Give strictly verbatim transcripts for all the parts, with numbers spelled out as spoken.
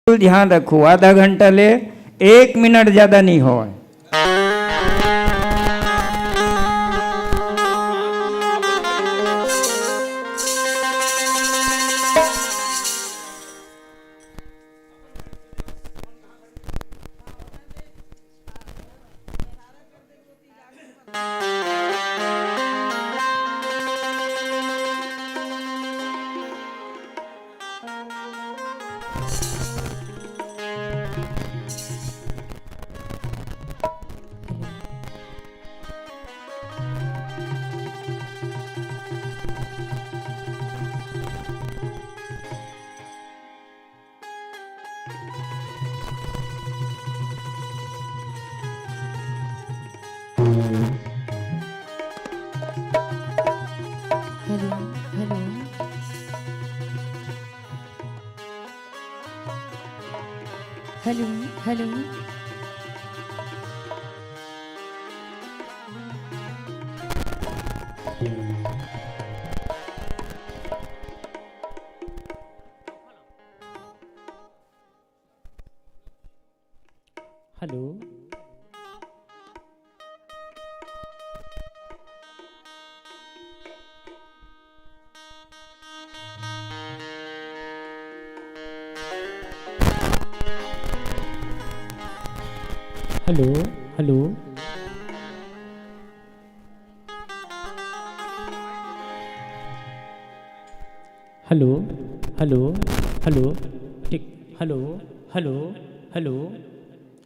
ध्यान रखो, आधा घंटा ले एक मिनट ज्यादा नहीं होय। Hello, hello. Hello, hello. Hello. Hello, hello. Hello, hello, hello, ठीक, हेलो, हेलो, हेलो,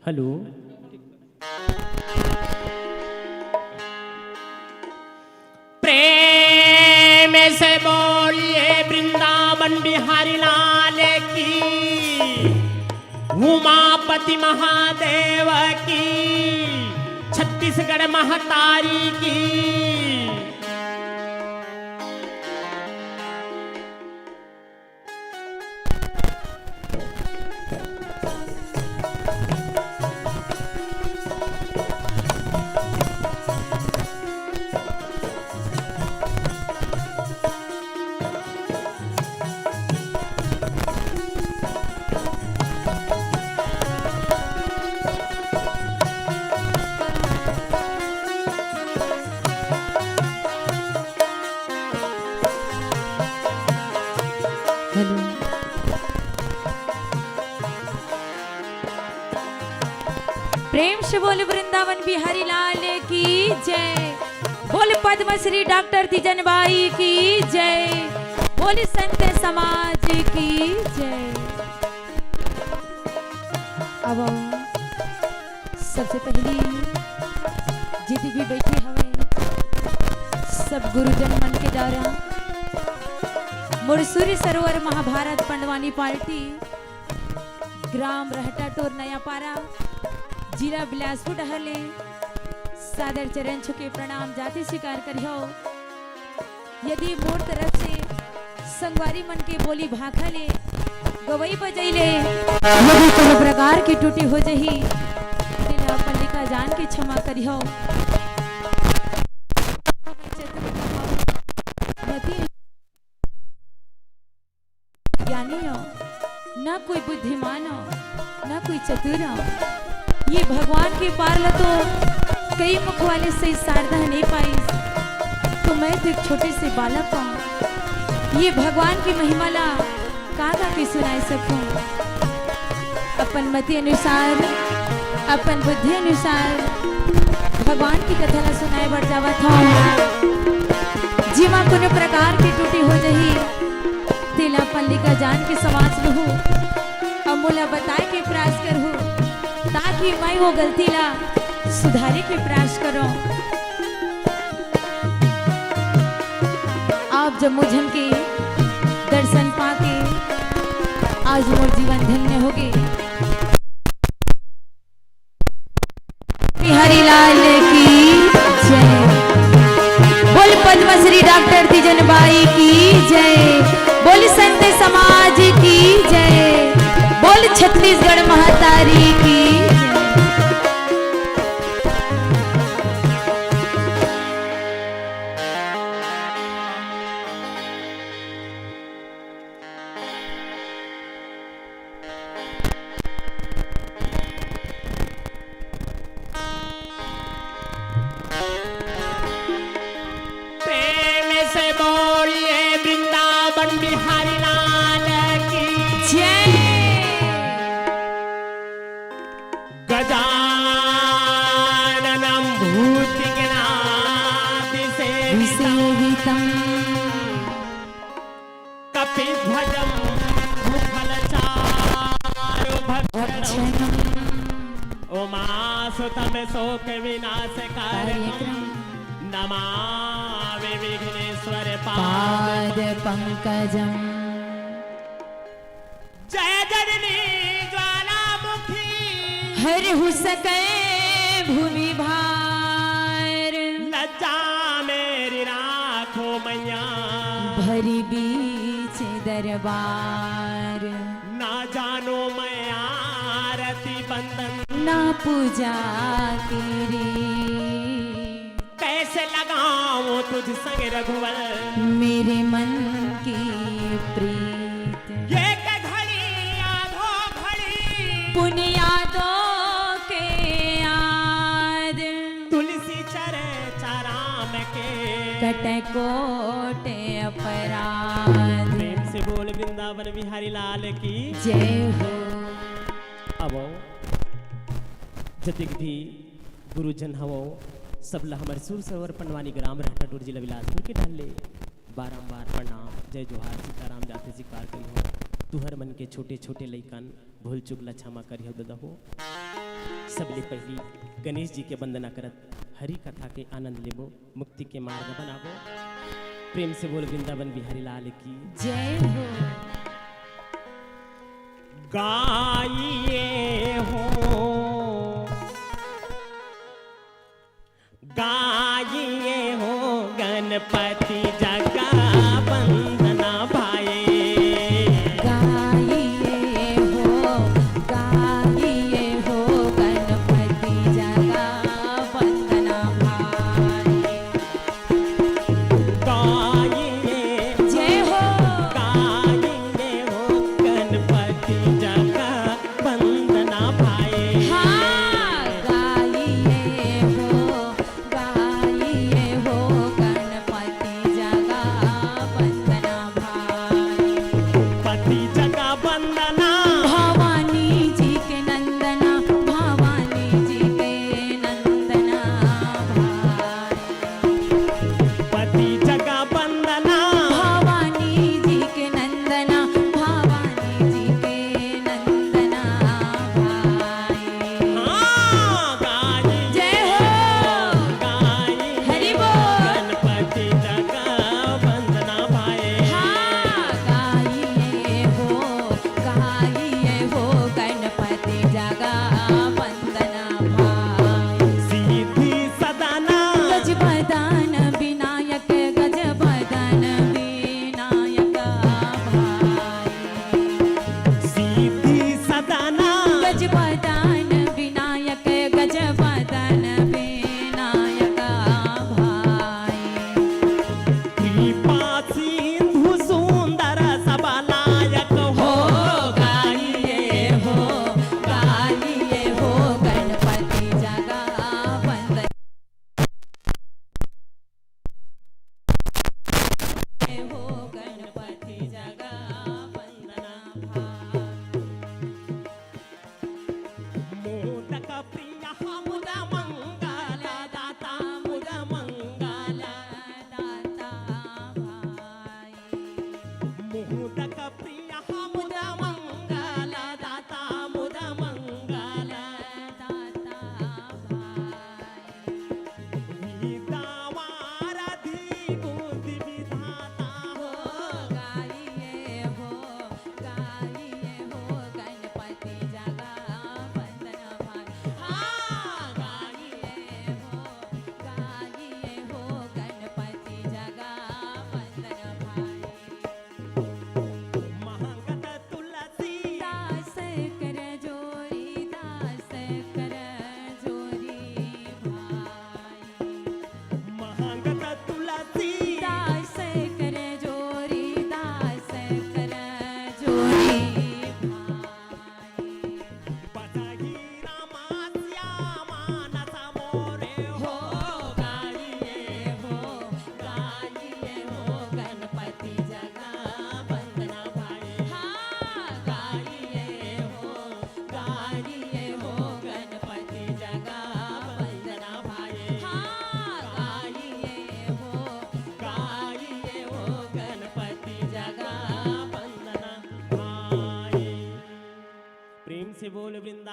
हेलो। प्रेम से बोलिए वृंदावन बिहारी लाल की, उमापति महादेव की, छत्तीसगढ़ महतारी की। हेलो। प्रेम से बोल वृंदावन बिहारी लाल की जय। बोल पद्मश्री डॉक्टर तीजन बाई की जय। बोल संत समाज की जय। अब सबसे पहली जितने भी बैठे हवे सब गुरुजन मन के द्वारा मोर सूर्य सरोवर महाभारत पंडवानी पार्टी ग्राम रहटाटोर नयापारा, जिला बिलासपुर डहर ले सादर चरण छुके प्रणाम जाति स्वीकार करिहो। यदि मोर तरफ से संगवारी मन के बोली भाखा ले, गवई बजई ले, यदि कोनो प्रकार के त्रुटि हो जही, तेला अपन लिखा जान के क्षमा करिहो। मति ज्ञानी हो, ना कोई बुद्धिमान हो, ना कोई चतुर हो। ये भगवान के पार ला तो कई मुख वाले से शारदा नहीं पाई, तो मैं तो एक छोटे से बालक हूँ। ये भगवान की महिमा ला का गा के सुनाए सकूं? अपन मति अनुसार, अपन बुद्धि अनुसार भगवान की कथा ला सुनाए बर जावत हूँ। जिमा कोनो प्रकार के त्रुटि हो जही, तेला अपन लिखा जान के समाज लहू, अउ मोला बताए के प्रयास करहू, ताकि मैं वो गलती ला सुधारे के प्रयास करूं। आप जम्मो झन के दर्शन पाके आज मोर जीवन धन्य होगे। बिहारी लाल की जय। बोल पद्मश्री डॉक्टर तीजन बाई की जय। बोल संत समाज की जय। बोल छत्तीसगढ़ महतारी की जय। बिहारी लाल की जय। गजाननं भूतगणादिसेवितं विसेवितं कपिध्वजं भूफलचारुभक्षणम् उमासुतं शोकविनाशकारकं कार्यक्रम नमामि विघ्नेश्वर पाद पाद पंकजम। जय जननी ज्वालामुखी। हरहु सके भूमि भार। लज्जा मेरी राखो मैया। भरी बीच दरबार। ना जानों मैं आरती बंदन। ना पूजा तेरी। कैसे लगाऊं तुझ संग रघुवर। मेरे मन की प्रीत। एक घड़ी आधो घड़ी। पुन यादों के याद। तुलसी चर्चा राम के। कटे कोटे अपराध। प्रेम से बोल वृंदावन बिहारी लाल की जय हो। अब जतिक भी गुरुजन हवो, सबला हमर सुर सरोवर पंडवानी ग्राम रहटा टोर जिला बिलासपुर के डहर ले बारंबार प्रणाम, जय जोहार, सीताराम जाथे स्वीकार करिहो। तुहर मन के छोटे छोटे लइकन भूल चूक ला क्षमा करिहो ददा हो। सबले पहिली गणेश जी के वंदना करत हरि कथा के आनंद लेबो, मुक्ति के मार्ग बनाबो। प्रेम से बोल वृंदावन बिहारी लाल की जय हो। गाइए हो, गाइए हो गणपति जगा वंदना भाई। गाइए हो, गाइए हो गणपति जगा वंदना भाई। गाइए जय हो। गाइए हो गणपति जगा वंदना भाई। हाँ, गाइए हो, गाइए हो गणपति जगा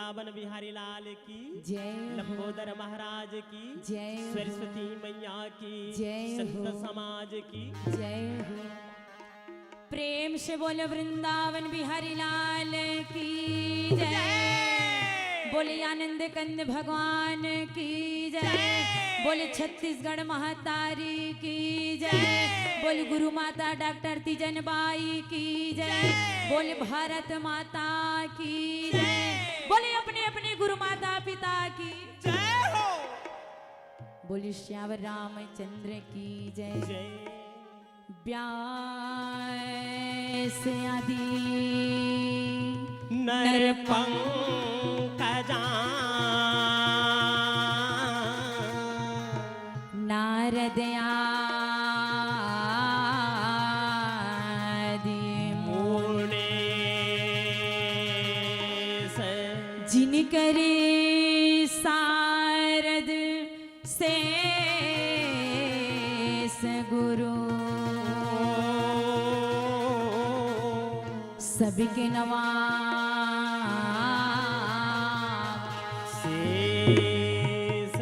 वृंदावन बिहारी लाल की, जय हो। लंबोदर महाराज की, जय हो। सरस्वती मैया की, जय संत हो। समाज की। जय हो। प्रेम से बोलो वृंदावन बिहारी लाल की जय। जय। बोले आनंद कंद भगवान की जय। जय। बोले छत्तीसगढ़ महतारी की जय। जय। बोले गुरु माता डॉक्टर तीजन बाई की जय। जय। बोले भारत माता की जय। जय। बोले अपने अपने गुरु माता पिता की जय हो। बोले श्यावर रामचंद्र की जय। जय। व्यास आदि नर पंकजा नारद आदि मुनीस जिनकरे सारद शेष गुरु सबके नवा शेष।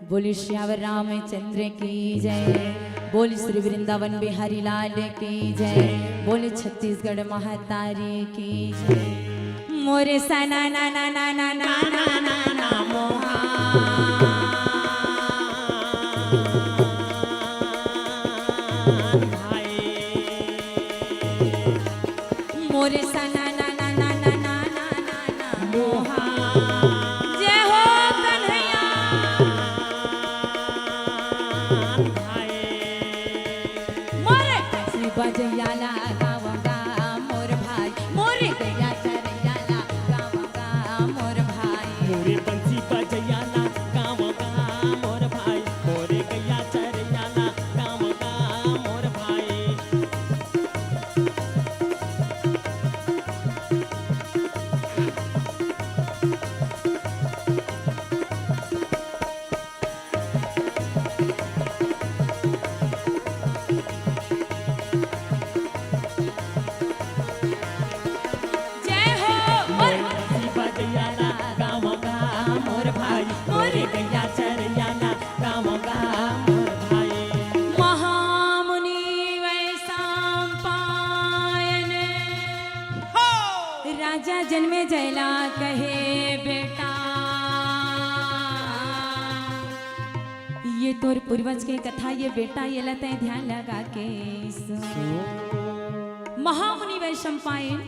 बोले श्यावर रामचंद्र की जय। बोले श्री वृंदावन बिहारी लाल की जय। बोले छत्तीसगढ़ महतारी की जय। मोरे सना ना ना ना ना ना ना ना मोहा भाई। मोरे सना ना ना ना ना ना ना ना मोहा। जय हो कन्हैया। मोरे पंछी बजैया ला गावगा मोर भाई, मोरे गैया चरैया ला गावगा मोर भाई। मोरे पंछी बजैया ला गावगा मोर भाई, मोरे गैया चरैया ला गावगा मोर भाई। जय हो। मोर पंछी बजैया ला गावगा मोर भाई, मोरे गैया चरैया ला गावगा मोर भाई। महामुनि वैशंपायन हो। राजा जनमेजय ला कहे बेटा, ये तोर पूर्वज के कथा ये बेटा, ये ला तैं ध्यान लगा के सुन। सुन। महामुनि वैशंपायन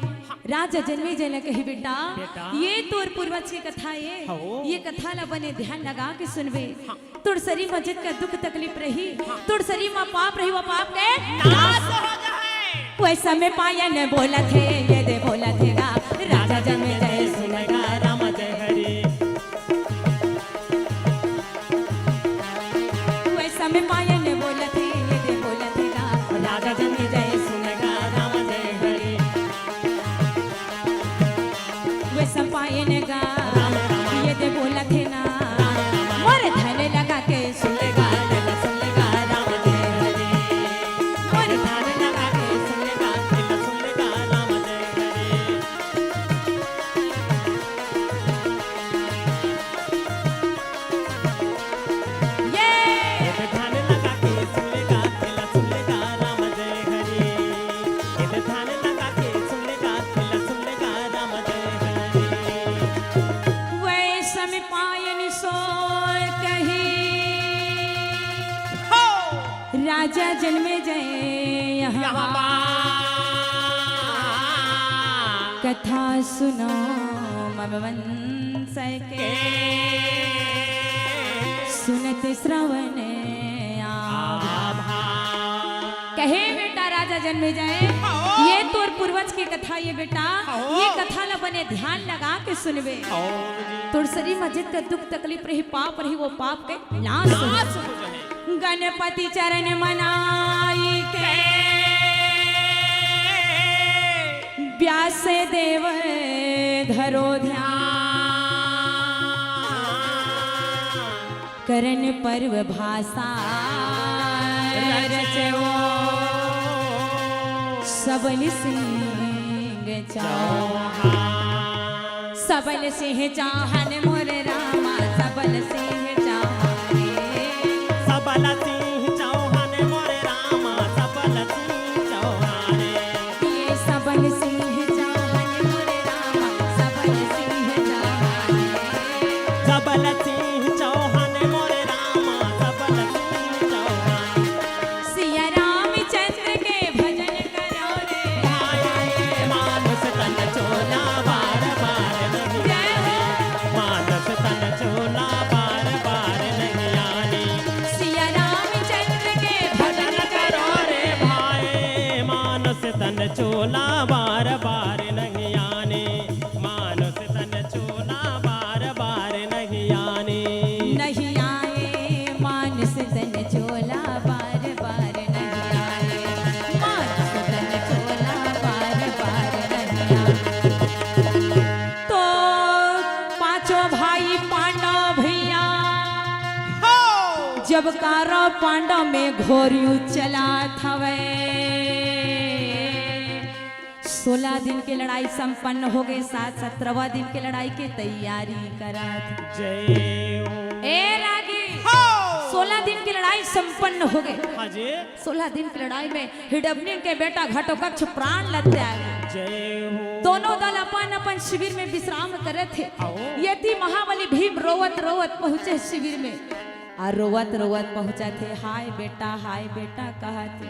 राजा जनमेजय ला कहे बेटा, बेटा। ये तोर पूर्वज के कथा ये, हो। ये कथा ला बने ध्यान लगा के सुनबे। हाँ। तोर शरीर म जतका दुख तकलीफ रही, हाँ। तोर शरीर म पाप रही, वो पाप के नाश हो जाए। वैशंपायन बोलथे, ये दे बोलथे गा, राजा जनमेजय सुन गा, राम जय हरि। वैशंपायन बोलथे, ये दे बोलथे गा, राजा जनमेजय सुन गा, राम जय हरि। वैशंपायन गा, ये दे बोलथे ना, मोर ध्यान लगा के सुन ले गा, सुन ले गा, राम जय हरि। मोर ध्यान लगा के सुन ले गा, सुन ले गा, राम जय हरि। ये। ये ध्यान लगा के सुन ले गा, सुन ले गा, राम जय हरि। ये ध्यान लगा के सुन ले गा, सुन ले गा, राम जय हरि। वैशंपायन सोय कही, हो। राजा जनमेजय यहाँ यहाँ कथा सुनो मम वंश के, के। सुनत श्रवण आभा। आभा। कहे बेटा राजा जनमेजय, हो। ये तोर पूर्वज के कथा ये बेटा, हो। ये कथा ला बने ध्यान लगा के सुनबे। हो जी। तोर शरीर म जतका दुख तकलीफ रही, पाप रही, वो पाप के नाश हो नाश जाए। हो जाए। गणपति चरण मनाई के व्यास देव धरो ध्यान। करण पर्व भाषा रचो सबल सिंह चौहान। सबल सिंह चौहान मोर रामा, सबल सिंह चौहान रे। सबल सिंह चौहान मोर रामा, सबल सिंह चौहान रे। ये सबल सिंह चौहान मोर रामा, सबल सिंह चौहान रे। सबल सिंह चौहान मोर रामा, सबल सिंह चौहान। सिया रामचंद्र के भजन करो रे। भाए मानुष तन चोला बार बार नहीं जय हो। आने। मानुष तन चोला बार बार नहीं आने। सिया रामचंद्र के भजन भजन करो करो रे। रे भाए मानुष तन चोला बार बार नहीं आने। मानुष तन चोला बार बार नहीं आने। नहीं आए मानुष तन चोला बार बार नहीं आए, मानुष तन चोला बार बार नहीं आए। तो पांचों भाई पांडव भैया, हो। जब कारा पांडव में घोरियू चलात हवे, सोलह दिन के लड़ाई संपन्न हो गए, साथ सत्रहवाँ दिन के लड़ाई के तैयारी करत। जय हो। ए रागी, हो। सोलह दिन की लड़ाई संपन्न हो गए। हाँ जी। सोलह दिन की लड़ाई में हिडबनी के बेटा घटोत्कच प्राण ल त्यागे। जय हो। दोनों दल अपन अपन शिविर में विश्राम करत हे। आओ। यति महाबली भीम रोवत रोवत पहुंचे शिविर में, और रोवत रोवत पहुंचत हे, हाय बेटा, हाय बेटा कहत हे।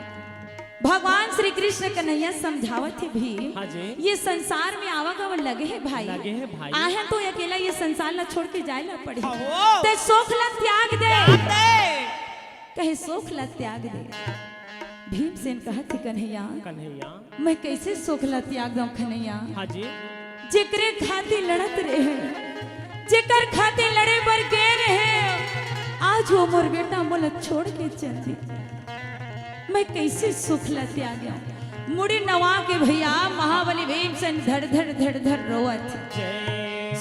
भगवान श्री कृष्ण कन्हैया समझावत हे, भीम, हाँ जी। ये संसार में आवागमन लगे हे भाई। लगे हे भाई। आहे तो अकेला ये संसार ला छोड़ के जाए ला पड़ही। हाँ हो। ते सुख ला त्याग दे। त्याग दे। कहे सुख ला त्याग दे। भीमसेन कहत हे, कन्हैया, कन्हैया। मैं कैसे सुख ला त्याग दूं कन्हैया? हाँ जी। जेकरे खातिर लड़त रहे, जेकर खातिर लड़े बर गे रहे, आज वो मोर बेटा मोला छोड़ के चल दी। मैं कैसे सुख ला त्यागूं? मुड़ी नवा के भैया महाबली भीमसेन धड़ धड़ धड़ धड़ रोवत।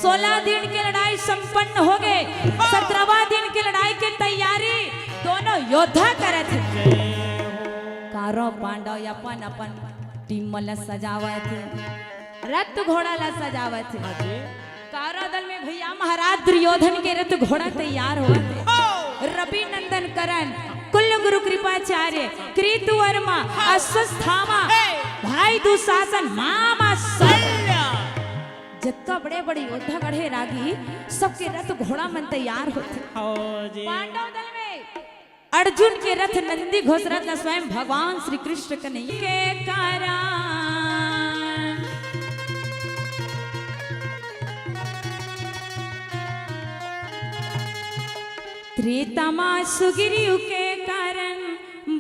सोलह दिन के लड़ाई संपन्न हो गए, सत्रहवाँ दिन के लड़ाई के तैयारी दोनों योद्धा करत हे। कौरव पांडव अपन अपन टीम मन ला सजावत हे, रथ घोड़ा ला सजावत हे। हाँ जी। कौरव दल में भैया महाराज दुर्योधन के रथ घोड़ा तैयार होवत हे। हो। रवि नंदन कर्ण, कुल गुरु कृपाचार्य, कृतवर्मा, अश्वत्थामा, हे। भाई दुशासन, मामा शल्य। शल्य। जतका बड़े बड़े योद्धा गढ़े रागी, सबके रथ घोड़ा मन तैयार होथे। हो जी। पांडव दल में अर्जुन के रथ नंदी घोष रथ ला स्वयं भगवान श्री कृष्ण कन्हैया के कारण। त्रेता मा सुग्रीव के कारण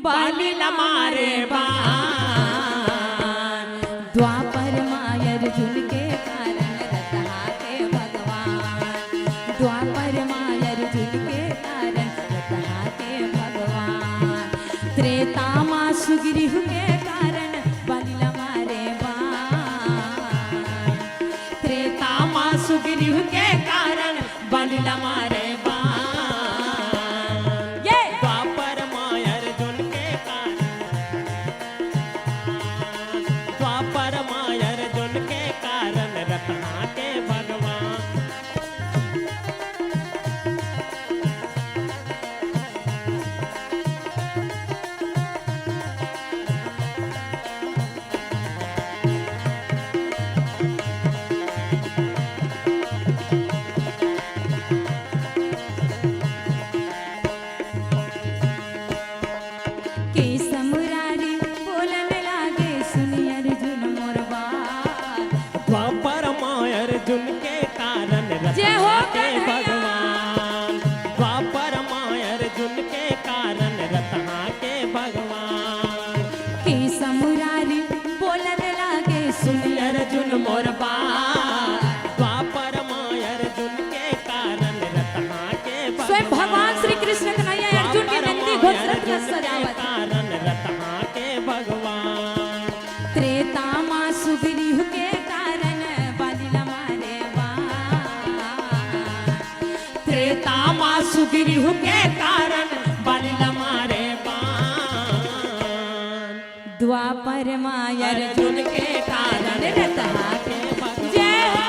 बाली ला मारे बाण। द्वापर मा अर्जुन के कारण रथ हाके भगवान। द्वापर मा अर्जुन के कारण रथ हाके भगवान। त्रेता मा सुग्रीव के कारण बाली ला मारे बाण। त्रेता मा सुग्रीव के कारण बाली ला मारे बाण। ये। द्वापर मा अर्जुन के कारण, द्वापर मा अर्जुन के कारण रथ हाके भगवान। केस मुरारी बोलन लागे, सुनि अर्जुन मोर बात। द्वापर मा अर्जुन के कारण रथ जय हो हाके कन्हैया। भगवान। द्वापर मा अर्जुन के कारण रथ हाके भगवान। केस मुरारी बोलन लागे, सुनि अर्जुन मोर बात। द्वापर मा अर्जुन के कारण रथ हाके भगवान। स्वयं भगवान श्री कृष्ण कन्हैया अर्जुन के नंदी घोष रथ ला सजावत। कारण रथ हाके भगवान। त्रेता मा सुग्रीव के कारण बाली ला मारे बाण। त्रेता मा सुग्रीव के कारण बाली ला मारे बाण। द्वापर मा अर्जुन के कारण रथ हाके भगवान। जय हो।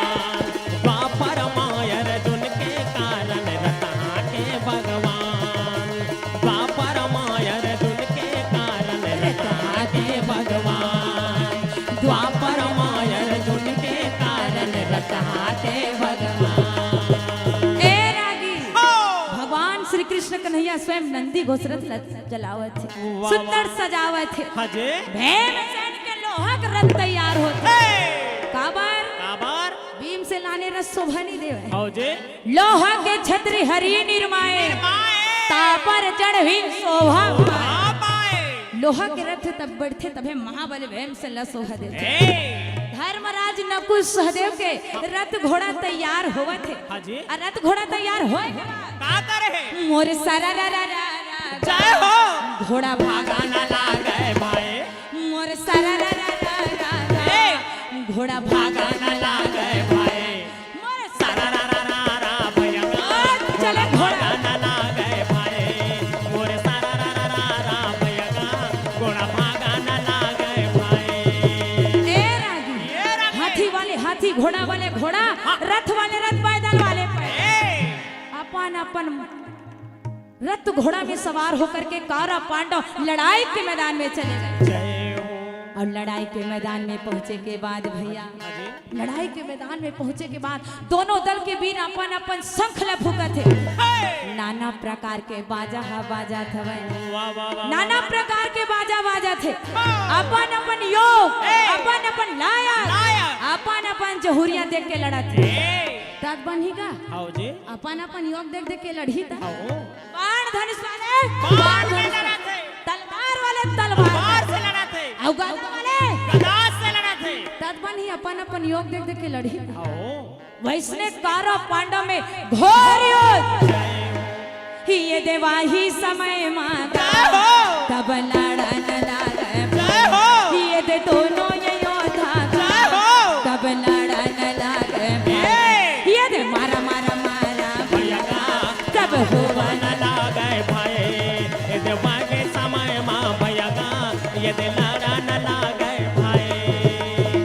नंदी घोसरत ल-, चलावत हे, वाह, सुंदर वाह। सजावत हे। हाँ जी। भीमसेन के लोहा के रथ तैयार होत हे। हे। काबर? काबर? भीमसेन लाने रथ शोभा नहीं देवे। हाँ जी। लोहा के छतरी हरि निर्माए, निर्माए। तापर जड़ भी शोभा पाए। शोभा पाए। लोहा के रथ तब बढ़थे, तभे महाबली भीमसेन ला शोभा देथे। हे। धर्मराज नकुल सहदेव के रथ घोड़ा तैयार होवत हे। हाँ जी। आ रथ घोड़ा तैयार होए के बाद का करे हे? मोर सारा रा रा रा रा रा। जय हो। घोड़ा भागा न लागे भाई। मोर सारा रा रा रा रा रा। हे। घोड़ा भागा न लागे भाई। मोर सारा रा रा रा रा भैया। चले घोड़ा। भागा न लागे भाई। मोर सारा रा रा रा रा भैया। घोड़ा भागा न लागे भाई। ए रागी। ए रागी। हाथी वाले हाथी, घोड़ा वाले घोड़ा, हाँ। रथ वाले रथ, पैदल वाले पैदल। ए। अपन अपन रथ घोड़ा में सवार होकर के कौरव पांडव लड़ाई के मैदान में चले गए। जय हो। और लड़ाई के मैदान में पहुंचे के बाद भैया, हाँ जी। लड़ाई के मैदान में पहुंचे के बाद दोनों दल के वीर अपन अपन शंख ल फूकत हे। हे। नाना प्रकार के बाजा ह बाजत हवय। वाह, वाह, वाह, नाना वाह। प्रकार के बाजा बाजत हे। हाँ। अपन अपन योग, हे। अपन अपन लायक, लायक। अपन अपन जहुरिया देख के लड़त हे। हे। तब बनही का? हाओ जी। अपन अपन योग देख देख के लड़ही त। हाओ। बाण धनुष वाले बाण से लड़त हे। तलवार वाले तलवार तलवार से लड़त हे। अउ गदा वाले गदा से लड़त हे। तब बनही अपन अपन योग देख देख के लड़ही। हाओ। वइसने कौरव पांडव में घोर युद्ध। ये दे वाही समय माता जय हो। तब लड़न लागे। जय हो। ये दे दोनों ये योद्धा जय हो। तब लड़न लागे। ए। ये दे मारा मारा मारा भैया का तब होवन लागे भाई। ये दे वाही समय मा भैया का ये दे लड़न लागे भाई।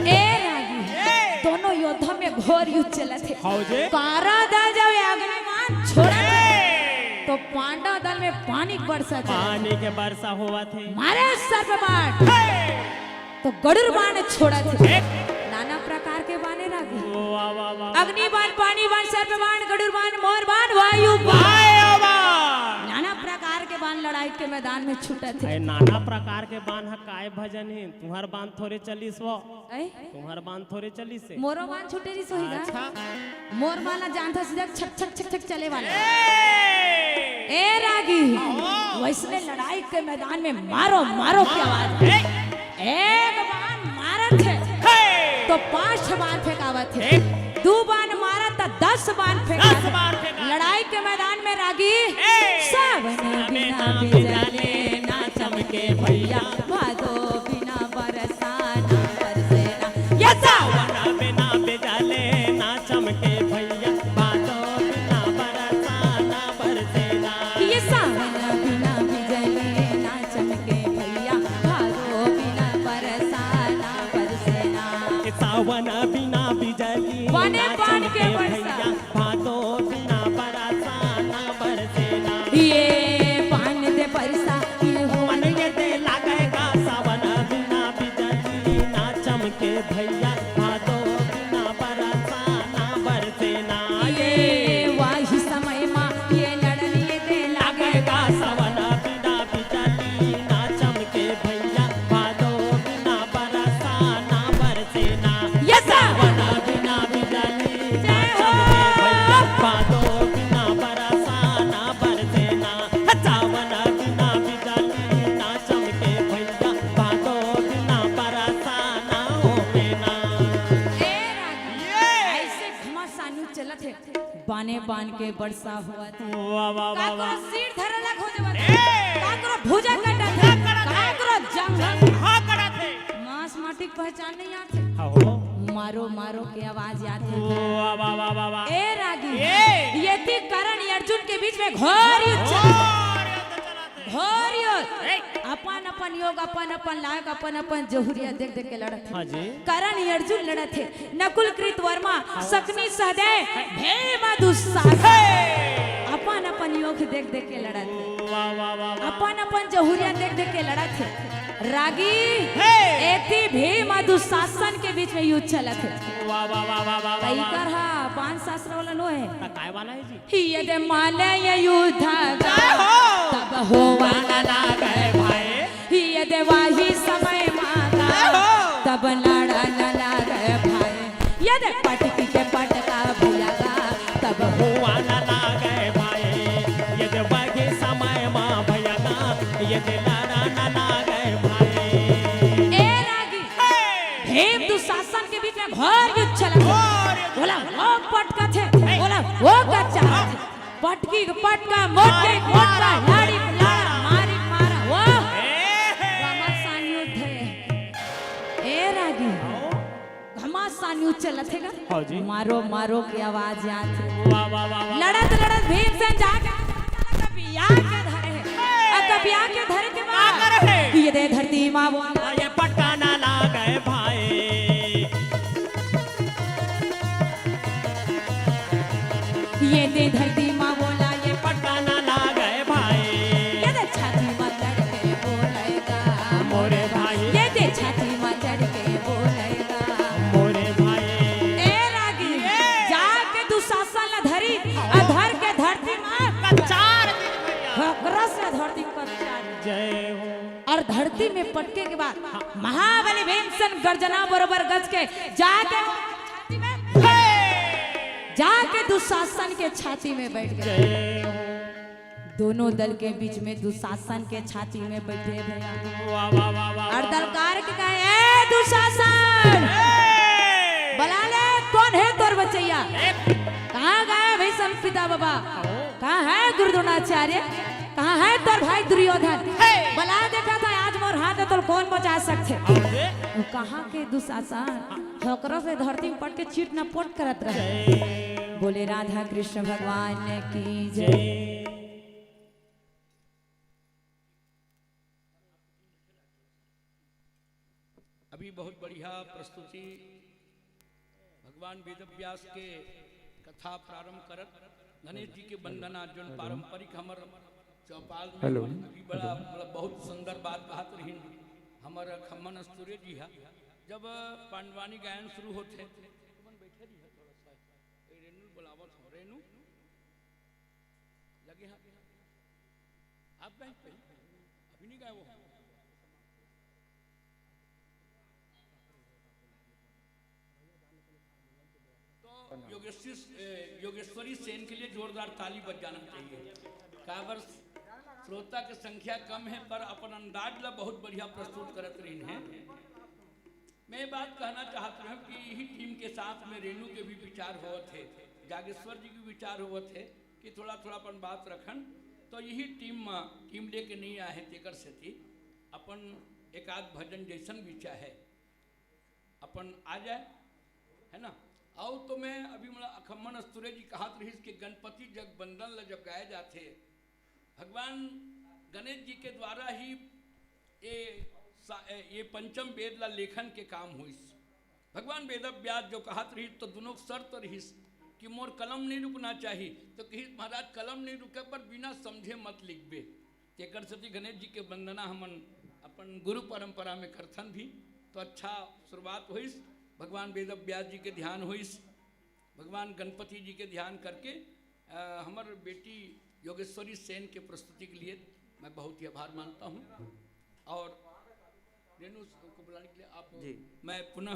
ए रागी, ए। दोनों योद्धा में घोर युद्ध चलत हे। हाओ जी। कौरव दल जब अग्नि बाण छोड़त हे, ए। तो पांडव दल में पानी के वर्षा चलत हे। पानी के वर्षा होवत हे। मारे सर्प बाण। हे। तो गरुड़ बाण छोड़त हे। हे। नाना प्रकार के बाणे रागी। वाह, वाह, वाह, वाह। अग्नि बाण, पानी बाण, सर्प बाण, गरुड़ बाण, मोर बाण, वायु बाण। वायु बाण। नाना प्रकार के बाण लड़ाई के मैदान में छूटत हे। अरे नाना प्रकार के बाण ह काय भजन हे? तुहर बाण थोरे चलिस वो। ए? तुहर बाण थोरे चलिस हे। मोरो बाण छूटे रिस होही गा। अच्छा। मोर बाण ला जानथस सीधा छक छक छक छक चले वाला। ए! ए रागी, ओहो। वइसने लड़ाई के मैदान में मारो मारो के आवाज। ए! एक बाण मारत हे, हे! तो पांच ठे बाण फेंकावत हे। एक। दू बाण मारत त दस बाण फेंकावत हे। दस बाण फेंकावत हे। लड़ाई के मैदान में रागी, ए! सावन बिना बिजले ना चमके भैया, भादो बिना बरसा ना बरसे ना। ये सावन बिना बिजले ना चमके भैया, भादो बिना बरसा ना बरसे ना। ये सावन बिना बिजले ना चमके भैया, भादो बिना बरसा ना बरसे ना। ये सावन बिना बिजली बने ना बान के चमके बरसा। भैया, भादो बिना बरसा ना बरसे ना। ये बान दे बरसा, ये हो मन ये दे लागेगा, सावन बिना बिजली ना चमके भैया, भादो बिना बरसा ना बरसे ना। ये वाही समय मा ये लड़न ये दे लागेगा, सावन बिना बिजली ना चमके भैया, भादो बिना बरसा ना बरसे ना। ये सावन बिना बिजली ना चमके भैया, भादो बिना बरसा ना बरसे ना। सावन बिना बिजली ना चमके भैया, भादो बिना बरसा ना होवे ना। ए रागी, ये। ऐसे घमासानु चलत हे। बाने बान के बरसा होवत हे। वाह, वाह, वाह, काकरो वाह। सिर धरला खो देवत हे। ए! काकरो भुजा कटत हे। भुजा कटत हे। काकरो जंघ। जंघ कटत हे। मांस माटी के पहचान नहीं आथे। हाँ हो। मारो, मारो के आवाज आथे। वाह, वाह, वाह, वाह, वाह। ए रागी। ए! ये थी कर्ण अर्जुन के बीच में घोर युद्ध चलत हे। घोर युद्ध चलत हे। घोर युद्ध। ए! अपन अपन योग, अपन अपन लायक, अपन अपन जहुरिया देख देख के लड़त हे। हाँ जी। कर्ण अर्जुन लड़त हे। नकुल कृत वर्मा, हाँ। शकुनि सहदेव, भीम दुशासन। हे! अपन अपन योग देख देख के लड़त हे। वाह, वाह, वाह, वाह। अपन अपन जहुरिया देख देख के लड़त हे। रागी, हे! एती भीम दुशासन के बीच में युद्ध चलत हे। वाह, वाह, वाह, वाह, वाह, वाह, वाह। इकर हा बाण शास्त्र वाला नो हे। त काय वाला हे जी? ये दे माले ये युद्ध जय हो। त होवा न लागे भाई। ये देवा ही समय मांगा, तब लड़ा न लागे भाई। ये दे पटकी के पटका भैया गा, तब होवा न लागे भाई। ये देवा ही समय मा भैया गा, ये दे लड़ा न लागे भाई। ए रागी, भीम दुशासन के बीच में घोर युद्ध चलत हे। बोला वो पटका थे, बोला वो कच्चा थे। पटकी के पटका, मोटकी के मोटका, लाड़ी के लाड़ा, मारी के मारा, वाह। घमासान युद्ध हे। ए रागी, घमासान युद्ध चलत हे गा? हाँ जी। मारो, मारो के आवाज आत हे। वाह, वाह, वाह, वाह। लड़त, लड़त भीमसेन जाके कबिया के धरे हे। अब कबिया के धरे के बाद ये दे धरती मा बोला, ये पटका ना लागे भाई। ये दे धरती मा बोला, ये पटका ना लागे भाई। ये दे छाती मा चढ़ के बोलेगा, मोरे भाई। ये दे छाती मा चढ़ के बोलेगा, मोरे भाई। ए रागी, जाके दुशासन ला धरी, अधर के धरती मा कचार दी भैया। हकरस से धरती मा कचार दी। जय हो। और धरती में पटके के बाद महाबली भीमसेन गर्जना बरोबर गज के जाके छाती में, जाके दुशासन के छाती में बैठ गए। दोनों दल के बीच में दुशासन के छाती में बैठे भैया। वाह, वाह, वाह, वाह, और वाह। दलकार के कहे, "ए दुशासन, ए! बला ले, कौन है तोर बचैया? ए! कहाँ गए भीष्म पिता बाबा? कहाँ है गुरु द्रोणाचार्य? कहाँ है तोर भाई दुर्योधन? हे! बला देखा था आज मोर हाथ है, तोर कौन बचा सकथे?" अरे! वो कहाँ के दुशासन? ठोकरों से धरती में पट के चिट न पोट करत रहे। बोले राधा कृष्ण भगवान की जय। अभी बहुत बढ़िया प्रस्तुति, भगवान वेदव्यास के कथा प्रारंभ करत गणेश जी के वंदना, जोन पारंपरिक हमर चौपाल में हेलो। अभी बड़ा, मतलब, बहुत सुंदर बात कहत रहिन हमर खम्मन अस्तुरे जी हा। जब पांडवानी गायन शुरू होथे, तुमन बैठे रहिए थोड़ा सा, ए, रेनू बुलावत हो, रेनू लगे हाथ। आप गाए पहले, अभी नहीं गाए वो। तो योगेश्वरी, ए, योगेश्वरी सेन के लिए जोरदार ताली बज जाना चाहिए। काबर श्रोता के संख्या कम है, पर अपन अंदाज ला बहुत बढ़िया प्रस्तुत करत रहिन है। मैं ये बात कहना चाहत रहूं कि यही टीम के साथ में रेनू के भी विचार होवत है, जागेश्वर जी के विचार होवत है कि थोड़ा-थोड़ा अपन बात रखन, तो यही टीम म, टीम लेके नहीं आए हैं, तेकर सेती अपन एक आध भजन जैसन भी चाहे अपन आ जाए, है ना? अउ तो मैं अभी, मतलब, अखम्मन अस्तुरे जी कहत रहिस कि गणपति जग बंदन ल जब गाए जाथे, भगवान गणेश जी के द्वारा ही ये सा-, ए, ये पंचम वेद ला लेखन के काम होइस। भगवान वेदव्यास जो कहत रहिस, तो दुनों के शर्त रहिस कि मोर कलम नहीं रुकना चाही, तो कहिस, "महाराज, कलम नहीं रुके, पर बिना समझे मत लिखबे।" तेकर सेती गणेश जी के वंदना हमन अपन गुरु परंपरा में करथन भी, तो अच्छा शुरुआत होइस। भगवान वेदव्यास जी के ध्यान होइस, भगवान गणपति जी के ध्यान करके, अ, हमर बेटी योगेश्वरी सेन के प्रस्तुति के लिए मैं बहुत ही आभार मानता हूँ। और रेनू को बुलाने के लिए आप जी। मैं पुनः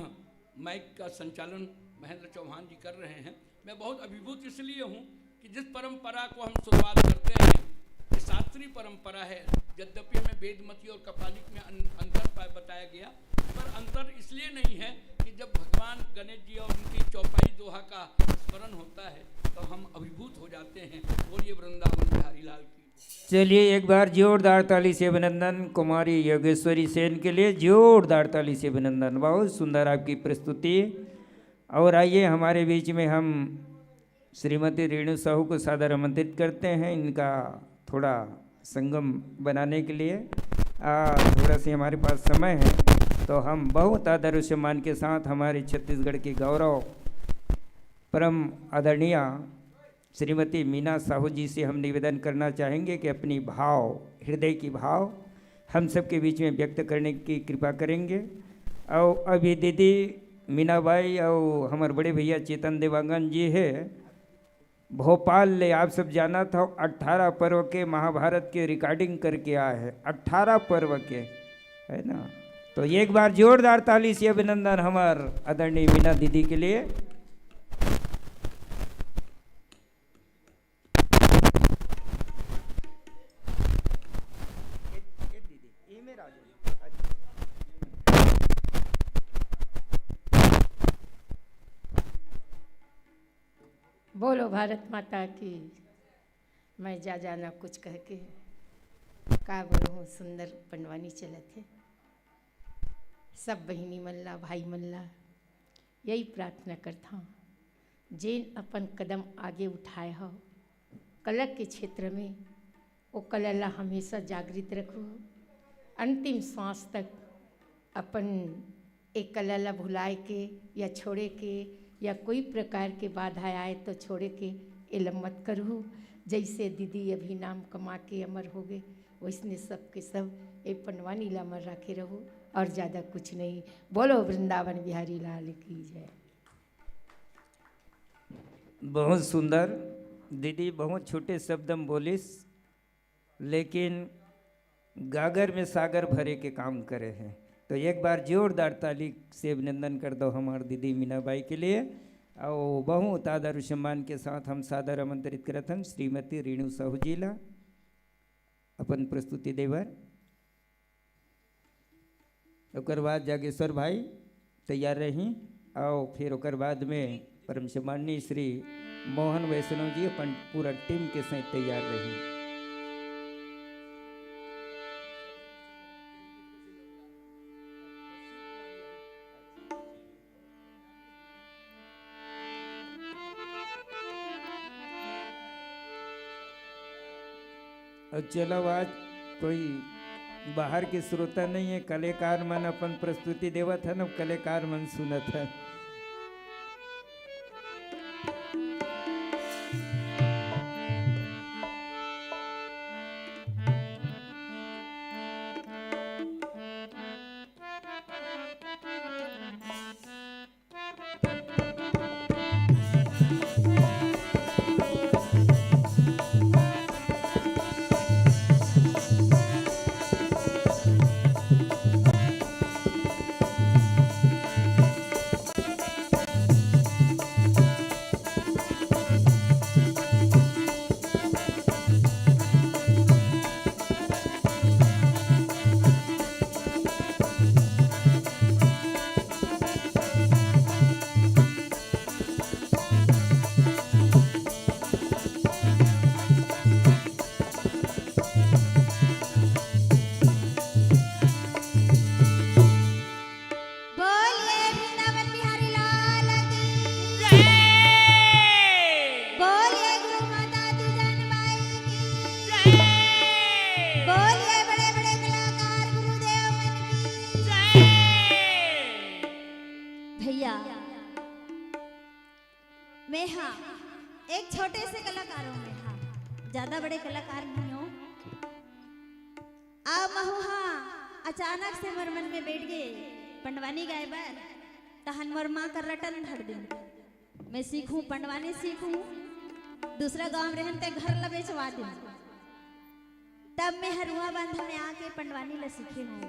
माइक का संचालन महेंद्र चौहान जी कर रहे हैं। मैं बहुत अभिभूत इसलिए हूँ कि जिस परंपरा को हम शुरुआत करते हैं, ये शास्त्रीय परंपरा है, यद्यपि हमें वेदमती और कपालिक में अन-, अंतर पा-, बताया गया, पर अंतर इसलिए नहीं है कि जब भगवान गणेश जी और उनकी चौपाई दोहा का स्मरण होता है, तो हम अभिभूत हो जाते हैं। बोलिए वृंदावन बिहारी लाल की। चलिए, एक बार जोरदार ताली से अभिनंदन कुमारी योगेश्वरी सेन के लिए, जोरदार ताली से अभिनंदन। बहुत सुंदर आपकी प्रस्तुति। और आइए, हमारे बीच में हम श्रीमती रेणु साहू को सादर आमंत्रित करते हैं। इनका थोड़ा संगम बनाने के लिए, आ, थोड़ा सी हमारे पास समय है, तो हम बहुत आदर और सम्मान के साथ हमारे छत्तीसगढ़ के गौरव परम आदरणीय श्रीमती मीना साहू जी से हम निवेदन करना चाहेंगे कि अपनी भाव, हृदय की भाव हम सबके बीच में व्यक्त करने की कृपा करेंगे। और अभी दीदी मीनाबाई और हमारे बड़े भैया चेतन देवांगन जी है, भोपाल ले आप सब जानत हव, अट्ठारह पर्व के महाभारत के recording करके आए हे, अट्ठारह पर्व के, है ना? तो एक बार जोरदार ताली से अभिनंदन हमार आदरणीय मीना दीदी के लिए। बोलो भारत माता की। मैं जा जाना कुछ कह के का बोलूँ, सुंदर पंडवानी चलत हे। सब बहिनी मन ला, भाई मन ला यही प्रार्थना करथौं, जेन अपन कदम आगे उठाए हव कला के क्षेत्र में, ओ कला ला हमेशा जागृत रखहू। अंतिम सांस तक अपन ए कला ला भुलाए के या छोड़े के या कोई प्रकार के बाधा आए तो छोड़े के एला मत करहू। जैसे दीदी अभी नाम कमा के अमर हो गए, वैसने सबके सब ए पंडवानी ला अमर राखे रहू और ज्यादा कुछ नहीं। बोलो वृंदावन बिहारी लाल की जय। बहुत सुंदर दीदी, बहुत छोटे शब्द में बोलिस, लेकिन गागर में सागर भरे के काम करे हे। तो एक बार जोरदार ताली से अभिनंदन कर दो हमार दीदी मीना बाई के लिए। और बहुत आदर और सम्मान के साथ हम सादर आमंत्रित करत हन श्रीमती रेणु साहू जी ला अपन प्रस्तुति देबर। ओकर बाद जागेश्वर भाई तैयार रही, और फिर ओकर बाद में परम सम्माननीय श्री मोहन वैष्णव जी अपन पूरा टीम के साथ तैयार रही। और चलो, आज कोई बाहर के श्रोता नहीं है, कलाकार मन अपन प्रस्तुति देवत है ना, कलाकार मन सुनत है। बोलिए वृंदावन बिहारी लाल की। बोलिए गुरु माता तीजन बाई की। बोलिए बड़े बड़े कलाकार गुरुदेव मन की। भैया, मैं हा एक छोटे से कलाकार हूँ, मैं हा ज्यादा बड़े कलाकार नहीं हूँ। अब महू हा अचानक से मोर मन में बैठ गए पंडवानी गाए बर, तहन मोर माँ कर रटन धर दिन। मैं सीखूं, पंडवानी सीखूं, दूसरा गांव में रहन ते घर ला बेचवा दिन। तब मैं हरुआ बांधा में आके पंडवानी ला सीखे हूँ।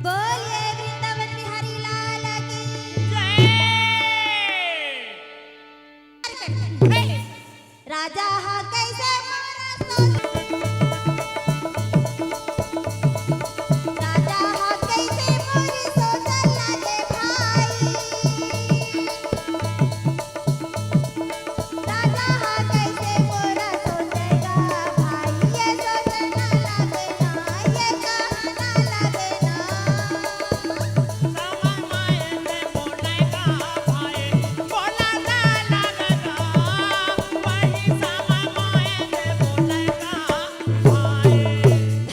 बोलिए वृंदावन बिहारी लाल की। राजा हा कैसे मारा सो- राजा हा कैसे मोरी सोचल लागे भाई। राजा हा कैसे मोरा सोचेगा भाई, ये सोचना लागे ना, ये कहना लागे ना।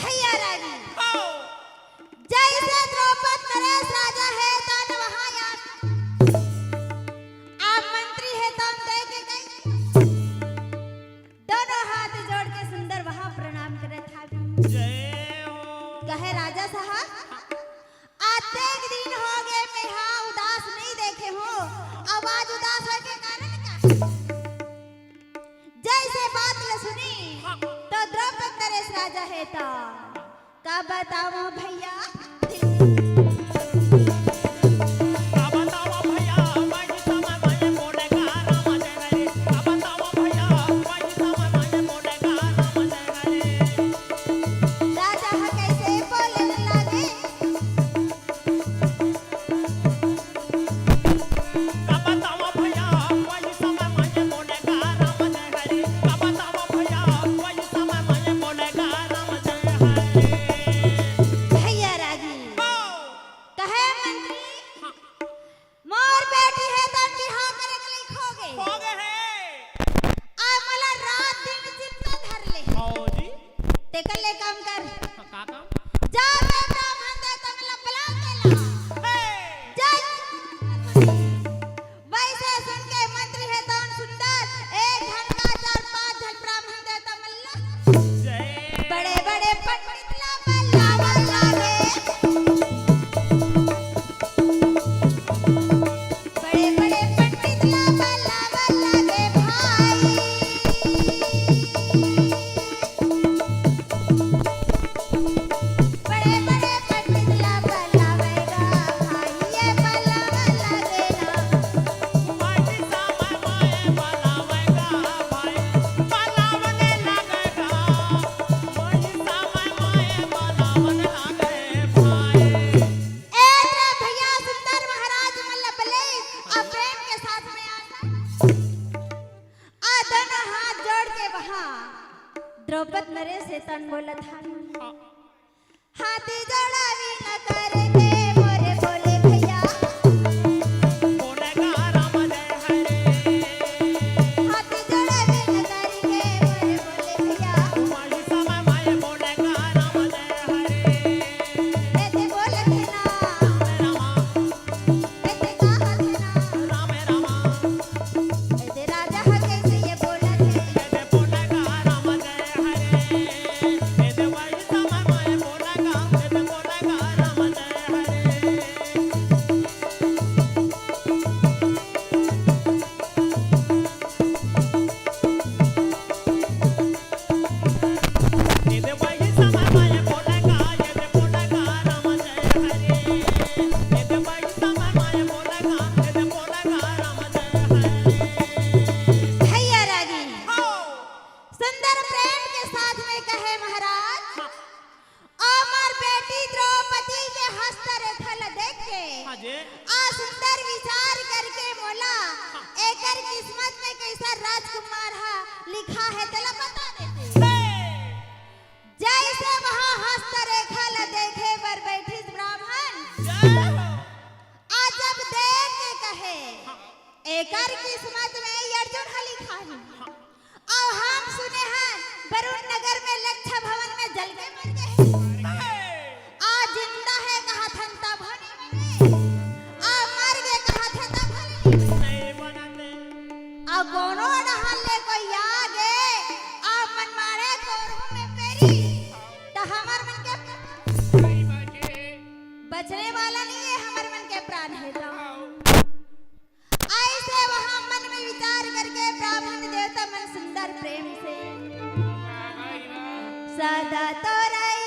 भैया रानी, जैसे द्रौपद नरेश राजा है तन वहाँ या आप मंत्री है तन दे के गई। दोनों हाथ जोड़ के सुंदर वहाँ प्रणाम करे था। कहे राजा साहब, अतेक दिन हो गए, मैं हा उदास नहीं देखे हो। अब आज उदास होए के कारण का? तो द्रौपद नरेश राजा हे त का बतावं भैया। राजा ह कइसे बोले लागे। भैया रागी। कहे मंत्री, मोर बेटी हे त बिहाव करे के लइक हो गे। आ मोला रात दिन चिंता धर ले। तेकर ले काम कर। का काम? जा बे ब्राह्मण देवता मन ला बला के ला। जा। वइसे सुन के मंत्री हे तउन सुंदर, एक झन का चार पांच झन ब्राह्मण देवता मन ला, बड़े बड़े पंडित ला बलावत लागे। बड़े बड़े पंडित ला बलावत लागे भाई। बड़े बड़े पंडित ला बलावेगा भाई, ये बलावत लागे ना। ए रे भैया सुंदर महाराज मन ला बले अउ प्रेम के साथ में आसन। आ दोनों हाथ जोड़ के वहाँ द्रौपद नरेश हे तउन बोलत हन। हाथी जोड़ा विन करके मोरे बोले भैया। हाथी जोड़ा विन करके मोरे बोले भैया। एते बोलत हे ना। एते कहत हे ना। एते राजा ह कइसे ये बोलत हे। भैया रागी सुंदर प्रेम के साथ में कहे महाराज, अउ मोर बेटी द्रौपदी के हस्तरेखा ल देख के हाँ जी। अउ सुंदर विचार करके मोला एकर किस्मत में कइसा राजकुमार ह लिखा हे तेला बता देते। जइसे वहाँ हस्तरेखा ल देखे बर बैठिस ब्राह्मण। अउ जब देख के कहे, एकर किस्मत में ये अर्जुन ह लिखा हे। अउ हम सुने हन, वरुण नगर में लक्षा भवन में जल के मर गे हे। अउ जिंदा हे कहत हन तभो नइ बने। अउ मर गे कहत हे तभो नइ बने। अउ कोनो डहर ले कोई आ गे, अउ मनमाने कोरहू में पेरी, त हमर मन के बचने वाला नइ हे, हमर मन के प्राण हे त। अइसे वहाँ मन में विचार करके ब्राह्मण देवता मन सुंदर प्रेम से सदा तोरई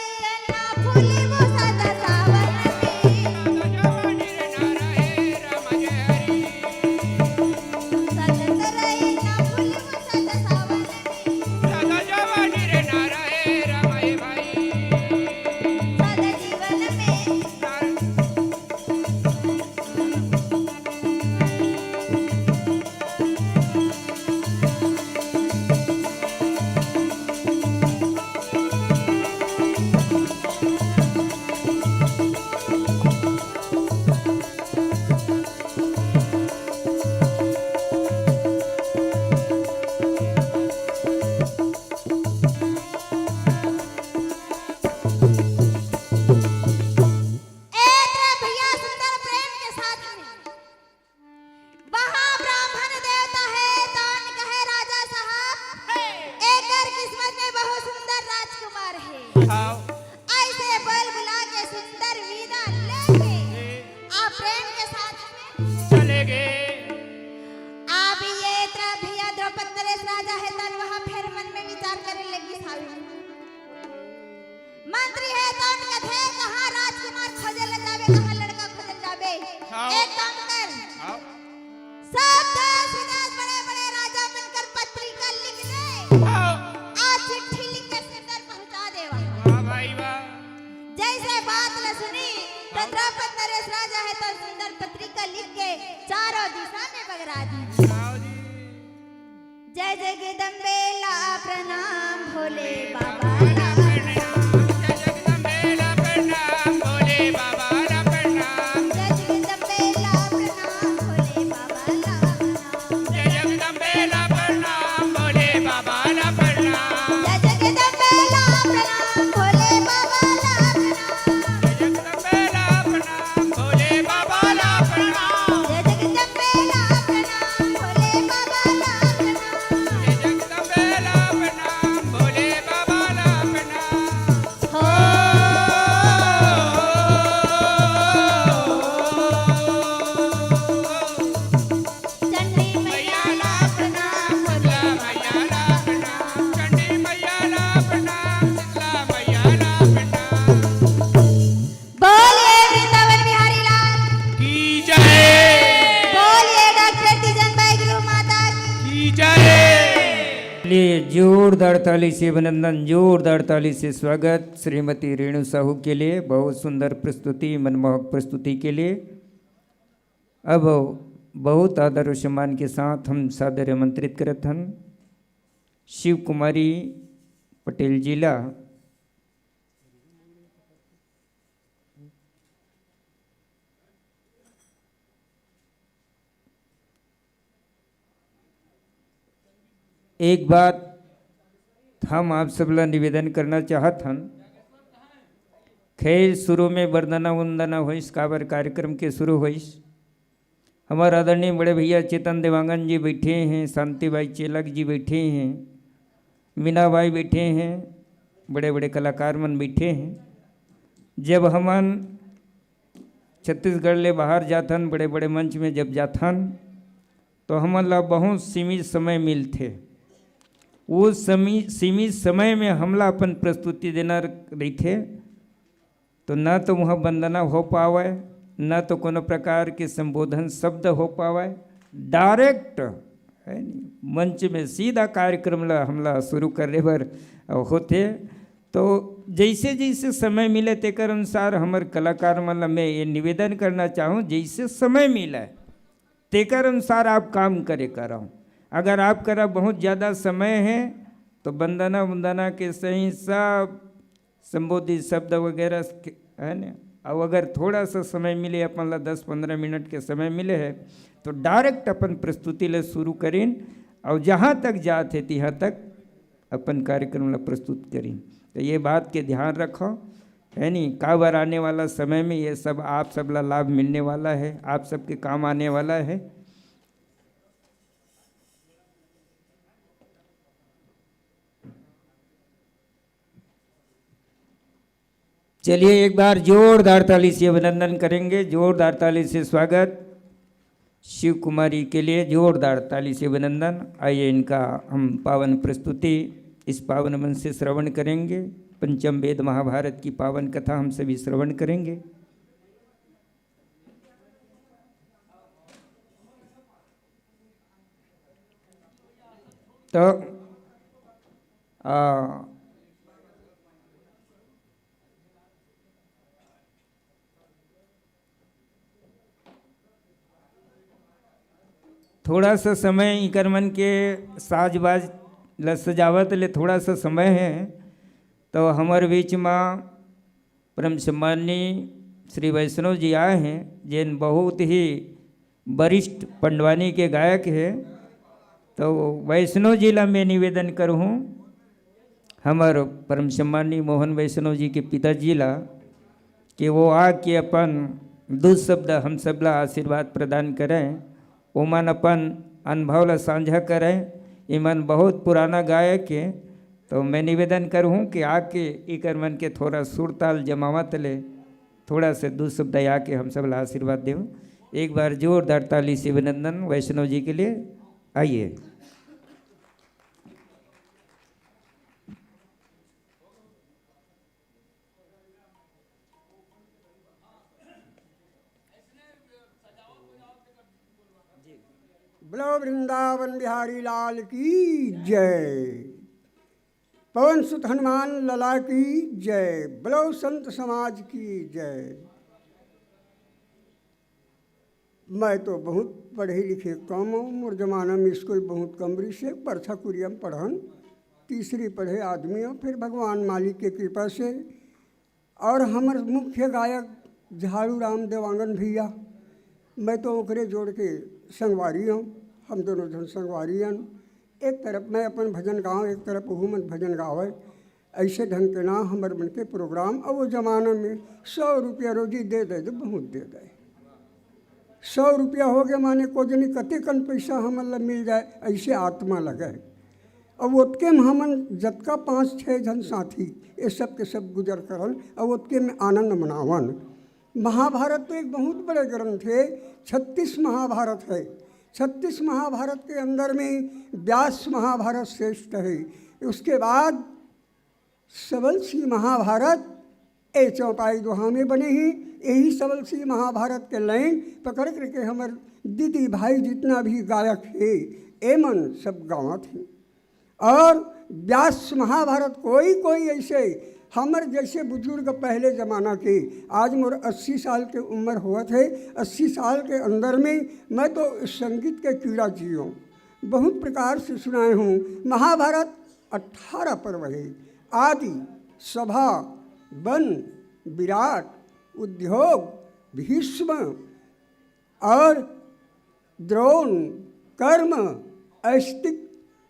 ना फूली वो सदा सावन में। सदा तोरई ना फूली वो सदा सावन में। सदा जीवन में। ए तरफ भैया सुंदर प्रेम के साथ में वहाँ ब्राह्मण देवता हे, तउन कहे राजा साहब, एकर किस्मत में बहुत सुंदर राजकुमार हे। हाँ। अइसे बोल बुला के सुंदर विदा लेके अउ प्रेम के साथ में चले गे। अब ए तरफ भैया द्रौपद नरेश राजा हे, तउन वहाँ फेर मन में विचार करे लगी। मंत्री हे तौन कथे, कहाँ राजकुमार खोजे ले जाबे, कहाँ लड़का खोजे ले जाबे। हाँ। एक काम कर, हाँ। सब देश विदेश बड़े बड़े राजा मन कर पत्रिका लिख दे। हाँ। आज चिट्ठी लिख के सिरदर पहुँचा देवा। वाह भाई वाह। जइसे बात ल सुनी, त हाँ। द्रौपद नरेश राजा हे तौन सुंदर पत्रिका लिख के चारों दिशा में बगरा दी। हाँ जी। जय जगदम्बे ला प्रणाम भोले बाबा ला प्रणाम। जय जगदम्बे ला प्रणाम भोले बाबा ला प्रणाम। जय जगदम्बे ला प्रणाम भोले बाबा ला प्रणाम। जय जगदम्बे ला प्रणाम भोले बाबा ला प्रणाम। जय जगदम्बे ला प्रणाम भोले बाबा ला प्रणाम। जय जगदम्बे ला प्रणाम भोले बाबा ला प्रणाम। जय जगदम्बे ला प्रणाम भोले बाबा ला प्रणाम। जय जगदम्बे ला प्रणाम भोले बाबा ला प्रणाम। हो। चंडी मैया ला प्रणाम, दुर्गा मैया ला प्रणाम, चंडी मैया ला प्रणाम, शीतला मैया ला प्रणाम। बोलिए वृंदावन बिहारी लाल की जय। बोलिए डॉक्टर तीजन बाई गुरु माता की। की जय। लिए जोरदार ताली से अभिनंदन, जोरदार ताली से स्वागत श्रीमती रेणु साहू के लिए। बहुत सुंदर प्रस्तुति, मनमोहक प्रस्तुति के लिए। अब बहुत आदर और सम्मान के साथ हम सादर आमंत्रित करत हन शिव कुमारी पटेल जी ला। एक बात हम आप सब ला निवेदन करना चाहत हन, खैर, शुरू में वंदना वंदना होइस, काबर कार्यक्रम के शुरू होइस। हमर आदरणीय बड़े भैया चेतन देवांगन जी बैठे हैं, शांति बाई चेलक जी बैठे हैं, मीना बाई बैठे हैं, बड़े-बड़े कलाकार मन बैठे हैं। जब हमन छत्तीसगढ़ ले बाहर जाथन, बड़े-बड़े मंच में जब जाथन, तो हमन ला बहुत सीमित समय मिलथे। वो समी-, सीमित समय में हमला अपन प्रस्तुति देना रहिथे, तो न तो वहाँ वंदना हो पावय, न तो कोनो प्रकार के संबोधन शब्द हो पावय। Direct, है नी, मंच में सीधा कार्यक्रम ला हमला शुरू करे बर होथे। तो जैसे जैसे समय मिले, तेकर अनुसार हमर कलाकार मन ला मैं ये निवेदन करना चाहूँ, जैसे समय मिले, तेकर अनुसार आप काम करे करव। अगर आप करा बहुत ज़्यादा समय है, तो वंदना वंदना के सही सब संबोधित शब्द वगैरह के, है ना? अउ अगर थोड़ा सा समय मिले, अपन ला दस पंद्रह मिनट के समय मिले है, तो direct अपन प्रस्तुति ले शुरू करिन, अउ जहाँ तक जात है, तिहाँ तक अपन कार्यक्रम ला प्रस्तुत करिन। तो ये बात के ध्यान रखो, है नी? काबर आने वाला समय में ये सब आप सब ला लाभ मिलने वाला है, आप सबके काम आने वाला है। चलिए, एक बार जोरदार ताली से अभिनंदन करेंगे, जोरदार ताली से स्वागत शिव कुमारी के लिए, जोरदार ताली से अभिनंदन। आइए, इनका हम पावन प्रस्तुति इस पावन मंच से श्रवण करेंगे। पंचम वेद महाभारत की पावन कथा हम सभी श्रवण करेंगे। तो, आ, थोड़ा सा समय इकर मन के साज बाज ल सजावत ले थोड़ा सा समय है, तो हमर बीच मा परम सम्माननीय श्री वैष्णव जी आए हैं, जेन बहुत ही वरिष्ठ पंडवानी के गायक है। तो वैष्णव जी ला मैं निवेदन करहूँ, हमर परम सम्माननीय मोहन वैष्णव जी के पिताजी ला, कि वो आके अपन दू शब्द हम सब ला आशीर्वाद प्रदान करें। ओमन अपन अनुभव ला साझा करें। इमन बहुत पुराना गायक है, तो मैं निवेदन करहूँ कि आके इकर मन के थोड़ा सुरताल जमावत ले थोड़ा से दू शब्द आके हम सब ला आशीर्वाद देव। एक बार जोरदार ताली से अभिनंदन वैष्णव जी के लिए। आइए। बोलो वृंदावन बिहारी लाल की जय। पवन सुत हनुमान लला की जय। बोलो संत समाज की जय। मैं तो बहुत पढ़े लिखे कम हूँ। मोर जमाना में स्कूल बहुत कम रहिसे। परछा कुरिया में पढ़न, तीसरी पढ़े आदमी हूँ। फिर भगवान मालिक के कृपा से और हमर मुख्य गायक झाड़ू राम देवांगन भैया, मैं तो ओकरे जोड़ के संगवारी हूँ। हम दोनों झन संगवारी हन। एक तरफ मैं अपन भजन गाँव, एक तरफ ओहू मन भजन गावे। ऐसे ढंग के ना हमर मन के प्रोग्राम। और वो जमाना में सौ रुपया रोजी दे दे, तो बहुत दे दे। सौ रुपया हो गया, माने को जनी कते कन पैसा हमन ला मिल जाए, ऐसे आत्मा लगे। अब ओतके में हमन जतका पाँच छः झन साथी, ये सब के सब गुजर करन, अब ओतके में आनंद मनावन। महाभारत तो एक बहुत बड़े ग्रंथ है, छत्तीस महाभारत है। छत्तीस महाभारत के अंदर में व्यास महाभारत श्रेष्ठ है। उसके बाद सबल सी महाभारत ए चौपाई दोहा में बने ही। यही सबल सी महाभारत के लाइन पकड़ करके हमर दीदी भाई जितना भी गायक है, एमन सब गावत हैं। और व्यास महाभारत कोई कोई ऐसे हमर जैसे बुजुर्ग पहले जमाना के, आज मोर अस्सी साल के उम्र होवत है, अस्सी साल के अंदर में मैं तो संगीत के कीड़ा जियो, बहुत प्रकार से सुनाए हूँ। महाभारत अठारह पर्व है। आदि, सभा, वन, विराट, उद्योग, भीष्म और द्रोण, कर्म, ऐस्तिक,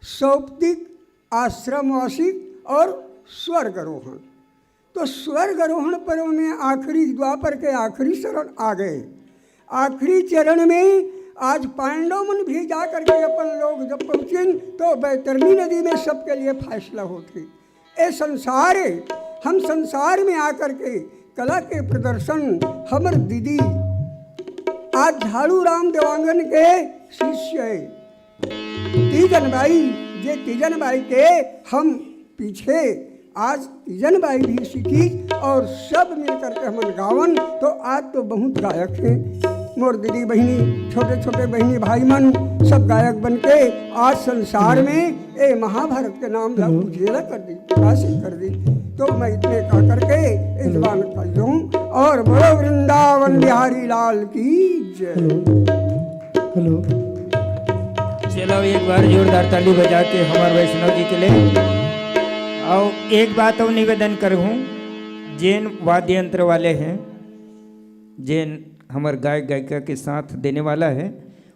सौप्तिक, आश्रमवासिक और स्वर्गारोहण। तो स्वर्गारोहण पर्व में आखिरी, द्वापर के आखिरी चरण आ गए। आखिरी चरण में आज पांडव मन भी जा करके अपन लोग जब पहुँचिन, तो बैतरणी नदी में सबके लिए फैसला होथे। ए संसार, हम संसार में आकर के कला के प्रदर्शन, हमर दीदी आज झाड़ू राम देवांगन के शिष्य है तीजन बाई, जे तीजन बाई के हम पीछे आज तीजन बाई भी सीखी और सब मिल करके हमन गावन। तो आज तो बहुत गायक हैं मोर दीदी बहिनी, छोटे छोटे बहिनी भाई मन, सब गायक बन के आज संसार में ए महाभारत के नाम ला हेलो। उजेला कर दी, प्रकाशित कर दी। तो मैं इतने कह करके ए हेलो। जबान कर दूं और बोलो वृंदावन बिहारी लाल की जय। हेलो। हेलो। चलो, एक बार जोरदार ताली बजा के हमारे वैष्णव जी के लिए। और एक बात और निवेदन करूँ, जेन वाद्य यंत्र वाले हैं, जेन हमारे गायक गायिका के साथ देने वाला है,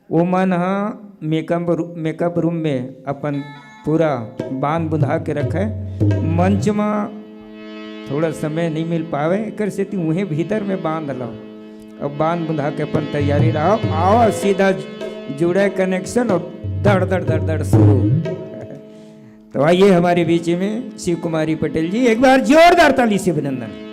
वो मन हा मेकअप रू-, मेकअप रूम में अपन पूरा बांध बुंधा के रखे। मंच में थोड़ा समय नहीं मिल पावे, एकर सेती उहें भीतर में बांध लो। अब बांध बुंधा के अपन तैयारी रहो, आओ सीधा जुड़े कनेक्शन और दड़ दड़ दड़ दड़ शुरू। तो आइए हमारे बीच में शिव कुमारी पटेल जी, एक बार जोरदार ताली से अभिनंदन।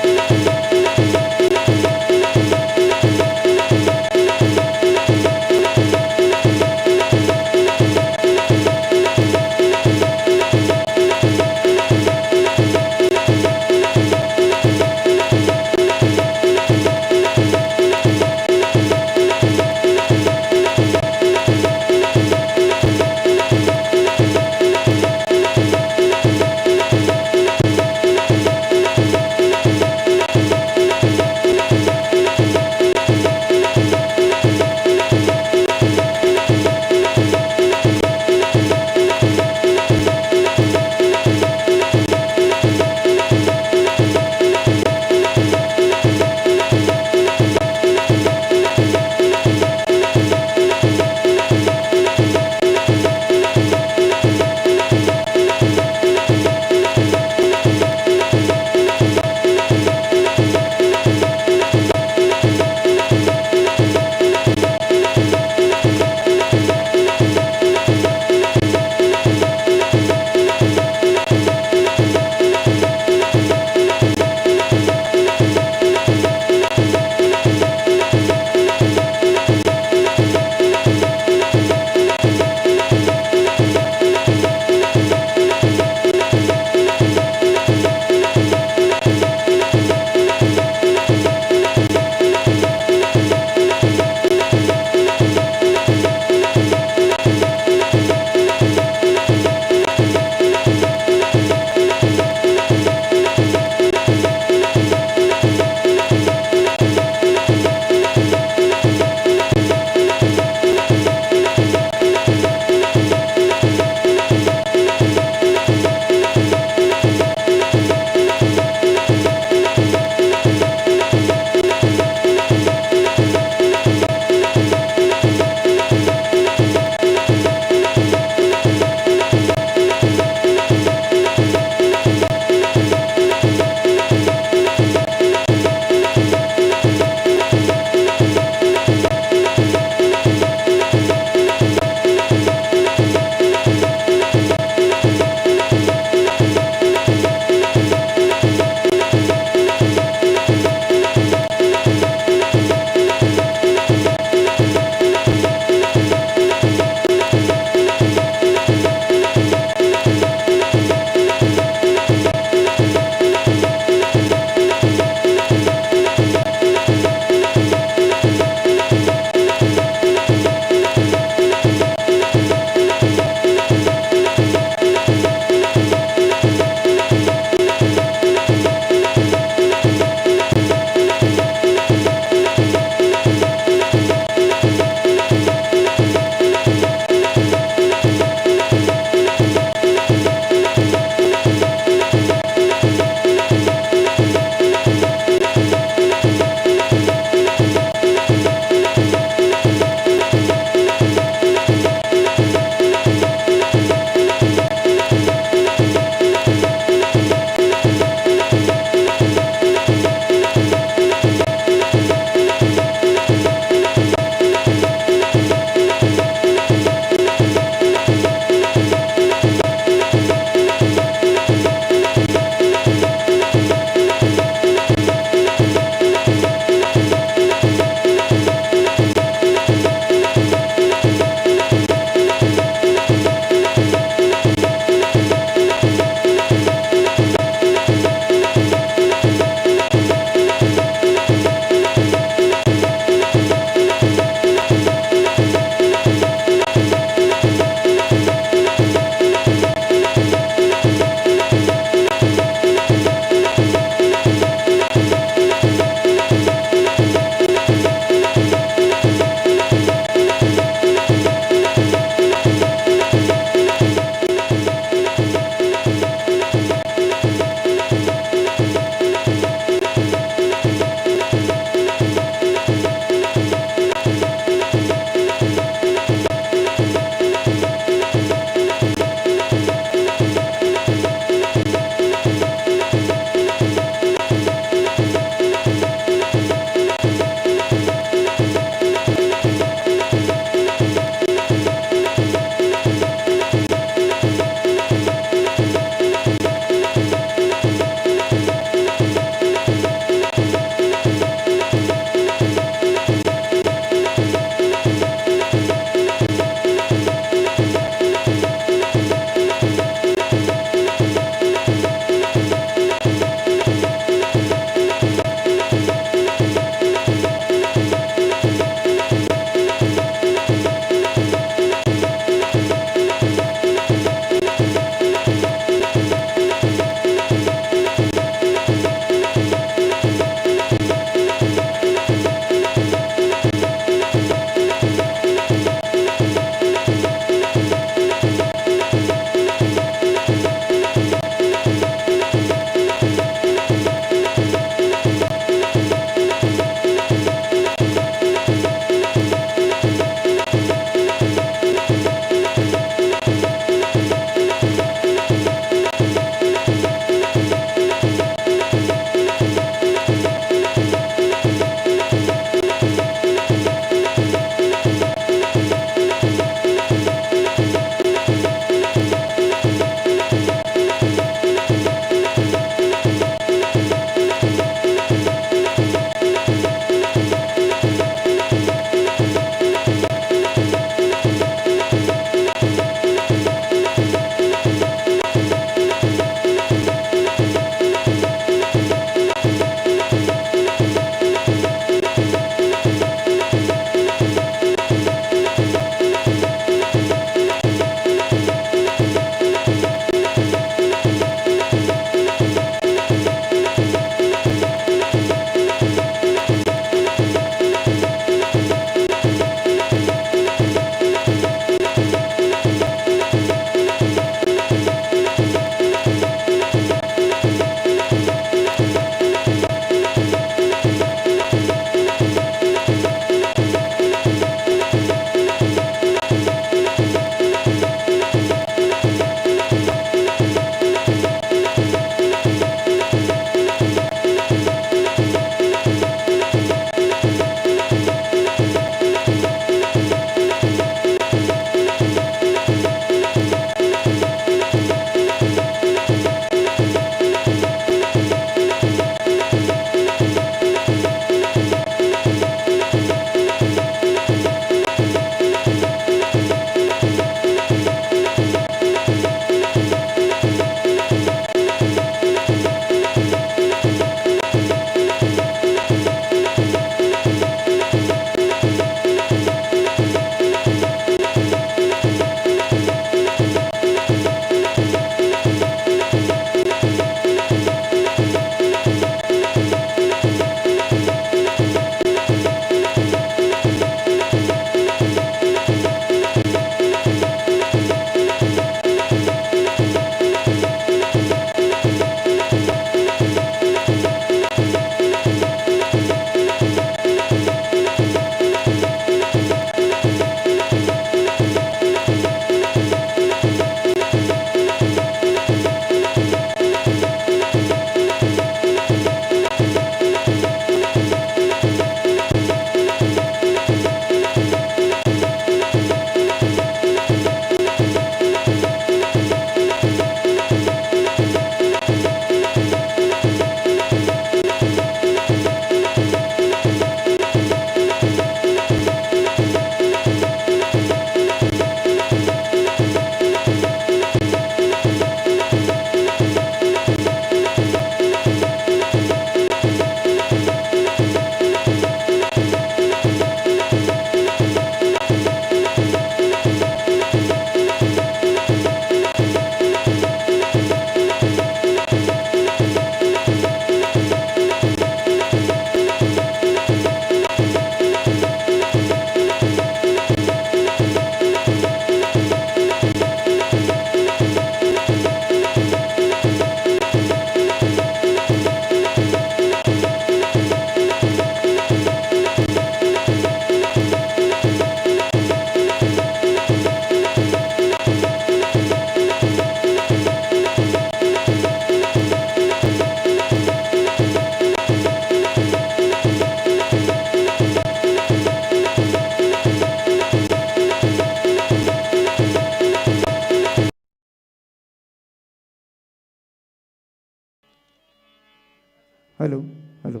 Hello, hello.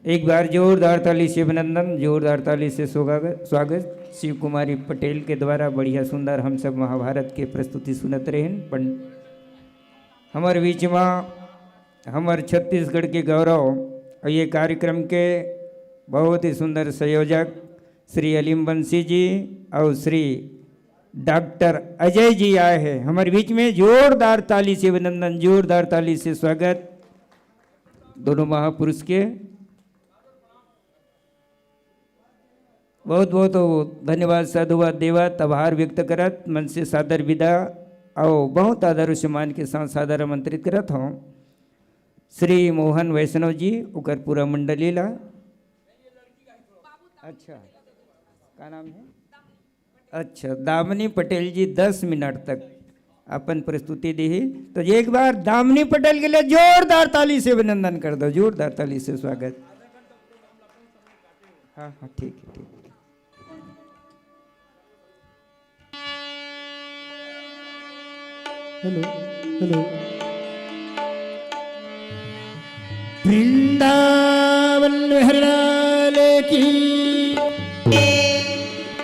एक बार जोरदार ताली से अभिनंदन, जोरदार ताली से स्वागत, स्वागत शिव कुमारी पटेल के द्वारा बढ़िया सुंदर हम सब महाभारत के प्रस्तुति सुनत रहेन। पं-, हमर बीच मा हमर छत्तीसगढ़ के गौरव और ये कार्यक्रम के बहुत ही सुंदर संयोजक श्री अलीम बंसी जी और श्री डॉक्टर अजय जी आए हैं हमारे बीच में। जोरदार ताली से अभिनंदन, जोरदार ताली से स्वागत दोनों महापुरुष के। बहुत बहुत धन्यवाद, साधुवाद देवत, आभार व्यक्त करत, मन से सादर विदा और बहुत आदर और सम्मान के साथ सादर आमंत्रित करत हूँ श्री मोहन वैष्णव जी, ओकर पूरा मंडली ला। अच्छा, का नाम है? अच्छा, दामिनी पटेल जी दस मिनट तक अपन प्रस्तुति दी। तो एक बार दामिनी पटेल के लिए जोरदार ताली से अभिनंदन कर दो, जोरदार ताली से स्वागत। हाँ, हाँ, ठीक है, ठीक है। Hello, hello. वृंदावन बिहारी लाल की,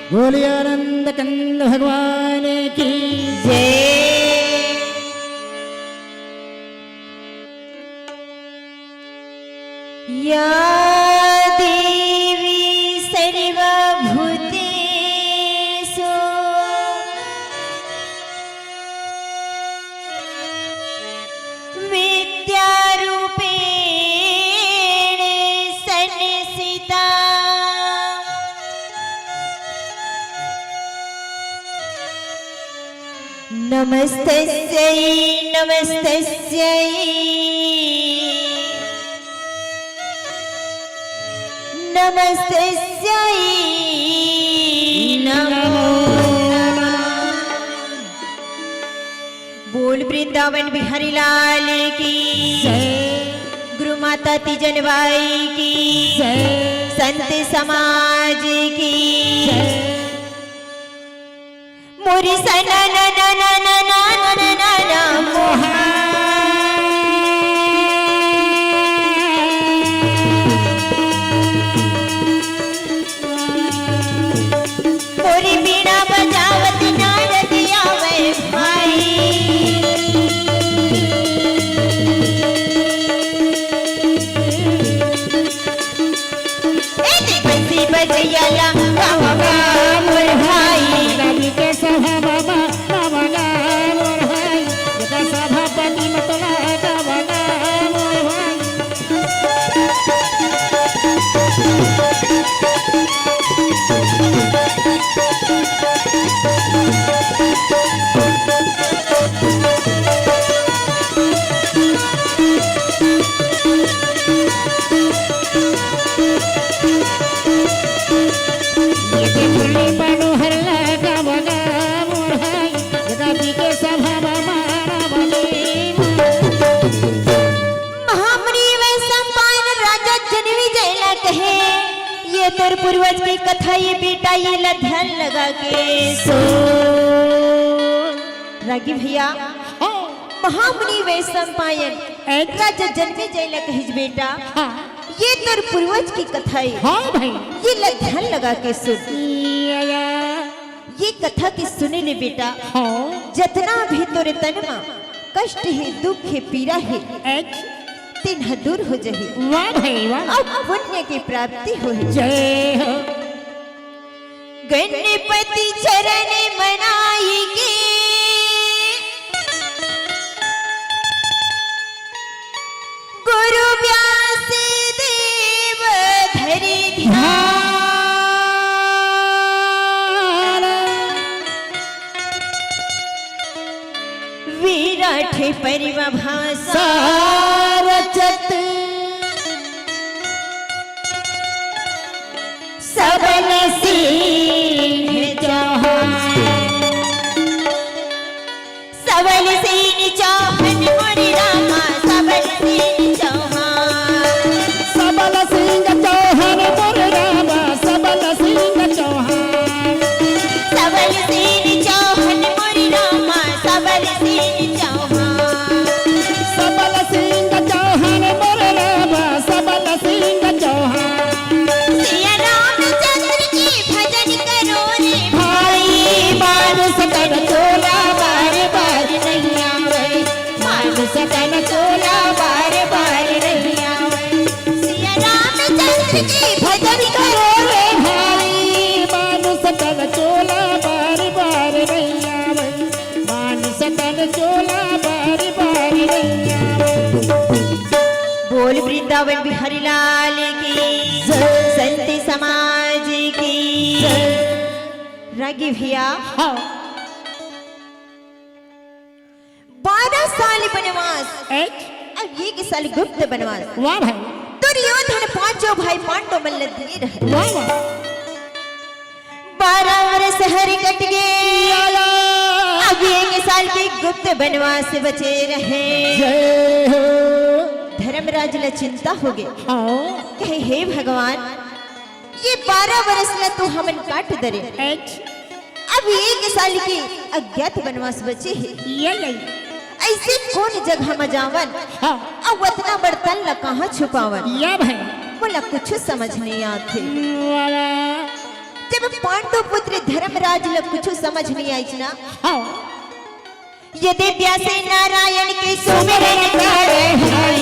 बोलिए आनंद कंद भगवान की जय। या देवी सर्वभूतेषु विद्यारूपेण संस्थिता। नमस्तस्यै, नमस्तस्यै। नमस्तस्यै नमो नमः। बोल वृंदावन बिहारी लाल की जय। गुरु माता तीजन बाई की जय। संत समाज की जय। मोरी सना ना ना ना ना ना ना ना ना मोहा। मोरी बीणा बजावत नारद आवे भाई। ए दे बंसी बजैया ला, गावा गा मोर भाई। रवि के सभा बाबा, गावा गा मोर भाई। जेकर सभापति मतला, गावा गा मोर भाई। महामुनि वैशंपायन राजा जनमेजय ला कहे, ये तोर पूर्वज के कथा ये बेटा, ये ला ध्यान लगा के सुन। रागी भैया, हाँ। महामुनि वैशंपायन अच्छा। राजा जनमेजय ला कहिस बेटा, हाँ। ये तोर पूर्वज के कथा ये। हाँ भाई। ये ला ध्यान लगा के सुन। या, या। ये कथा के सुने ले बेटा, हाँ। जतना भी तोरे तन मा कष्ट हे, दुख हे, पीरा हे, अच्छा। तेन ह दूर हो जही। वाह भाई वाह। अब पुण्य के प्राप्ति होही। जय हो। गणपति चरण मनाई के गुरु व्यास देव धरि ध्यान। विराट परिम भाषा रचत सबल सिंह चौहान। सबल सिंह चौहान मोरे रामा, सबल सिंह चौहान। सबल सिंह चौहान मोरे रामा, सबल सिंह चौहान। सबल सिंह चौहान मोरे रामा, सबल सिंह चौहान। सबल सिंह चौहान तन चोला बारी बारी नैया। बोल वृंदावन बिहारी लाल की, जय। संत समाज की। जय। रागी भैया, हाँ। बारह साल बनवास, एक। अब एक साल गुप्त बनवास। वाह भाई। दुर्योधन पांचों भाई पांडव मल्ल धीर है। वाह, वाह। बारह वर्ष हर कट गए। लाला। अब एक साल के गुप्त बनवास बचे रहे। जय हो। धर्मराज ला चिंता हो गए। हाँ। कहे, हे भगवान, ये बारह वर्ष ला तू हमन काट दरे। एक। अब एक साल के अज्ञात बनवास बचे हे। ये, ये। ऐसे कौन जगह म जावन? हाँ। अब अतना बड़ तन ला कहाँ छुपावन? ये भाई। मोला कुछ समझ नहीं आथे। वाला। जब पांडु पुत्र धर्मराज ला कुछ समझ नहीं आइस ना, हाँ। यदि प्यासे नारायण के सुमिरन करे भाई,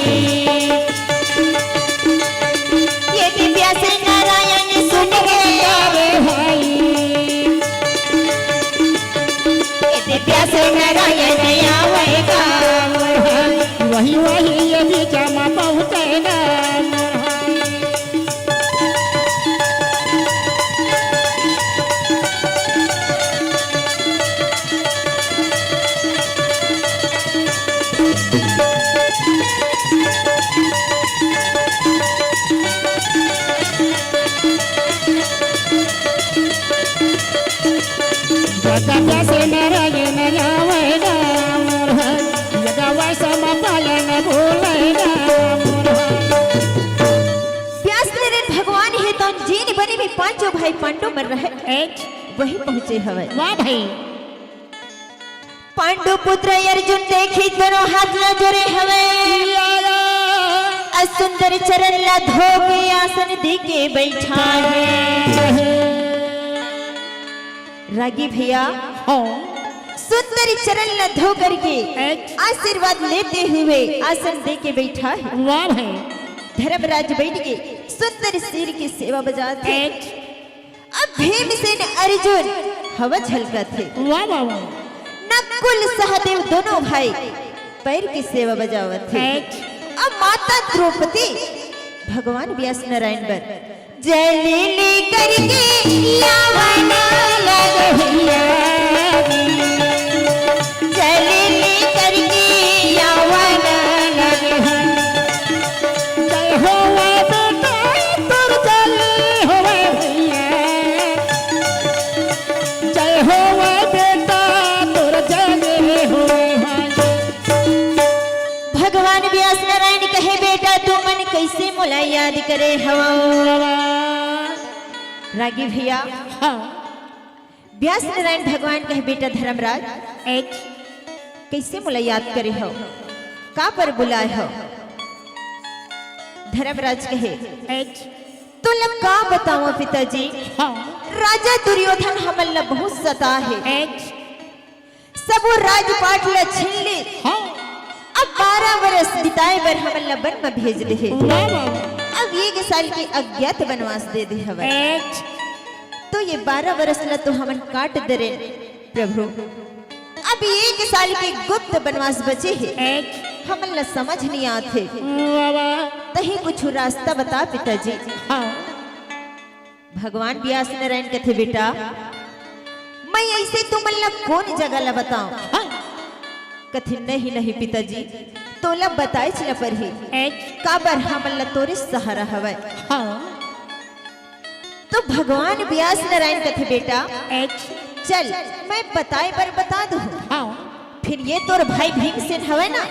यदि प्यासे नारायण सुमिरन करे भाई, यदि प्यासे नारायण आवेगा, वही वही ये बीच में पहुँचेगा। जगत से नारायण आवेगा मोर भाई, जगवा सम पालन बोलेगा मोर भाई। व्यास नारायण भगवान हे तौन जेन बने में पांचों भाई पांडव मर रहे, एक। वही पहुंचे हवय। वाह भाई। पांडु पुत्र अर्जुन देखी दोनों हाथ ला जोरे हवय। या, या। अ सुंदर चरण ला धो के आसन दे के बैठा है। रागी भैया, हाँ। सुंदर चरण ला धो करके एक। आशीर्वाद लेते हुए आसन दे के बैठा है। वाह भाई। धर्मराज बैठ के सुंदर सिर की सेवा बजात हे। एक। अब भीमसेन अर्जुन हवा झलकत हे। वाह, वाह, वाह। नकुल सहदेव दोनों भाई पैर की सेवा बजावत हे। एक। अब माता द्रौपदी भगवान व्यास नारायण बर जय लीली करके यावन लग भैया, जय लीली करके यावन लग। जय होवे बेटा तोर जय होवे भैया, जय होवे बेटा तोर जय होवे भाई। भगवान व्यास नारायण कहे, बेटा, तुमन कैसे मोला याद करे हवव? रागी भैया, हाँ। व्यास नारायण भगवान कहे, बेटा धर्मराज, एक। कैसे मोला याद करे हव? का पर बुलाए हव? धर्मराज कहे, एक। तोला का बतावं पिताजी, हाँ। राजा दुर्योधन हमन ला बहुत सता हे। एक। सबो राजपाट ला छीन ले। हाँ। अब बारह वर्ष बिताए बर हमन ला वन म भेज दे हे। वाह, वाह, वाह। अब एक साल के अज्ञात बनवास दे दे हवय। एक। तो ये बारह वर्ष ला तो हमन काट दरेन प्रभु। अब एक साल के गुप्त बनवास बचे हे। एक। हमन ला समझ नहीं आथे। वाह, वाह। तही कुछ रास्ता बता पिताजी। हाँ। भगवान व्यास नारायण कथे, बेटा, मैं ऐसे तुमन ला कौन जगह ला बताऊं? हाँ। कथे, नहीं, नहीं पिताजी, तोला बताएच ला परही। एक। काबर हमन ला तोरे सहारा हवय। हाँ। तो भगवान व्यास नारायण कथे, बेटा, एक। चल, मैं बताए बर बता दूं। हाँ। फिर ये तोर भाई भीमसेन हवय ना,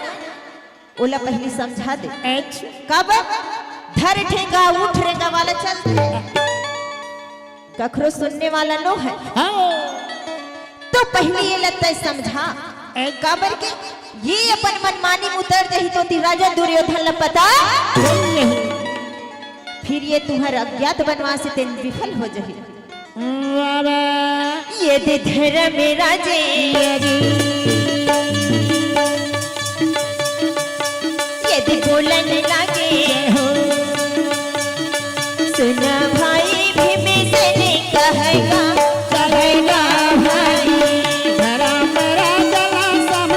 ओला पहिली समझा दे। एच। काबर? धर ठेंगा, उठ रेंगा वाला चलथे। कखरो सुनने वाला नो है। हाँ। तो पहिली एला तय समझा। एच। काबर के ये अपन मनमानी म उतर जही तो ती राजा दुर्योधन ला पता। कोई नहीं। फिर ये तुम्हर अज्ञात बनवास तेन विफल हो जही। वाह, वाह। यदि धर्म राजे, यदि यदि बोलन लागे, जय हो। सुना भाई भीमसेन कहेगा, कहेगा भाई। धर्म राजा ला सम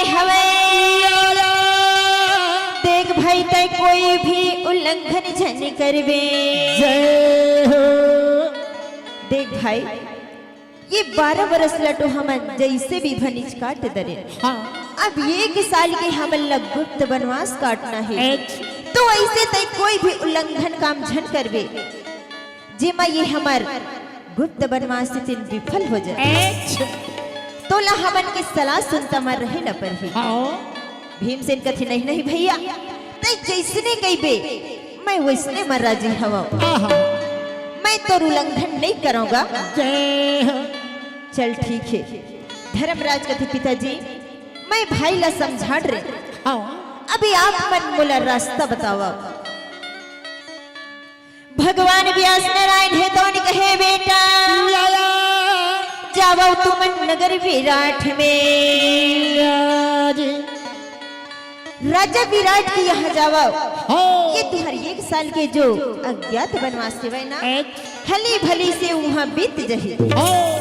हवय। देख भाई, तय कोई भी उल्लंघन झन करबे। जय हो। देख भाई, ये बारह बरस ल तो हमन जइसे भी भनिच काट दरे। हाँ। अब एक साल के हमन ल गुप्त बनवास काटना हे। अच्छा। तो ऐसे तय कोई भी उल्लंघन काम झन करबे, जेमा ये हमर गुप्त बनवास दिन विफल हो जाए। अच्छा। तोला हमन के सलाह सुनता म रहे ल परही। हाँ। भीमसेन कथे, "नहीं, नहीं भैया, तय जइसने कहिबे, मैं वइसने म राजी हवंव। आहा। मैं तोर उल्लंघन नहीं करंव गा।" जय हो। चल ठीक हे। धर्मराज कथे, "पिताजी, मैं भाई ला समझा डरेंव। हाँ। अभी आप मन मोला रास्ता बतावव।" भगवान व्यास नारायण हे तौन कहे, "बेटा, लाला। जावव तुमन नगर विराट में।" या जी। राजा विराट के यहाँ जावव। हो। ये तुहर एक साल के जो अज्ञात बनवास सेवय ना, एक। हली भली से उहाँ बीत जही। हो।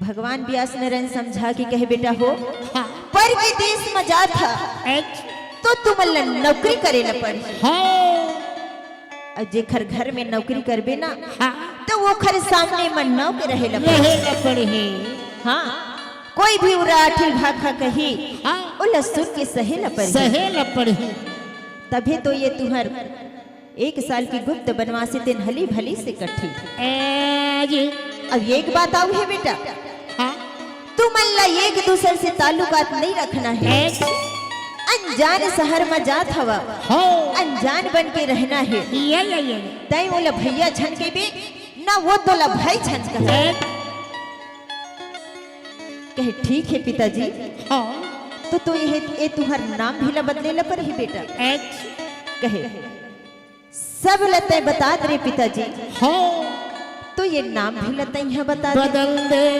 भगवान व्यास नारायण समझा के कहे, "बेटा हो, हाँ। पर के देश म जात ह, एक। तो तुमन ल नौकरी करे ल पड़ही।" हाँ। अउ जेखर घर में नौकरी करबे ना, हाँ। तो ओखर सामने म नव के रहे ल पड़ही। रहे ल पड़ही। हाँ, कोई भी उरा अठिल भाखा कही, हाँ। ओला सुन के सहे ल पड़ही। सहे ल पड़ही। तभे तो ये तुहर एक साल के गुप्त बनवासी दिन हली भली से कटही। ए जी। अब एक बात अउ हे बेटा, हाँ। तुमन ला एक दूसर से ताल्लुकात नहीं रखना हे। ए जी। अनजान शहर म जात हवा, हाँ। अनजान बन के रहना हे। ये, ये, ये। तय ओला भैया झन कहिबे, ना वो तोला भाई झन कहे। ए। कहे, "ठीक हे पिताजी।" हाँ। तो, तो ये, ये तुहर नाम भी ला बदले ला परही बेटा। ए। कहे, "सब ल तय बता दे रे पिताजी।" हाँ। तो ये नाम भी ल तय यहाँ बता दे। बदल दे।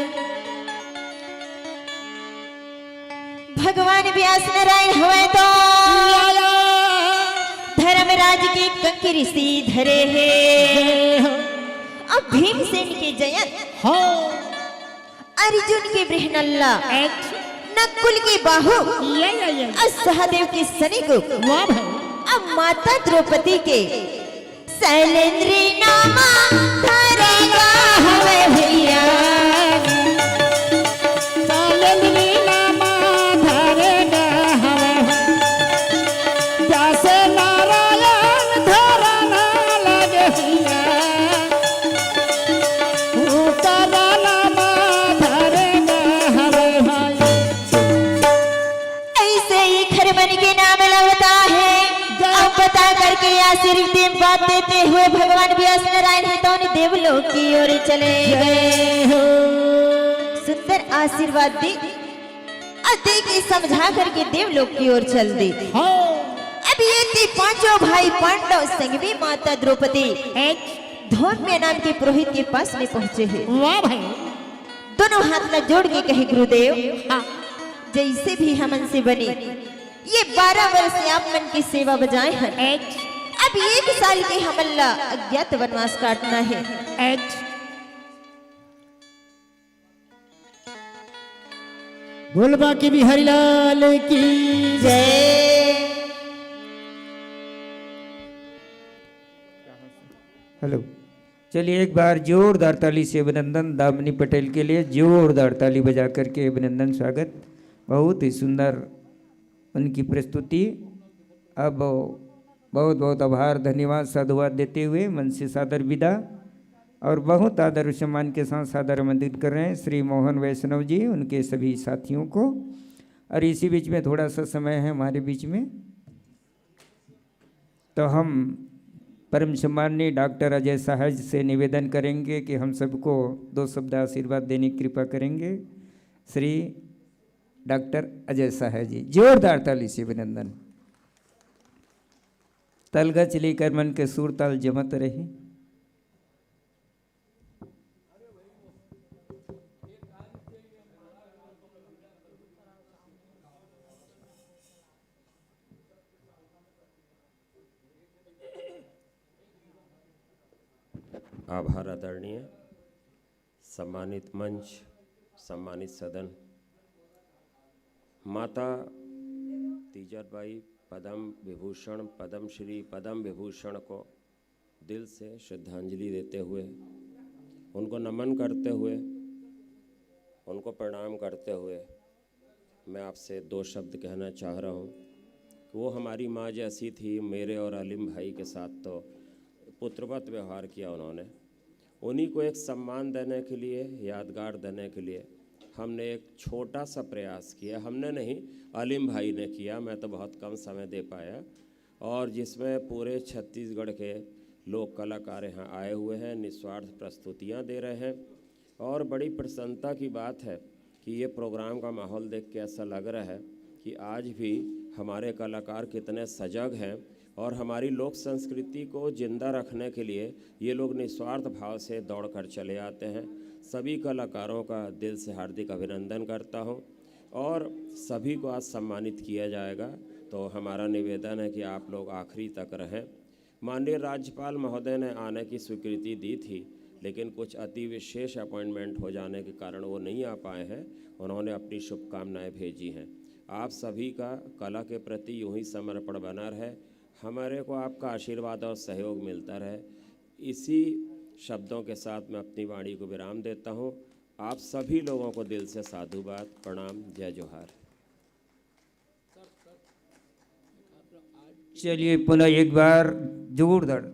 भगवान व्यास नारायण हवय तो लाला। धर्मराज के कंकी ऋषि धरे हे। जय हो। अब भीमसेन के जयंत। हाँ। अर्जुन के बृहनल्ला, एक। नकुल के बाहु, ये, ये, ये। अउ सहदेव के सनी गुप, वाह भाई। अब माता द्रौपदी के शैलेंद्री नामा धरेगा हवे भैया। शैलेंद्री नामा धरेगा हवे। जैसे नारायण धरना लगे भैया। ऐसे ही खरबन के नाम लगता है। जय। अब पता करके आशीर्वाद देते हुए भगवान व्यास नारायण हे तौन देवलोक की ओर चले गए। जय हो। सुंदर आशीर्वाद दी। अउ दे के समझा करके देवलोक की ओर चल दी। हाँ। अब ये थी पांचों भाई पांडव संग में माता द्रौपदी एक। धौम्य नाम के पुरोहित के पास में पहुंचे हैं। वाह भाई। दोनों हाथ ला जोड़ के कहे, "गुरुदेव, हाँ। जैसे भी हमन से बने, ये बारह वर्ष से आप मन की सेवा बजाए हैं। एक। अब एक साल के हमन ला अज्ञात वनवास काटना है। एक। बोल बांके बिहारी लाल की जय। हेलो, चलिए एक बार जोरदार ताली से अभिनंदन दामिनी पटेल के लिए, जोरदार ताली बजा करके अभिनंदन, स्वागत। बहुत ही सुंदर उनकी प्रस्तुति। अब बहुत बहुत आभार, धन्यवाद, साधुवाद देते हुए मन से सादर विदा। और बहुत आदर और सम्मान के साथ सादर आमंत्रित कर रहे हैं श्री मोहन वैष्णव जी, उनके सभी साथियों को। और इसी बीच में थोड़ा सा समय है हमारे बीच में, तो हम परम सम्माननीय डॉक्टर अजय सहाय जी से निवेदन करेंगे कि हम सबको दो शब्द आशीर्वाद देने की कृपा करेंगे। श्री डॉक्टर अजय सहाय जी, जोरदार ताली से अभिनंदन। तलगच लेकर मन के सुर ताल जमत रही। आभार आदरणीय। सम्मानित मंच, सम्मानित सदन, माता तीजन बाई पद्म विभूषण, पद्मश्री, पद्म विभूषण को दिल से श्रद्धांजलि देते हुए, उनको नमन करते हुए, उनको प्रणाम करते हुए मैं आपसे दो शब्द कहना चाह रहा हूँ कि वो हमारी माँ जैसी थी। मेरे और अलीम भाई के साथ तो पुत्रवत व्यवहार किया उन्होंने। उन्हीं को एक सम्मान देने के लिए, यादगार देने के लिए हमने एक छोटा सा प्रयास किया। हमने नहीं, अलीम भाई ने किया, मैं तो बहुत कम समय दे पाया। और जिसमें पूरे छत्तीसगढ़ के लोक कलाकार यहाँ आए हुए हैं, निस्वार्थ प्रस्तुतियाँ दे रहे हैं। और बड़ी प्रसन्नता की बात है कि ये प्रोग्राम का माहौल देख के ऐसा लग रहा है कि आज भी हमारे कलाकार कितने सजग हैं और हमारी लोक संस्कृति को जिंदा रखने के लिए ये लोग निस्वार्थ भाव से दौड़ कर चले आते हैं। सभी कलाकारों का दिल से हार्दिक अभिनंदन करता हूँ और सभी को आज सम्मानित किया जाएगा। तो हमारा निवेदन है कि आप लोग आखिरी तक रहें। माननीय राज्यपाल महोदय ने आने की स्वीकृति दी थी, लेकिन कुछ अति विशेष अपॉइंटमेंट हो जाने के कारण वो नहीं आ पाए हैं। उन्होंने अपनी शुभकामनाएं भेजी हैं। आप सभी का कला के प्रति यूं ही समर्पण बना रहे। हमारे को आपका आशीर्वाद और सहयोग मिलता रहे। इसी शब्दों के साथ मैं अपनी वाणी को विराम देता हूँ। आप सभी लोगों को दिल से साधुवाद, प्रणाम, जय जोहार। चलिए, पुनः एक बार जोरदार।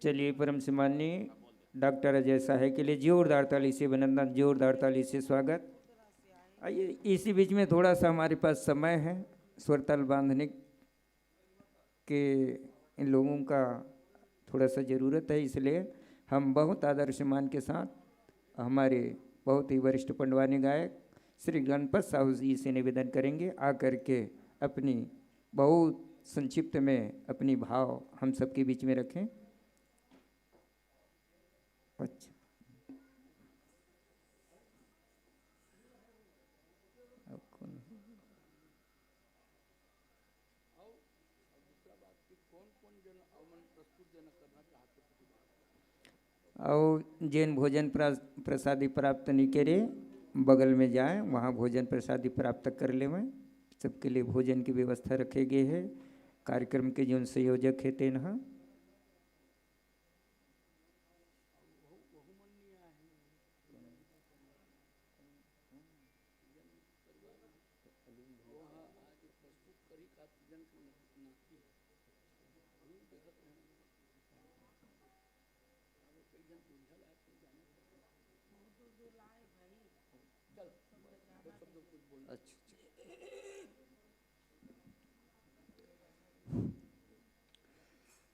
चलिए, परम सम्माननीय डॉक्टर अजय सहाय के लिए जोरदार ताली से अभिनंदन, जोरदार ताली से स्वागत। आइए, इसी बीच में थोड़ा सा हमारे पास समय है स्वरताल बांधने के। इन लोगों का थोड़ा सा ज़रूरत है, इसलिए हम बहुत आदर सम्मान के साथ हमारे बहुत ही वरिष्ठ पंडवानी गायक श्री गणपत साहू जी से निवेदन करेंगे, आकर के अपनी बहुत संक्षिप्त में अपनी भाव हम सबके बीच में रखें। अच्छा, अब कौन? और जेन भोजन प्र-, प्रसादी प्राप्त नहीं करे, बगल में जाए, वहाँ भोजन प्रसादी प्राप्त कर लेवे। सबके लिए भोजन की व्यवस्था रखे गए है। कार्यक्रम के जोन संयोजक है तेन ह।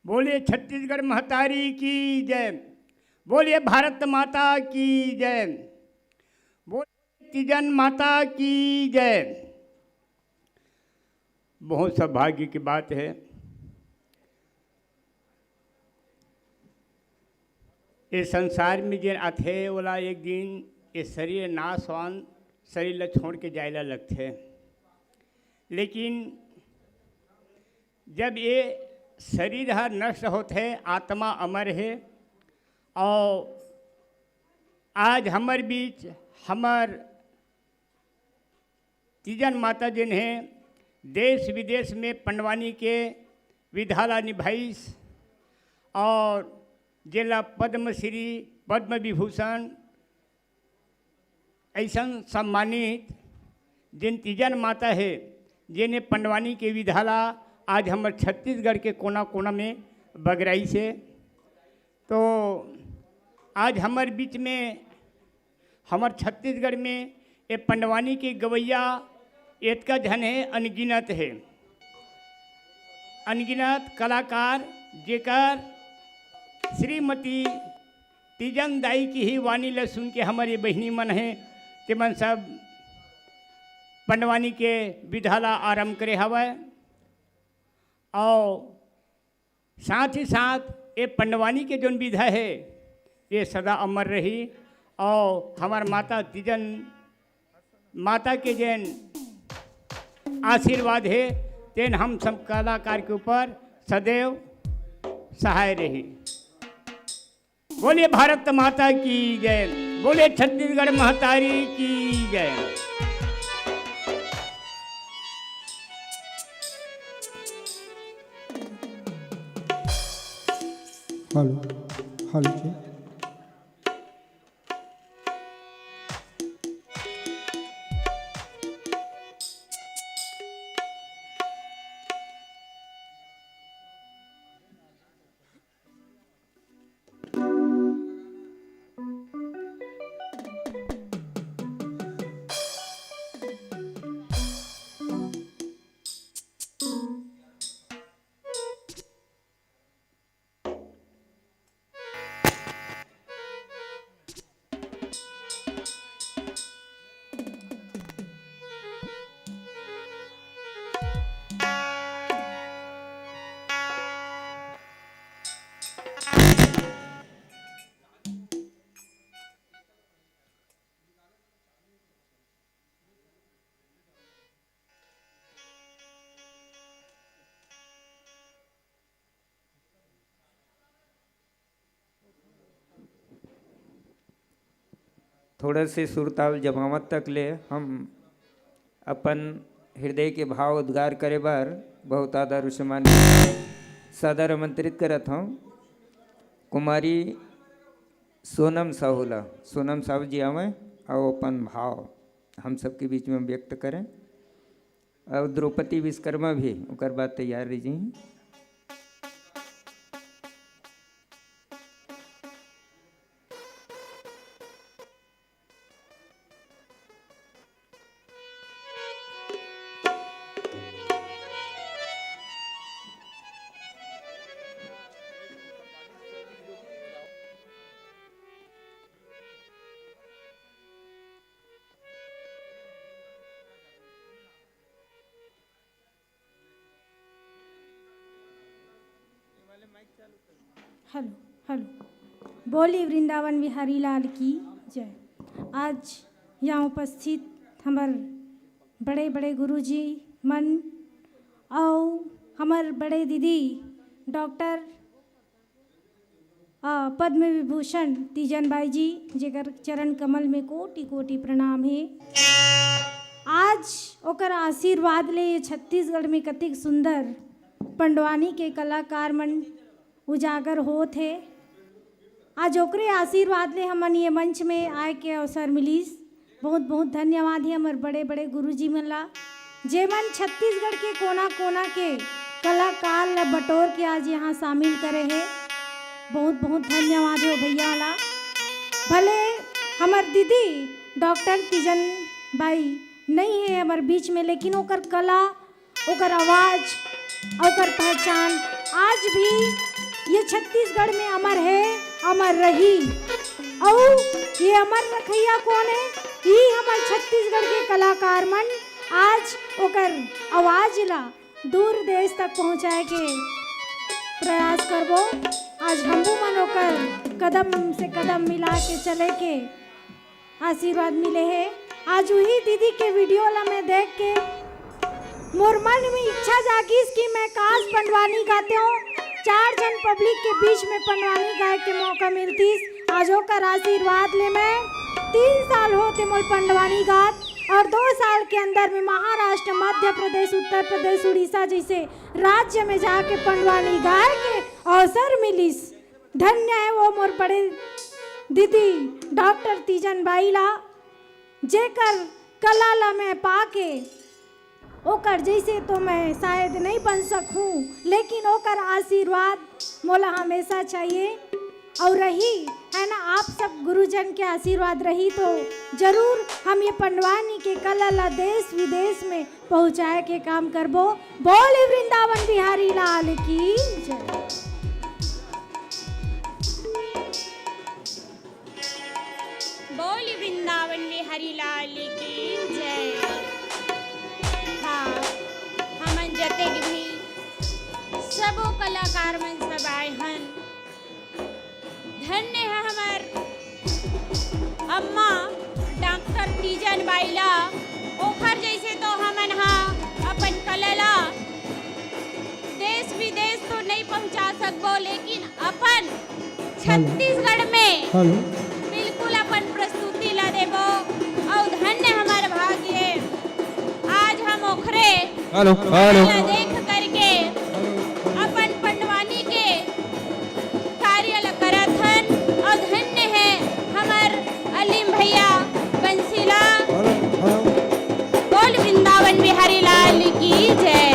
बोलिए छत्तीसगढ़ महतारी की जय, बोलिए भारत माता की जय, बोलिए तीजन माता की जय। बहुत सौभाग्य की बात है, ये संसार में जेन आथे, ओला एक दिन ये शरीर नाशवान शरीर ला छोड़ के जाए ला लगथे। लेकिन जब ये शरीर ह नष्ट होथे, आत्मा अमर हे। और आज हमर बीच हमर तीजन माता जिन्हें देश विदेश में पंडवानी के विधा ला निभाइस और जेला पद्मश्री, पद्म विभूषण ऐसन सम्मानित जिन तीजन माता हे, जेने पंडवानी के विधा ला आज हमर छत्तीसगढ़ के कोना कोना में बगराइस हे। तो आज हमर बीच में, हमर छत्तीसगढ़ में ये पंडवानी के गवैया एतका झन हे, अनगिनत हे, अनगिनत कलाकार, जेकर श्रीमती तीजन दाई की ही वाणी ल सुन के हमर ये बहिनी मन हे, ते मन सब पंडवानी के विधा ला आरंभ करे हवय। और साथ ही साथ ये पंडवानी के जोन विधा हे, ये सदा अमर रही। और हमर माता तीजन माता के जेन आशीर्वाद हे, तेन हम सब कलाकार के ऊपर सदैव सहाय रही। बोलिए भारत माता की जय, बोलिए छत्तीसगढ़ महतारी की जय। हेलो, हेलो जी। थोड़ा से सुरताल जमावत तक ले हम अपन हृदय के भाव उद्गार करे बर बहुत आदर अउ सम्मान, सादर आमंत्रित करत हौं कुमारी सोनम साहू ला। सोनम साहू जी आवैं अउ अपन भाव हम सबके बीच में व्यक्त करें। अउ द्रौपदी विश्वकर्मा भी ओकर बाद तैयार रहिजही। Hello, hello. बोली वृंदावन बिहारी लाल की जय। आज यहाँ उपस्थित हमर बड़े-बड़े गुरुजी मन अउ हमर बड़े दीदी डॉक्टर, अ, पद्म विभूषण तीजन बाई जी, जेकर चरण कमल में कोटि-कोटि प्रणाम हे। आज ओकर आशीर्वाद ले ये छत्तीसगढ़ में कतिक सुंदर पंडवानी के कलाकार मन उजागर होत हे। आज ओकरे आशीर्वाद ले हमन ये मंच में आए के अवसर मिलिस। बहुत बहुत धन्यवाद हे हमर बड़े बड़े गुरुजी मन ला, जेमन छत्तीसगढ़ के कोना कोना के कलाकार ला बटोर के आज यहाँ शामिल करे हे। बहुत बहुत धन्यवाद हे भैया ला। भले हमर दीदी डॉक्टर तीजन बाई नहीं हे हमर बीच में, लेकिन ओकर कला, ओकर आवाज, ओकर पहचान आज भी ये छत्तीसगढ़ में अमर हे, अमर रही। अउ ये अमर रखइया कोन हे? ई हमर छत्तीसगढ़ के कलाकार मन। आज ओकर आवाज ला दूर देश तक पहुँचाए के प्रयास करबो। आज हमू मन ओकर कदम से कदम मिला के चले के आशीर्वाद मिले हे। आज उही दीदी के वीडियो ला मैं देख के मोर मन में इच्छा जागिस कि मैं काश पंडवानी गातेंव, चार झन पब्लिक के बीच में पंडवानी गाए के मौका मिलतिस। आज ओकर आशीर्वाद ले मैं तीन साल होत हे मोर पंडवानी गात, अउ दो साल के अंदर में महाराष्ट्र, मध्य प्रदेश, उत्तर प्रदेश, उड़ीसा जैसे राज्य में जाके पंडवानी गाए के अवसर मिलिस। धन्य हे वो मोर बड़े दीदी डॉक्टर तीजन बाई ला, जेकर कला ला मैं पाके ओकर जैसे तो मैं शायद नहीं बन सकूं, लेकिन ओकर आशीर्वाद मोला हमेशा चाहिए अउ रही, है ना। आप सब गुरुजन के आशीर्वाद रही तो जरूर हम ये पंडवानी के कला ला देश विदेश में पहुँचाए के काम करबो। बोल वृंदावन बिहारी लाल की जय। बोल वृंदावन बिहारी लाल की जय। हाँ, हमन जतेक भी सबो कलाकार मन सब आए हन, धन्य हे हमर अम्मा डॉक्टर तीजन बाई ला। ओखर जैसे तो हमन हा अपन कला ला वो लेकिन अपन छत्तीसगढ़ में हेलो। बिल्कुल अपन प्रस्तुति ला देबो। अउ धन्य हमर भाग्य, आज हम ओखरे हेलो, हेलो। ला देख करके अपन पंडवानी के कार्य ला करत हन। अउ धन्य है हमर अलीम भैया बंसीला। Hello, hello. बोल वृंदावन बिहारी लाल की जय।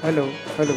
Hello, hello.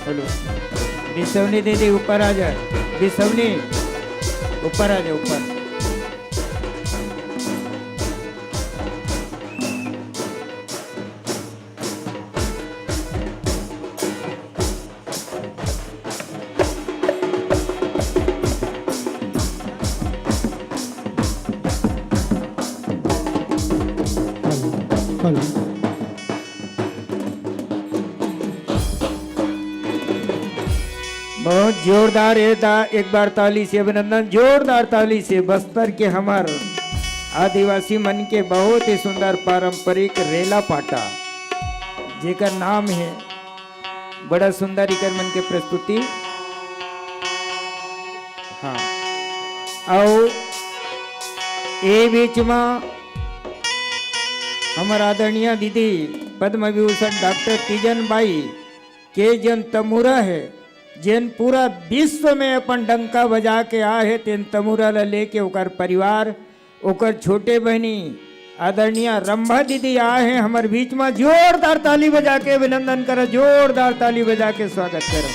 हेलो, बिसौनी दीदी, ऊपर आ जा। बिसौनी, ऊपर आ जा, ऊपर। हेलो। बहुत जोरदार हे दा, एक बार ताली से अभिनंदन, जोरदार ताली से। बस्तर के हमर आदिवासी मन के बहुत ही सुंदर पारंपरिक रेला पाटा, जेकर नाम हे, बड़ा सुंदर इकर मन के प्रस्तुति। हाँ, अउ ए बीच मा हमर आदरणीय दीदी पद्म विभूषण डॉक्टर तीजन बाई के जेन तमुरा हे, जेन पूरा विश्व में अपन डंका बजा के आए हे, तेन तमुरा ला लेके ओकर परिवार, ओकर छोटे बहिनी आदरणीय रंभा दीदी आए हे हमर बीच में। जोरदार ताली बजा के अभिनंदन करो, जोरदार ताली बजा के स्वागत करो।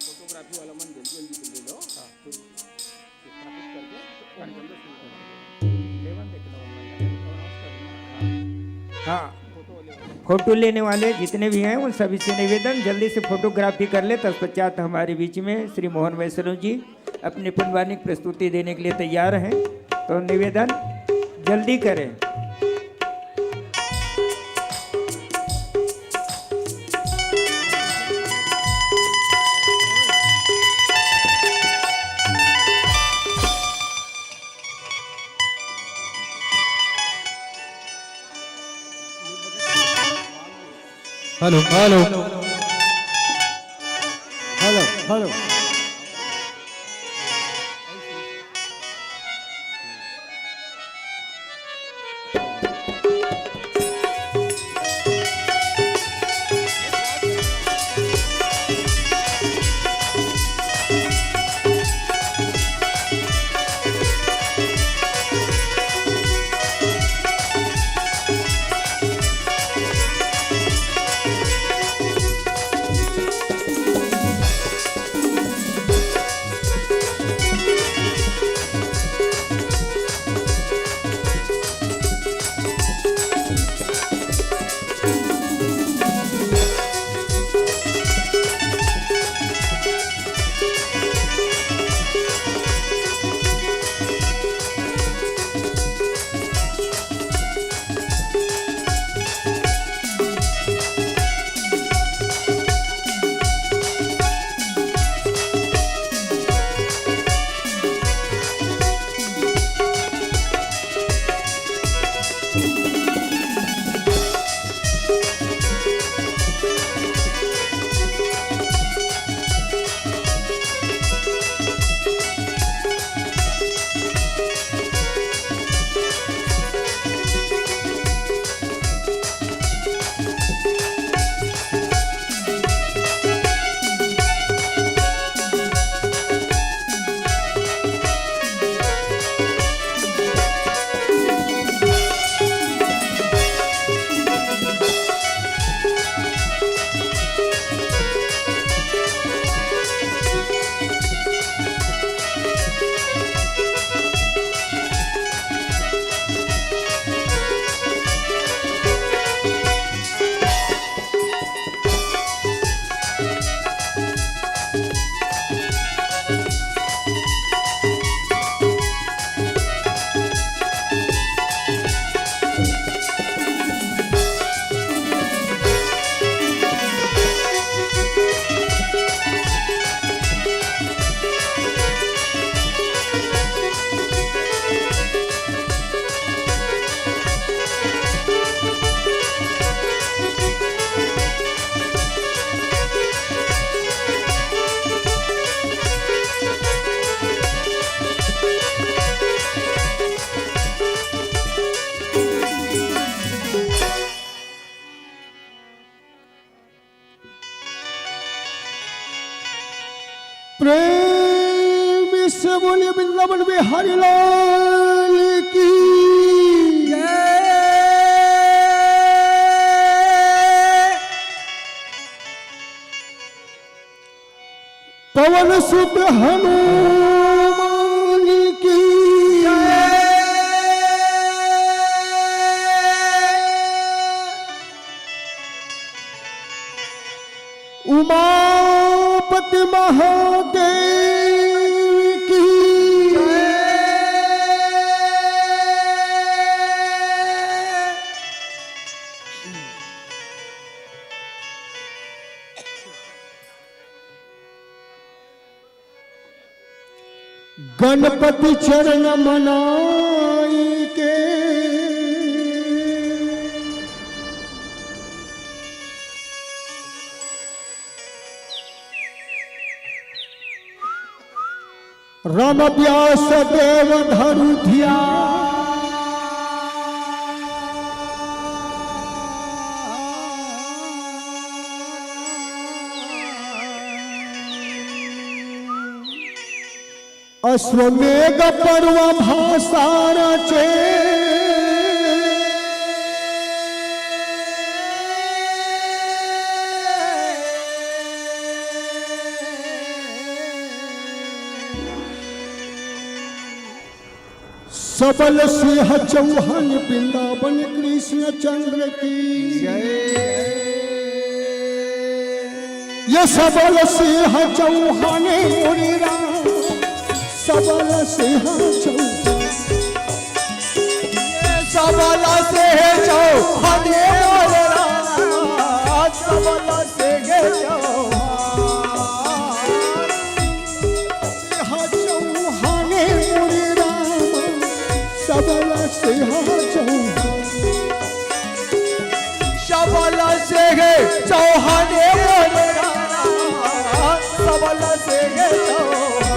फोटोग्राफी वाला मन जल्दी जल्दी कर ले लो। हाँ। फिर स्थापित करके अपन बंदे शुरू कर देंगे। लेवन देखना होगा। हाँ, फोटो लेने वाले जितने भी हैं, उन सभी से निवेदन, जल्दी से फोटोग्राफी कर ले। तत्पश्चात हमारे बीच में श्री मोहन वैष्णव जी अपनी पुनवानी प्रस्तुति देने के लिए तैयार हैं, तो निवेदन, जल्दी करें। Hello, hello, hello, hello. प्रेम से बोलिए वृंदावन बिहारी लाल की। पवन सुत हनुमान की। उमापति महादेव की। गणपति चरण मनाई के। राम व्यास देव धरु ध्यान। अश्वमेघ पर्व भाषा रचे। सबल सिंह चौहान वृंदावन कृष्ण चंद्र की। जय। ये सबल सिंह चौहान मोरे राम, सबल सिंह चौहान। ये सबल सिंह चौहान मोरे राम, सबल सिंह चौहान। सिंह चौहान मोरे राम, सबल सिंह चौहान। सबल सिंह चौहान मोरे राम, सबल सिंह चौहान।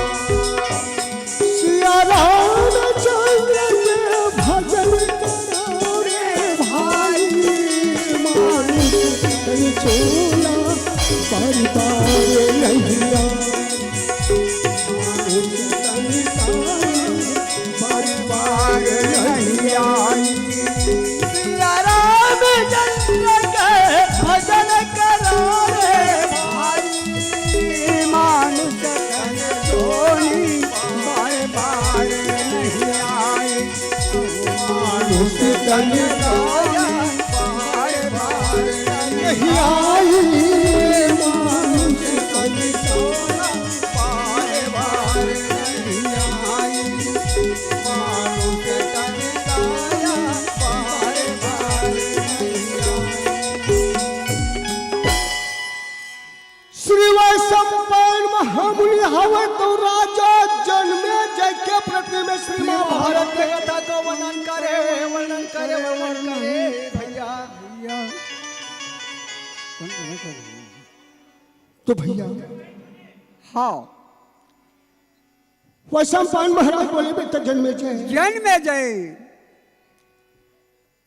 सिया रामचंद्र के भजन करो रे भाई, मानुष तन चोला परिवार नहीं आ। बार बार नहीं आई। सिया रामचंद्र के भजन करो रे भाई, मानुष तन सोई बार बार नहीं आई। मानुष तन सोई बार बार नहीं आई। मानुष तन सोई बार बार नहीं आई। मानुष तन काया बार बार नहीं आई। श्री वैशंपायन महामुनि हवय तो राजा जनमेजय के प्रति में श्री महाभारत के कथा को वर्णन करे, वर्णन करे, वर्णन करे भैया। तो भैया, हाँ। वैशंपायन महाराज बोले, बेटा जनमेजय, जनमेजय।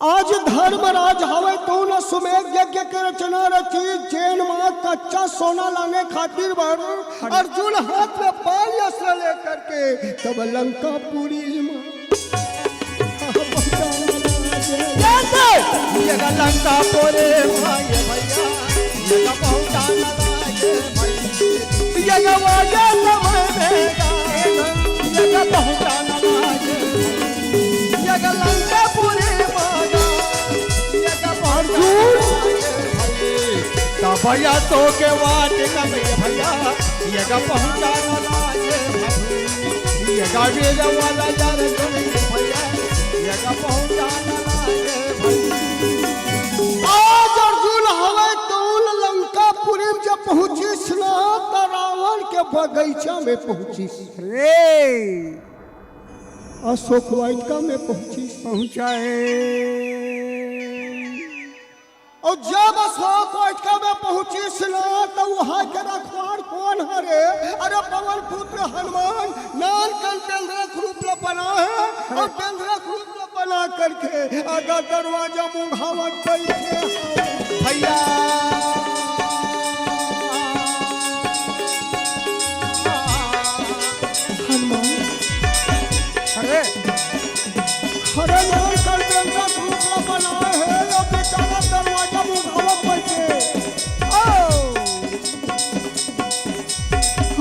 आज धर्मराज हवय, तोन अश्वमेध यज्ञ के रचना रचिस, जेन मा कच्चा सोना लाने खातिर बर अर्जुन हाथ में बाण अस्त्र लेकर के तब लंकापुरी मा ये तो, ये का लंकापुरी मा ये भैया, ये का पहुंचाना लागे भैया, ये का वो ये समय में का, ये का पहुंचाना लागे भैया, ये का लंकापुरी मा ये का पहुंचाना लागे भैया। तब भैया तो के वाट का भैया, ये का पहुंचाना लागे भैया, ये का वीर वाला यार भैया, ये का पहुंचाना लागे भैया। आज अर्जुन हवय तउन लंकापुरी में जब पहुंचिस ना, त रावण के बगीचा में पहुंचिस। रे अशोक वाटिका में पहुंचिस। पहुंचाए। अउ जब अशोक वाटिका में पहुंचिस ना, त उहां के रखवार कोन हरे? अरे पवन पुत्र हनुमान नान कन बेंदरा के रूप ल बना हे, अउ बेंदरा के रूप ल बना करके आगा दरवाजा मुहावत बइठे हे। भैया। हनुमान।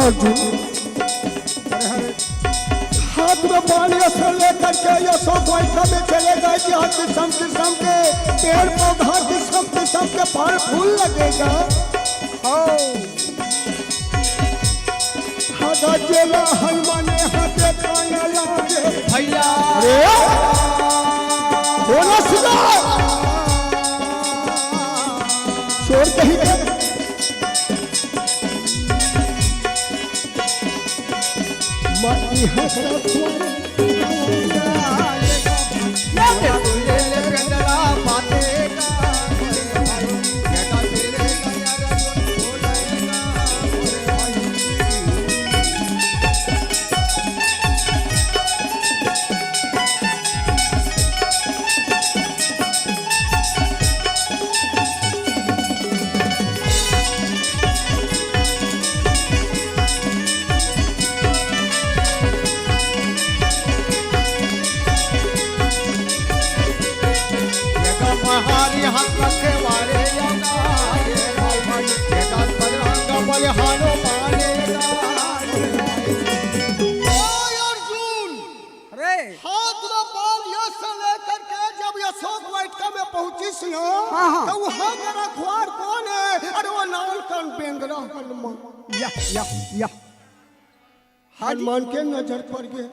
अर्जुन, हाथ में बाण यश लेकर के यशोक वाटिका में चले गए कि हाथ किस्म किस्म के पेड़ पौधा, किस्म किस्म के फल फूल लगेगा। हाँ। हगा जेला हनुमान हाथे काया लागे। भैया। अरे, बोला सुना। चोर कहीं का। मत इहाँ करा। अरे। हाथ में बाण यश लेकर के जब यशोक वाटिका में पहुंचिस ना, हाँ, हाँ। तो वहां का रखवार कौन है? अरे वो लाल कन बेंदरा हनुमान। या, या, या। हनुमान के नजर पड़ गए।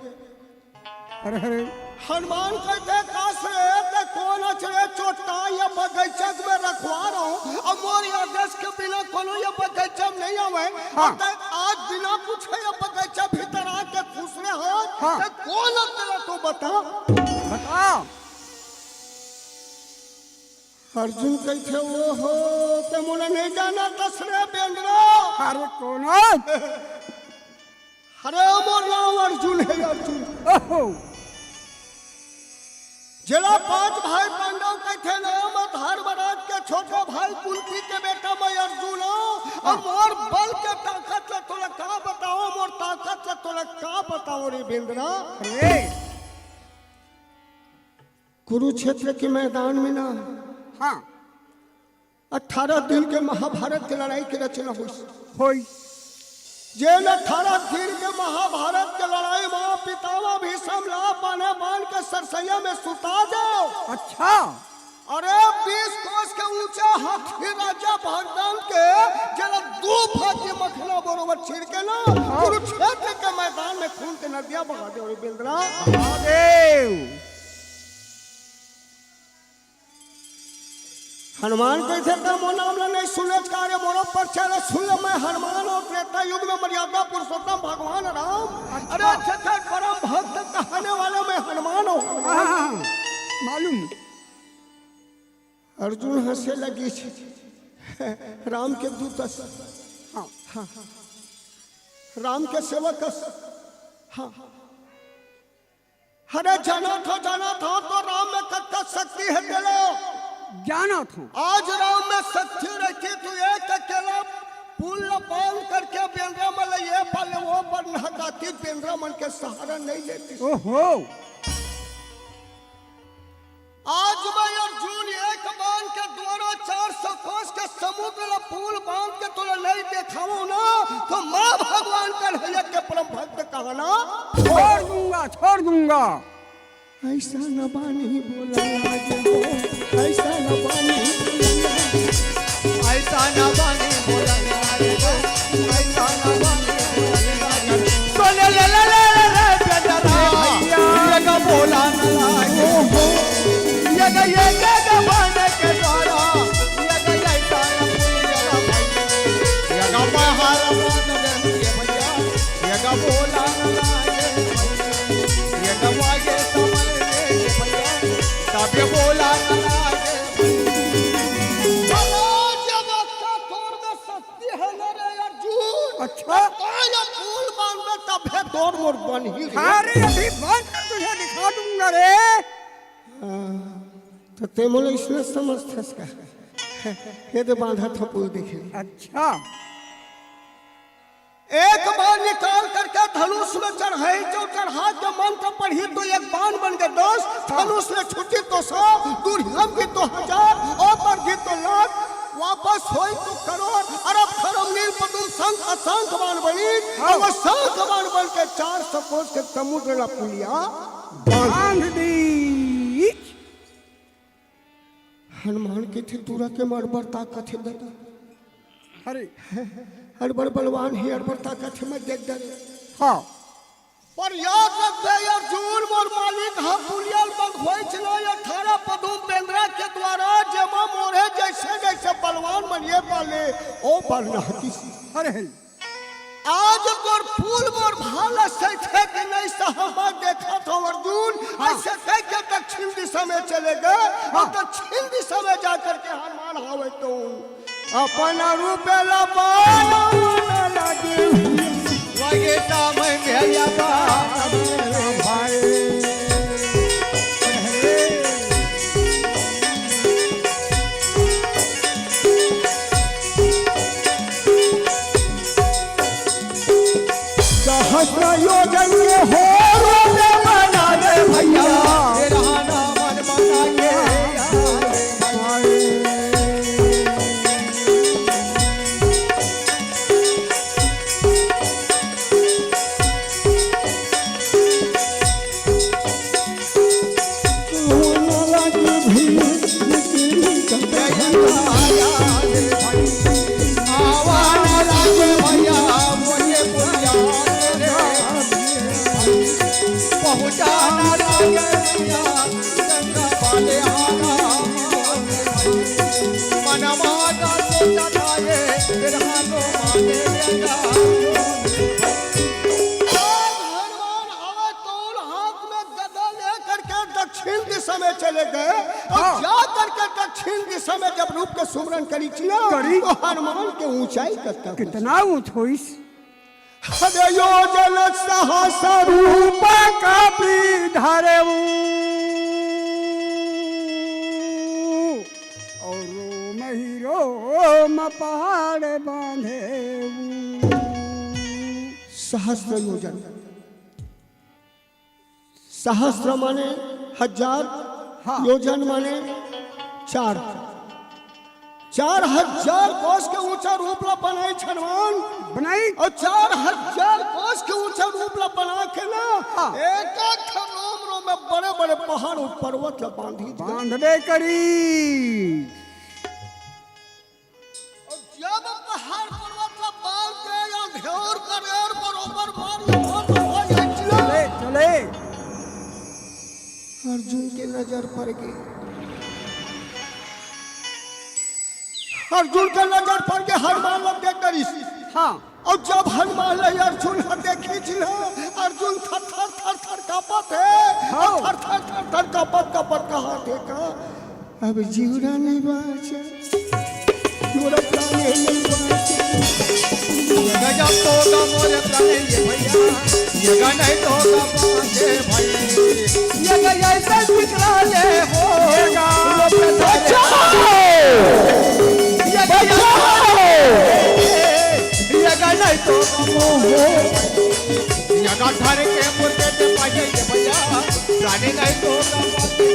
अरे, अरे। हनुमान कहते, "कास रे, ते कौन अच रे चोट्टा, ये बगीचा में रखवार हो, अब मोर आदेश के बिना कोनो ये बगीचा में नहीं आवे, हाँ। ते आज बिना पूछे ये बगीचा भीतर आके घुस रहे हो, हाँ। ते कौन अच रे तू बता?" बता। अर्जुन कहिथे, "ओ हो, ते मोला नहीं जाना तस रे बेंदरा।" अरे कौन? अरे मोर नाम अर्जुन है, अर्जुन। ओहो। जेला पांच भाई पांडव कहिथे ना, मैं धर्मराज के छोटे भाई कुंती के बेटा मैं अर्जुन हूँ। और हाँ। मोर बल के ताकत ला तोला का बताओ, मोर ताकत ला तोला का बताओ रे बेंदरा। अरे। कुरुक्षेत्र के मैदान में ना, हाँ। अठारह दिन के महाभारत के लड़ाई के रचना होइस। होइस। जेन अठारह दिन के महाभारत के लड़ाई में पितामह भीष्म ला बाने बांध के सरसैया में सुता दे। अच्छा। अरे बीस कोस के ऊंचा हाथी राजा भगदंड के जेला दू फाकी मखना बरोबर छिड़के ना, हाँ। कुरुक्षेत्र के मैदान में खून के नदिया बहा दे रे बेंदरा। महादेव। हनुमान कहिथे, "त मोर नाम ला नहीं सुने का रे, मोरो परिचय ला सुन ले, मैं हनुमान हूँ, त्रेता युग में मर्यादा पुरुषोत्तम भगवान राम।" अच्छा। अरे अच्छे थे परम भक्त कहने वाले मैं हनुमान हूँ। हाँ, हाँ, हाँ, मालूम। अर्जुन हंसे लगिस, "राम के दूत अस।" हाँ। हाँ। "राम के सेवक अस।" हाँ। अरे जानत हो, जानत हो तो राम में कतका शक्ति है तेला। जानत हो। आज राम में शक्ति रहती तो एक अकेला पुल ला बांध करके बेंदरा मन ला ये पाले वो पर नहकाती, बेंदरा मन के सहारा नहीं लेती। ओहो। आज मैं अर्जुन एक बांध के द्वारा चार सौ कोस के समुद्र ला पुल बांध के तोला नहीं देखाऊं ना, तो मैं भगवान कन्हैया के परम भक्त कहना छोड़ दूंगा, छोड़ दूंगा। ऐसा न बानी बोला लागे हो, ऐसा न बानी बोला लागे। ऐसा न बानी बोला लागे हो, ऐसा न बानी बोला लागे। तो ले, ले, ले, ले, ले, ले, बेंदरा। भैया। ये का बोला न लागे। ओहो। ये का, ये का, का बाने के द्वारा। ये का, ये का, ये का बाहर बोल दे भैया। ये का बोला न लागे। ये का वागे समझ ले भैया। तब ये बोला न लागे। अरे जब अच्छा तोर में शक्ति है ना रे अर्जुन। अच्छा। तो ये पुल बांध में तब है तोर मोर बन ही रे। अरे अभी बांध कर तुझे दिखा दूंगा रे। हाँ, तो ते मोला इसने समझथस का? ये दे बांधा था पुल देखे। अच्छा। एक बाण निकाल करके धनुष में चढ़ाई, जो चढ़ा के मंत्र पढ़ी तो एक बाण बन के दस, हाँ। धनुष ले छुट्टी तो सौ, दूर हम की तो हजार, और पर की तो लाख, वापस होई तो करोड़, अरब खरब नील पद्म शंख असंख्य बाण बन अउ सात बार बन के चार सौ कोस के समुद्र ला पुलिया बांध दीस। हनुमान कथे, "तोरा के म अड़बड़ ताकत हे दादा।" अरे। "अड़बड़ बलवान हे, अड़बड़ ताकत हे, मैं देख डरेंव।" हाँ। पर याद रखबे अर्जुन, मोर मालिक ह पुलिया ल बंधवाइस ना अठारह पदुम बेंदरा के द्वारा, जेमा मोरे जइसे जइसे बलवान मन ए पार ले ओ पार नहातिस। अरे हे। आज तोर फूल मोर भाला सहिथे कि नहीं सहबा देखत हंव अर्जुन। हाँ। अइसे कहिके दक्षिण दिशा में चले गे अउ हाँ। दक्षिण दिशा में जाकर के हनुमान हावय तो अपन रूप ला पान मन लगे। लगे समय भैया का भाई। सहस्र योजन के हो रूप बना दे भैया। तेरा नाम बना के आज हनुमान हवय तोर हाथ में गदा लेकर के दक्षिण दिशा में चले गे अउ हाँ। जा करके दक्षिण दिशा में जब रूप के सुमरन करिस ना, करिस। तो हनुमान के ऊंचाई कतना होइस। कतना ऊंच होइस। हद योजन सहस रूप कपि धरेउ, अउ रोम ही रोम पहाड़ बांधेउ। सहस्र योजन, सहस्र माने हजार, हाँ। योजन माने चार, चार हजार कोस के ऊंचा रूप ला बनाइस हनुमान। बनाइस। अउ चार हजार कोस के ऊंचा रूप ला बना के ना, हाँ। एक एक रोम रोम में बड़े बड़े पहाड़ अउ पर्वत ला बांधिस। बांधबे करिस। अउ जब पहाड़ पर्वत ला बांध के अंधेर करेर बरोबर मार, चले, चले। अर्जुन के नजर पड़ गे। अर्जुन के नजर पड़ गे, हनुमान ला देख डरिस। हाँ। अउ जब हनुमान ला अर्जुन ह देखिस ना, अर्जुन थर थर थर थर कांपत हे। हाँ। थर थर थर थर कांपत कांपत कहत हे का, अब जिउरा नइ बांचे, मोर प्राण नइ बांचे। ये गजब तो का मोर प्राण ये भैया, ये गा नहीं तो का बांचे भाई, ये गा ऐसा बिचरा ले हो, ये गा बचाओ! ये गा बचाओ! ये गा नहीं तो का बांचे। यगा धर के मुर्दे पे पाइए ये भैया, जाने नहीं तो ना पाते।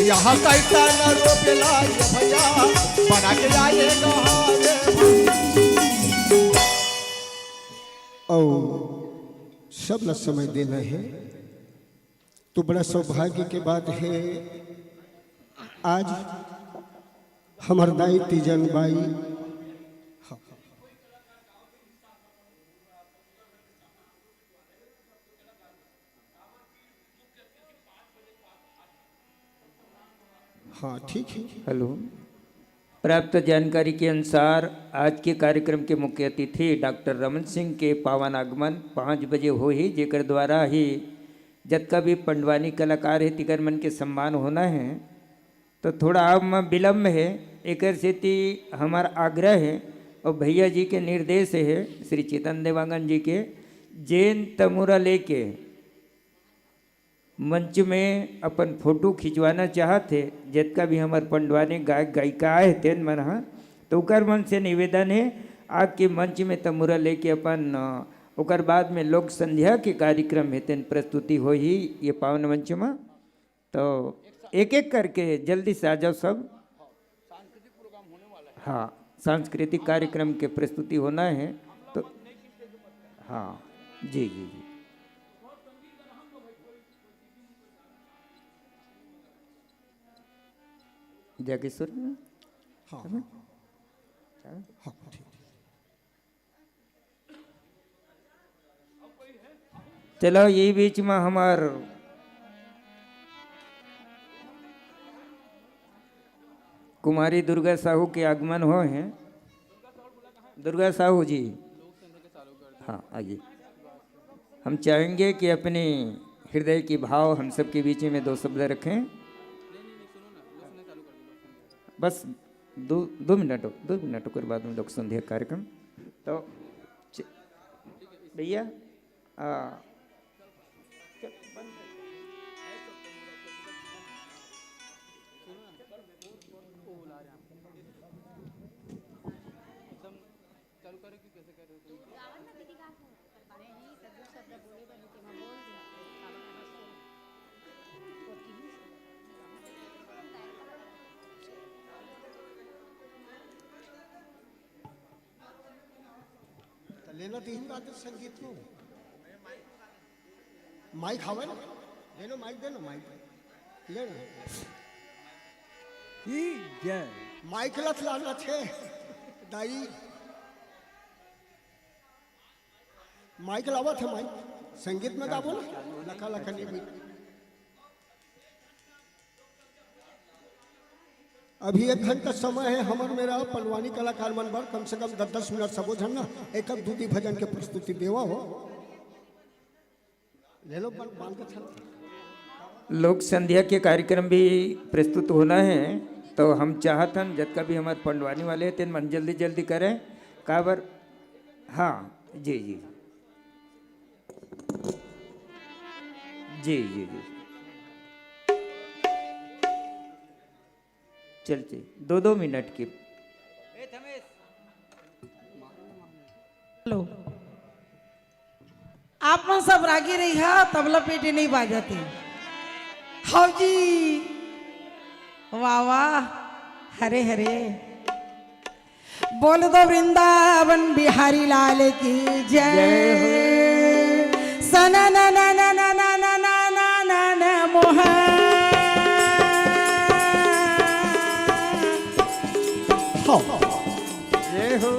यहाँ कैसा न रोक ला ये भैया, बना के आए कहाँ रे। अउ सब ला समय देना हे, तो बड़ा सौभाग्य के बात हे। आज हमर दाई तीजन बाई हाँ, ठीक है। हेलो। प्राप्त जानकारी के अनुसार आज के कार्यक्रम के मुख्य अतिथि डॉक्टर रमन सिंह के पावन आगमन पाँच बजे होही, जेकर द्वारा ही जतका भी पंडवानी कलाकार हे, तिकर मन के सम्मान होना हे। तो थोड़ा अब म विलम्ब हे, एकर सेती हमर आग्रह हे अउ भैया जी के निर्देश हे, श्री चेतन देवांगन जी के, जेन तमुरा लेके मंच में अपन फोटो खिंचवाना चाहत हे, जतका भी हमर पंडवानी गायक गायिका आए हे, तेन मन ह, तो ओकर मन से निवेदन हे, आके मंच में तमुरा लेके अपन, अ, ओकर बाद में लोक संध्या के कार्यक्रम हे, तेन प्रस्तुति होही ये पावन मंच म। तो एक-एक करके जल्दी से आ जाओ सब। हाँ, सांस्कृतिक कार्यक्रम के प्रस्तुति होना हे, तो हाँ, जी, जी, जी। जाके सुन। हाँ, हाँ, हाँ। हाँ, ठीक। चलो, ये बीच में हमार कुमारी दुर्गा साहू के आगमन होय हे। दुर्गा साहू जी, हाँ, आइए। हम चाहेंगे कि अपने हृदय की भाव हम सबके बीच में दो शब्द रखें। बस दो, दो मिनट, दो मिनट, ओकर बाद में लोक संध्या कार्यक्रम। तो च-, भैया, आ, त लेना तीन बात संगीत को। माइक हवे ना? दे लो माइक, दे लो माइक। ले लो। ई जय। माइक लत लाना छे। दाई। माइक लावत हे, माइक। संगीत में गाबो ना। लखा लखा नहीं भी। अभी एक घंटा समय हे हमर मेरा पंडवानी कलाकार मन बर, कम से कम दस दस मिनट सबो झन ना एक दू दी भजन के प्रस्तुति देवा हो। ले लो, बन-, बांध के चल। लोक संध्या के कार्यक्रम भी प्रस्तुत होना हे, तो हम चाहत हन जतका भी हमर पंडवानी वाले हे तेन मन जल्दी जल्दी करें। काबर, हाँ, जी, जी। जी, जी, जी। चल, चल, दो, दो मिनट की। हेलो, आप मन सब रागी रही हा, तबला पेटी नहीं बाजत हे। हव जी, वाह वाह, हरे हरे। बोल दो वृंदावन बिहारी लाल की जय। जय हो। सना ना ना ना ना ना ना ना ना ना ना मोहा। हो। जय हो।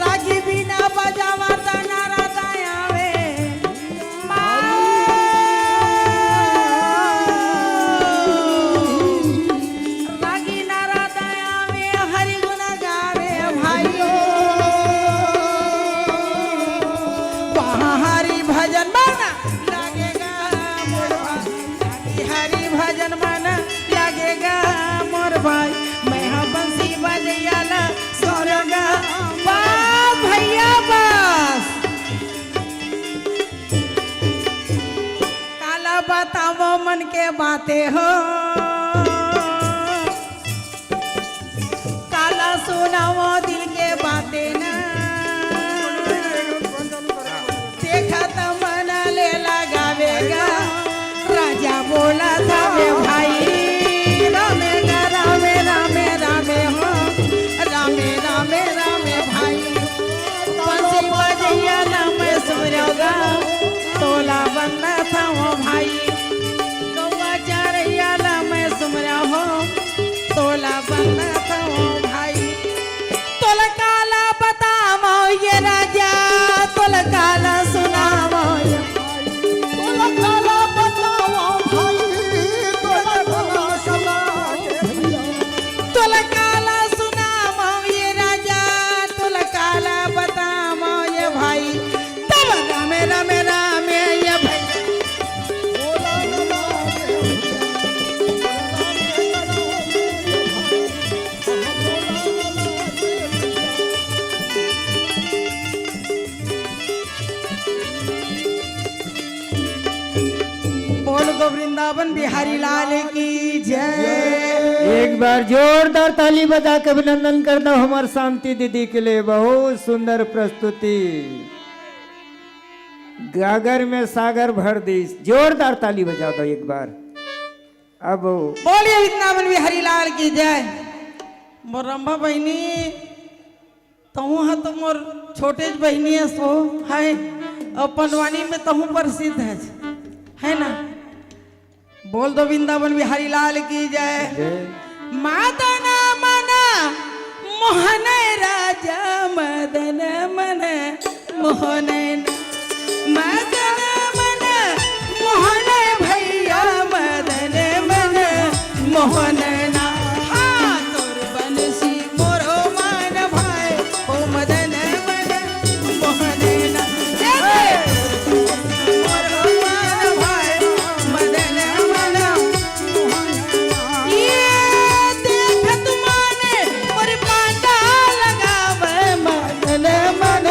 रागी बिना बजावा तना राधा आवे। रागी नारा दया में हरि गुण गावे भाई। वहाँ हरि भजन मन लागेगा मोर भाई। हरि भजन मन लागेगा मोर भाई। मैं हा बंसी बजैया ला स्वर्ग। वाह भैया बस। काला बतावो मन के बातें हो, काला सुनावो दिल के बातें ना। देखत मन ले लगावेगा, राजा बोला था वे भाई, रामे गा रामे, रामे रामे हो, रामे रामे रामे भाई। बंसी बजैया ना मैं सुमरगा, तोला बंदा था वो भाई। गौवा चरैया ला मैं सुमरा हो, तोला बंदा था वो भाई। तोला काला बतावो ये राजा, तोला काला सुनावो ये। तोला काला बतावो भाई, तोला काला सुनावो। तोला काला सुनावो ये राजा, तोला काला बतावो ये भाई। तब रामे, रामे, रामे, ये भाई। बोल दो वृंदावन बिहारी लाल की जय। एक बार जोरदार ताली बजा के अभिनंदन कर दो हमार शांति दीदी के लिए, बहुत सुंदर प्रस्तुति। गागर में सागर भर दीस। जोरदार ताली बजा दो एक बार। अब बोलिए वृंदावन बिहारी लाल की जय। मोर रंभा बहिनी, तहूँ ह तो मोर छोटे बहिनी अस हो, हाय। और पनवानी में तहूँ प्रसिद्ध है, है ना? बोल दो वृंदावन बिहारी लाल की जय। जय। मदन मन मोहन राजा, मदन मन मोहन, मदन मन मोहन भैया, मदन मन मोहन ना। हाँ, तोर बंसी मोरो मन भाए, ओ मदन मन मोहन ना। ए, मोरो मन भाए, मदन मन मोहन ना। ये देखत माने मोर पांडा लगावे, मदन मन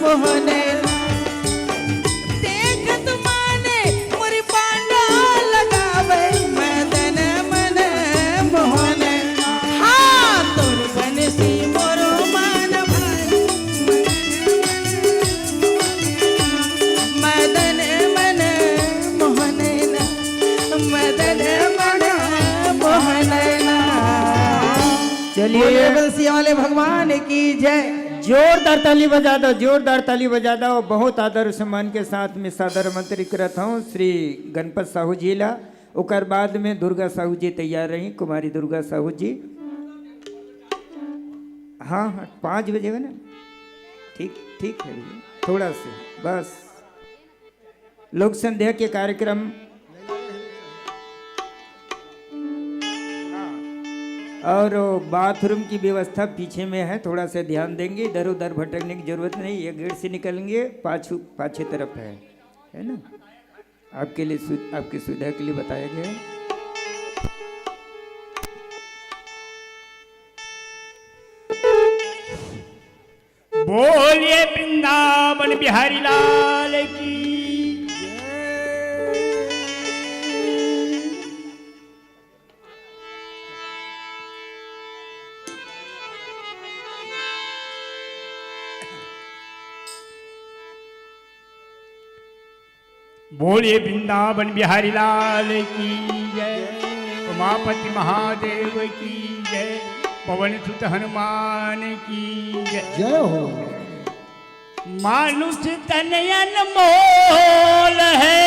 मोहन ना। देखत माने मोर पांडा लगावे, मदन मन मोहन। हाँ, तोर बंसी मोरो मन भाए, मदन मन मोहन, मदन मन मोहन। चलिए। बोलिए बंसी वाले भगवान की जय। जोरदार ताली बजा दो, जोरदार ताली बजा दो। बहुत आदर सम्मान के साथ में सादर आमंत्रित करत हूँ श्री गणपत साहू जी ला। ओकर बाद में दुर्गा साहू जी तैयार रही, कुमारी दुर्गा साहू जी। हाँ, हाँ, पाँच बजे है ना? ठीक, ठीक है भैया, थोड़ा से बस। लोक संध्या के कार्यक्रम और बाथरूम की व्यवस्था पीछे में है, थोड़ा सा ध्यान देंगे, इधर उधर भटकने की जरूरत नहीं। ये गेट से निकलेंगे, पाछू, पाछे तरफ है, है ना? आपके लिए सु-, आपकी सुविधा के लिए बताया गया है। बोलिए वृंदावन बिहारी लाल की। बोलिए वृंदावन बिहारी लाल की जय, उमापति महादेव की जय, पवन सुत हनुमान की जय। जय हो। मानुष तन अनमोल है,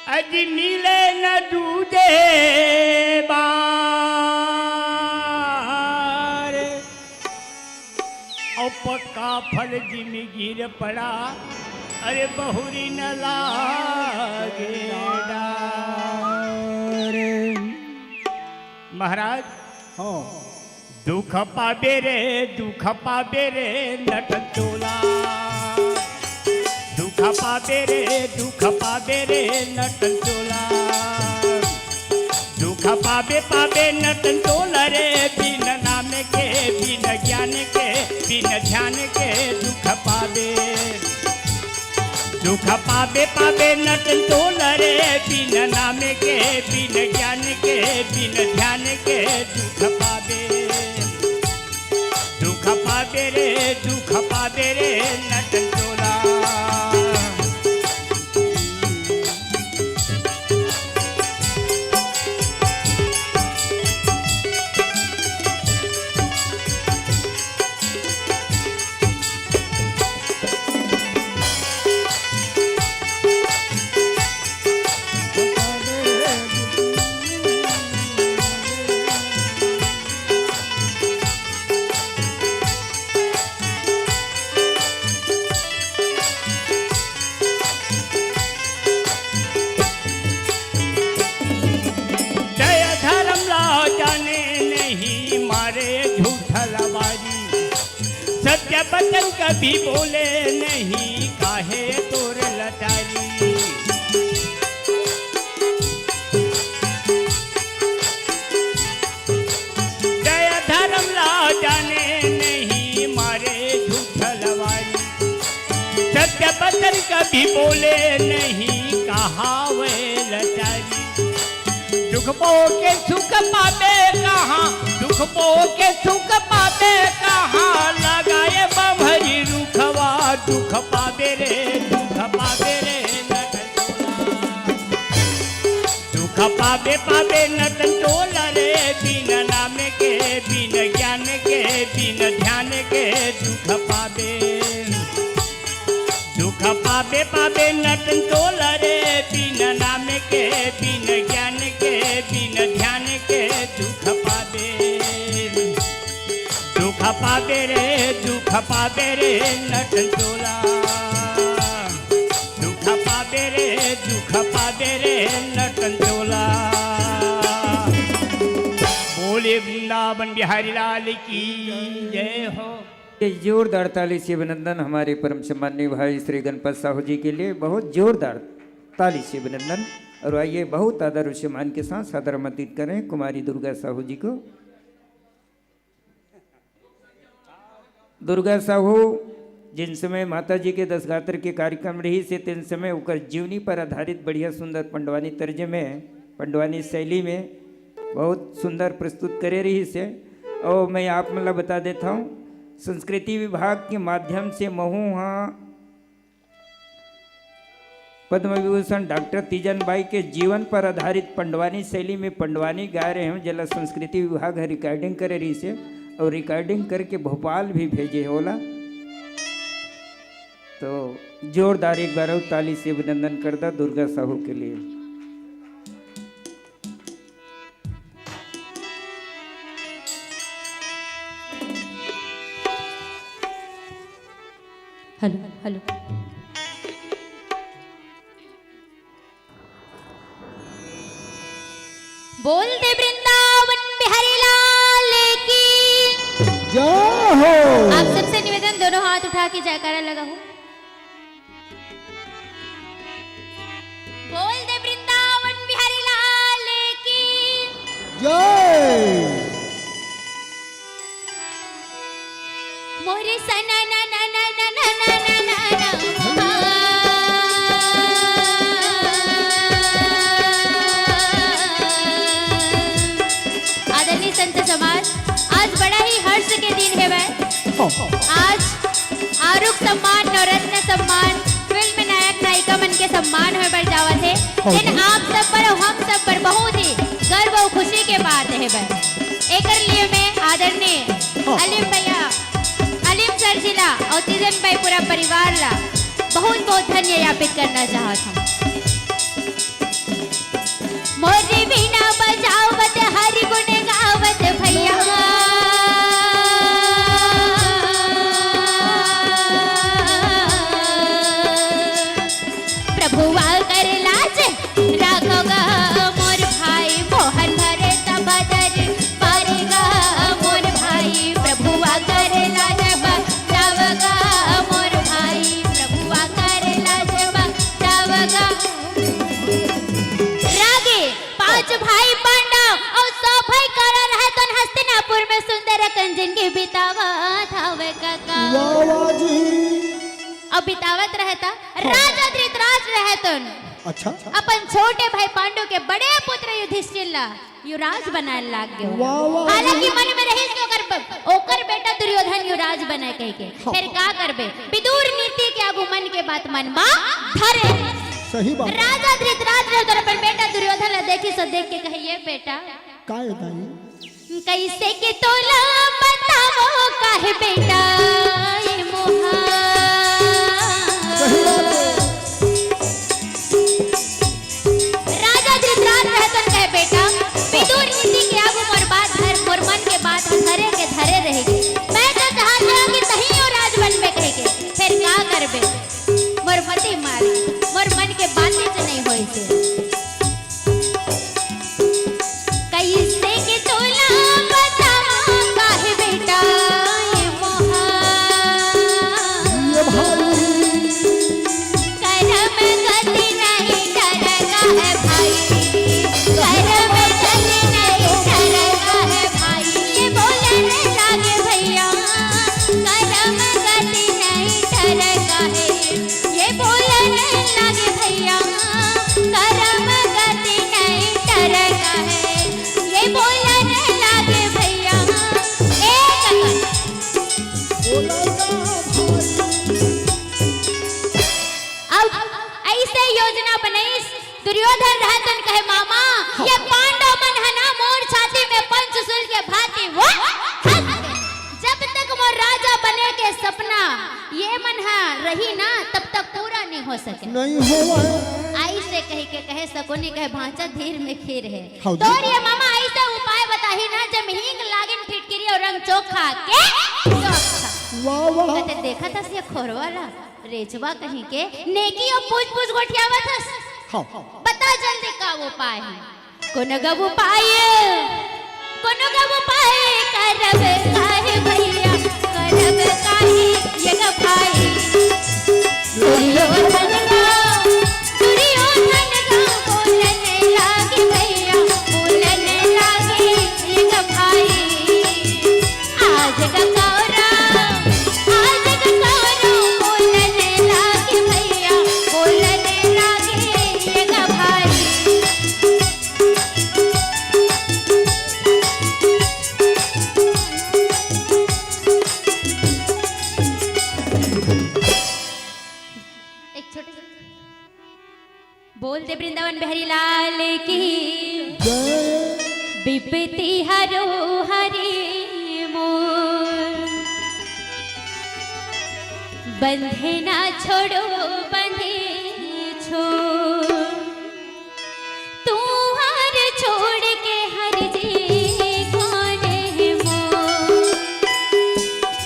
अज मिले न दूजे बार। और पक्का फल जिम गिर पड़ा, अरे बहुरी न लागे डार। महाराज, हाँ। दुख पाबे रे, दुख पाबे रे नटन चोला। दुख पाबे रे, दुख पाबे रे नटन चोला। दुख पाबे, पाबे नटन चोला रे, बिन नाम के, बिन ज्ञान के, बिन ध्यान के दुख पाबे। दुख पाबे, पाबे नटन चोला रे, बिन नाम के, बिन ज्ञान के, बिन ध्यान के दुख पाबे। दुख पाबे रे, दुख पाबे रे नटन चोला। दया धर्म ला जाने नहीं, मारे झूठ लबारी। सत्य वचन कभी बोले नहीं, काहे तोर लाचारी। दया धर्म ला जाने नहीं, मारे झूठ लबारी। सत्य वचन कभी बोले नहीं, कहावे लाचारी। दुख पाके सुख पाबे कहाँ, दुख पाके सुख पाबे कहाँ, लगाए बम्हरी रुखवा। दुख पाबे रे, दुख पाबे रे नटन चोला। दुख खपाबे पाबे नटन टोला रे, बिन नाम के, बिन ज्ञान के, बिन ध्यान के दुख पाबे। दुख पाबे पाबे नटन टोला रे, बिन नाम के, बिन ज्ञान के, बिन ध्यान के दुख पाबे। दुख पाबे रे, दुख पाबे रे नटन टोला। दुख पाबे रे, दुख पाबे रे नटन टोला। बोले वृंदावन बिहारी लाल की जय हो। ये जोरदार ताली से अभिनंदन हमारे परम सम्माननीय भाई श्री गणपत साहू जी के लिए, बहुत जोरदार ताली से अभिनंदन। और आइए, बहुत आदर और सम्मान के साथ सादर आमंत्रित करें कुमारी दुर्गा साहू जी को। दुर्गा साहू, जिन समय माता जी के दसगात्र के कार्यक्रम रहिस हे, तेन समय ओकर जीवनी पर आधारित बढ़िया सुंदर पंडवानी तर्ज में, पंडवानी शैली में बहुत सुंदर प्रस्तुत करे रहिस हे। और मैं आप मन ला बता देता हूँ, संस्कृति विभाग के माध्यम से महू हा पद्म विभूषण डॉक्टर तीजन बाई के जीवन पर आधारित पंडवानी शैली में पंडवानी गाए रहे हूँ, जेला संस्कृति विभाग ह recording करे रहिस हे और recording करके भोपाल भी भेजे हे ओला। तो जोरदार एक बार और ताली से अभिनंदन कर दा दुर्गा साहू के लिए। Hello, hello. बोल दे वृंदावन बिहारी लाल की जय हो। आप सबसे निवेदन, दोनों हाथ उठा के जयकारा लगाओ। बोल दे वृंदावन बिहारी लाल की जय। मोरे सना ना ना ना ना ना ना ना ना ना। आदरणीय संत समाज, आज बड़ा ही हर्ष के दिन हेवय। हाँ। आज आरुग सम्मान, नवरत्न सम्मान, फिल्म नायक नायिका मन के सम्मान होय बर जावत हे। हाँ। लेकिन आप सब पर अउ हम सब पर बहुत ही गर्व अउ खुशी के बात हेवय। एकर लिए मैं आदरणीय हाँ। अलीम भैया, अलीम सर जी ला अउ तीजन बाई पूरा परिवार ला बहुत बहुत धन्य ज्ञापित करना चाहत हूँ। मोरे बीना बजावत हरि गुण गावत भैया। प्रभुवा कर लाज राखो गा मोर भाई, मोहन भरे तब दर पारे गा मोर भाई। प्रभुवा कर लाज बचाव गा मोर भाई, प्रभुवा कर लाज बचाव गा। रागे पांच भाई पांडव अउ सौ भाई करा रहतन हस्तिनापुर में सुंदर अकन जिनगी बितावत हवे कका। वाह, वाह जी। अब बितावत रहता, राजा धृतराज रहतन। अच्छा। अपन छोटे भाई पांडु के बड़े पुत्र युधिष्ठिर ला युवराज बनाए लाग गयो। वाह, वाह। हालांकि मन में रहिस कि ओकर ब-, ओकर बेटा दुर्योधन युवराज बने कह के। हाँ। फिर का करबे? विदुर नीति के आगू मन के बात मन बा धरे। सही बात। राजा धृतराज ने उधर अपन बेटा दुर्योधन ला देखिस अउ देख के कहे, "ये बेटा।" का है दाई? कैसे के तोला बतावो काहे बेटा ये मोहा। सही बात है। राजा धृतराज रहतन कहे, "बेटा, विदुर नीति के आगू मोर बात धर, मोर मन के बात धरे के धरे रहिगे। मैं तो चाहत हंव कि तहीं युवराज बनबे कहिके, फेर का करबे?" मोर मति मारे, मोर मन के बातें तो नहीं होइसे। कैसे के तोला बतावा काहे बेटा ये मोहा। ये भाई। करम गति नहीं डर का है भाई, करम गति नहीं डर का है भाई, ये बोलन लागे भैया, करम गति नहीं डर का है, ये बोलन लागे भैया, करम गति नहीं डर का है, ये बोलन लागे भैया। ए कका। अब ऐसे योजना बनाइस, दुर्योधन रहतन कहे, "मामा, नहीं होवय। अइसे कहिके कहे सकुनी कहे भांचा धीर में खीर हे। हाँ जी। तोर ये मामा अइसे उपाय बताही ना, जब हींग लागिन फिटकिरी अउ रंग चोखा के चोखा। वाह, वाह। कते देखत हस ये खोरवा ला, रेचवा कहिके नेकी अउ पूछ पूछ गोठियावत हस। हाँ। बता जल्दी का उपाय हे। कोनो ग उपाय, कोनो ग उपाय करब काहे भैया, करब काहे ये ग भाई। दुर्योधन ग, दुर्योधन ग बोलन लागे भैया, बोलन लागे ये ग भाई। आज ग कौरव, आज ग कौरव बोलन लागे भैया, बोलन लागे ये ग भाई। एक छोटे से बोल दे वृंदावन बिहारी लाल की। जय। विपत्ति हरो हरि मोर, बंधे ना छोड़ो बंधे छोड़। तुहार छोड़ के हर जी कौन है मोर?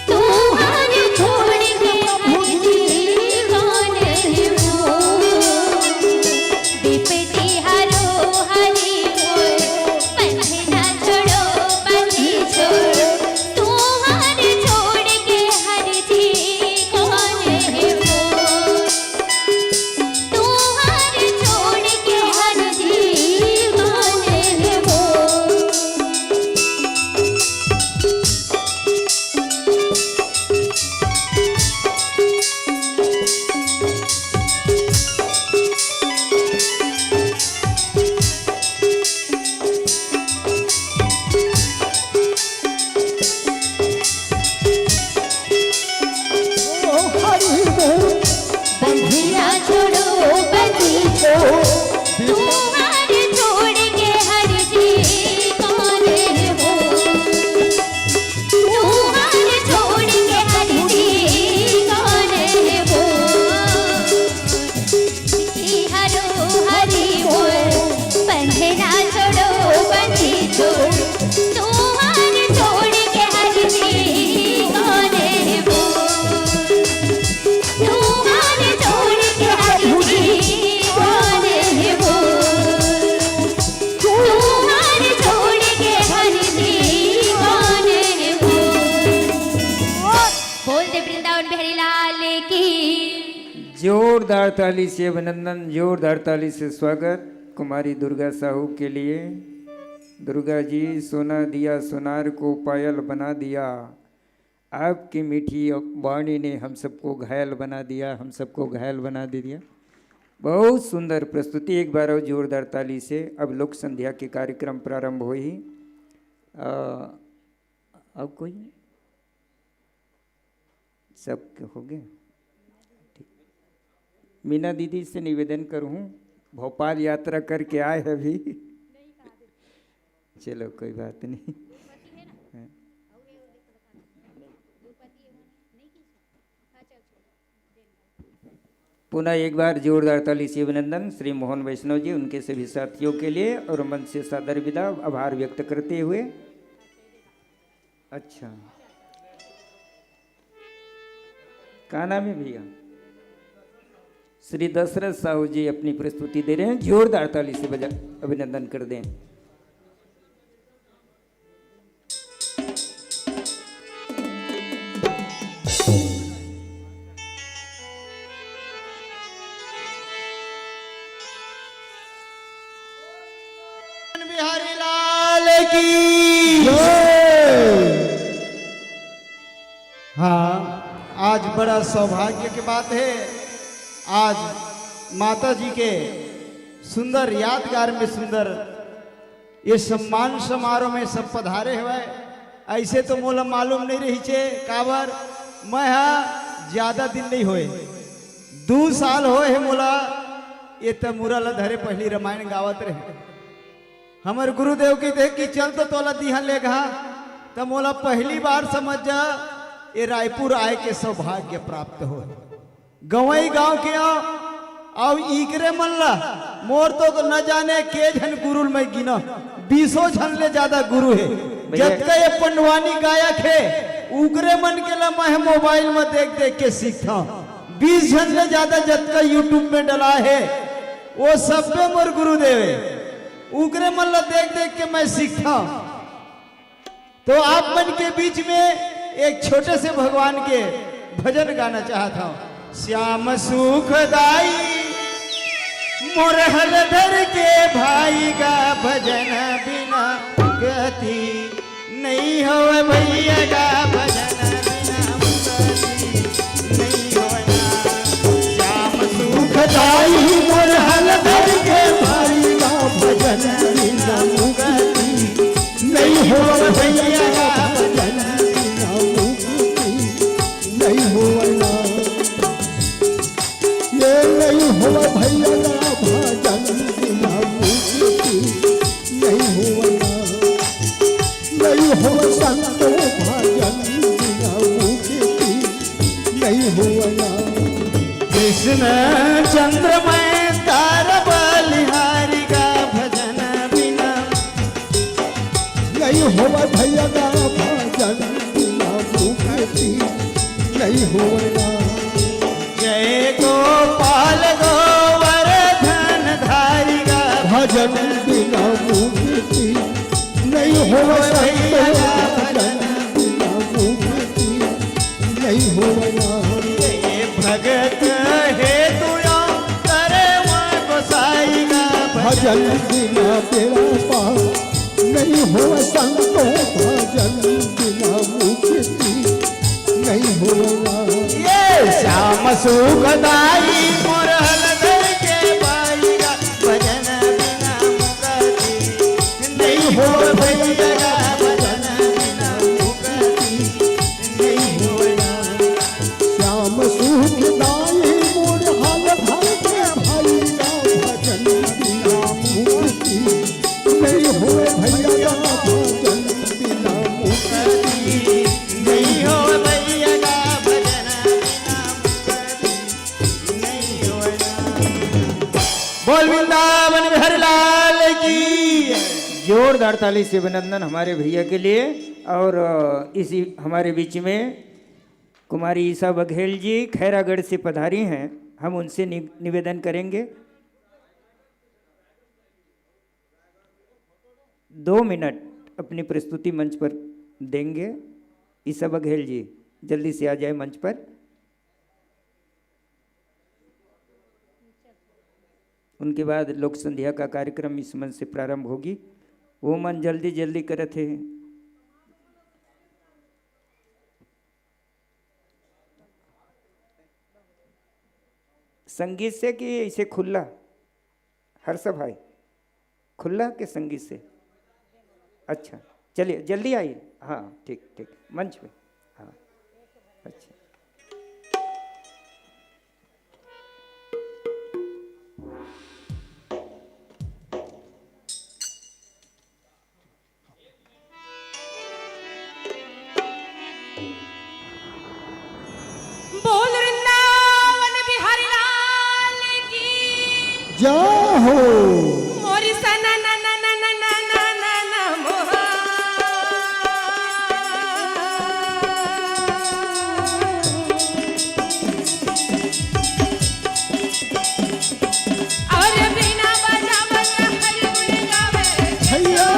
तुहार छोड़ के हर जी कौन है मोर? विपत्ति हरो हरि मोर, बंधना छोड़ो बंदी छोड़। तुहार छोड़ के हर जी कौन है मोर? तुहार छोड़ के हर जी कौन है मोर? बंधिया छोड़ो बंदी छोड़, तुम्हार छोड़ के हर जी कौन है वो? तुम्हार छोड़ के हर जी कौन है वो? हरो हरि बोल, बंधना छोड़ो बंदी छोड़, तुम्हार छोड़ के हर जी कौन है वो? तुम्हार छोड़ के हर जी कौन है वो? तुम्हार छोड़ के हर जी कौन है वो? बोल दे वृंदावन बिहारी लाल की। जोरदार ताली से अभिनंदन, जोरदार ताली से स्वागत कुमारी दुर्गा साहू के लिए। दुर्गा जी, सोना दिया सोनार को पायल बना दिया, आपकी मीठी वाणी ने हम सबको घायल बना दिया, हम सबको घायल बना दे दिया। बहुत सुंदर प्रस्तुति, एक बार और जोरदार ताली से। अब लोक संध्या के कार्यक्रम प्रारंभ होही। अ, अब कोई सबके हो गए? ठीक। मीना दीदी से निवेदन करूँ, भोपाल यात्रा करके आए हैं अभी। चलो, कोई बात नहीं। हाँ। पुनः एक बार जोरदार ताली से अभिनंदन श्री मोहन वैष्णव जी, उनके सभी साथियों के लिए, और मंच से सादर विदा, आभार व्यक्त करते हुए। अच्छा, का नाम है भैया? श्री दशरथ साहू जी अपनी प्रस्तुति दे रहे हैं, जोरदार ताली से बजा, अभिनंदन कर दें। बिहारी लाल की जय। हाँ, आज बड़ा सौभाग्य की बात है, आज माता जी के सुंदर यादगार में सुंदर ये सम्मान समारोह में सब पधारे हवय। ऐसे तो मोला मालूम नहीं रहिचे, काबर मैं हा ज्यादा दिन नहीं होए, दू साल होए हे मोला ये तमूरा ला धरे, पहली रामायण गावत रहे। हमर गुरुदेव कहिथे कि चल तो तोला दिहा लेगहा, त मोला पहली बार समझ जा, ये रायपुर आए के सौभाग्य प्राप्त हो। गंवई गांव के आ, अउ इकरे मन ला मोर तो न जाने के झन गुरु ल मैं गिना, बीसों झन ले ज्यादा गुरु हे। भैया। जतका ये पंडवानी गायक हे, उकरे मन के ला मैं मोबाइल में देख देख के सीखथंव। बीस झन ले ज्यादा जतका YouTube में डला हे, वो सब्बे मोर गुरुदेव हे। उकरे मन ला देख देख के मैं सीखथंव। तो आप मन के बीच में एक छोटे से भगवान के भजन गाना चाहत हंव। श्याम सुखदाई मोर हलधर के भाई गा, भजन बिना गति नहीं होवे भैया गा, भजन बिना गति नहीं होवे ना। श्याम सुखदाई मोर हलधर के भाई गा, भजन बिना मुक्ति नहीं होवे भैया गा, भजन बिना मुक्ति नहीं होवे ना। ये नहीं होवे भैया गा, भजन बिना मुक्ति नहीं होवे ना। नहीं होवे संतो, भजन बिना मुक्ति नहीं होवे ना। कृष्ण चंद्र मैं तारा बलिहारी गा, भजन बिना नहीं होवे भैया गा, भजन बिना मुक्ति नहीं होवे ना। जय गोपाल गोवर्धन धारी गा, भजन बिना मुक्ति नहीं होवे भैया गा, भजन बिना मुक्ति नहीं होवे ना। ये भगत हे तू या करे वा गोसाई गा, भजन बिना बेड़ा पार नहीं होवे संतो, भजन बिना मुक्ति नहीं होवे ना। ये श्याम सुखदाई मोर हलधर के भाई गा, भजन बिना मुक्ति नहीं होवे भैया गा, भजन बिना मुक्ति नहीं होवे ना। श्याम सुखदाई मोर हलधर के भाई गा, भजन बिना मुक्ति नहीं होवे भैया गा, भजन बिना मुक्ति नहीं होवे भैया गा, भजन बिना मुक्ति नहीं होवे ना। बोल वृंदावन बिहारी लाल की। जोरदार ताली से अभिनंदन हमारे भैया के लिए। और अ, इसी हमारे बीच में कुमारी ईशा बघेल जी खैरागढ़ से पधारी हैं, हम उनसे नि-, निवेदन करेंगे, दो मिनट अपनी प्रस्तुति मंच पर देंगे। ईशा बघेल जी जल्दी से आ जाए मंच पर। उनके बाद लोक संध्या का कार्यक्रम इस मंच से प्रारंभ होगी। वो मन जल्दी जल्दी करत हे। संगीत से कि ऐसे खुला? हर्ष भाई, खुला के संगीत से? अच्छा, चलिए जल्दी आइए। हाँ, ठीक ठीक, मंच पे। हाँ, अच्छा। बोल वृंदावन बिहारी लाल की। जय हो। मोरी सना ना ना ना ना ना ना ना ना मोहा। अरे बिना बजा बजा हरि गुण गावे। भैया।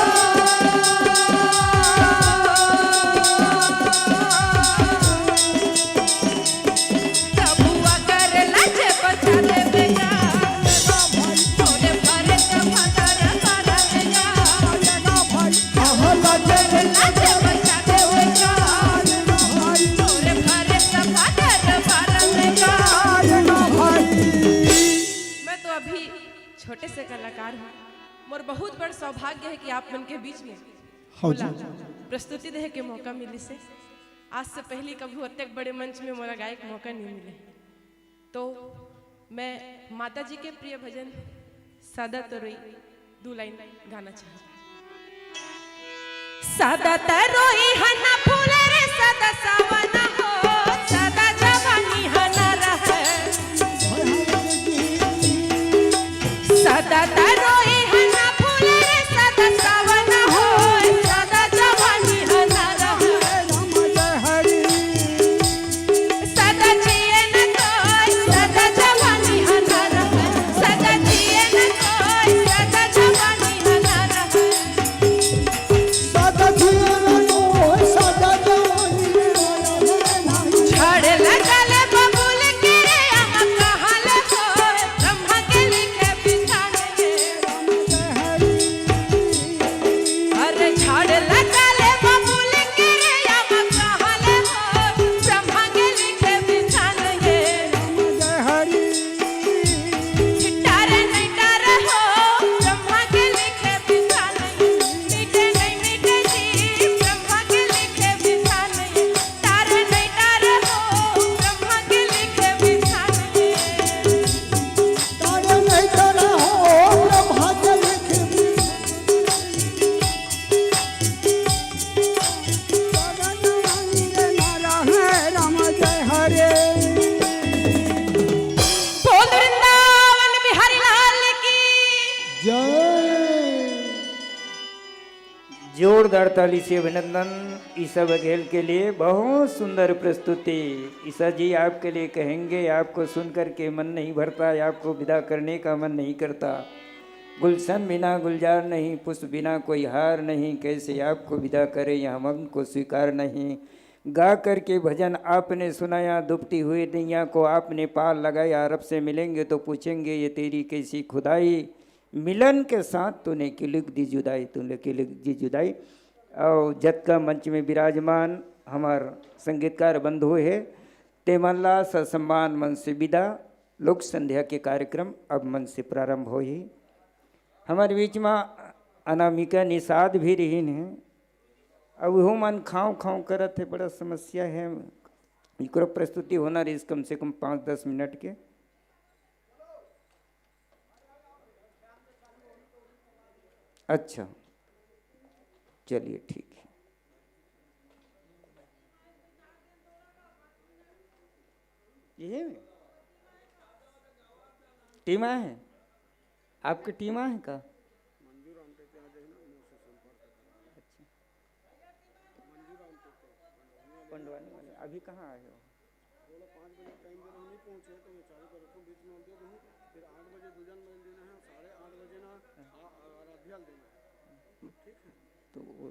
तबुआ करे लाजे बजा दे बेजा। तोरे फरे त फतर फरा बेजा। आहा लाजे लाजे बजा दे बेजा। तोरे फरे त फतर फरा बेजा। मैं तो अभी छोटे से कलाकार हूँ। मोर बहुत बड़ सौभाग्य है कि आप मन के बीच में हाँ जी। मोला प्रस्तुति देहे के मौका मिलिस हे। आज से पहले कभी अतेक बड़े मंच में मोला गाए के मौका नहीं मिले। तो मैं माता जी के प्रिय भजन सादा तरोई दू लाइन गाना चाहूँ। सादा तरोई हना फूले रे, सादा सावन हो, सादा जवानी हना रहे। जोरदार ताली से अभिनंदन ईसा बघेल के लिए, बहुत सुंदर प्रस्तुति। ईसा जी आपके लिए कहेंगे, आपको सुन करके मन नहीं भरता है, आपको विदा करने का मन नहीं करता। गुलशन बिना गुलजार नहीं, पुष्प बिना कोई हार नहीं, कैसे आपको विदा करे, यह मन को स्वीकार नहीं। गा करके भजन आपने सुनाया, दुबती हुई नैया को आपने पार लगाया। रब से मिलेंगे तो पूछेंगे, ये तेरी कैसी खुदाई, मिलन के साथ तूने क्यों लिख दी जुदाई, तूने क्यों लिख दी जुदाई। और जतका मंच में विराजमान हमार संगीतकार बंधु हे, तेमन ला ससम्मान मन से विदा। लोक संध्या के कार्यक्रम अब मंच से प्रारंभ होही। हमारे बीच में अनामिका निषाद भी रहीन हे, अब वो मन खाँव खाँव करत हे, बड़ा समस्या हे। इकरो प्रस्तुति होना रहीस कम से कम पाँच दस मिनट के। अच्छा, चलिए, ठीक है। यही में टीम आए हैं, आपकी टीम आए हैं का? अच्छा, पंडवानी वाले अभी कहाँ आए हो? बोला, पाँच बजे टाइम दे रहा हूँ, नहीं पहुँचे तो मैं चालू कर रखा हूँ, बीच में दे दूँ। फिर आठ बजे दुजन में देना है, साढ़े आठ बजे ना आ- आराध्या देना है। ठीक है। तो वो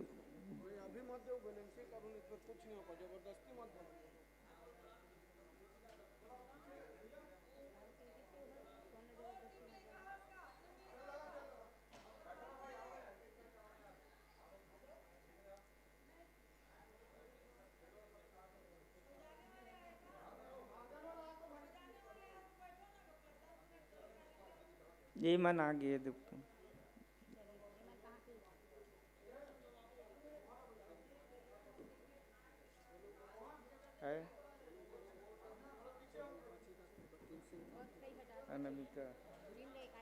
मैं अभी मत दो, बैलेंसिंग करूँ, नहीं तो फिर कुछ नहीं होगा, जबरदस्ती मत दो। ये मन आ गए, देखो। है अनामिका,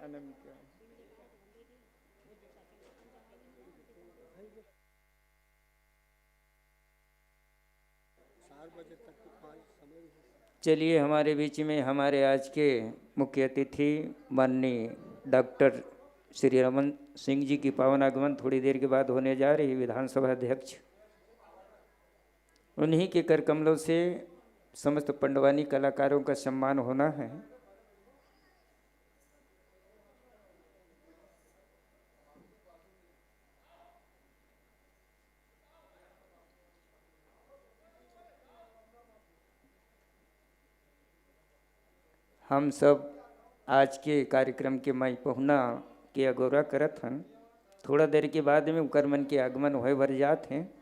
अनामिका। चार बजे तक की पाँच समय भी है। चलिए, हमारे बीच में हमारे आज के मुख्य अतिथि माननीय डॉक्टर श्री रमन सिंह जी की पावन आगमन थोड़ी देर के बाद होने जा रही। विधानसभा अध्यक्ष, उन्हीं के कर कमलों से समस्त पंडवानी कलाकारों का सम्मान होना है। हम सब आज के कार्यक्रम के माई पहुना के अगोरा करत हन। थोड़ा देर के बाद में उकर मन के आगमन होए बर जात हे।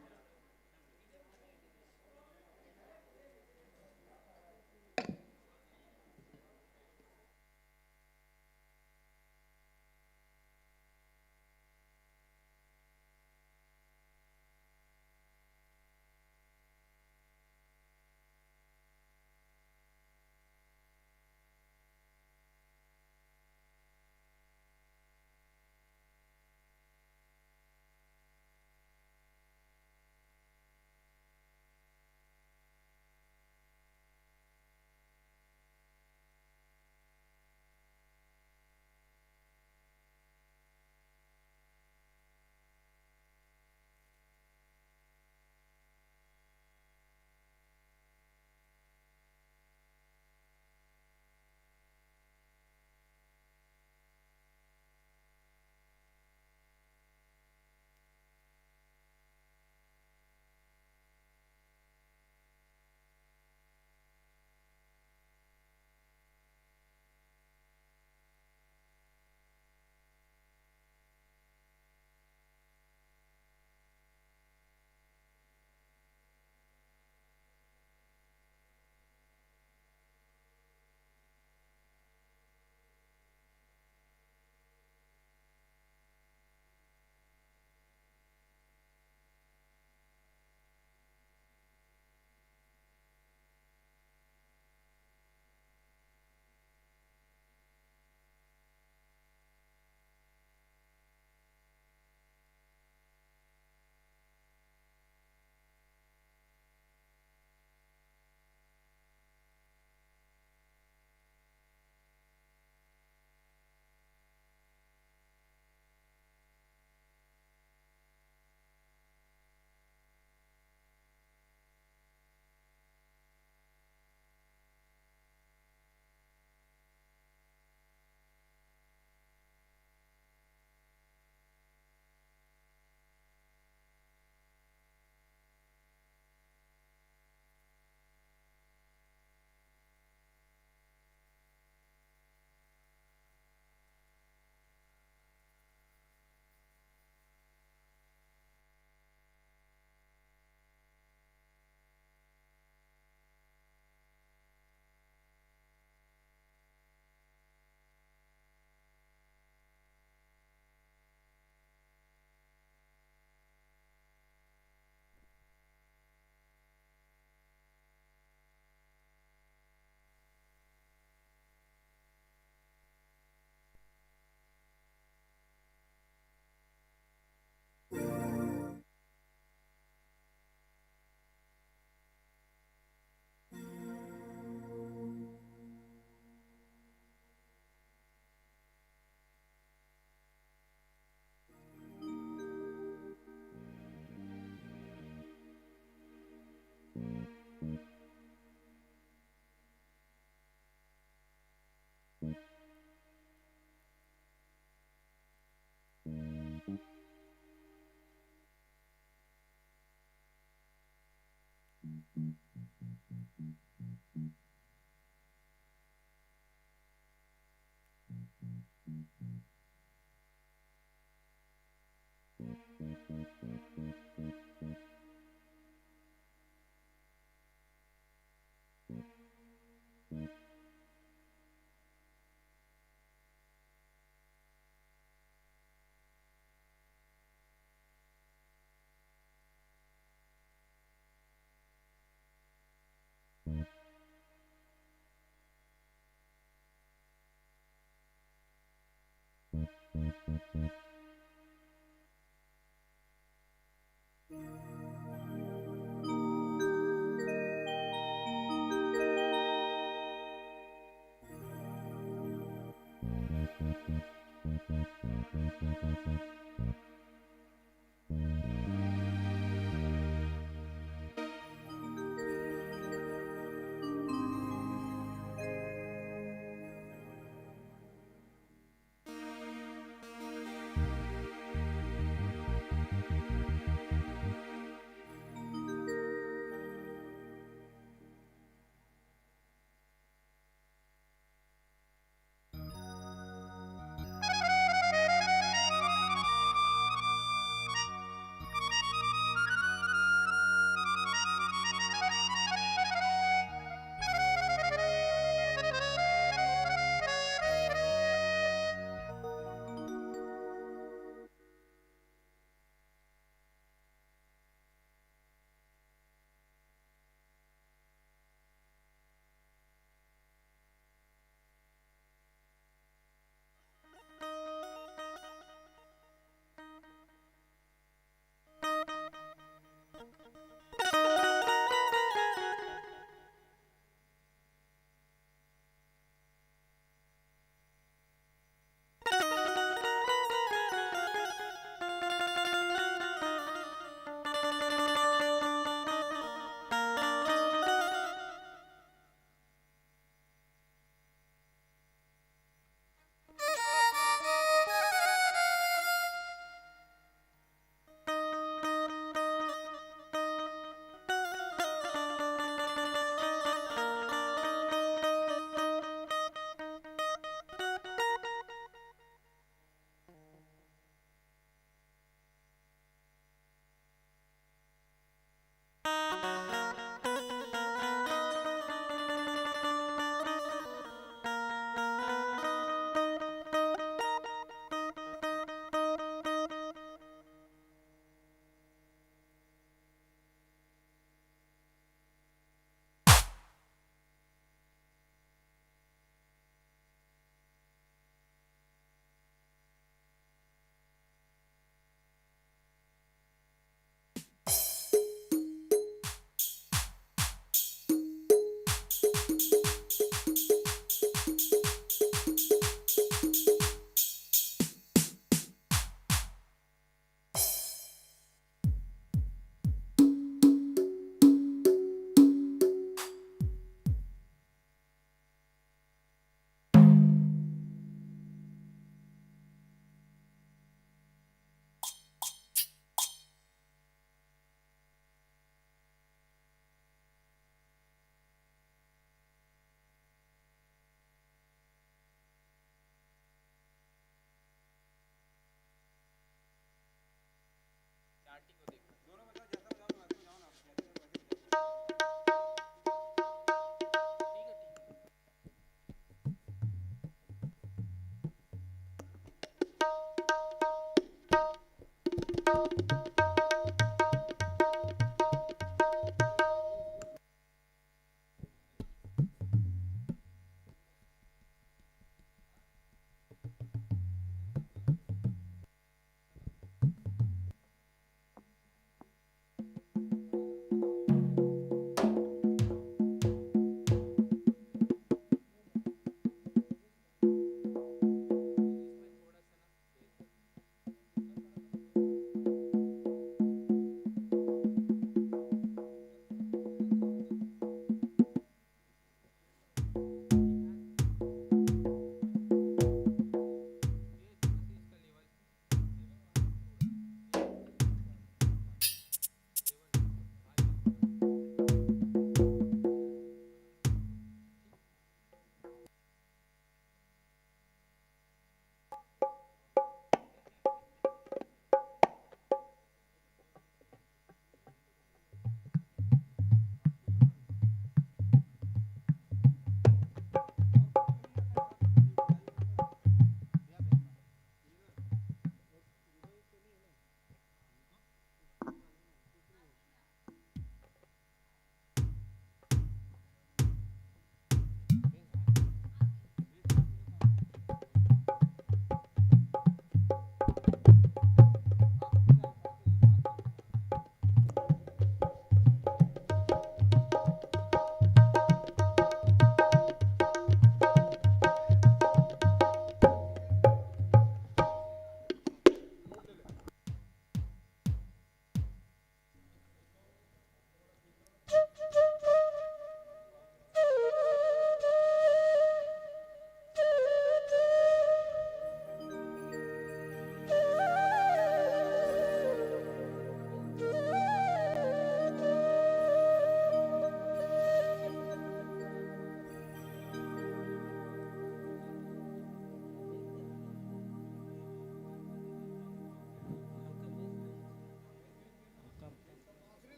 चार्टिंग को देखना। दोनों बजाओ, जैसा बजाओ, वैसे बजाओ ना, जैसे बजाओ, वैसे बजाओ। ठीक है, ठीक है।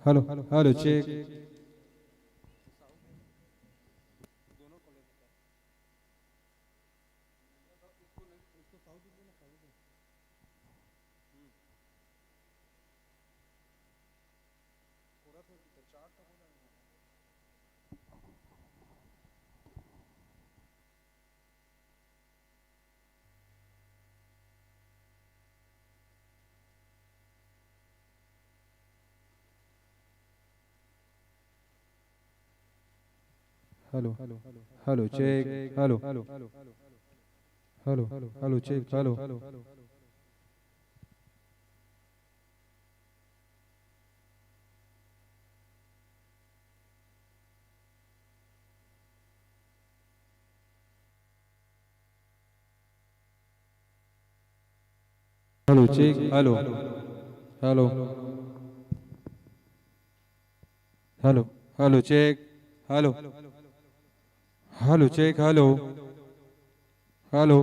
Hello, hello, check. Hello, hello, check. Hello, hello, hello, check. Hello. Hello, check. Hello, hello, hello, hello, check. Hello, hello, check. Hello, hello.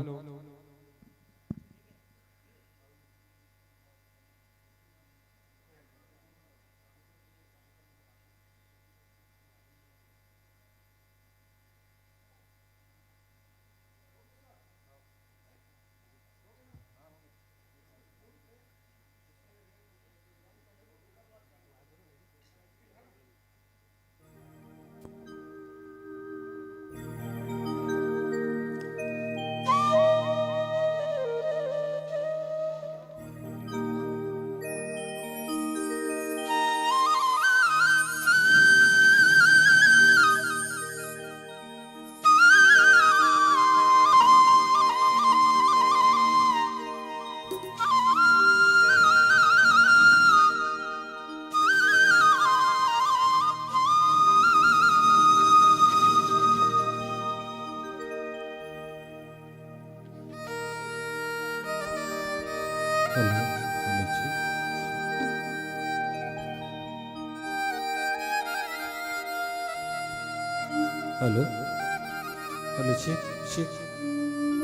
Hello, hello, check. Hello, hello, check, check.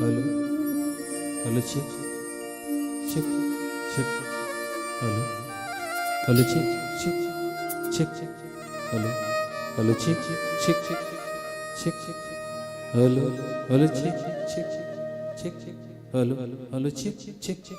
Hello, hello, check, check, check. Hello, hello, check, check, check, check. Hello, hello, check, check, check, check, check. Hello, hello, check, check, check, check. Hello, hello, check, check, check.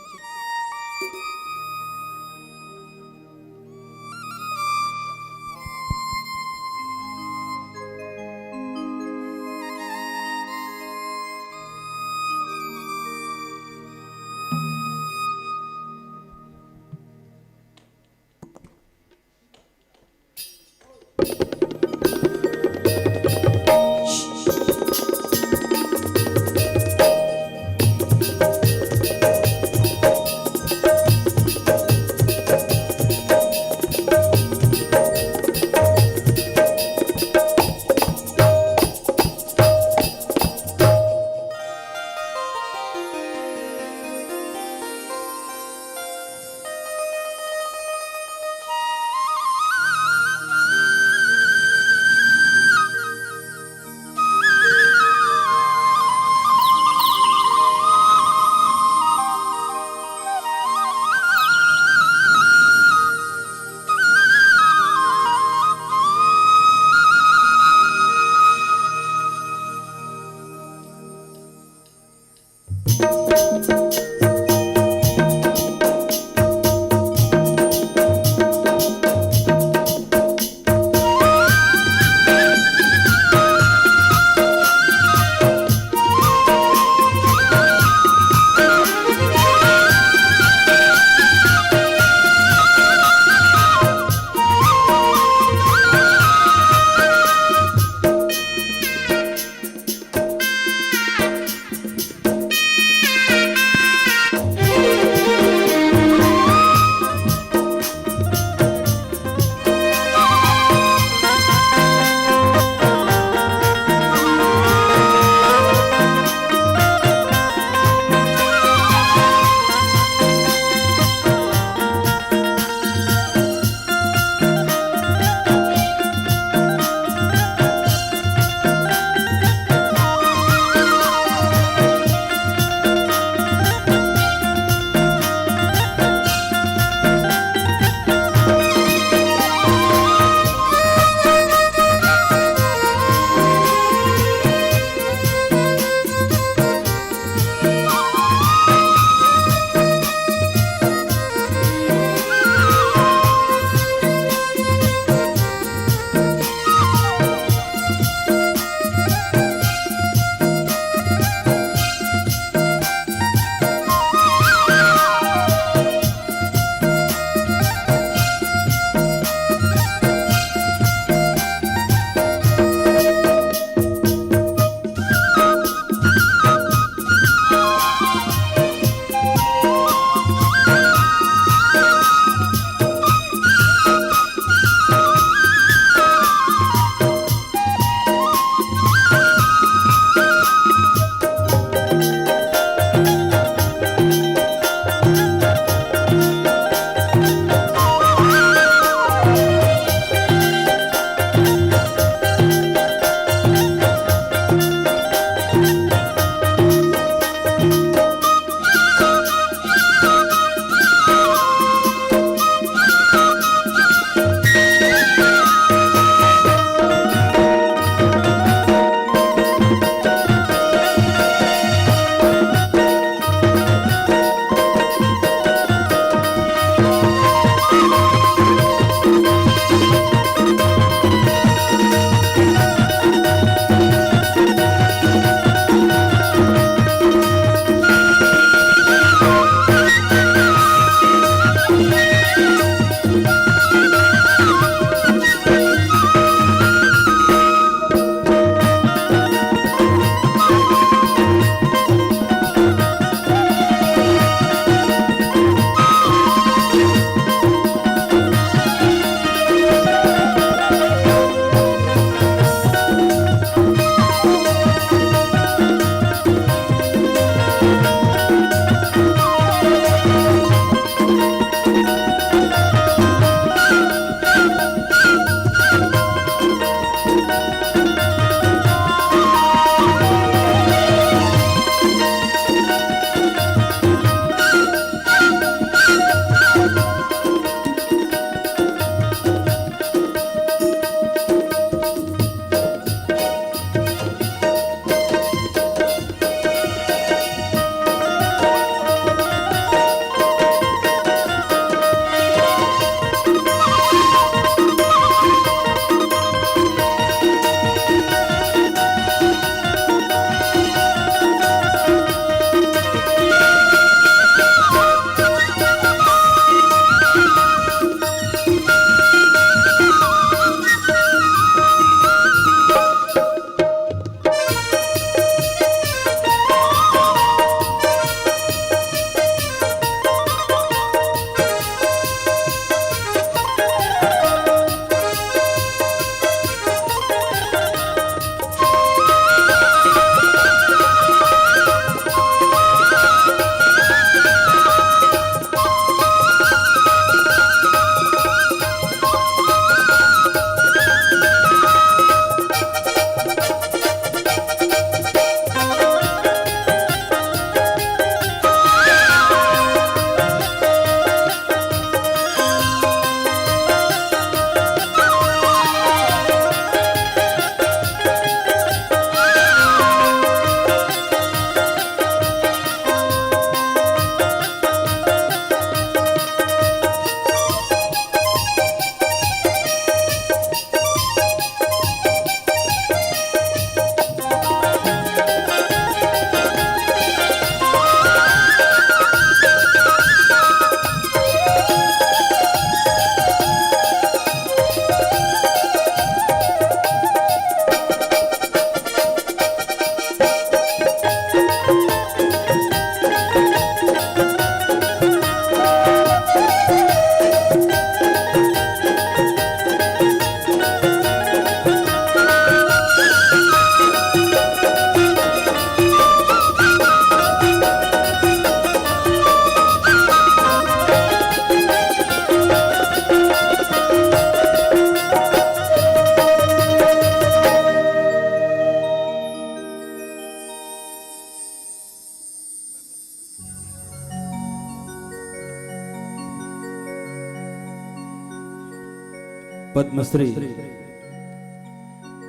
Padmashri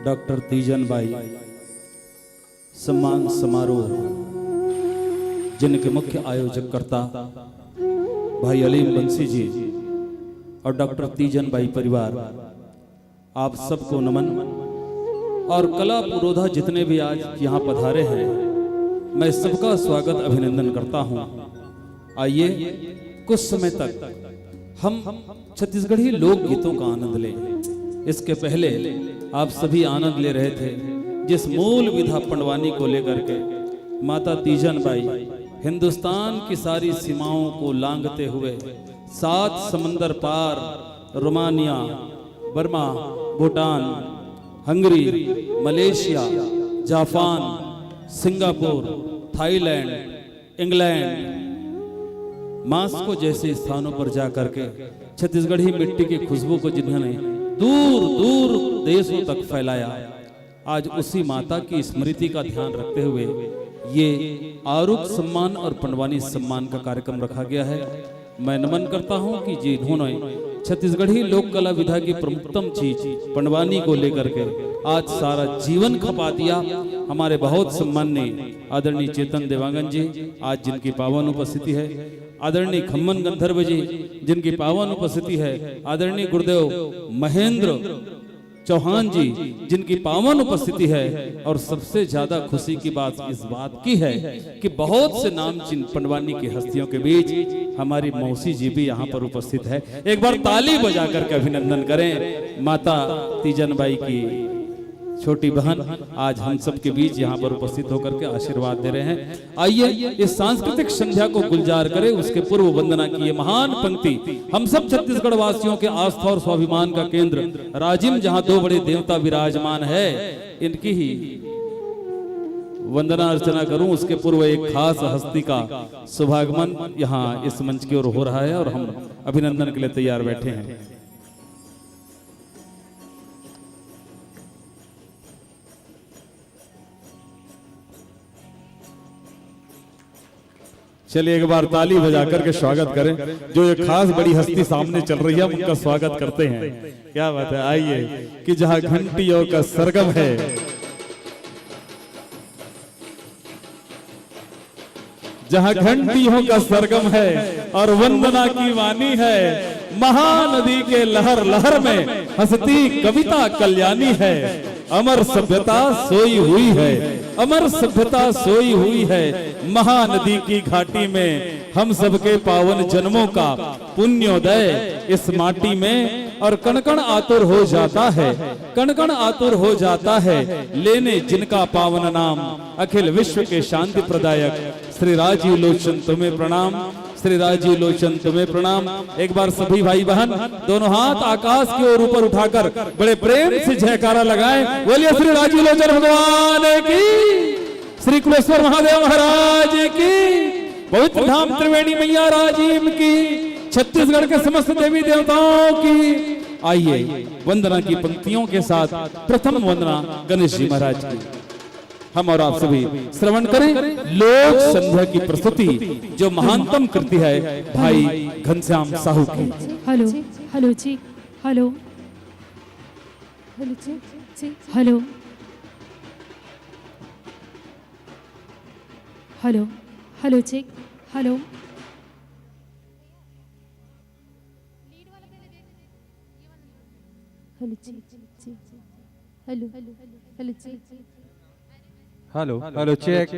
doctor Teejan Bai सम्मान समारोह, जिनके मुख्य आयोजककर्ता भाई अलीम बंसी जी और doctor Teejan बाई परिवार, आप सबको नमन। और कला पुरोधा जितने भी आज यहाँ पधारे हैं, मैं सबका स्वागत अभिनंदन करता हूँ। आइए, कुछ समय तक हम छत्तीसगढ़ी लोकगीतों का आनंद लें। इसके पहले आप सभी आनंद ले रहे थे जिस मूल विधा पंडवानी को लेकर के माता तीजन बाई हिंदुस्तान की सारी सीमाओं को लांघते हुए सात समंदर पार Romania, Burma, Bhutan, Hungary, Malaysia, Japan, Singapore, Thailand, England, Moscow जैसे स्थानों पर जा करके छत्तीसगढ़ी मिट्टी की खुशबू को जिन्होंने दूर दूर देशों तक फैलाया, आज उसी माता की स्मृति का ध्यान रखते हुए ये आरुग सम्मान और पंडवानी सम्मान का कार्यक्रम रखा गया है। मैं नमन करता हूं कि जिन्होंने छत्तीसगढ़ी लोक कला विधा की प्रमुखतम चीज पंडवानी को लेकर के आज सारा जीवन खपा दिया। हमारे बहुत सम्माननीय आदरणीय चेतन देवांगन जी, आज जिनकी पावन उपस्थिति है, आदरणीय खम्मन गंधर्व जी, जिनकी पावन उपस्थिति है, आदरणीय गुरुदेव महेंद्र चौहान जी, जिनकी पावन उपस्थिति है। और सबसे ज्यादा खुशी की बात इस बात की है कि बहुत से नामचीन पंडवानी की हस्तियों के बीच हमारी मौसी जी भी यहाँ पर उपस्थित है। एक बार ताली बजा करके अभिनंदन करें माता तीजन बाई की छोटी बहन आज हम सबके बीच यहाँ पर उपस्थित होकर के आशीर्वाद दे रहे हैं। आइए, इस सांस्कृतिक संध्या को गुलजार करें। उसके पूर्व वंदना की ये महान पंक्ति, हम सब छत्तीसगढ़ वासियों के आस्था और स्वाभिमान का केंद्र राजिम, जहाँ दो बड़े देवता विराजमान है, इनकी ही वंदना अर्चना करूं। उसके पूर्व एक खास हस्ती का शुभागमन यहाँ इस मंच की ओर हो रहा है और हम अभिनंदन के लिए तैयार बैठे हैं। चलिए, एक बार ताली बजा करके स्वागत करें। जो ये खास बड़ी हस्ती सामने चल रही है, हम उनका स्वागत करते हैं। क्या बात है, आइए। कि जहां घंटियों का सरगम है, जहां घंटियों का सरगम है और वंदना की वाणी है, महानदी के लहर लहर में हंसती कविता कल्याणी है। अमर सभ्यता सोई हुई है, अमर सभ्यता सोई हुई है। महानदी की घाटी में हम सबके पावन जन्मों का पुण्योदय इस माटी में, और कण कण आतुर हो जाता है, कण कण आतुर हो जाता है लेने जिनका पावन नाम। अखिल विश्व के शांति प्रदायक श्री राजीव लोचन तुम्हें प्रणाम, श्री राजीव लोचन तुम्हें प्रणाम। एक बार सभी भाई बहन दोनों हाथ आकाश की ओर ऊपर उठाकर बड़े प्रेम से जयकारा लगाएं। बोलिए श्री राजीव लोचन भगवान की, श्री कुलेश्वर महादेव महाराज की, पवित्र धाम त्रिवेणी मैया राजीव की, छत्तीसगढ़ के समस्त देवी देवताओं की। आइए, वंदना की पंक्तियों के साथ प्रथम वंदना गणेश जी महाराज की। हम और आप सभी श्रवण करें लोक संध्या की प्रस्तुति, जो महानतम कृति है भाई घनश्याम साहू की। हेलो, हेलो जी, हेलो, हेलो जी, जी, हेलो, हेलो, हेलो जी, hello. Hello, check, check, check. Hello, hello, check. Hello, hello, check.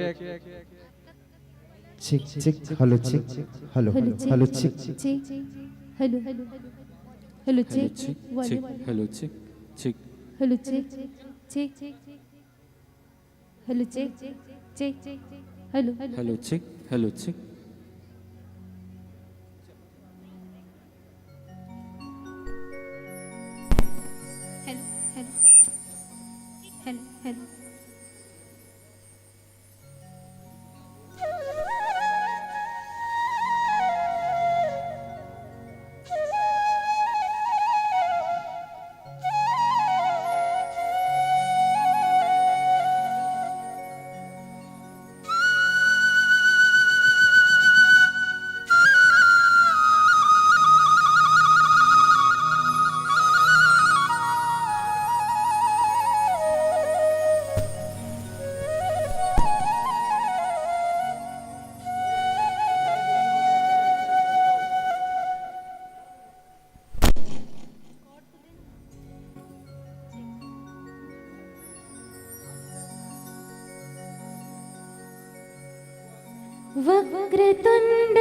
Check, check, hello, check. Hello, hello, hello, check. Check. Hello, hello, hello, check. Check, one, check, one. Hello, check, check. Hello, check, check, check. Hello, check, check, check. Hello, hello. Hello, check, hello, check. Hello, hello. Hello, hello. वक्रतुण्ड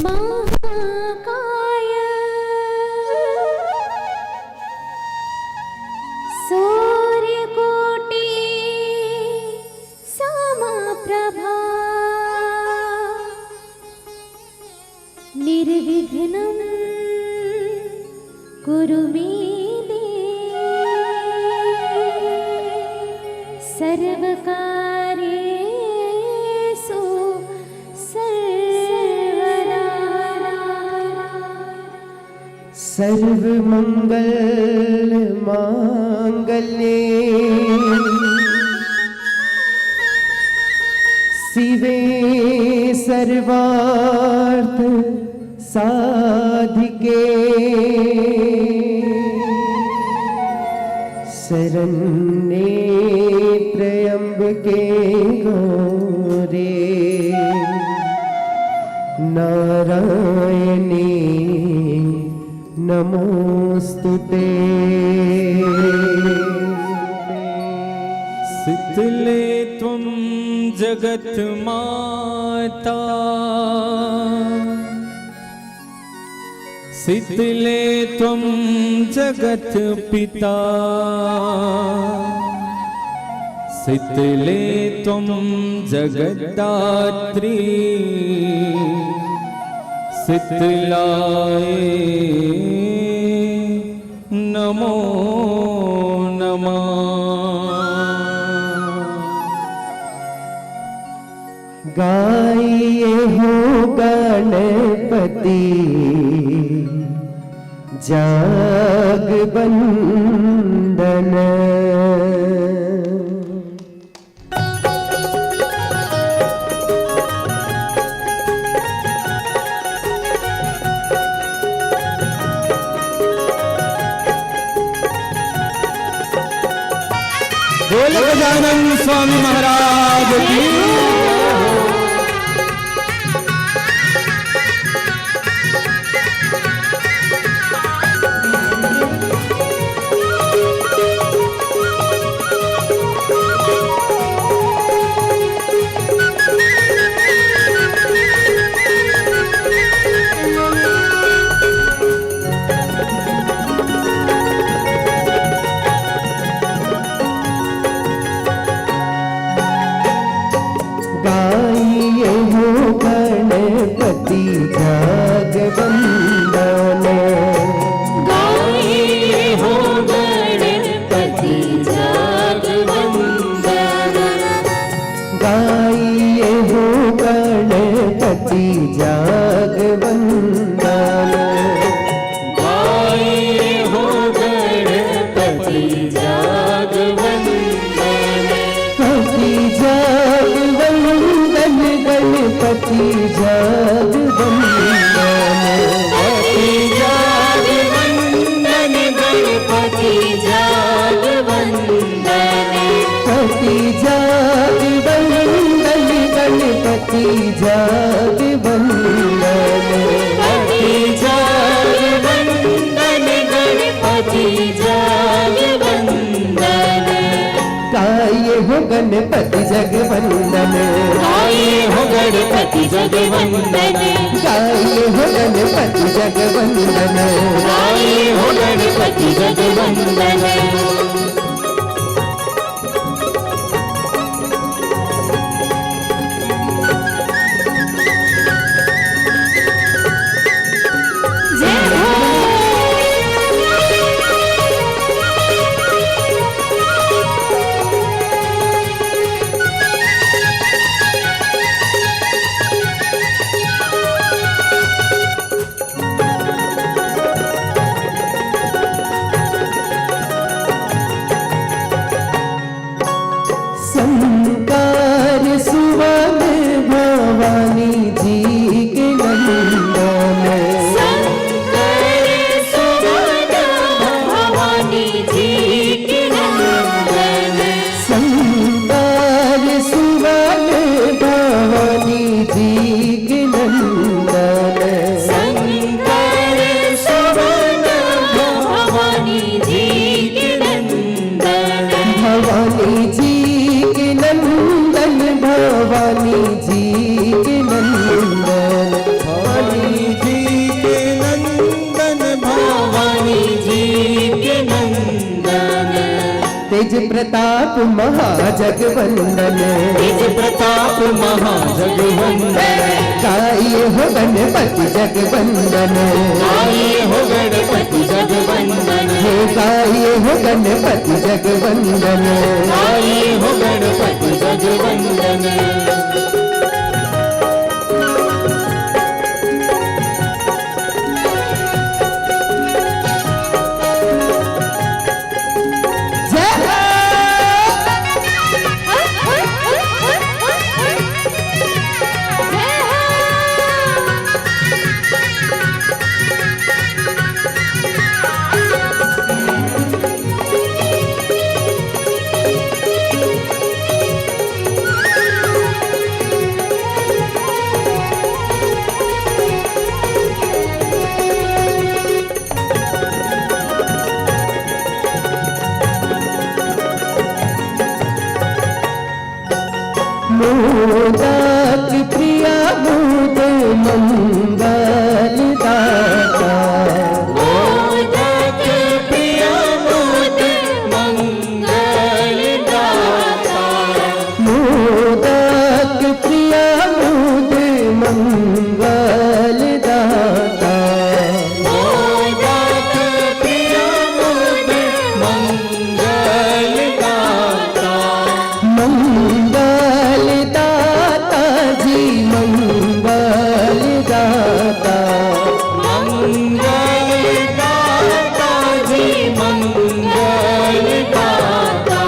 महाकाय सूर्यकोटि समप्रभा निर्विघ्नं कुरु मे देव सर्वकार्येषु सर्वदा। सर्वमंगल मांगल्ये शिवे सर्वार्थ साधिके शरण्ये त्र्यंबके गौरे नारायणी नमोस्तु ते। शीतले त्वं जगत माता, शीतले त्वं जगत पिता, शीतले त्वं जगद्धात्री, शीतलाय नमो नमः। गाइए हो गणपति जग वंदन। बोल गजानन स्वामी महाराज की। गाइए हो गणपति जग वंदन। गाइए हो गणपति जग वंदन। गाइए हो गणपति जग वंदन। गाइए हो गणपति जग वंदन। पति जग वंदन, गणपति जग वंदन। पति जग वंदन, गणपति जग वंदन। पति जग वंदन, गणपति जग वंदन। पति जग वंदन, गणपति जग वंदन। गाइए हो गणपति जग वंदन। गाइए हो गणपति जग वंदन। गाइए हो गणपति जग वंदन। गाइए हो गणपति जग वंदन। शंकर सुवन भवानी जी के नंदन। शंकर सुवन भवानी जी के नंदन। शंकर सुवन भवानी जी के नंदन। शंकर सुवन भवानी जी के नंदन। भवानी जी के नंदन। भवानी जी के नंदन, भवानी जी के नंदन, भवानी जी के नंदन। तेज प्रताप महाजगवंदन, तेज प्रताप महाजगवंदन। गाइए हो गणपति जगवंदन, गाइए हो गणपति जगवंदन। हे गाइए हो गणपति जगवंदन, गाइए हो गणपति जगवंदन। जय हो। मोदक प्रिय मोद मंगल दाता। मोदक प्रिय मोद मंगल दाता। मोदक प्रिय मोद मंगल दाता। मोदक प्रिय मोद मंगल दाता। मंगल दाता जी मंगल दाता। मंगल दाता जी मंगल दाता।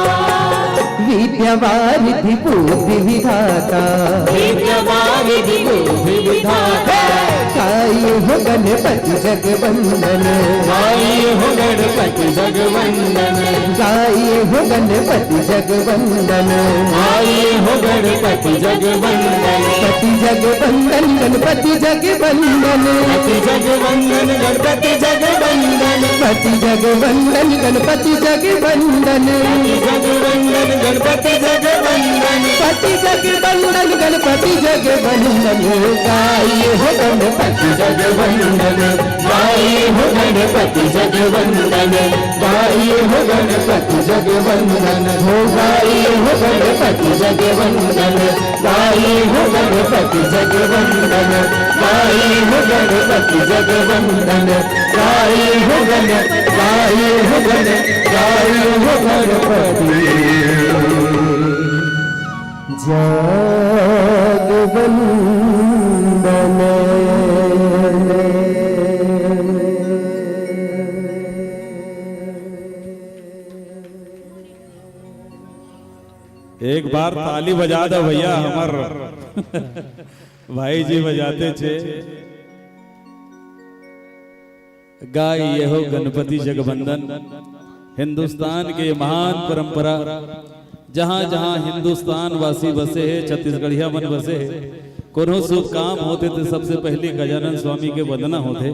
विद्या वारिधि बुद्धि विधाता। विद्या वारिधि बुद्धि विधाता। गाइए हो गणपति जगवंदन। गाइए हो गणपति जगवंदन। गाइए हो गणपति जगवंदन। गाइए हो गणपति जगवंदन। पति जगवंदन, गणपति जगवंदन। पति जगवंदन, गणपति जगवंदन। पति जगवंदन, गणपति जगवंदन। पति जगवंदन, गणपति जगवंदन। पति जगवंदन, गणपति जगवंदन। गाइए हो गणपति जगवंदन। गाइए हो गणपति जगवंदन। गाइए हो गणपति जगवंदन। हो गाइए हो गणपति जगवंदन। गाइए हो गणपति जगवंदन। गाइए हो गणपति जगवंदन। गाइए हो गण, गाइए हो गण, गाइए हो गणपति जगवंदन। एक बार ताली बजा दो भैया, हमर भाई जी बजाते छे। गाइए हो गणपति जगवंदन। हिंदुस्तान के महान परंपरा, जहाँ जहाँ हिंदुस्तान वासी बसे हे, छत्तीसगढ़िया मन बसे हे, कोनो शुभ काम होथे तो सबसे पहली गजानन स्वामी के वंदना होथे।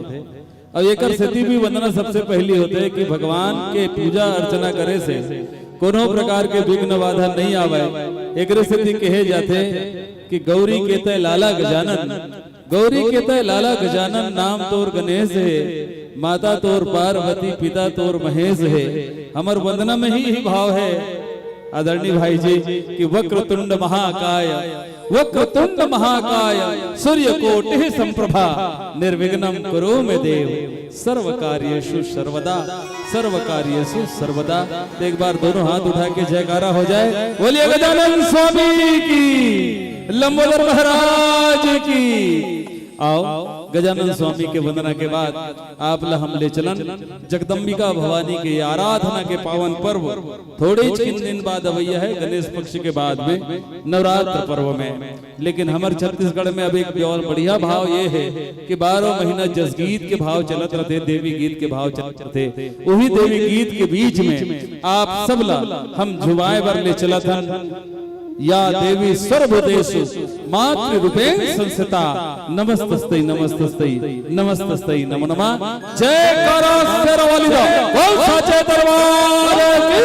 अउ एकर सेती भी वंदना सबसे पहली होथे कि भगवान के पूजा अर्चना करे से कोनो प्रकार के विघ्न बाधा नहीं आवय। एकरे सेती कहे जाथे कि गौरी के तय लाला गजानन, गौरी के तय लाला गजानन, नाम तोर गणेश हे, माता तोर पार्वती, पिता तोर महेश हे। हमर वंदना में ही, ही भाव हे आदरणीय भाई जी कि वक्रतुंड महाकाय, वक्रतुंड महाकाय, सूर्यकोटि समप्रभा, निर्विघ्नं कुरु मे देव, सर्व कार्येषु सर्वदा, सर्व कार्येषु सर्वदा। तो एक बार दोनों हाथ उठा के जयकारा हो जाए। बोलिए गजानन स्वामी की, लंबोदर महाराज की। आओ, गजानन स्वामी के वंदना के बाद आप ला हम ले चलन जगदम्बिका भवानी के आराधना के पावन पर्व। थोड़े ही किन दिन बाद अवैया है, गणेश पक्ष के बाद में नवरात्र पर्व में। लेकिन हमर छत्तीसगढ़ में अब एक और बढ़िया भाव ये है कि बारह महीना जस गीत के भाव चलत रहते, देवी गीत के भाव चलत रहते। वही देवी गीत के बीच में आप सब ला हम झुमाए बर ले चलत हन। या देवी सर्वभूतेषु मातृरूपेण संस्थिता, नमस्तस्ते, नमस्तस्ते, नमस्तस्ते नमो नमः। जयकारा शेरा वाली दा, बोल साचे दरबार की।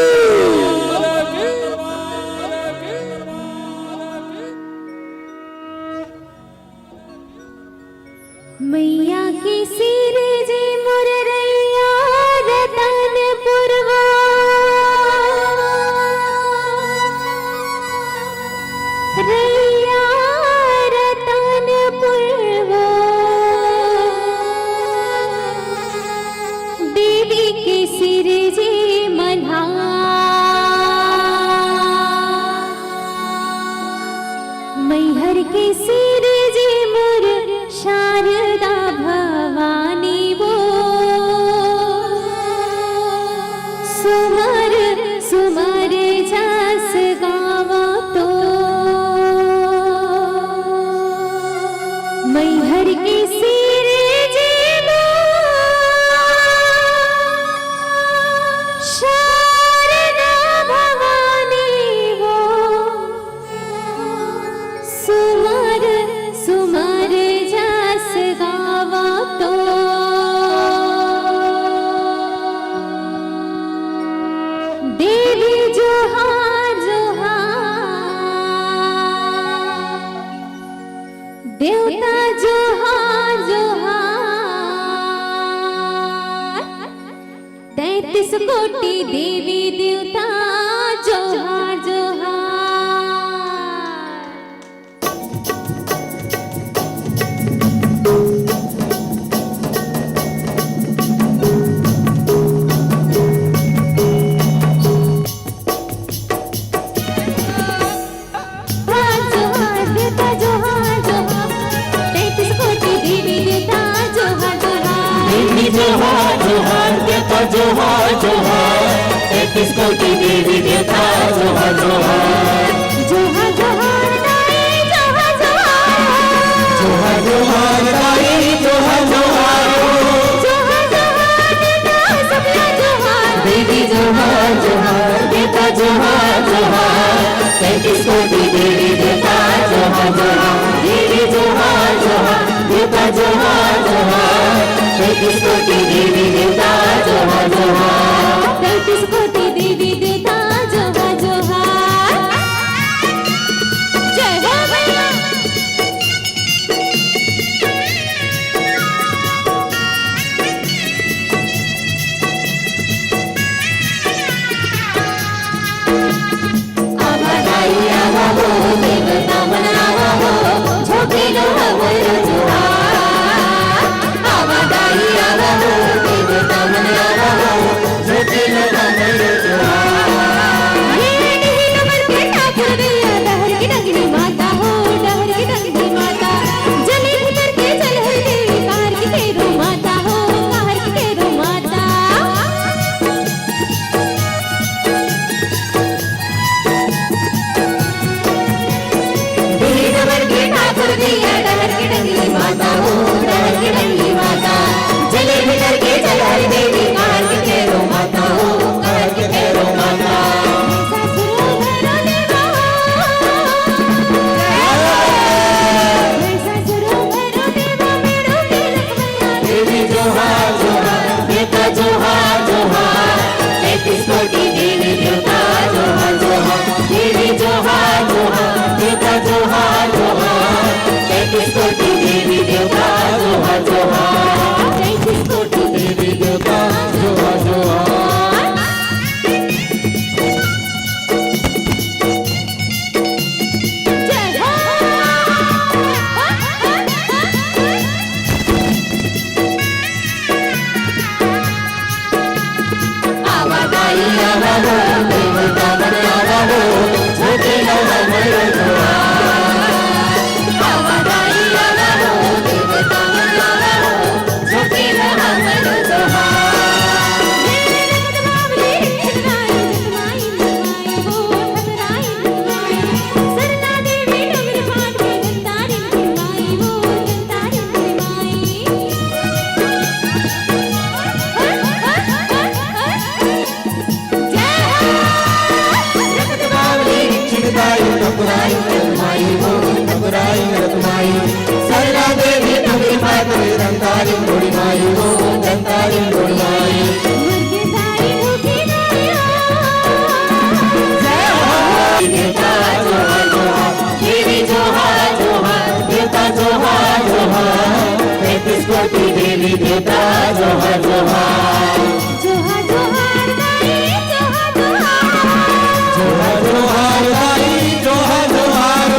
कोटि देवी देवता जोहार जोहार। जोहार जोहार देवता जोहार जोहार, तैंतीस कोटि देवी देवता जोहार जोहार। देवी जोहार जोहार, देवता जोहार जोहार, तैंतीस कोटि देवी देवता जोहार जोहार। जोहार जोहार दाई जोहार जोहार। जोहार जोहार दाई जोहार जोहार। जोहार जोहार देवता सबला जोहार। देवी जोहार जोहार, देवता जोहार जोहार, तैंतीस कोटि देवी देवता जोहार जोहार। देवी जोहार जोहार, देवता जोहार जोहार, तैंतीस कोटि देवी देवता जोहार जोहार। तैंतीस कोटि देवी देवता जोहार जोहार। जय हो भैया। आवा दाई आवा हो, देवता मन आवा हो, झोंके लो हमर जोहार। आवा दाई आवा हो, देवता मन आवा हो, झोंके लो हमर जोहार। हे डहर के ठाकुर भैया, डहर के डंगनी माता हो, डहर के डंगनी माता। जले भीतर के जल हर देवी, कार के तेरो माता हो, कार के तेरो माता। डहर के डंगनी माता हो, डहर के डंगनी माता। जले भीतर के जल हर देवी, कार के तेरो माता हो, कार के तेरो माता। देवी जोहार जोहार, देवता जोहार जोहार, तैंतीस कोटि देवी देवता जोहार जोहार। देवी जोहार जोहार, देवता जोहार जोहार, तैंतीस कोटि देवी देवता जोहार जोहार। तैंतीस कोटि देवी देवता जोहार जोहार। जय हो। आवा दाई आवा हो, देवता मन आवा हो, झोंके लो हमर जोहार। आवा दाई आवा हो, देवता मन आवा हो, झोंके लो हमर जोहार। हे रंगत बावली, रंगत बावली, रंगत बावली। सरला देवी डोकरी पात रे दंतारी डोरी माई हो, दंतारी डोरी माई। जय हो। देवता जोहार जोहार, देवी जोहार जोहार, देवता जोहार जोहार, तैंतीस कोटि देवी देवता जोहार जोहार। जोहार जोहार दाई जोहार जोहार। जोहार जोहार दाई जोहार जोहार।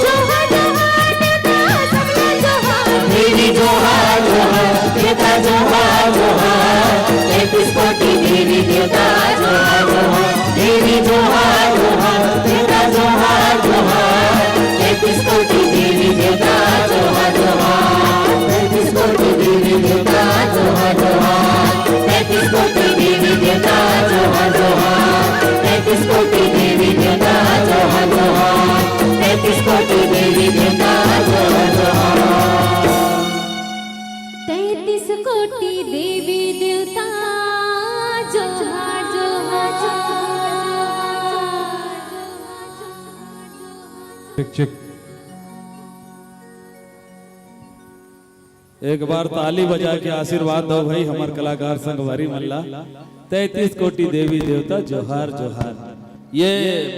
जोहार जोहार देवता सबला जोहार। देवी जोहार जोहार, देवता जोहार जोहार, तैंतीस कोटि देवी देवता जोहार जोहार। देवी जोहार जोहार, देवता जोहार जोहार, तैंतीस कोटि देवी देवता जोहार जोहार। तैंतीस कोटि देवी देवता जोहार जोहार। तैंतीस कोटि देवी देवता जोहार जोहार। तैंतीस कोटि देवी देवता जोहार जोहार। तैंतीस कोटि देवी देवता जोहार जोहार। तैंतीस कोटि देवी देवता जोहार जोहार। Check, check. एक बार ताली बजा के आशीर्वाद दो भाई हमर कलाकार संगवारी मन ला। तैंतीस कोटि देवी देवता जोहार जोहार। ये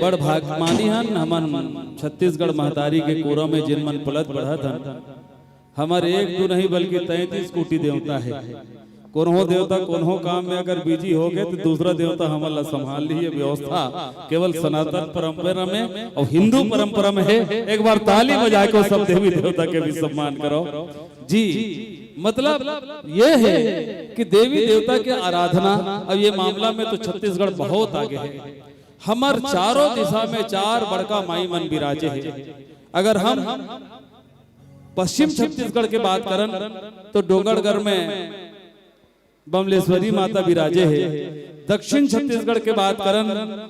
बड़ भागमानी हन हमन छत्तीसगढ़ महतारी के कोरा में जिन मन पलत बढ़त हन। हमर एक दू नहीं बल्कि तैंतीस कोटि देवता हे। कोनो देवता कोनो काम में अगर बिजी हो गए तो दूसरा देवता हमन ला संभाल लिही। व्यवस्था केवल सनातन परंपरा में और हिंदू परंपरा में है। एक बार ताली बजा के सब देवी देवता के भी सम्मान करो जी। मतलब ये है कि देवी देवता के आराधना, अब ये मामला में तो छत्तीसगढ़ बहुत आगे है। हमर चारों दिशा में चार बड़का माई मन विराजे है। अगर हम पश्चिम छत्तीसगढ़ के बात करन तो डोंगरगढ़ में बमलेश्वरी माता विराजे है। दक्षिण छत्तीसगढ़ के बात करन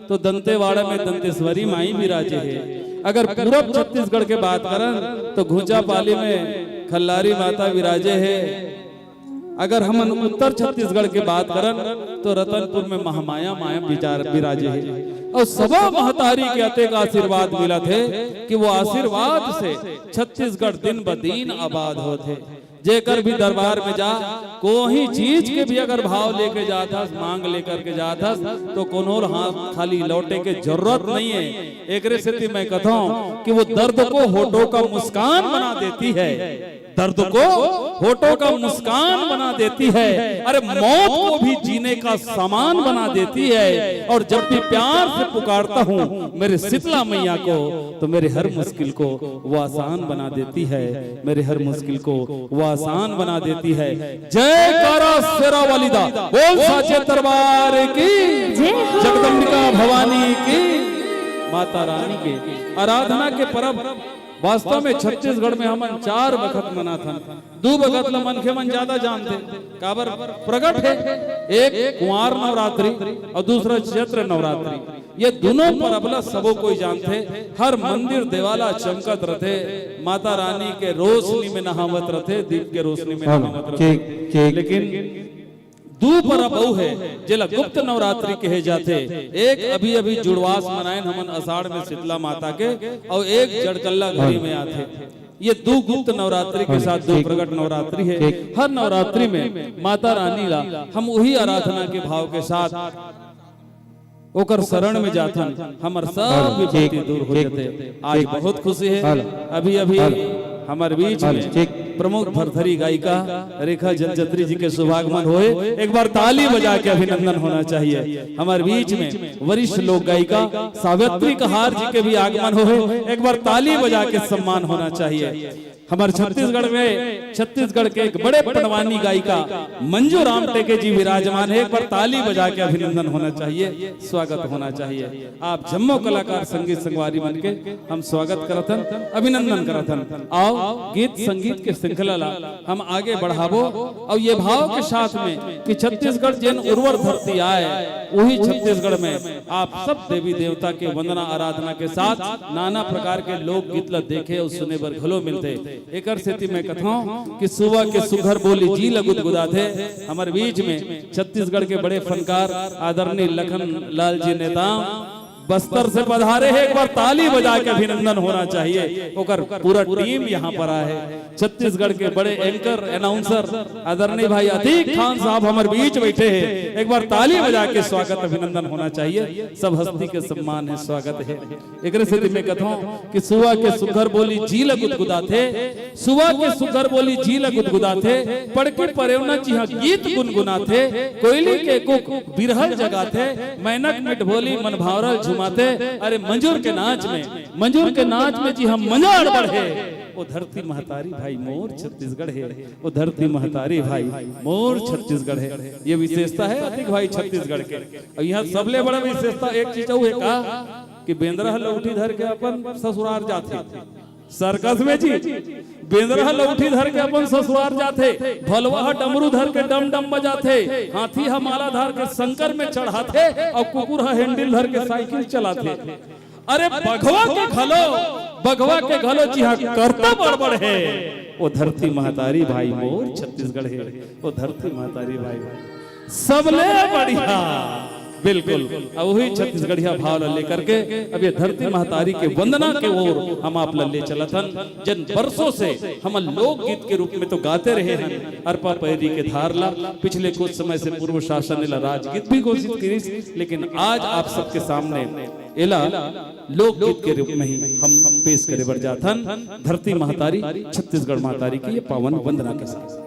तो दंतेवाड़ा में दंतेश्वरी माई विराजे है। अगर पूरब छत्तीसगढ़ के बात करन तो घुंचापाली में खल्लारी माता विराजे है। अगर हमन उत्तर छत्तीसगढ़ के बात करन तो रतनपुर में महामाया माया विचार विराजे है। और सबो महतारी के अतेक आशीर्वाद मिलत है कि वो आशीर्वाद से छत्तीसगढ़ दिन ब दिन आबाद होत है। जेकर भी दरबार में जा, कोई चीज के भी अगर भाव लेके जात हस, मांग लेकर के जात हस, तो कोनो हाथ खाली लौटे के जरूरत नहीं है। एकरे सेती मैं कहता हूँ कि वो दर्द को होठों का मुस्कान बना देती है, दर्द को होठों का मुस्कान बना देती है, अरे मौत को भी जीने का सामान बना देती है। और जब भी प्यार से पुकारता हूँ मेरे शीतला मैया को, तो मेरे हर मुश्किल को वो आसान बना देती है, मेरे हर मुश्किल को वो आसान बना देती है। जयकारा शेरा वाली दा, बोल साचे दरबार की, जय हो। जगदम्बिका भवानी की, माता रानी के आराधना के परब। वास्तव में छत्तीसगढ़ में हमन चार बखत मनाथन। दू बखत ल मनखे मन ज्यादा जानथे, काबर प्रगट है। एक कुंवार नवरात्रि और दूसरा चैत्र नवरात्रि। ये दोनों परब ल सबो कोई जानथे। हर मंदिर देवाला चमकत रथे, माता रानी के रोशनी में नहावत रथे, दीप के रोशनी में हाँ, नहावत रथे। ठीक, ठीक। लेकिन दू परब अउ है जेला गुप्त नवरात्रि कहे जाथे। एक अभी अभी जुड़वास मनायन हमन अषाढ़ में शीतला माता के, और एक जड़कल्ला घरी में आथे। ये दू गुप्त नवरात्रि के हाँ, साथ दू ठीक। प्रगट नवरात्रि है। ठीक। हर नवरात्रि में माता रानी ला हम वही आराधना के भाव के साथ ओकर शरण में जाथन, हमर सब हाँ, विपत्ति ठीक, दूर हो ठीक, जाथे। आज ठीक। बहुत खुशी है। हाँ। अभी अभी हाँ। हमर बीच हाँ, में ठीक। प्रमुख भरथरी गायिका रेखा जलचत्री जी के शुभागमन होए, एक बार ताली बजा के अभिनंदन होना चाहिए। हमर बीच में वरिष्ठ लोक गायिका सावित्री कहार जी के भी आगमन होए, एक बार ताली बजा के सम्मान होना चाहिए। हमर छत्तीसगढ़ में, छत्तीसगढ़ के एक बड़े पंडवानी गायिका मंजू राम टेके जी विराजमान है, एक बार ताली बजा के अभिनंदन होना चाहिए, स्वागत होना चाहिए। आप जम्मो कलाकार संगीत संगवारी मन के हम स्वागत करथन, अभिनंदन करथन। आओ गीत संगीत के श्रृंखला ला हम आगे बढ़ाबो और ये भाव के साथ में कि छत्तीसगढ़ जेन उर्वर धरती आए, वही छत्तीसगढ़ में आप सब देवी देवता के वंदना आराधना के साथ नाना प्रकार के लोकगीत ला देखे और सुने बर घलो मिलथे। एकर सेती मैं कथौं कि सुबह के सुघर बोली जी ल गुदगुदाथे। हमर बीच में छत्तीसगढ़ के बड़े फनकार आदरणीय लखन लाल जी नेताम बस्तर से पधारे हैं, एक बार ताली बजा के अभिनंदन होना चाहिए। ओकर पूरा टीम यहाँ पर आए है, छत्तीसगढ़ के बड़े एंकर अनाउंसर आदरणीय भाई अतीक खान साहब हमर बीच बैठे हैं, एक बार ताली बजा के स्वागत अभिनंदन होना चाहिए। सब हस्ती के सम्मान है, स्वागत है। एकरे सेती मैं कथौं कि सुआ के सुघर बोली जी ल गुदगुदाथे, सुआ के सुघर बोली जी ल गुदगुदाथे, पड़की परेवना जिहां गीत गुनगुनाथे, कोयली के कुक बिरहल जगाथे, मैनक मिठभोली मन भांवरल झुमाथे। अरे मंजूर के नाच में, मंजूर के नाच में जिहां मजा अड़बड़ हे, वो धरती महतारी भाई मोर छत्तीसगढ़ हे, वो धरती महतारी भाई मोर छत्तीसगढ़ हे। ये विशेषता है अतिक भाई छत्तीसगढ़ के। और यहाँ सबले बड़ा विशेषता एक चीज अउ है का कि बेंदरा ह लौठी धर के अपन ससुरार जाथे। सर्कस में जी, बेंदरा ह लौठी धर के अपन ससुरार जाथे, भलवा ह डमरू धर के डम डम बजाथे, हाथी ह माला धर के शंकर में चढ़ाथे और कुकुर ह हैंडल धर के साइकिल चलाथे। अरे बघवा के घलो, बघवा के घलो जिहां करतब अड़बड़ हे, वो धरती महतारी भाई मोर छत्तीसगढ़ हे, वो धरती महतारी भाई। सबले बढ़िया, बिल्कुल। अब वही छत्तीसगढ़िया भाव ला लेकर के अब ये धरती महतारी के वंदना के ओर हम आप ला ले चलत हन। जन बरसों से हम लोकगीत के रूप में तो गाते रहे हन अरपा पैरी के धार ला, पिछले कुछ समय से पूर्व शासन ने ला राजगीत भी घोषित करिस, लेकिन आज आप सबके सामने एला लोकगीत के रूप में ही हम पेश करे बर जात हन धरती महतारी छत्तीसगढ़ महतारी की ये पावन वंदना के साथ।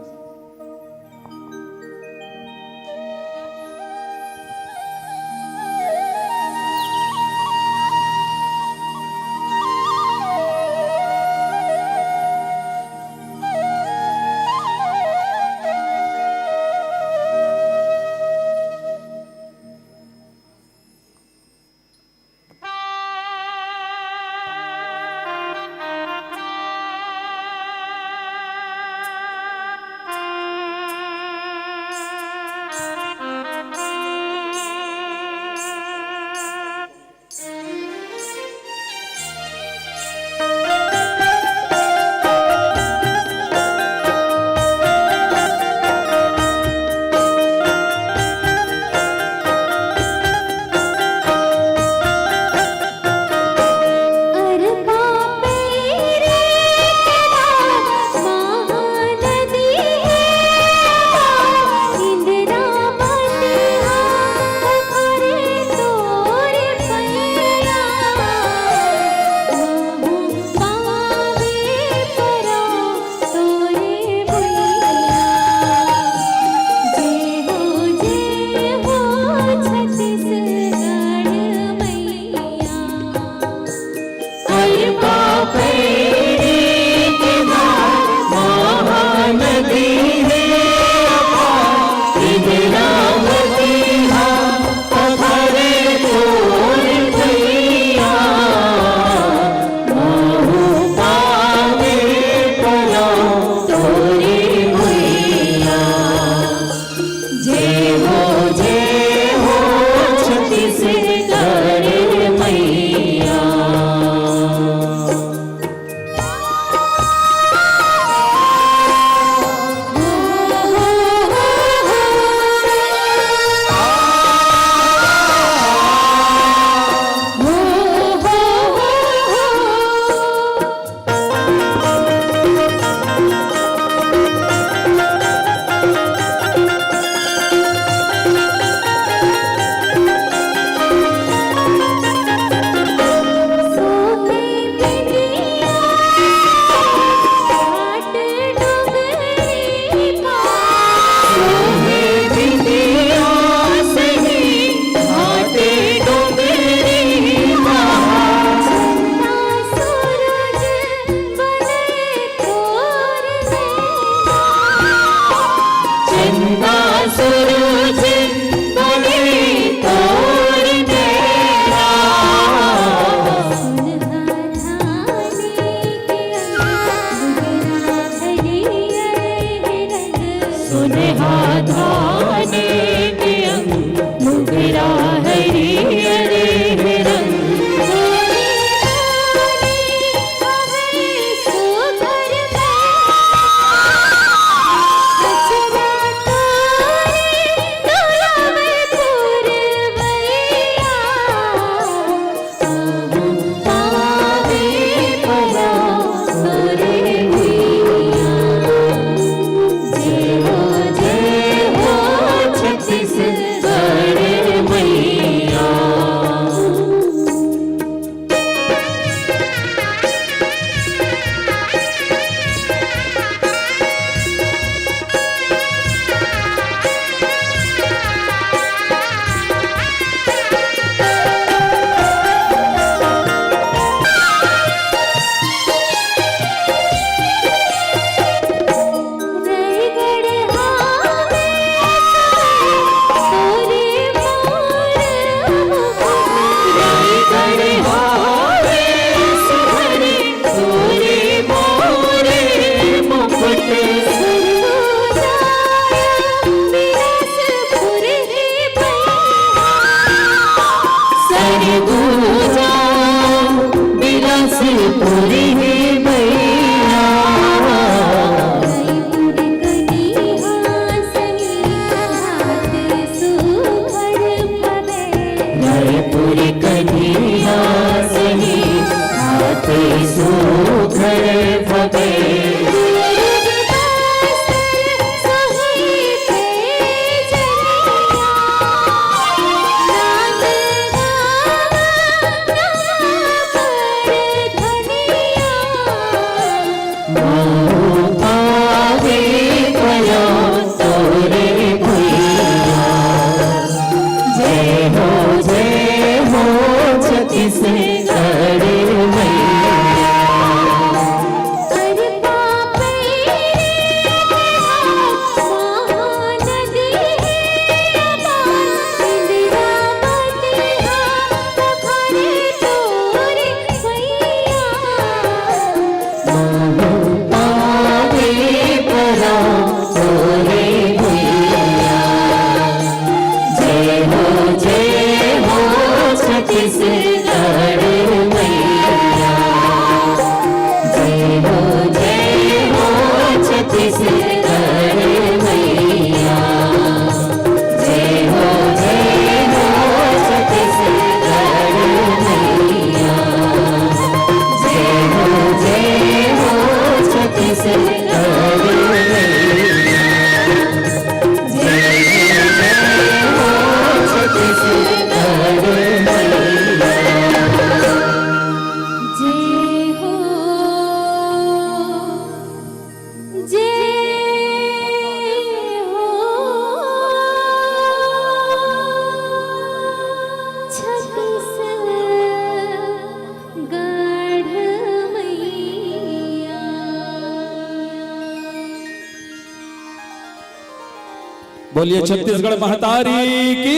बोलिए छत्तीसगढ़ महतारी की।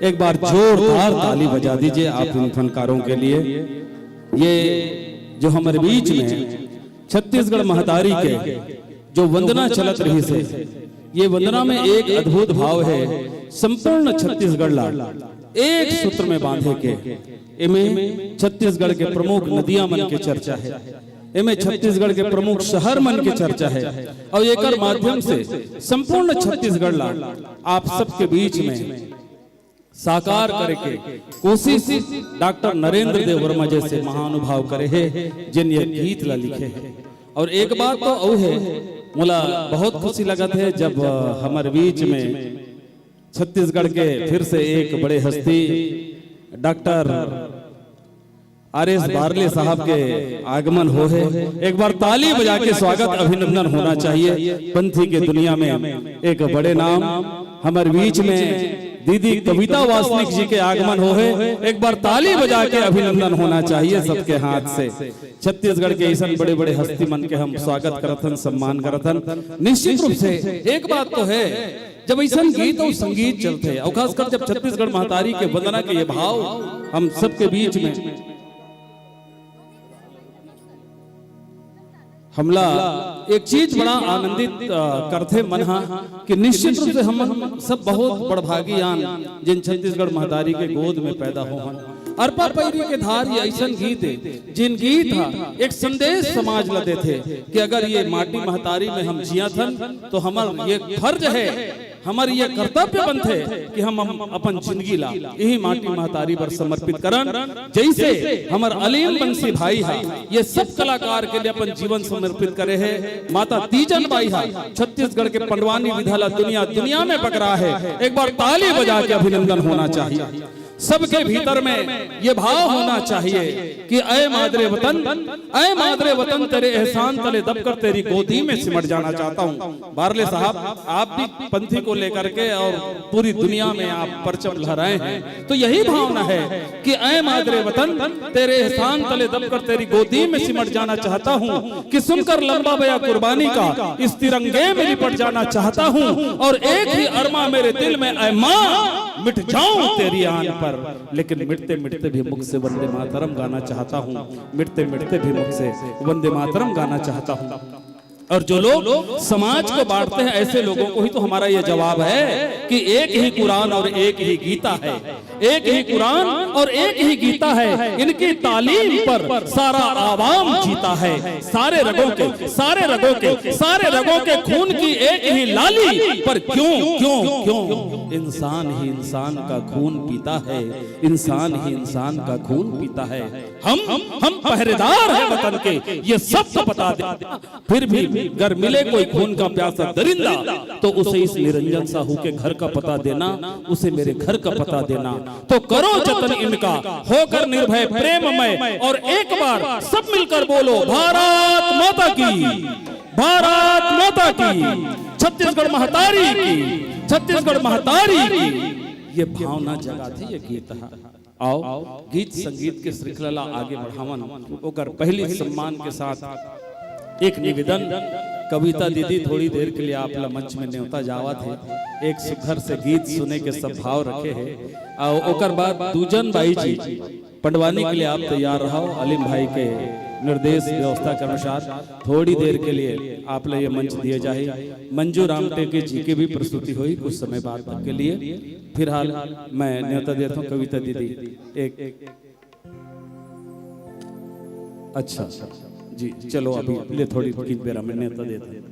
एक बार जोरदार ताली बजा दीजिए आप इन फनकारों के लिए। ये जो हमारे बीच में छत्तीसगढ़ महतारी के जो वंदना चलत रहिस हे, ये वंदना में एक अद्भुत भाव हे। संपूर्ण छत्तीसगढ़ ला एक सूत्र में बांधे के, एमे छत्तीसगढ़ के प्रमुख नदियां मन के चर्चा हे, एमे छत्तीसगढ़ के प्रमुख शहर मन के चर्चा हे, और एकर माध्यम से संपूर्ण छत्तीसगढ़ ला आप सबके बीच में साकार करे के कोशिश डॉक्टर नरेंद्र देव वर्मा जैसे महानुभाव करे हे, जिन ये गीत ला लिखे हे। और एक बात तो अउ हे, मोला बहुत खुशी लगत हे जब, अ, हमर बीच में छत्तीसगढ़ के फिर से एक बड़े हस्ती डॉक्टर आर एस बारले साहब के आगमन हो हे। एक बार ताली बजा के स्वागत, अभिनंदन होना चाहिए। पंथी के दुनिया में एक बड़े नाम हमर बीच में दीदी कविता वासनिक जी के आगमन हो हे। एक बार ताली बजा के अभिनंदन होना चाहिए सबके हाथ से। छत्तीसगढ़ के ऐसन बड़े-बड़े हस्ती मन के हम स्वागत करत हन, सम्मान करत हन। निश्चित रूप से एक बात तो हे, जब ऐसन गीत और संगीत चलथे, और खासकर जब छत्तीसगढ़ महतारी के वंदना के ये भाव हम सबके बीच में हमला एक चीज बड़ा आनंदित, अ, करथे मन हा कि निश्चित रूप से हम सब बहुत बड़भागी आन, जिन छत्तीसगढ़ महतारी के गोद में पैदा हो हन। अरपा पैरी के धार ये ऐसन गीत हे, जिन गीत हा एक संदेश समाज ला देथे कि अगर ये माटी महतारी में हम जियत हन, तो हमर ये फर्ज हे, हमर ये कर्तव्य बनथे कि हम, हम अपन जिंदगी ला यही माटी महतारी बर समर्पित करन। जैसे हमर अलीम बंसी भाई हा ये सब कलाकार के लिए अपन जीवन समर्पित करे हे, माता तीजन बाई हा छत्तीसगढ़ के पंडवानी विधा ला दुनिया, दुनिया में पकरा हे। एक बार ताली बजा के अभिनंदन होना चाहिए। सबके भीतर में ये भाव होना चाहिए कि ऐ मादरे वतन, ऐ मादरे वतन, तेरे एहसान तले दबकर तेरी गोदी में सिमट जाना चाहता हूँ। बारले साहब, आप भी पंथी को लेकर के और पूरी दुनिया में आप परचम लहराए हैं, तो यही भावना है कि ऐ मादरे वतन, तेरे एहसान तले दबकर तेरी गोदी में सिमट जाना चाहता हूँ, कि सुनकर लंबा बया कुर्बानी का इस तिरंगे में लिपट जाना चाहता हूँ, और एक ही अरमा मेरे दिल में, ऐ माँ, मिट जाऊं तेरी आन पर, लेकिन मिटते मिटते भी मुख से वंदे मातरम गाना चाहता हूँ, मिटते मिटते भी मुख से वंदे मातरम गाना चाहता हूँ। और जो लोग समाज को बांटते हैं, ऐसे लोगों को ही तो हमारा ये जवाब है कि एक ही कुरान और एक ही गीता है, एक ही कुरान और एक ही गीता है। इनकी तालीम पर सारा आवाम जीता है। सारे रगों के, सारे रगों के, सारे रगों के खून की एक ही लाली पर क्यों, क्यों, क्यों इंसान ही इंसान का खून पीता है, इंसान ही इंसान का खून पीता है। हम हम पहरेदार हैं वतन के, ये सबको बता दे। फिर भी अगर मिले कोई खून का प्यासा दरिंदा, तो उसे इस निरंजन साहू के घर का पता देना, उसे मेरे घर का पता देना। तो करो जतन इनका, होकर निर्भय प्रेममय, और एक बार सब मिलकर बोलो, भारत माता की, भारत माता की, छत्तीसगढ़ महतारी की, छत्तीसगढ़ महतारी की। ये भावना जगाथे ये गीत ह। आओ, गीत संगीत के श्रृंखला ला आगे बढ़ावन। ओकर पहली सम्मान के साथ एक निवेदन, कविता दीदी, थोड़ी देर के लिए आप ला मंच में न्योता जावत हे। एक सुघर से गीत सुने के सब भाव रखे हे। अउ ओकर बाद दूजन बाई जी पंडवानी के लिए आप तैयार रहो। अलीम भाई के निर्देश व्यवस्था के अनुसार थोड़ी देर के लिए आप ला ये मंच दिए जाही। मंजू रामटेके जी की भी प्रस्तुति होही कुछ समय बाद तक के लिए। फिलहाल मैं न्योता देता हूँ कविता दीदी। एक अच्छा जी, चलो अभी ले थोड़ी किन बेरा में न्योता देता हूँ।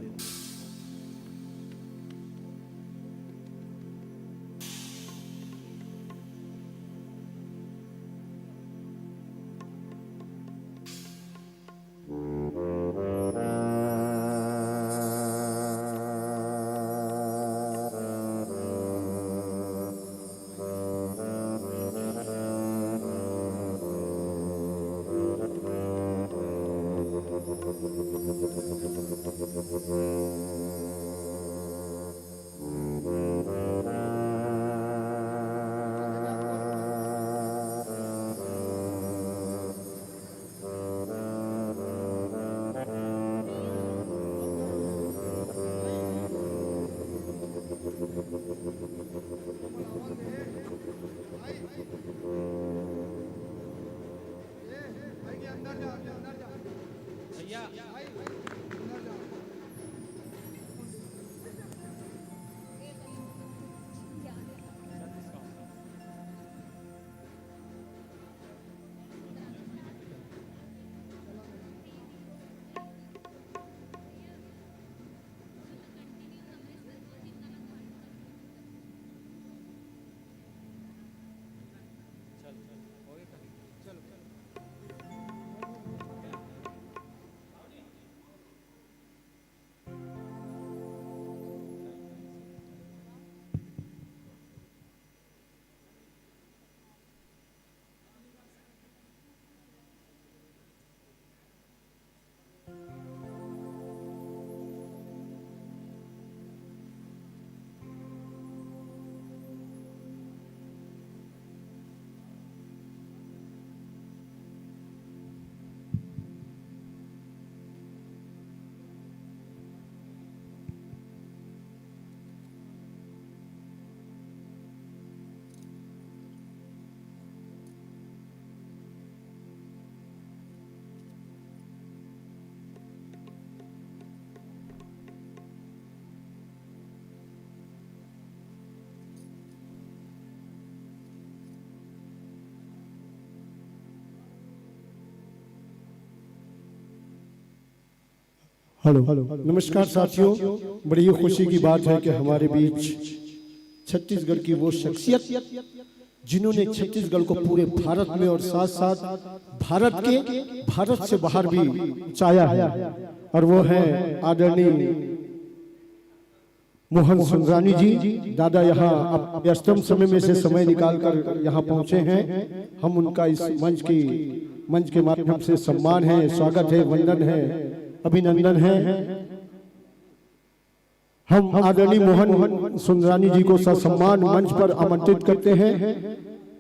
हेलो, नमस्कार साथियों, बड़ी ही खुशी की बात है कि हमारे बीच छत्तीसगढ़ की वो शख्सियत, जिन्होंने छत्तीसगढ़ को पूरे भारत में और साथ साथ भारत के, भारत से बाहर भी ऊंचाया है, और वो है आदरणीय मोहन सुंदरानी जी। दादा यहाँ अप-, व्यस्तम समय में से समय निकाल कर यहाँ पहुँचे हैं। हम उनका इस मंच की, मंच के माध्यम से सम्मान है, स्वागत है, वंदन है, अभिनंदन है। हम आदरणीय मोहन सुंदरानी जी को ससम्मान मंच पर आमंत्रित करते हैं।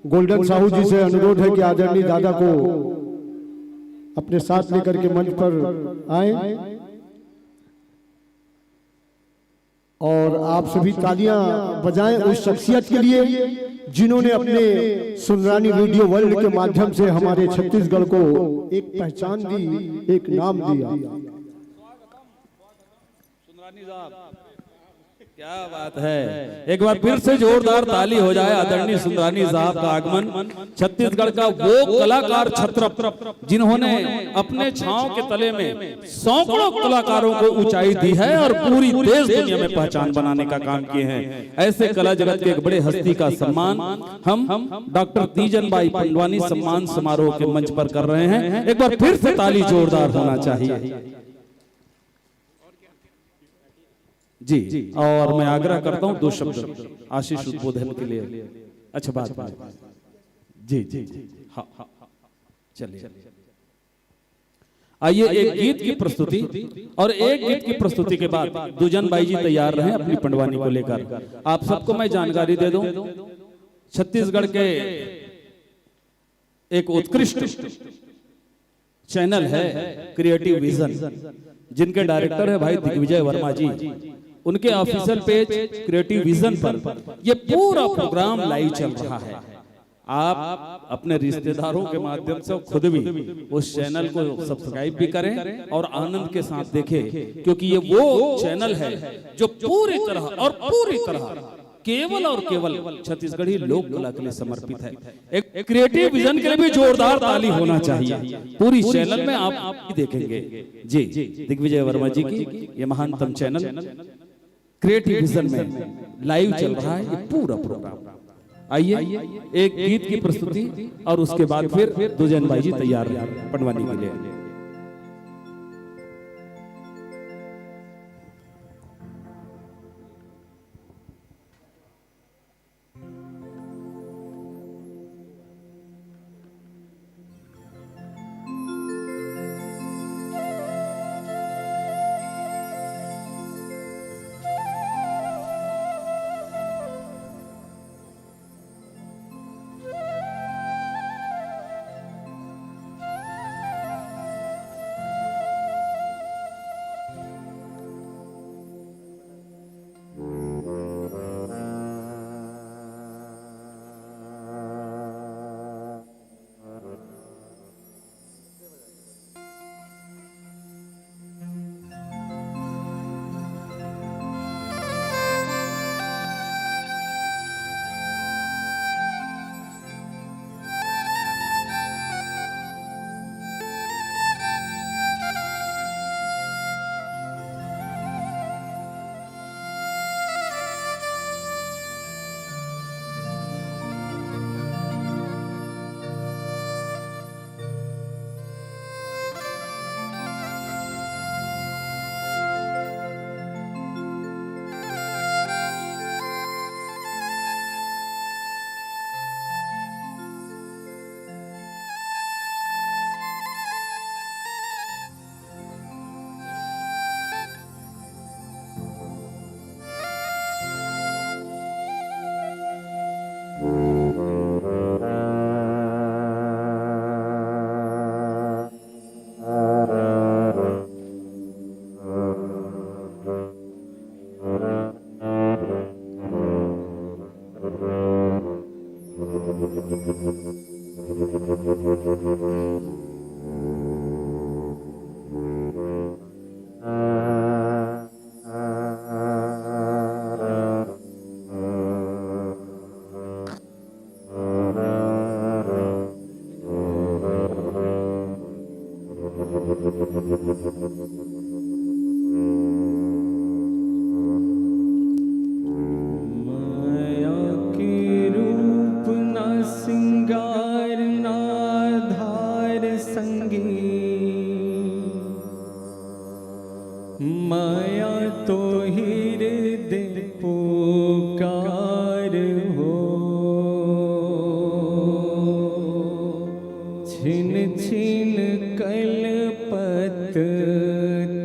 गोल्डन साहू जी से अनुरोध है कि आदरणीय दादा को अपने साथ लेकर के मंच पर आए। और आप सभी तालियां बजाएं उस शख्सियत के लिए, जिन्होंने अपने सुंदरानी वीडियो वर्ल्ड के माध्यम से हमारे छत्तीसगढ़ को एक पहचान दी, एक नाम दिया। सुंदरानी साहब, क्या बात है, एक बार फिर से जोरदार ताली हो जाए। आदरणीय सुंदरानी साहब का आगमन, छत्तीसगढ़ का वो कलाकार छत्र, जिन्होंने अपने छांव के तले में सैकड़ों कलाकारों को ऊंचाई दी है और पूरी देश दुनिया में पहचान बनाने का काम किए हैं। ऐसे कला जगत के एक बड़े हस्ती का सम्मान हम डॉक्टर तीजन बाई पंडवानी सम्मान समारोह के मंच पर कर रहे हैं। एक बार फिर से ताली जोरदार होना चाहिए। जी, और मैं आग्रह करता हूं दो शब्द आशीष उद्बोधन के लिए। अच्छा, बात, बात। जी, जी, जी, हाँ, हाँ, हाँ। चलिए, आइए, एक गीत की प्रस्तुति, और एक गीत की प्रस्तुति के बाद दुजन बाई जी तैयार रहें अपनी पंडवानी को लेकर। आप सबको मैं जानकारी दे दूं, छत्तीसगढ़ के एक उत्कृष्ट चैनल है क्रिएटिव विजन, जिनके डायरेक्टर है भाई दिग्विजय वर्मा जी। उनके ऑफिशियल पेज क्रिएटिव विजन पर ये पूरा प्रोग्राम लाइव चल रहा है। आप अपने रिश्तेदारों के माध्यम से खुद भी उस चैनल को सब्सक्राइब भी करें और आनंद के साथ देखें, क्योंकि ये वो चैनल है जो पूरी तरह और पूरी तरह केवल और केवल छत्तीसगढ़ी लोक कला के लिए समर्पित है। एक क्रिएटिव विजन के लिए भी जोरदार ताली होना चाहिए। पूरी चैनल में आप, आप देखेंगे। जी, दिग्विजय वर्मा जी की ये महानतम चैनल क्रिएटिव विजन में लाइव चल रहा है ये पूरा प्रोग्राम। आइए, एक गीत की प्रस्तुति और उसके बाद फिर दुजन बाई जी तैयार हैं पंडवानी के लिए। माया के रूप ना सिंगार ना धार संगी, माया तो हृदय पुकार हो। छिन छिन कलपत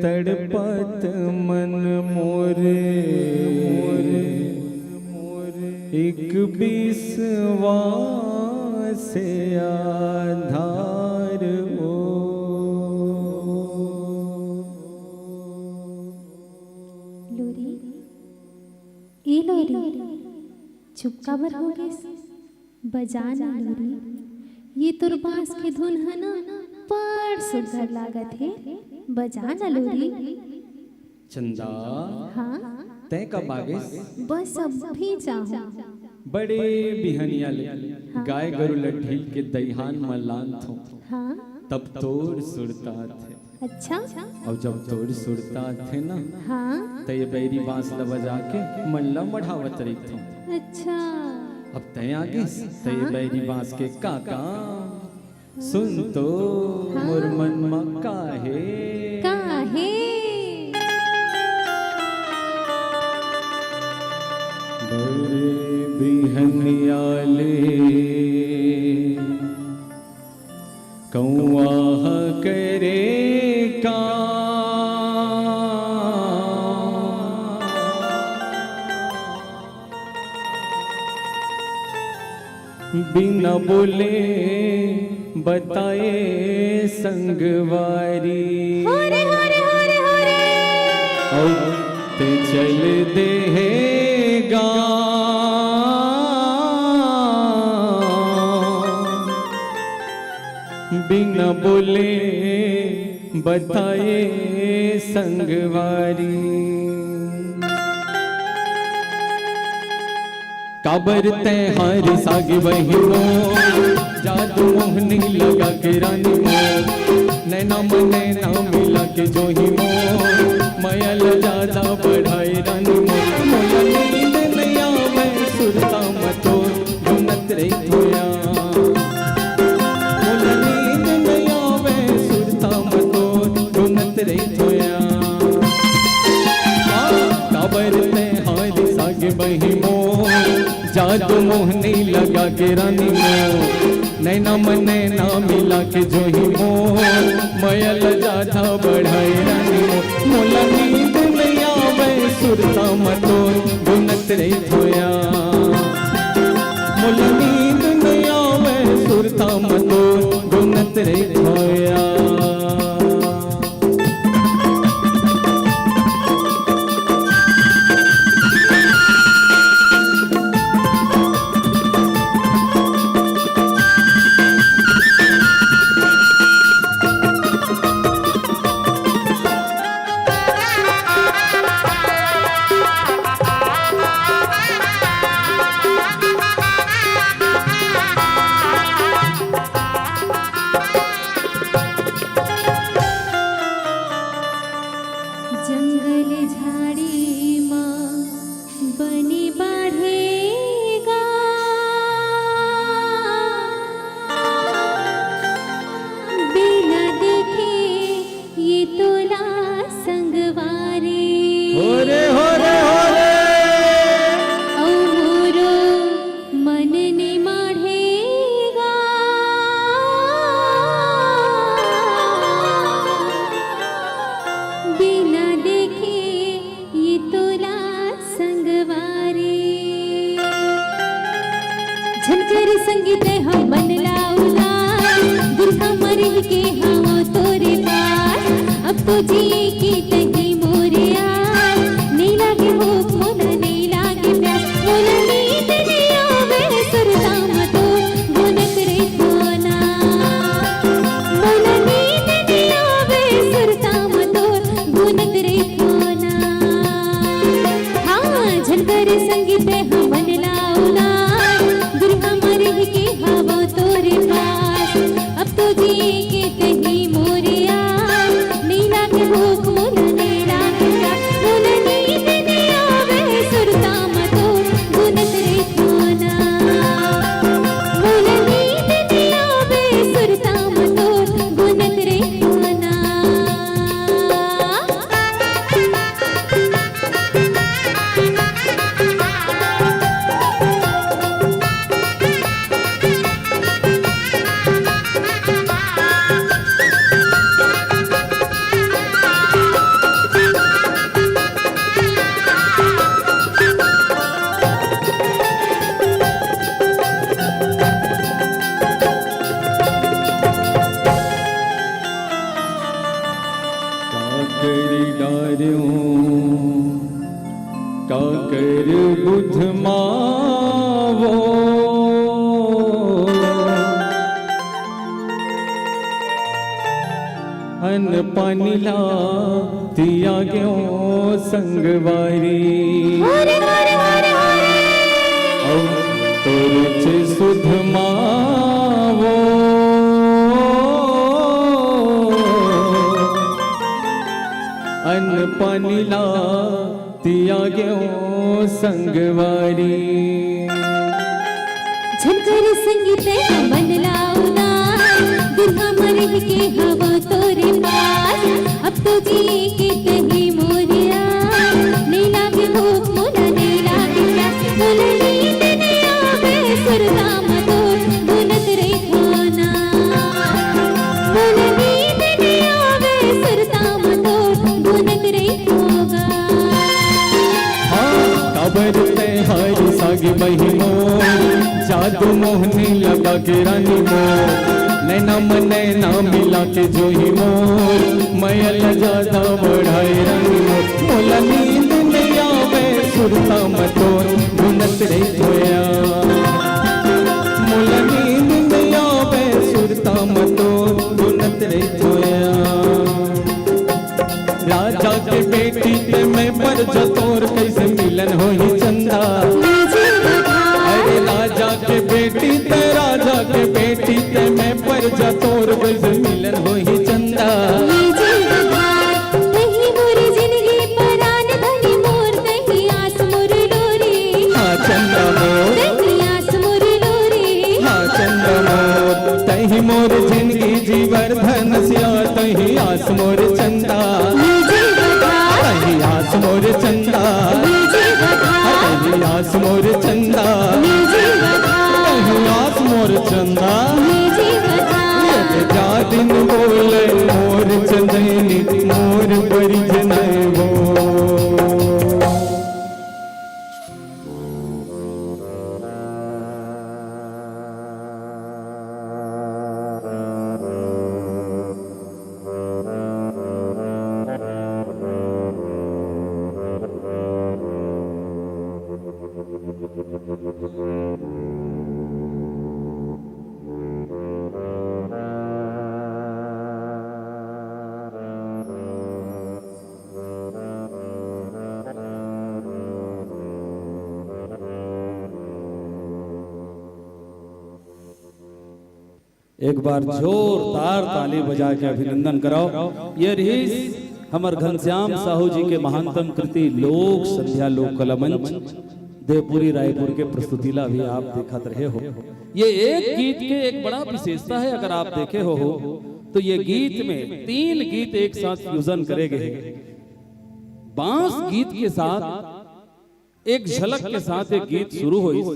तड़पत मन मोरे, एक विश्वास आधार हो। लोरी, ए लोरी, चुप काबर हो गेस? बजा ना लोरी, ये तोर बांस के धुन ह ना बड़ सुघर लागत हे, बजा ना लोरी। चंदा, हाँ? तैं कब आगेस? बस अभी जाहूं। बड़े बिहनिया ले हाँ। गाय गरु ल ढील के दइहान म लानथों। हाँ। तब तोर सुरता आथे। अच्छा। अउ जब तोर सुरता आथे ना, हाँ। त ये बैरी बांस ल बजा के मन ल मढ़ावत रहिथों। अच्छा। अब तैं आगेस, त ये हाँ। बैरी बांस के का काम? सुन तो, हाँ। मोर मन म का हे? का हे? बड़े बिहनिया ले कौआ ह करे का? बिना बोले बताए संगवारी। हो रे, हो रे, हो रे, हो रे। अउ ते चल दे हे गाँव। बिना बोले बताए संगवारी। काबर तैं हा रिसागे बहिनी मोर, जादू मोहनी लगा के रानी मोर, नैना म नैना मिला के जोही मोर, मया ल जादा बढ़ाए रानी मोर। मोला नींद नइ आवय सुरता म तोर गुनत रहिथों यार। मोला नींद नइ आवय सुरता म तोर गुनत रहिथों यार। हाँ, काबर तैं हा रिसागे बहिनी मोर, जादू मोहनी लगा के रानी मोर, नैना म नैना मिला के जोही मोर, मया ल जादा बढ़ाए रानी मोर। मोला नींद नइ आवय सुरता म तोर गुनत रहिथों यार। मोला नींद नइ आवय सुरता म तोर गुनत रहिथों यार। जंगल झाड़ी म बने बाढ़ेगा, बिना देखे ये तोला संगवारी। हो रे, हो रे, हो रे। अउ मोरो मन ने माढ़ेगा, बिना देखे ये तोला संगवारी। झन कर संगी तैं हा मन ला उदास, दुरिहा म रहि के हवं तोरे पास। अब तो जिए के तहीं मोरे आस, नइ लागे भूख मोला नइ लागे प्यास। मोला नींद नइ आवय सुरता म तोर गुनत रहिथों ना। मोला नींद नइ आवय सुरता म तोर गुनत रहिथों ना। हाँ, झन कर संगी तैं हा मन ला उदास, दुरिहा म रहि के हवं तोरे पास। अब तो जिए के तहीं मोरे आस, नइ लागे भूख मोला नइ लागे प्यास। मोला नींद नइ आवय सुरता म तोर गुनत रहिथों ना। मोला नींद नइ आवय सुरता म तोर गुनत रहिथों ना। अन्न पानी ला तियागेंव संगवारी। हरे हरे हरे हरे। अउ तोरेच सुध मावों। अन्न पानी ला तियागेंव संगवारी। झन कर संगी तैं मन ला उदास, दुरिहा म रहिके हवंव तोरे पास। अब तो जिए के तहीं मोर आस, नइ लागे भूख मोला नइ लागे प्यास, मोला नींद नइ आवे सुरता म तोर, बुनत रहिथों ना। मोला नींद नइ आवे सुरता म तोर, बुनत रहिथों गा। हाँ, काबर तैं हरिसा गे बहिनी मोर, जादू मोहनी लगा के रानी मोर, नैना म नैना मिला के जोही मोर, मया ला जादा बढ़ाए रानी मोर। मोला नींद नइ आवे सुरता म तोर, बुनत रहिथों या। मोला नींद नइ आवे सुरता म तोर, बुनत रहिथों या। राजा के बेटी तैं मैं परजा तोर, कइसे मिलन होही चंदा। अरे राजा के बेटी तैं, राजा के बेटी तैं मैं परजा तोर, कइसे मिलन होही चंदा। तहीं मोर जिनगी परान धनी मोर, तहीं आस मोर लोरी। हाँ चंदा मोर। तहीं आस मोर लोरी। हाँ चंदा मोर। तहीं मोर जिनगी जीवर धन सिया, तहीं आस मोर चंदा। तहीं आस मोर चंदा। तहीं आस मोर चंदा। तहीं आस मोर चंदा। ये जा दिन बोले मोर चंदैनी, मोर परिजन वो। एक बार जोरदार ताली बजा के अभिनंदन कराओ। ये रहिस हमर घनश्याम साहू जी के महानतम कृति लोक संध्या लोक कला मंच देवपुरी रायपुर के प्रस्तुति ला भी आप देखत रहे हो। ये एक गीत के एक बड़ा विशेषता है, अगर आप देखे हो, हो तो ये गीत में तीन गीत एक साथ फ्यूजन करे गए हैं। बांस गीत के साथ एक झलक के साथ एक गीत शुरू होइस,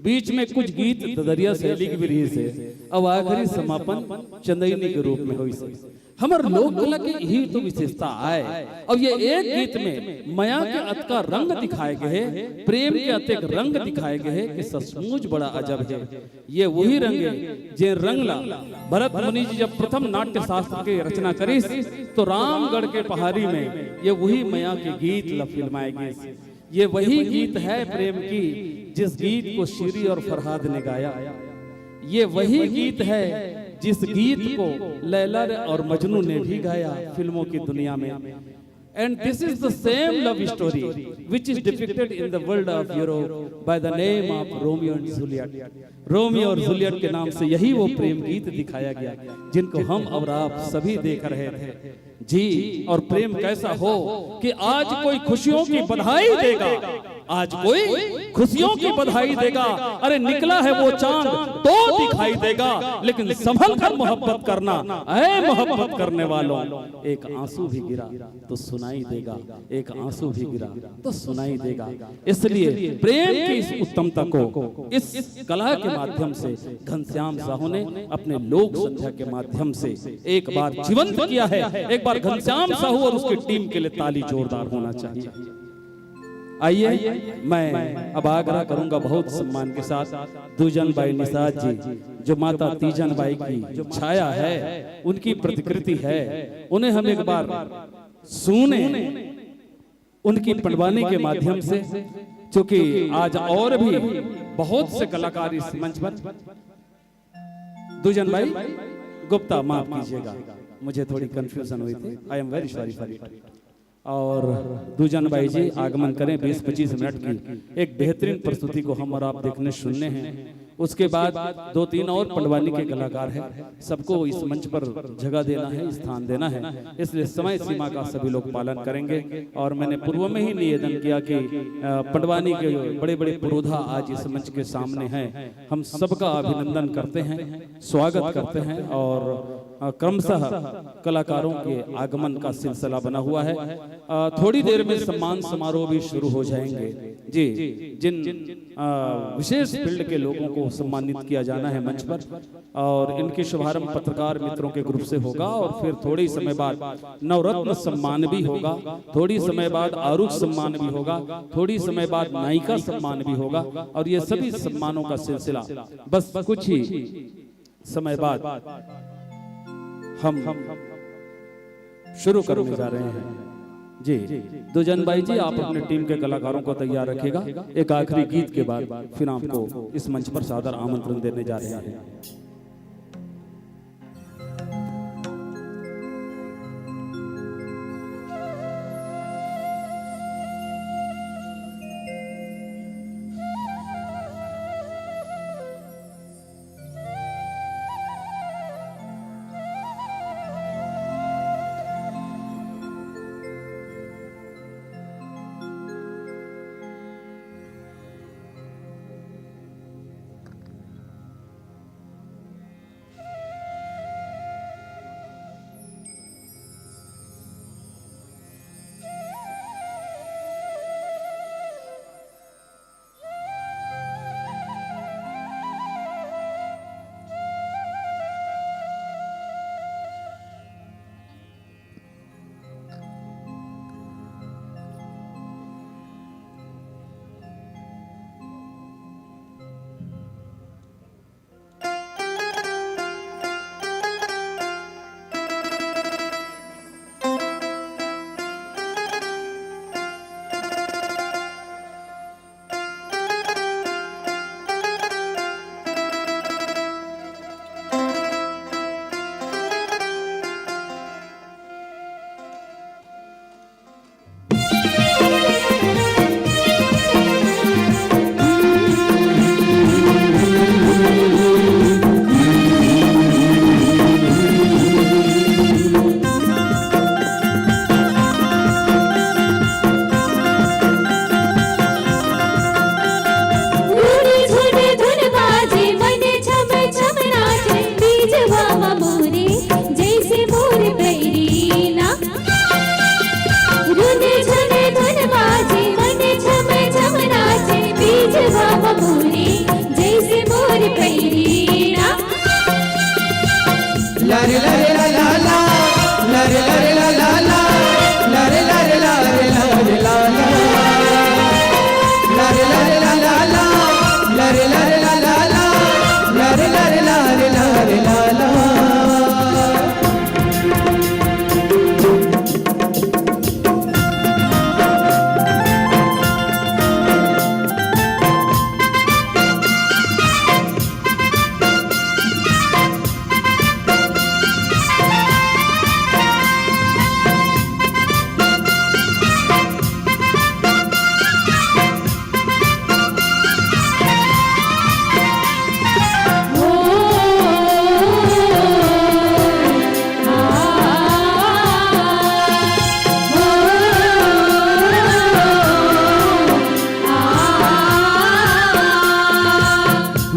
बीच में कुछ गीत ददरिया शैली के भी रहिस हे, अउ आखिरी समापन चंदैनी के रूप में होइस हे। हमर लोक कला के यही तो विशेषता आय। अब ये एक गीत में मया के अतका रंग दिखाए गए हे, प्रेम के अतेक रंग दिखाए गए हे कि सचमुच बड़ा अजब हे। ये वही रंग हे, जे रंग ला भरत मुनि जी जब प्रथम नाट्य शास्त्र के रचना करिस, तो रामगढ़ के पहाड़ी में ये वही मया के गीत ला फिल्माए गइस। ये वही गीत है प्रेम की, जिस गीत को शीरी और फरहाद ने गाया। ये वही गीत है जिस गीत को लैला और मजनू ने भी गाया फिल्मों की दुनिया में। And this is the same love story which is depicted in the world of Europe by the name of Romeo and Juliet. Romeo और जूलियट के नाम से यही वो प्रेम गीत दिखाया गया जिनको हम और आप सभी देख रहे थे। जी, और प्रेम कैसा हो कि आज कोई खुशियों की बधाई देगा, आज कोई खुशियों की बधाई देगा। अरे निकला है वो चांद तो दिखाई देगा, लेकिन संभल कर मोहब्बत करना, ऐ मोहब्बत करने वालों। एक आंसू भी गिरा तो सुनाई देगा, एक आंसू भी गिरा तो सुनाई देगा। इसलिए प्रेम की इस उत्तमता को इस कला के माध्यम से घनश्याम साहू ने अपने लोक संध्या के माध्यम से एक बार जीवंत किया है। एक बार घनश्याम साहू और उसकी टीम के लिए ताली जोरदार होना चाहिए। आइए, मैं अब आग्रह करूंगा बहुत सम्मान के साथ दूजन बाई निषाद जी, जो माता तीजन बाई की छाया है, उनकी प्रतिकृति है, उन्हें हम एक बार सुने, उनकी पंडवानी के माध्यम से, क्योंकि आज और भी बहुत से कलाकार इस मंच पर। दूजन बाई गुप्ता, माफ कीजिएगा, मुझे थोड़ी कन्फ्यूजन हुई थी। I am very sorry for it। और दूजन बाई जी आगमन करें, बीस पच्चीस मिनट की एक बेहतरीन प्रस्तुति को हम और आप देखने सुनने हैं। उसके बाद दो तीन और पंडवानी के कलाकार हैं, सबको इस मंच पर जगह देना है, स्थान देना है, इसलिए समय सीमा का सभी लोग पालन करेंगे। और मैंने पूर्व में ही निवेदन किया कि पंडवानी के बड़े बड़े पुरोधा आज इस मंच के सामने हैं, हम सबका अभिनंदन करते हैं, स्वागत करते हैं और क्रमशः कलाकारों के आगमन का सिलसिला बना हुआ है। थोड़ी देर में सम्मान समारोह भी शुरू हो जाएंगे। जी, जिन विशेष फील्ड के लोगों को सम्मानित किया जाना है मंच पर, और इनके शुभारंभ पत्रकार मित्रों के ग्रुप से होगा और फिर थोड़े समय बाद नवरत्न सम्मान भी होगा, थोड़ी समय बाद आरुख सम्मान भी होगा, थोड़ी समय बाद नायिका सम्मान भी होगा। और ये सभी सम्मानों का सिलसिला बस कुछ ही समय बाद हम शुरू करने जा रहे हैं। जी, दुजन बाई जी, आप अपने टीम के कलाकारों को तैयार रखिएगा। एक आखिरी गीत के बाद फिर आपको इस मंच पर सादर आमंत्रण देने जा रहे हैं।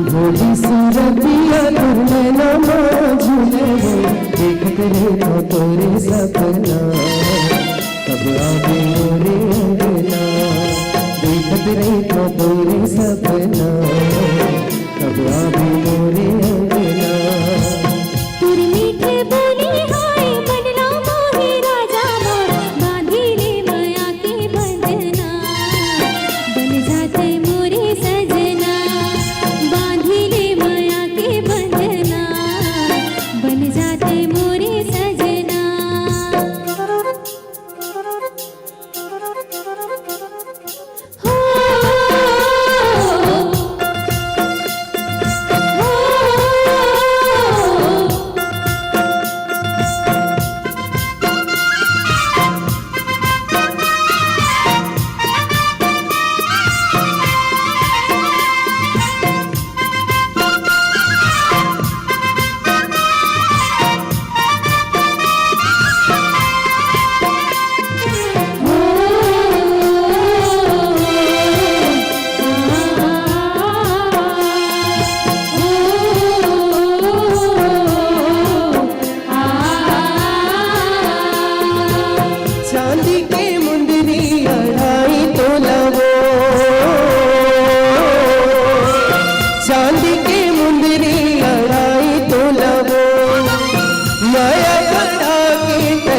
भोली सूरतिया तोर नैना मा झूले रे, देखत रे तो तोरे सपना। कब आबे मोरे अंगना, देखत रे तो तोरे सपना। कब आबे मोरे अंगना। तोर मीठे बोली हाय बनला मोहे राजा मोर, बांधी ले मया के बंधना। बन जाते मोरे सजना, बांधी ले मया के बंधना। बन जाते मोरे सजना।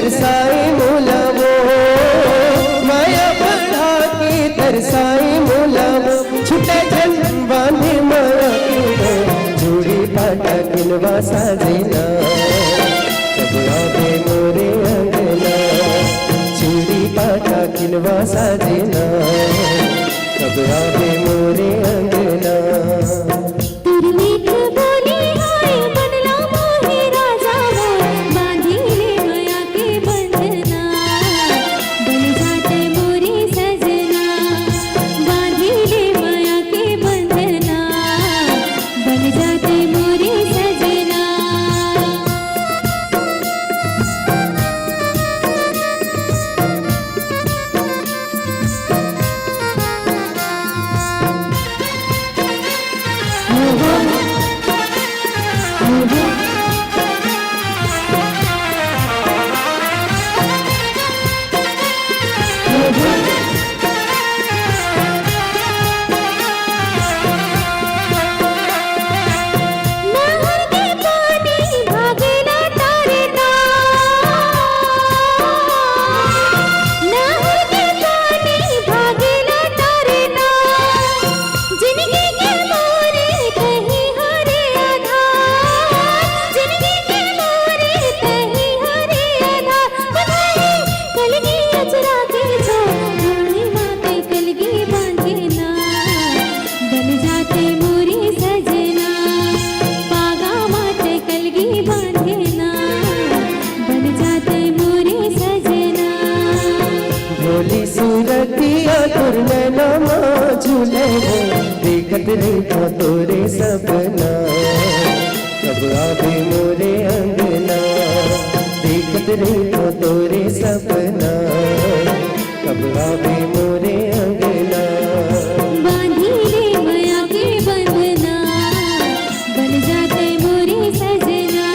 तरसाए मोला वो, माया बढ़ा के तरसाए मोला वो, छुटे झन बांधे माया के डोर, चूड़ी पाटा किनवा साजना, कब आवे मोरे अंगना, चूड़ी पाटा किनवा साजना, कब आवे मोरे अंगना। तुरमित बोले हाय बनला मोहे राजा मोर, बांधी ले मया के बंधना, बन जाते मोरे सजना, बांधी ले मया के बंधना, बन जाते मोरे सजना। कलगी अचरा के छोर, डोली माते कलगी बांधे ना, बन जाते मोरे सजना, पागा माते कलगी बांधे ना, बन जाते मोरे सजना। भोली सूरतिया तोर नैना मा झूले रे, देखत रहिथों तोरे सपना, कब आवे मोरे अंगना, देखत रहिथों तोरे सपना, कब आवे मोरे अंगना। बांधी ले मया के बंधना, बन जाते मोरे सजना।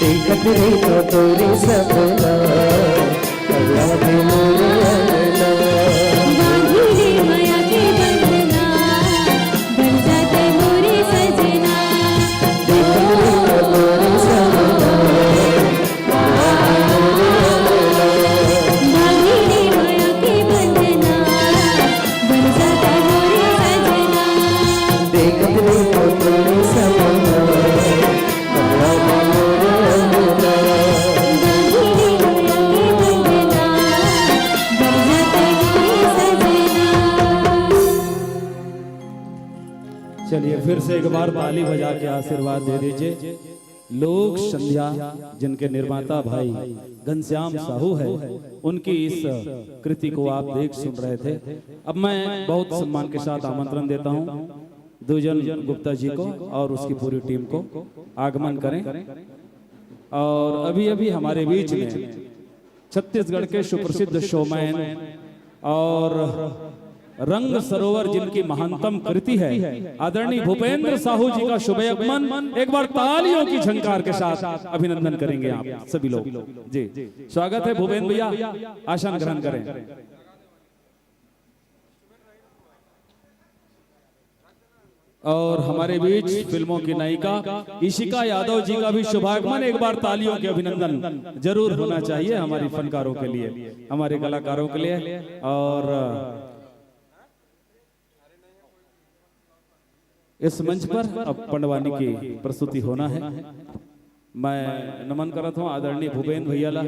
देखत रहिथों तोरे सपना, कब आवे मोरे अंगना। बांधी ले मया के बंधना, बन जाते मोरे सजना। देखत रहिथों तोरे सपना, चलिए, फिर से एक बार ताली बजा के आशीर्वाद दे दीजिए। लोक संध्या, जिनके निर्माता भाई घनश्याम साहू है, उनकी इस कृति को आप देख सुन रहे थे। अब मैं बहुत सम्मान के साथ आमंत्रण देता हूं दुजन गुप्ता जी को और उसकी पूरी टीम को। आगमन करें। और अभी अभी हमारे बीच में छत्तीसगढ़ के सुप्रसिद्ध शोमैन और रंग सरोवर जिनकी महानतम कृति है, आदरणीय भूपेंद्र साहू जी का शुभ आगमन। एक बार तालियों की झंकार के साथ अभिनंदन करेंगे आप सभी लोग। जी, स्वागत है भूपेंद्र भैया, आसन ग्रहण करें। और हमारे बीच फिल्मों की नायिका इशिका यादव जी का भी शुभागमन। एक बार तालियों के अभिनंदन जरूर होना चाहिए हमारी फनकारों के लिए, हमारे कलाकारों के लिए। और इस मंच पर अब पंडवानी की प्रस्तुति होना है। मैं नमन करत हूँ आदरणीय भूपेंद्र भैया ला,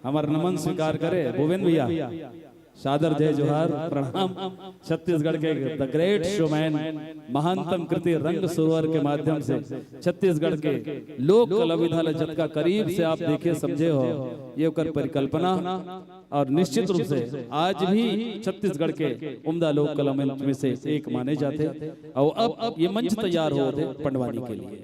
हमार नमन स्वीकार करे भूपेंद्र भैया। सादर जय जोहार, प्रणाम। छत्तीसगढ़ के द ग्रेट शोमैन, महानतम कृति रंग सरोवर के माध्यम से छत्तीसगढ़ के लोक कला विधा ला जतका करीब से आप देखे समझे हो, ये ओकर परिकल्पना। और निश्चित रूप से आज भी छत्तीसगढ़ के उम्दा लोक कला मंच में से एक माने जाते। और अब ये मंच तैयार होत हे पंडवानी के लिए।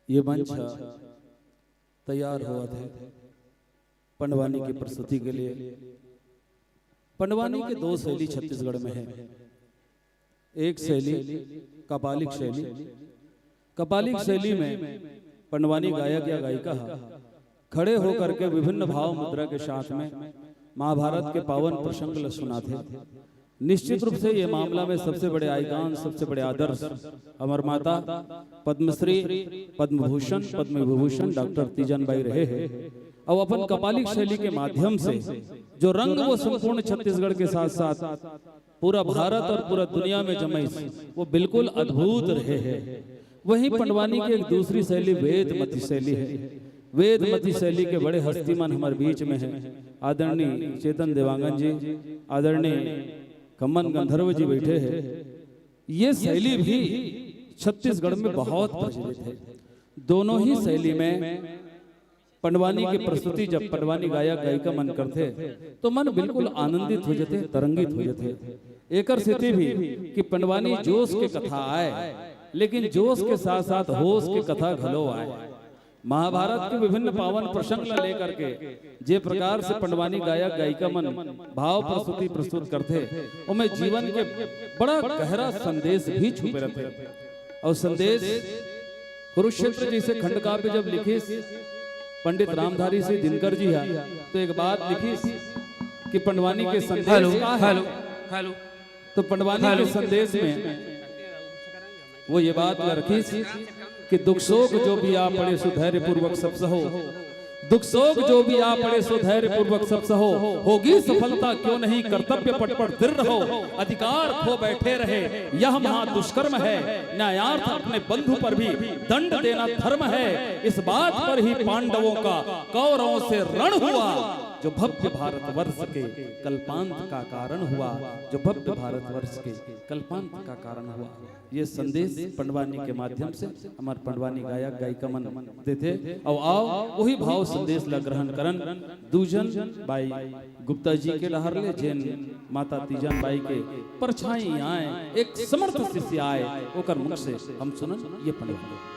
ये मंच ह तैयार होवत हे पंडवानी की प्रस्तुति के लिए। पंडवानी के दो शैली छत्तीसगढ़ में है। एक शैली कपालिक शैली। कपालिक शैली में पंडवानी गायक या गायिका ह खड़े होकर के विभिन्न भाव मुद्रा के साथ में महाभारत के पावन प्रसंग ल सुनाथे। निश्चित रूप से ये मामला में सबसे बड़े आइकॉन, सबसे बड़े आदर्श हमर माता पद्मश्री, पद्म भूषण, पद्म विभूषण डॉक्टर तीजन बाई रहे हैं। और अपन कपालिक शैली के माध्यम से जो रंग वो संपूर्ण छत्तीसगढ़ के साथ साथ पूरा भारत और पूरा दुनिया में जमइस, वो बिल्कुल अद्भुत रहे हैं। वहीं पंडवानी की एक दूसरी शैली वेदमती शैली है। वेदमती शैली के बड़े हस्ती मन हमारे बीच में है, आदरणीय चेतन देवांगन जी, आदरणीय कमन गंधर्व जी बैठे हैं। ये शैली भी छत्तीसगढ़ में बहुत प्रचलित है। दोनों ही शैली में पंडवानी की प्रस्तुति जब पंडवानी गायक गायिका मन करथे तो मन बिल्कुल आनंदित हो जाथे, तरंगित हो जाथे। एकर सेती भी कि पंडवानी जोश के कथा आय, लेकिन जोश के साथ साथ होश के कथा घलो आय। महाभारत के विभिन्न पावन प्रसंग ला लेकर के जे प्रकार से पंडवानी गायक गायिका मन भाव प्रस्तुति प्रस्तुत करथे, ओमे जीवन के बड़ा गहरा संदेश भी छुपे रहथे। और संदेश कुरुक्षेत्र जैसे खंड काव्य जब लिखिस पंडित रामधारी सिंह दिनकर जी हा, तो एक बात लिखिस कि पंडवानी के संदेश हेलो, का है? Hello, hello. तो पंडवानी के संदेश में वो ये बात ला रखिस कि दुख शोक जो भी आ पड़े सो धैर्य पूर्वक सब सहो। दुख शोक जो भी आ पड़े सो धैर्य पूर्वक सब सहो। होगी सफलता क्यों नहीं, कर्तव्य पट पर दृढ़ रहो। अधिकार खो बैठे रहे, यह महा दुष्कर्म है। न्यायार्थ अपने बंधु पर भी दंड देना धर्म है। इस बात पर ही पांडवों का कौरवों से रण हुआ, जो भव्य भारतवर्ष के कल्पांत का कारण हुआ, जो भव्य भारतवर्ष के कल्पांत का कारण हुआ। ये संदेश पंडवानी के माध्यम से हमार पंडवानी गायक गायिका मन देथे। अउ आओ, वही भाव संदेश ला ग्रहण करन। दूजन बाई गुप्ता जी के डहर ले, जेन माता तीजन बाई के परछाई आय, एक समर्थ शिष्य आय, ओकर मुख से हम सुनन ये Pandwani.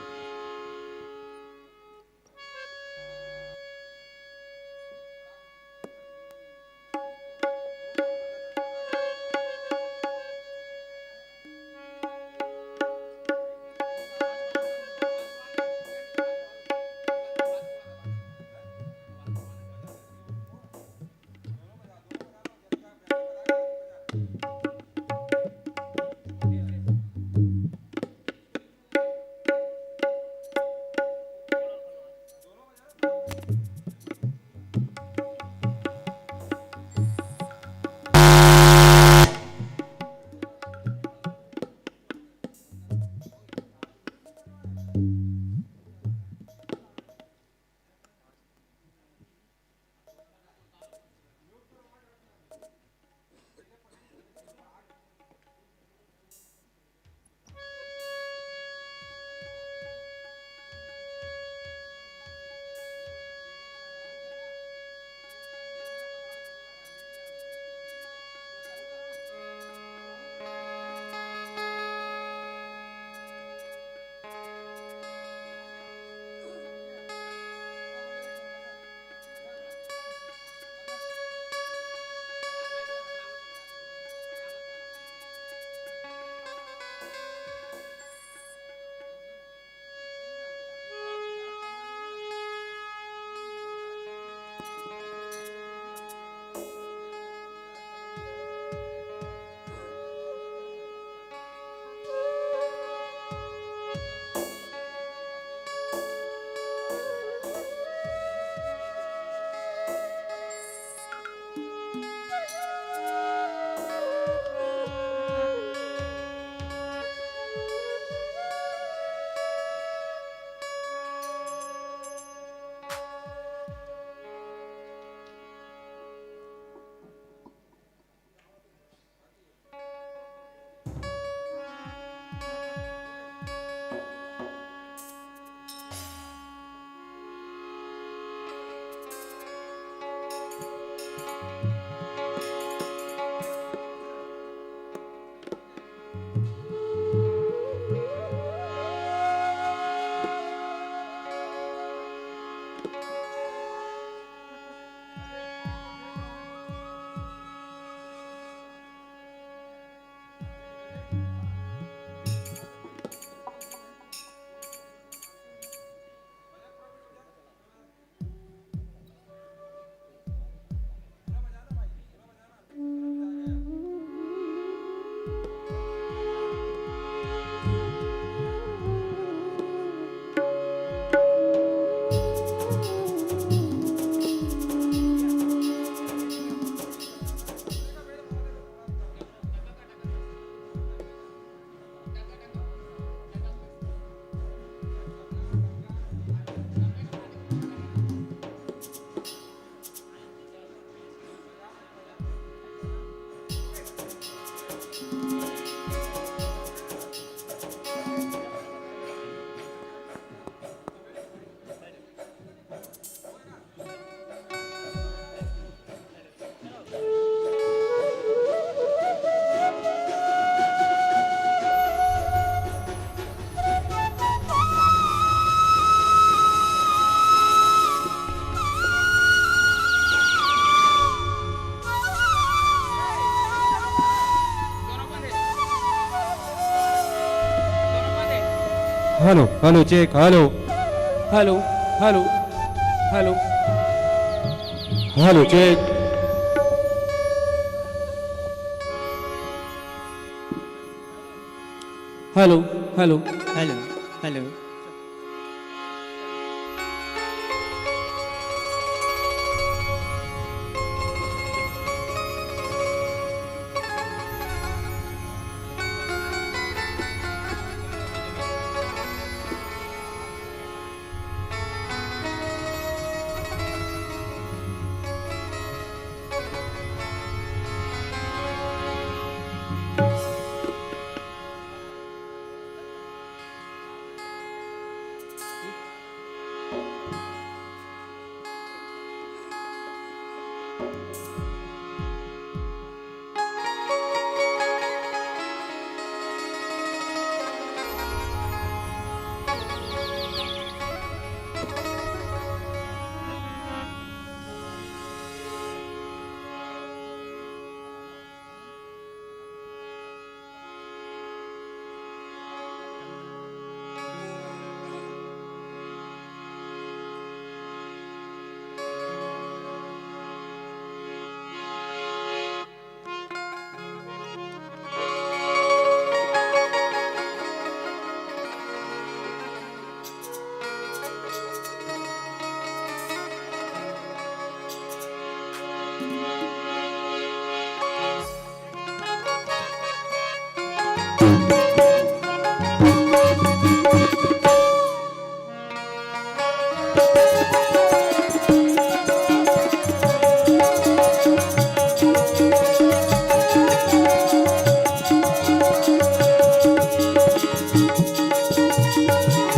Hello, hello, check, hello. Hello, hello, hello. Hello, check. Hello, hello. Hello, hello.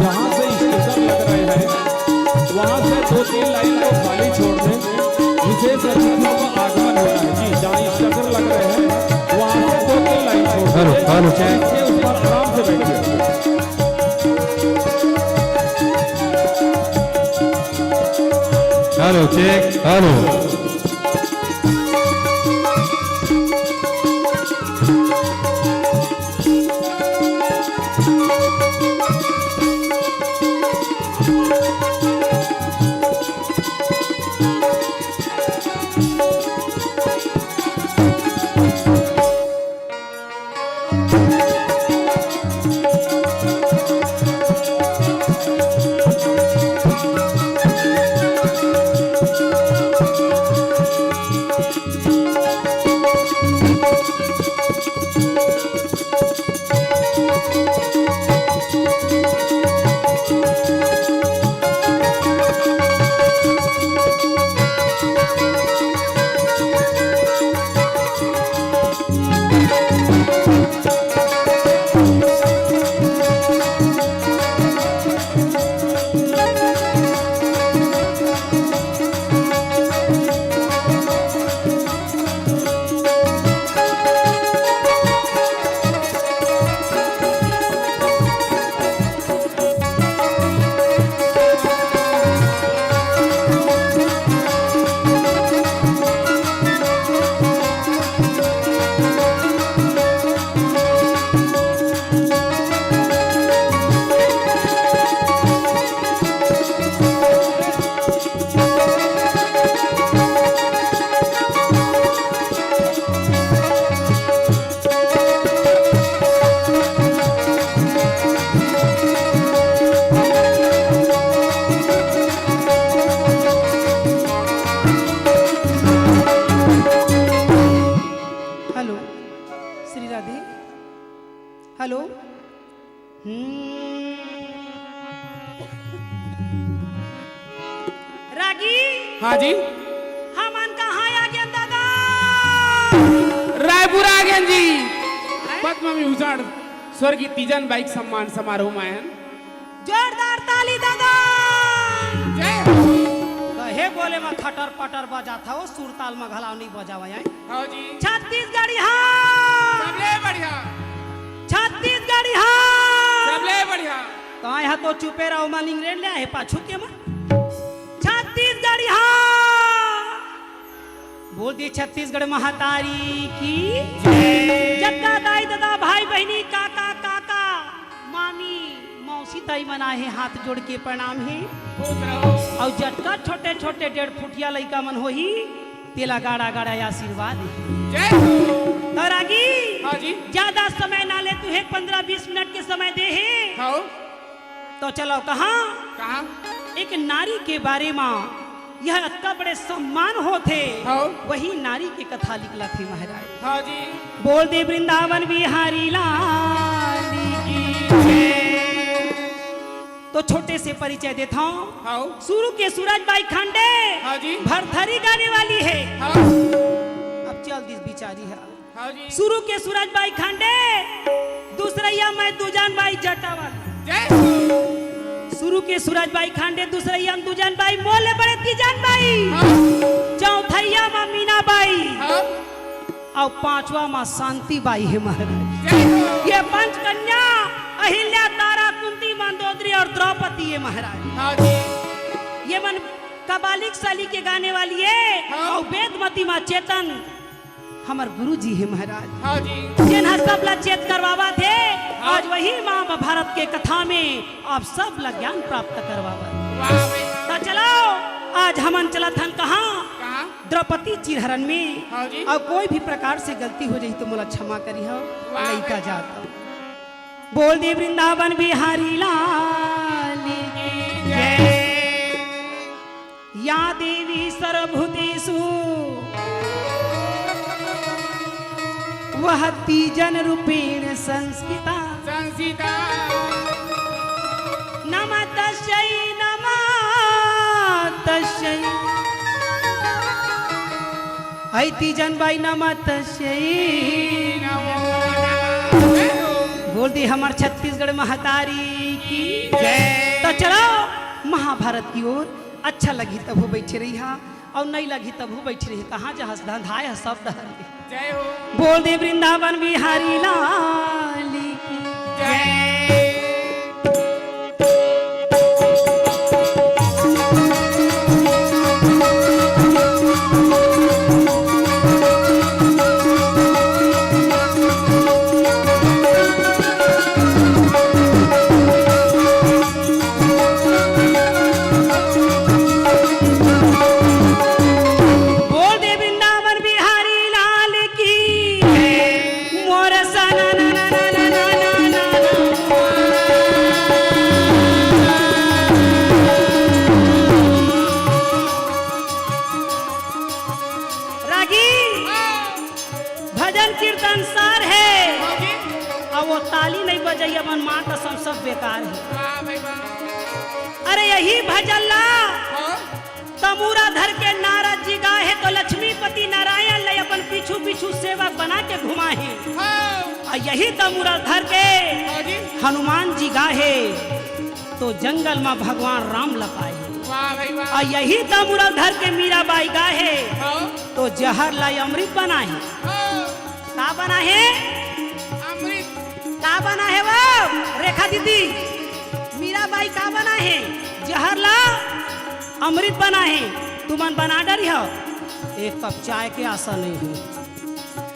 जहाँ से स्टेशन लग रहे हैं, वहाँ से दो तीन लाइन को खाली छोड़ दें। विशेष अतिथियों का आगमन हो रहा है जी। जहाँ स्टेशन लग रहे हैं, वहाँ से दो तीन लाइन छोड़ दें। Hello, hello, check. उस पर आराम से बैठिए। Hello, check, hello. Hello, Shri Radhe. Hello. हम्म। रागी। हाँ जी। हमन कहाँ आ गेन दादा? रायपुर आ गेन जी। हैं? पद्म विभूषण स्वर्गीय तीजन बाई के सम्मान समारोह में आए हन। जोरदार ताली दादा। जय हो। कहे बोले में खटर पटर बजात हव, सुरताल में घलाव नहीं बजावे हैं। हाँ जी। छत्तीसगढ़िया। सबले बढ़िया। छत्तीसगढ़िया। सबले बढ़िया। तो यहाँ तो चुपे रहो, मालिंग रेन ले आए पाछू के मन। छत्तीसगढ़िया। बोल दिए छत्तीसगढ़ महतारी की। जय। जतका दाई ददा भाई बहिनी काका काका मामी मौसी ताई मन आहे, हाथ जोड़ के प्रणाम हे। खुश रहो। अउ जतका छोटे-छोटे डेढ़ फुटिया लइका मन होही, तेला गाड़ा-गाड़ा आशीर्वाद हे। जय हो। त रागी, हाँ जी। ज्यादा समय ना ले, तुहे पंद्रह बीस मिनट के समय दे हे। हाँ। तो चलो, कहाँ? कहाँ? एक नारी के बारे मा यह अतका बड़े सम्मान होथे, हाँ। वही नारी के कथा निकलत हे महाराज। हाँ जी। बोल दे वृंदावन बिहारी लाल की जय। तो छोटे से परिचय देथंव। हाँ। शुरू के सूरज बाई खांडे, हाँ जी। भरथरी गाने वाली हे। हाँ। अब चल दिस बिचारी हे। हाँ जी। शुरू के सूरज बाई खांडे, दूसरइया मैं दूजन बाई जटा वाली। जय हो। शुरू के सूरज बाई खांडे, दूसरइया में दूजन बाई, मोले बड़े तीजन बाई। हाँ। चौथइया मा मीना बाई। हाँ। अउ पांचवा मा शांति बाई हे महाराज। जय हो। ये पंच कन्या अहिल्या, तारा, कुंती, मंदोदरी अउ द्रौपदी हे महाराज। हाँ जी। ये मन कबालिक शैली के गाने वाली हे। हाँ। अउ वेदमती मा चेतन हमर गुरु जी हे महाराज। हाँ जी। जेन ह सब ला चेत करवावत हे, हाँ। आज वही महाभारत के कथा में आप सब ला ज्ञान प्राप्त करवावत। वाह भाई। त चलो, आज हमन चलत हन कहाँ? कहाँ? द्रौपदी चीरहरण में। हाँ जी। अउ कोई भी प्रकार से गलती हो जाही तो मोला क्षमा करिहव, वाह लइका भाई। जात हंव। बोल दे वृंदावन बिहारी लाल की जय। या देवी सर्वभूतेषु वह तीजन रूपेण संस्थिता। संस्थिता। नमः तस्यै, नमः तस्यै। ऐ तीजन बाई नमः तस्यै। नमो नमः। बोल दे हमर छत्तीसगढ़ महतारी की जय। त चलो महाभारत की ओर। अच्छा लगही तभो बइठे रहिहा, अउ नइ लगही तभो बइठे रहिहा। कहाँ जाहस धंधाय ह सब डहर ले। जय हो। बोल दे वृंदावन बिहारी लाल की जय। बोल दे वृंदावन बिहारी लाल की। मोर सना ना ना ना ना ना ना ना। रागी, भजन कीर्तन सार हे। हाँ जी। अब वो ताली नहीं बजाई, अपन माँ कसम सब बेकार हे। वाह भाई वाह। अरे यही भजन ला हाँ। तमूरा धर के नारद जी गाहे तो लक्ष्मीपति नारायण ले अपन पीछू पीछू सेवक बना के घुमाहे। हाँ। अउ यही तमूरा धर के हाँ जी। हनुमान जी गाहे तो जंगल मा भगवान राम ल पाहे। वाह भाई वाह। अउ यही तमूरा धर के मीराबाई गाहे हाँ। तो जहर ला अमृत बनाहे। हाँ। का बनाहे? अमृत। का बनाहे वो? रेखा दीदी, मीराबाई का बनाहे? जहर ला अमृत बनाहे। तुमन बना डरिहव, एक कप चाय के आशा नहीं हे।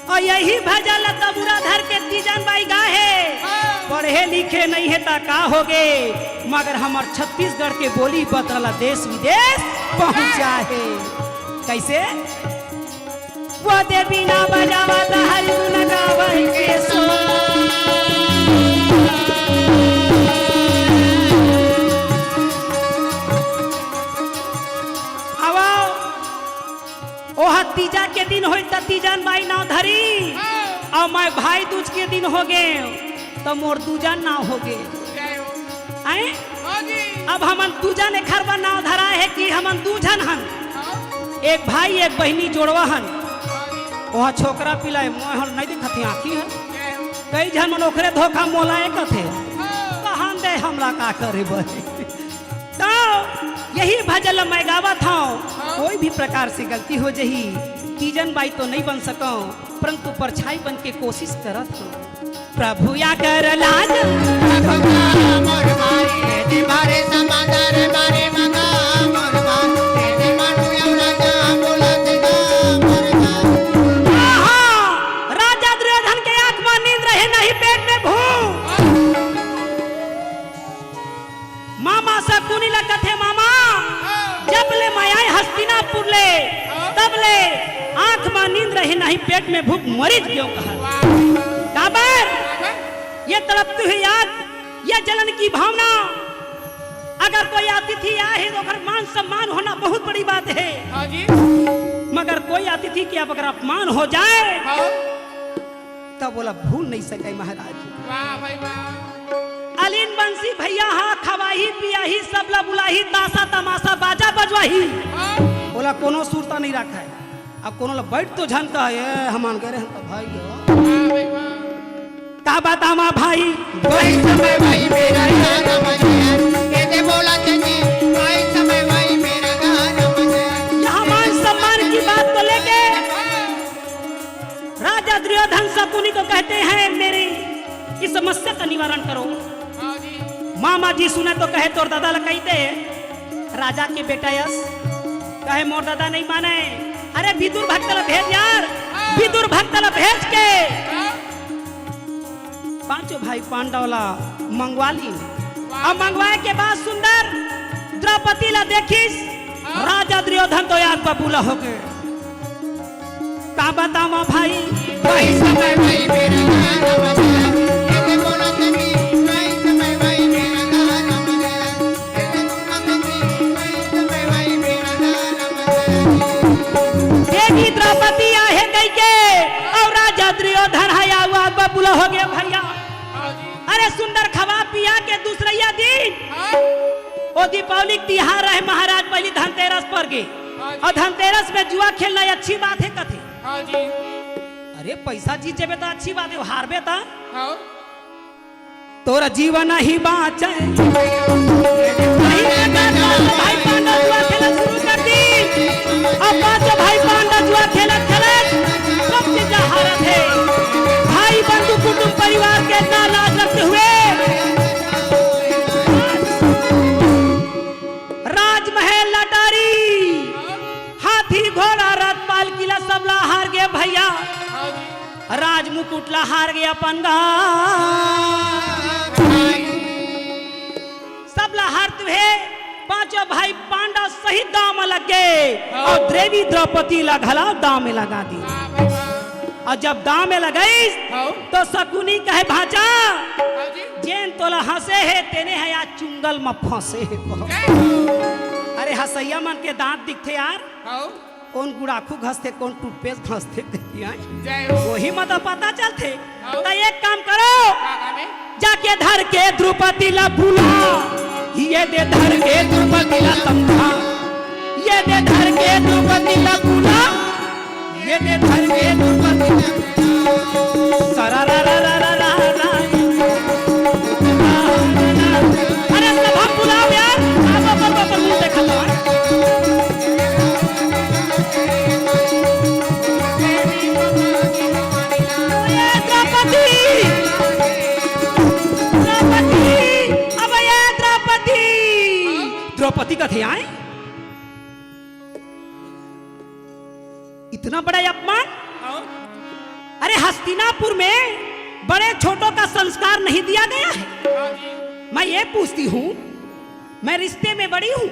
अउ यही भजन ला तमूरा धर के तीजन बाई गाहे। हाँ। पढ़े लिखे नहीं हे ता का होगे, मगर हमर छत्तीसगढ़ के बोली बतरा ला देश विदेश पहुँचाहे। कैसे? वो दे बीना बजावत हरि गुण गावै के सो। आवो, ओह तीजा के दिन होई त तीजन बाई नाव धरी, अउ मैं भाई दूज के दिन होगे, त मोर दूजन नाव होगे। जय हो। हैं? हाँ जी। अब हमन दूजन एखर बर नाव धराए हे कि हमन दू झन हन। हाँ। एक भाई, एक बहिनी जोड़वा हन। हाँ जी। ओह छोकरा पिला ए, मोय हल नहीं दिखत हे, आँखी हे। जय हो। कई झन मन ओखरे धोखा मोला ए कथे। हाँ। कहन दे हमला का करे बर। तो यही भजन ल मैं गावत हौं। हाँ। कोई भी प्रकार से गलती हो जही, तीजन बाई तो नहीं बन सकौं, परंतु परछाई बन के कोशिश करत हौं। प्रभु या कर लाज। आहा! राजा दुर्योधन के आंख में नींद रहे, नहीं पेट में भूख। आंख मा नींद रहे, नहीं पेट में भूख, मरिच क्यों कहा। काबर? ये तड़पती हुई आग, ये जलन की भावना। अगर कोई अतिथि आए हे तो ओकर मान सम्मान होना बहुत बड़ी बात हे। हाँ जी। मगर कोई अतिथि के अब अगर अपमान हो जाए, हाँ। तब ओला भूल नहीं सके महाराज। वाह भाई वाह। अलीन बंसी भैया हा खवाही पियाही, सबला बुलाही, तासा तमासा बाजा बजवाही। हाँ। ओला कोनो सुरता नहीं रखा है। अब कोनो ला बैठ तो झन कहा, ए, हमान करे हम तो भाई हो। वाह भाई वाह। का बतावा भाई? वही समय भाई मेरा गाना बजा, कैसे बोला तेने, वही समय भाई मेरा गाना बजा। यहाँ मान सम्मान की बात को लेके राजा दुर्योधन शकुनी को कहते हैं, मेरी इस समस्या का निवारण करो। हाँ जी। मामा जी सुने तो कहे, तोर दादा ला कहिते, राजा के बेटा यस, कहे, मोर दादा नहीं माने, अरे विदुर भक्त ला भेज यार, हाँ। विदुर भक्त ला भेज के हाँ। पांचों भाई पांडव ला मंगवा ली। वाह। अब मंगवाए के बाद सुंदर द्रौपदी ला देखिस, हाँ। राजा दुर्योधन तो आग बबूला हो गए। का बतावा भाई? वही समय भाई मेरा गाना बजा, कैसे बोला तेने, वही समय भाई मेरा गाना बजा, कैसे बोला तेने, वही समय भाई मेरा गाना बजा। देवी द्रौपदी आहे कहिके, अउ राजा दुर्योधन हे आवा बबूला हो गया भैया। हाँ जी। अरे सुंदर खवा पिया के दूसरैया दिन हाँ। ओ दीपावली के तिहार रहे महाराज, पहली धनतेरस पर गे। हाँ जी। अउ धनतेरस में जुआ खेलना ये अच्छी बात हे कथे। हाँ जी। अरे पैसा जीत जेबे त अच्छी बात हे, हारबे त हाँ। तोरा जीवन ही बाँचे। भाई पांडव जुआ खेलत शुरू कर दी। अब पांचों भाई पांडव जुआ खेलत खेलत सब चीज हारत हे। भाई बंधु कुटुंब परिवार के इतना लाज रखते हुए राजमहल लटारी, हाथी घोड़ा रथ पालकी ला सबला हार गे भैया। राजमुकुट ला हार गे अपन गा। सबला हार तुहे, पांचों भाई पांडव सहित दांव म लग गे। अउ देवी द्रौपदी ला घला दांव में लगा दी। अउ जब दांव में लगाइस तो शकुनी कहे, भांचा, जेन तोला हंसे हे तेने हे आज चुंगल म फंसे हे। अरे हंसइया मन के दांत दिखथे यार। कोन गुड़ाखू घसथे, कोन टूथपेस्ट घसथे कहिके आय। जय हो। वही म तो पता चलथे। हाँ। त एक काम करो, का काम हे? जाके धर के द्रौपदी ला बुला, ये दे धर के द्रौपदी ला समझा, ये दे धर के द्रौपदी ला बुला, ये दे धर के द्रौपदी ला बुला। सरा रा रा रा रा रा रा। अरे सभा बुलाओ यार, आप अपन अपन मुंह देखा तो। ए द्रौपदी, द्रौपदी, अब ए द्रौपदी। द्रौपदी कथे आय। इतना बड़ा अपमान? हाँ। अरे हस्तिनापुर में बड़े छोटों का संस्कार नहीं दिया गया है? हाँ जी। मैं ये पूछती हूँ, मैं रिश्ते में बड़ी हूँ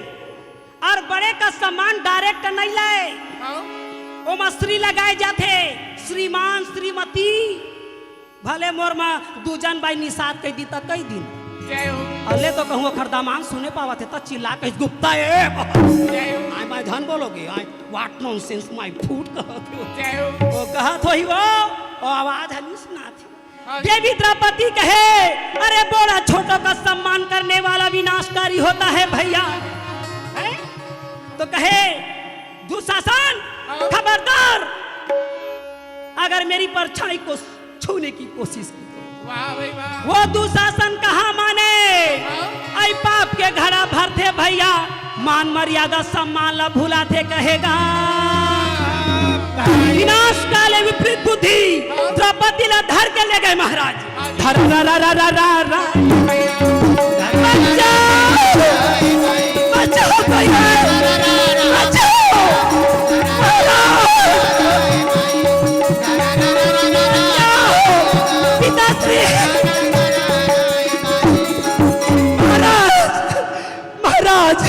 और बड़े का सम्मान डायरेक्ट नहीं लाए। हाँ। ओमा श्री लगाए जाथे, श्रीमान, श्रीमती। भले मोर मा दू झन बाई निषाद कहि दी त कहि दिन। जय हो। अले तो कहूँ ओखर दामाद सुने पावत हे त चिल्ला कहि गुप्ता ए। जय हो। आय मैं झन बोलोगे, आय what nonsense my foot कहत हो। जय हो। ओ कहत होही वो, ओ आवाज ह नी सुनात हे। हाँ। देवी द्रौपदी कहे, अरे बड़ा छोटों का सम्मान करने वाला विनाशकारी होता है भैया। हैं? तो कहे, दुशासन, हाँ। खबरदार, अगर मेरी परछाई को छूने की कोशिश की तो। वाह भाई वाह। वो दुशासन कहाँ माने? हाँ। अई पाप के घड़ा भरथे भैया, मान मर्यादा सम्मान ला भुलाथे कहेगा। विनाश काले विपरीत बुद्धि, हाँ। द्रौपदी ला धर के ले गए महाराज। धर रा रा रा रा रा रा। बचाओ! बचाओ भैया! बचाओ! महाराज! बचाओ! पिताश्री! महाराज! महाराज!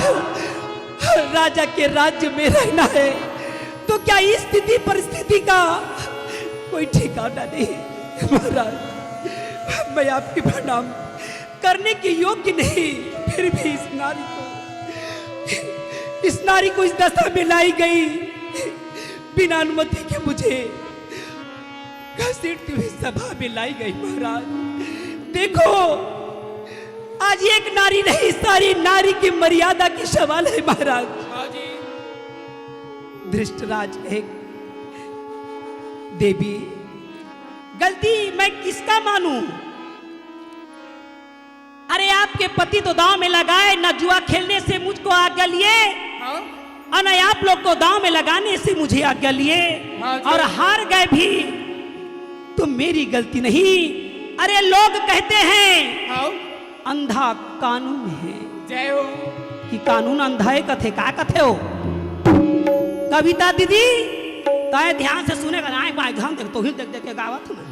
राजा के राज्य में रहना है। तो क्या इस स्थिति परिस्थिति का कोई ठिकाना नहीं? महाराज, मैं आपकी प्रणाम करने के योग्य नहीं, फिर भी इस नारी को, इस नारी को इस दशा में लाई गई, बिना अनुमति के मुझे घसीटती हुई सभा में लाई गई। महाराज, देखो, आज एक नारी नहीं, सारी नारी की मर्यादा की सवाल है महाराज। हाँ जी। धृष्टराज कहे, देवी, गलती मैं किसका मानूं? अरे, आपके पति तो दांव में लगाए, न जुआ खेलने से मुझको आज्ञा लिए, हाँ। और न आप लोग को दांव में लगाने से मुझे आज्ञा लिए, हाँ जी। और हार गए भी तो मेरी गलती नहीं। अरे, लोग कहते हैं, हाँ। अंधा कानून है। जय हो। कि कानून अंधा है कथे, का कथे हो? कविता दीदी, तय ध्यान से सुनेगा ना, एक बार ध्यान देख, तो ही देख देख के गावत हूँ मैं।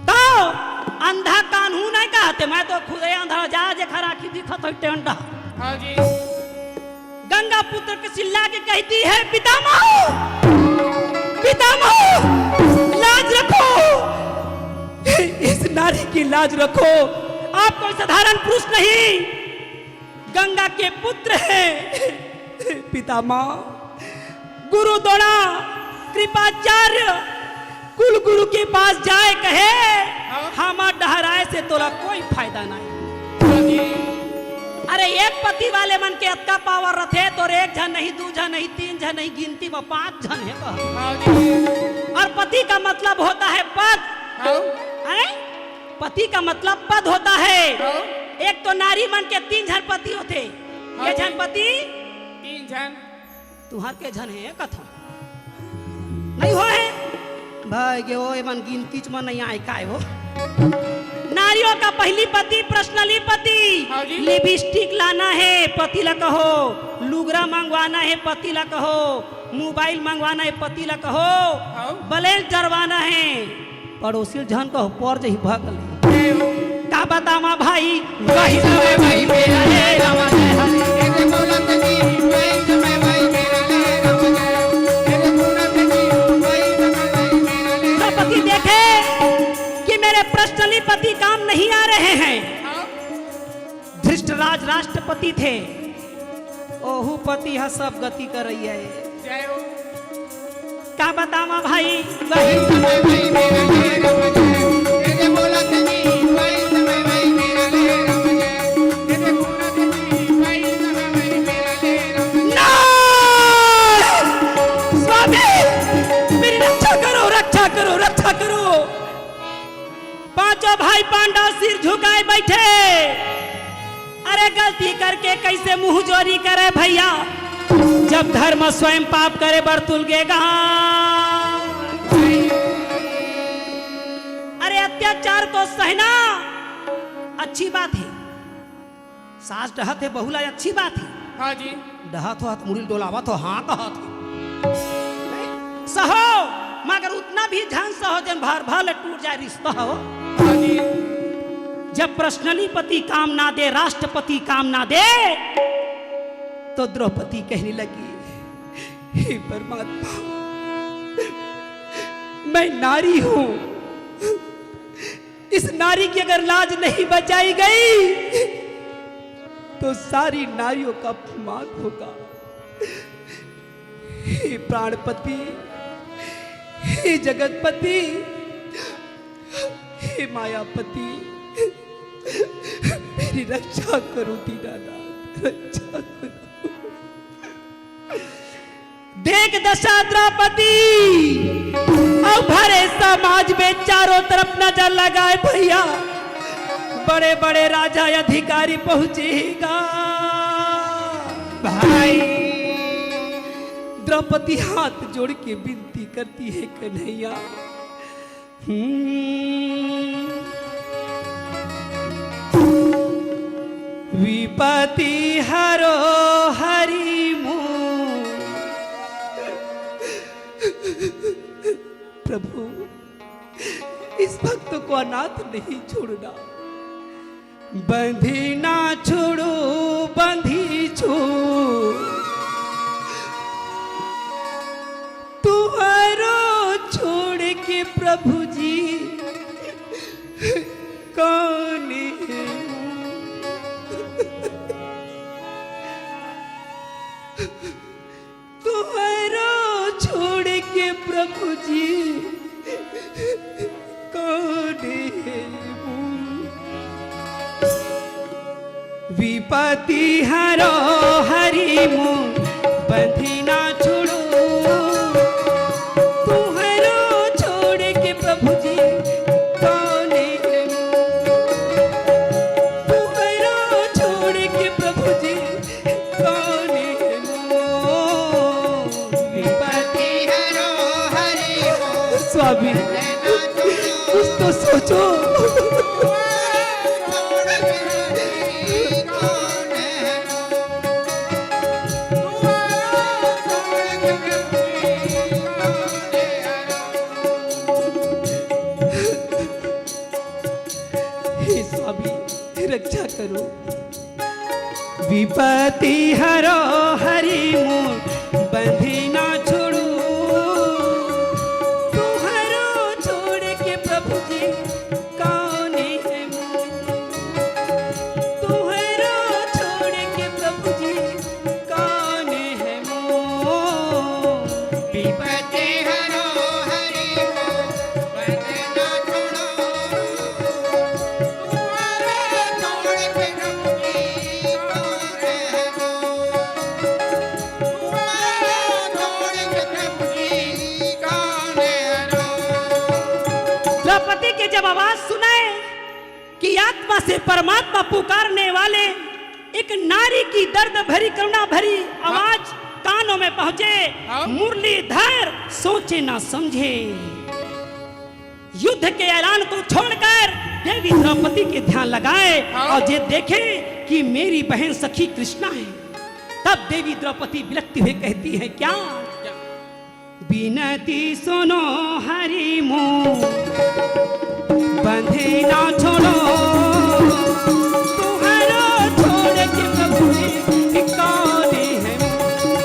तो अंधा कानून है कहते, मैं तो खुद ही अंधा, जा जेखर आँखी दिखत हो टेंडा। हाँ जी। गंगा पुत्र के चिल्ला के कहती है, पितामह, पितामह, लाज रखो, इस नारी की लाज रखो, आप कोई साधारण पुरुष नहीं, गंगा के पुत्र हैं। पितामह, गुरु द्रोणा, कृपाचार्य, कुल गुरु के पास जाए कहे, हाँ। हमार डहराए से तोला कोई फायदा नहीं। हाँ जी। अरे, एक पति वाले मन के अतका पावर रथे, तोर एक झन नहीं, दू झन नहीं, तीन झन नहीं, गिनती में पांच झन हे कह। हाँ जी। और पति का मतलब होता है पद। हाँ। हैं? पति का मतलब पद होता है। हाँ। एक तो नारी मन के तीन झन पति होथे। हाँ ये जी। झन पति? तीन झन। तुहर के झन हे कथों? नहीं होय हे? भाई गे, ओ, एमन गिनतीच म नहीं आय काय हो? नारियों का पहली पति, पर्सनली पति, हाँ जी। लिपस्टिक लाना हे, पति ला कहो। लुगरा मंगवाना हे, पति ला कहो। मोबाइल मंगवाना हे, पति ला कहो। हाँ। बैलेंस डरवाना हे, पड़ोसी ल झन कहो, पर जही भगले। का बतामा भाई, वही समय वही मेरा हे रामा जय हरे। द्रौपदी देखे कि मेरे पर्सनली पति काम नहीं आ रहे हैं। धृष्टराज राष्ट्रपति थे, ओहू पति ह सब गति करइया हे। जय हो। का बतावा भाई, वही समय वही मेरा हे रामा जय हो। ये जे बोलत जी, वही समय वही मेरा हे रामा जय हो। ये जे बोलत जी, वही समय वही मेरा हे रामा जय हो। ना! स्वामी, मेरी रक्षा करो, रक्षा करो, रक्षा करो। पांचों भाई पांडव सिर झुकाए बैठे। अरे, गलती करके कैसे मुंह जोरी करे भैया, जब धर्म स्वयं पाप करे बर तुलगेगा। अरे, अत्याचार को सहना अच्छी बात है, सास डहत हे, बहू ला, अच्छी बात हे। हाँ जी। डहत हो, हाथ मुड़ी डोलावत हो, हाँ कहत हो। सहो, मगर उतना भी झन सहो, जेन भर भर ले टूट जाए रिश्ता हो। हाँ जी। जब पर्सनली पति काम ना दे, राष्ट्रपति काम ना दे, तो द्रौपदी कहने लगी, हे परमात्मा, मैं नारी हूँ, इस नारी की अगर लाज नहीं बचाई गई तो सारी नारियों का अपमान होगा। हे प्राणपति, हे जगतपति, हे मायापति, मेरी रक्षा करो दीनानाथ, रक्षा करो। देख दशा द्रौपदी, अब भरे समाज में चारों तरफ नजर लगाए भैया, बड़े बड़े राजा अधिकारी पहुंचेगा। भाई, द्रौपदी हाथ जोड़ के विनती करती है, कन्हैया, हम्म। विपति हरो हरि मू। प्रभु, इस भक्त को अनाथ नहीं छोड़ना। बंधी ना छोड़ो, बंधी छो। विपत्ति हरो हरि मोर, बंधे ना छोड़ो। तुम्हरो छोड़ के प्रभु जी कौन है मोर? तुम्हरो छोड़ के प्रभु जी कौन है मोर? विपत्ति हरो हरि मोर, स्वामी, कुछ तो सोचो। हे स्वामी, रक्षा करो। विपत्ति हरो हरि मोर, बंधे ना छोड़ो। तुम्हरो छोड़ के प्रभु जी कौन है मोर? तुम्हरो छोड़ के प्रभु जी कौन है मोर? विपत्ति हरो हरि मोर, बंधे ना छोड़ो। तुम्हरो छोड़ के प्रभु जी कौन है मोर? तुम्हरो छोड़ के प्रभु जी कौन है मोर? द्रौपदी के जब आवाज सुनाए कि आत्मा से परमात्मा पुकारने वाले एक नारी की दर्द भरी, करुणा भरी आवाज कानों में पहुंचे, हाँ। मुरलीधर सोचे ना समझे, युद्ध के ऐलान को छोड़कर देवी द्रौपदी के ध्यान लगाए, हाँ। और ये देखे कि मेरी बहन सखी कृष्णा है। तब देवी द्रौपदी बिलखती हुई कहती है, क्या? क्या? बिनती सुनो हरि मोर, बंधे ना छोड़ो। तुम्हरो छोड़ के प्रभु जी कौन है मोर?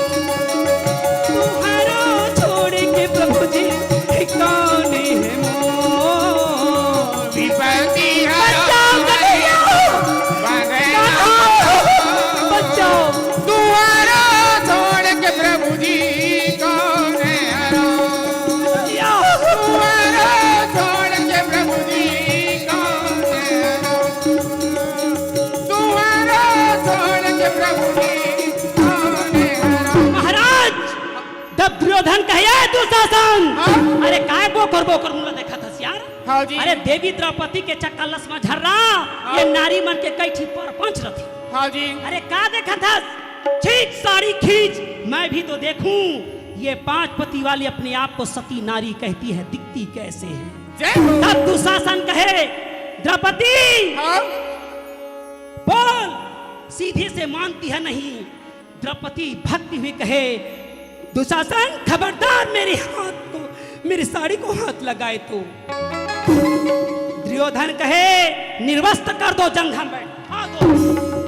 तुम्हरो छोड़ के प्रभु जी कौन है मोर? विपत्ति हरो, बचाओ, कन्हैया। बंधे ना छोड़ो। बचाओ। तुम्हरो छोड़ के प्रभु जी कौन है हरो? या। तुम्हरो छोड़ के प्रभु जी कौन है हरो? तुम्हरो छोड़ के प्रभु जी कौन है हरो? महाराज, तब दुर्योधन कहे, "ए दुशासन, हाँ? अरे काय बोकर बोकर मुला देखत हस यार?" हाँ जी। अरे देवी द्रौपदी के चक्कर लस में झर्रा, हाँ। ये नारी मन के कई ठी परपंच रथे। हाँ जी। अरे का देखत हस? खींच साड़ी खींच, मैं भी तो देखूं। ये पांच पति वाली अपने आप को सती नारी कहती है, दिखती कैसे है? जय हो। तब दुशासन कहे, द्रौपदी, हाँ। बोल, सीधे से मानती है नहीं। द्रौपदी भगती हुई कहे, दुशासन, खबरदार मेरे हाथ को, मेरी साड़ी को हाथ लगाए तो। दुर्योधन कहे, निर्वस्त्र कर दो, जंघम बैठा दो,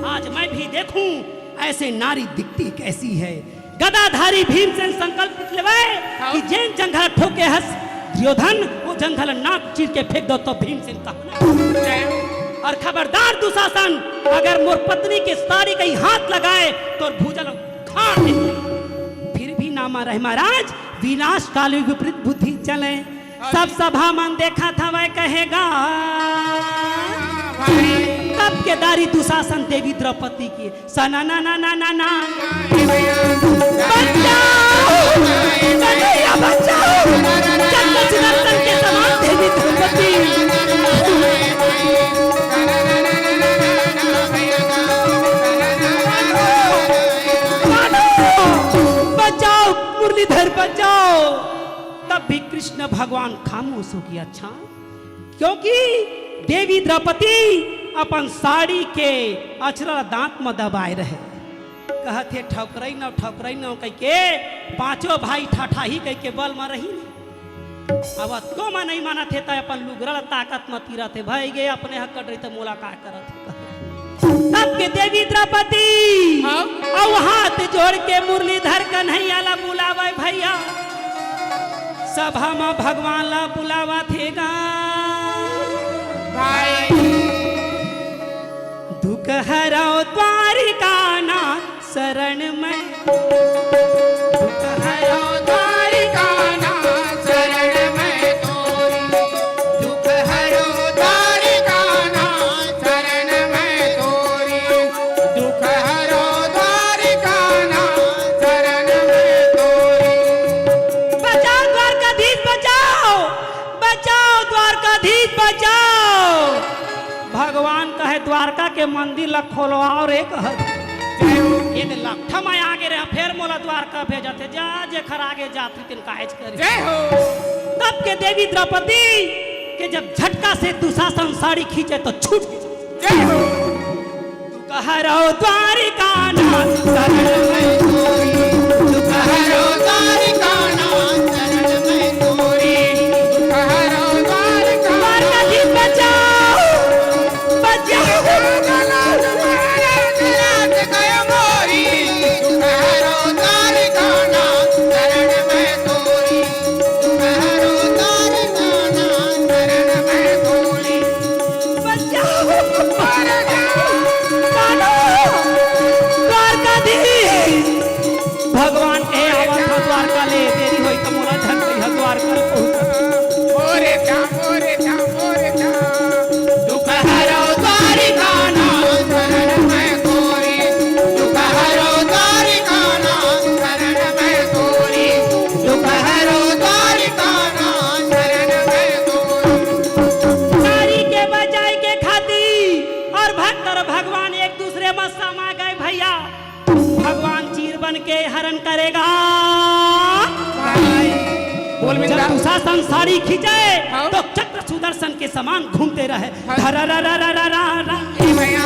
आज मैं भी देखूं ऐसे नारी दिखती कैसी है। गदाधारी भीमसेन संकल्प लेवे, हाँ। कि जेन जंघा ठोके हस दुर्योधन, वो जंघा ला नाक चीर के फेंक दो, तो भीमसेन कहना। जय हो। और खबरदार दुशासन, अगर मोर पत्नी के साड़ी कहीं हाथ लगाए तो भूजा ला उखाड़ दे। फिर भी ना मारे महाराज, विनाश काल विपरीत बुद्धि चले। सब सभा मन देखत हवय कहेगा। तब के दारी दुशासन देवी द्रौपदी के सना ना ना ना ना ना। बचाओ! कन्हैया बचाओ! चंद्र सुदर्शन के समान देवी द्रौपदी। बचाओ! मुरलीधर बचाओ! तब भी कृष्ण भगवान खामोश हो गया। अच्छा, क्योंकि देवी द्रौपदी अपन साड़ी के अचरा दांत म दबाए रहे, कहत हे, "ठकुरई नव, ठकुरई नव," कहिके पांचों भाई ठठाही कहिके बल म रही। अब अतको म नहीं मानत हे, त अपन लुगरा ल ताकत म तीरत हे, "भाई गे, अपने हक कट रही, त मोला का करत हे?" तब के देवी द्रौपदी, हाँ। अउ हाथ जोड़ के मुरलीधर कन्हैया ला बुलावे भैया, सभा म भगवान ला बुलावत हे गा। भाई। दुख हरो द्वारिका नाथ शरण में। दुख हरो द्वारिका नाथ शरण में तोरी। दुख हरो द्वारिका नाथ शरण में तोरी। कहे द्वारका के मंदिर ला खोलवाओ रे कहत। ये दे लकठा मैं आगे रहे, फेर मोला द्वारका भेजत हे, जा जेखर आगे जात हे तेन काहेच करे। जय हो। तब के देवी द्रौपदी के जब झटका से दुशासन साड़ी खींचे तो छूट गई। जय हो। तू कह रहो द्वारिका नाथ शरण में तोरी, तू कह रहो द्वारिका नाथ शरण में तोरी, तू कह रहो द्वारिका द्वारकाधीश बचाओ, बचाओ। बचाओ। कानो। द्वारकाधीश। भगवान ए आवत ह द्वारका ले, देरी होई त मोला झन कहिहा द्वारका ले पहुंच। मोरे श्याम, मोरे श्याम, मोरे श्याम। दुख हरो द्वारिका नाथ शरण में तोरी। दुख हरो द्वारिका नाथ शरण में तोरी। दुख हरो द्वारिका नाथ शरण में तोरी। नारी के बचाए के खातिर और भक्त और भगवान एक दूसरे में समा गए भैया। भगवान चीर बन के हरण करेगा। बोल जब मित्रा। दुशासन साड़ी खींचे हाँ। तो चक्र सुदर्शन के समान घूमते रहे। हाँ। धरा रा रा रा रा रा रा। ए भैया।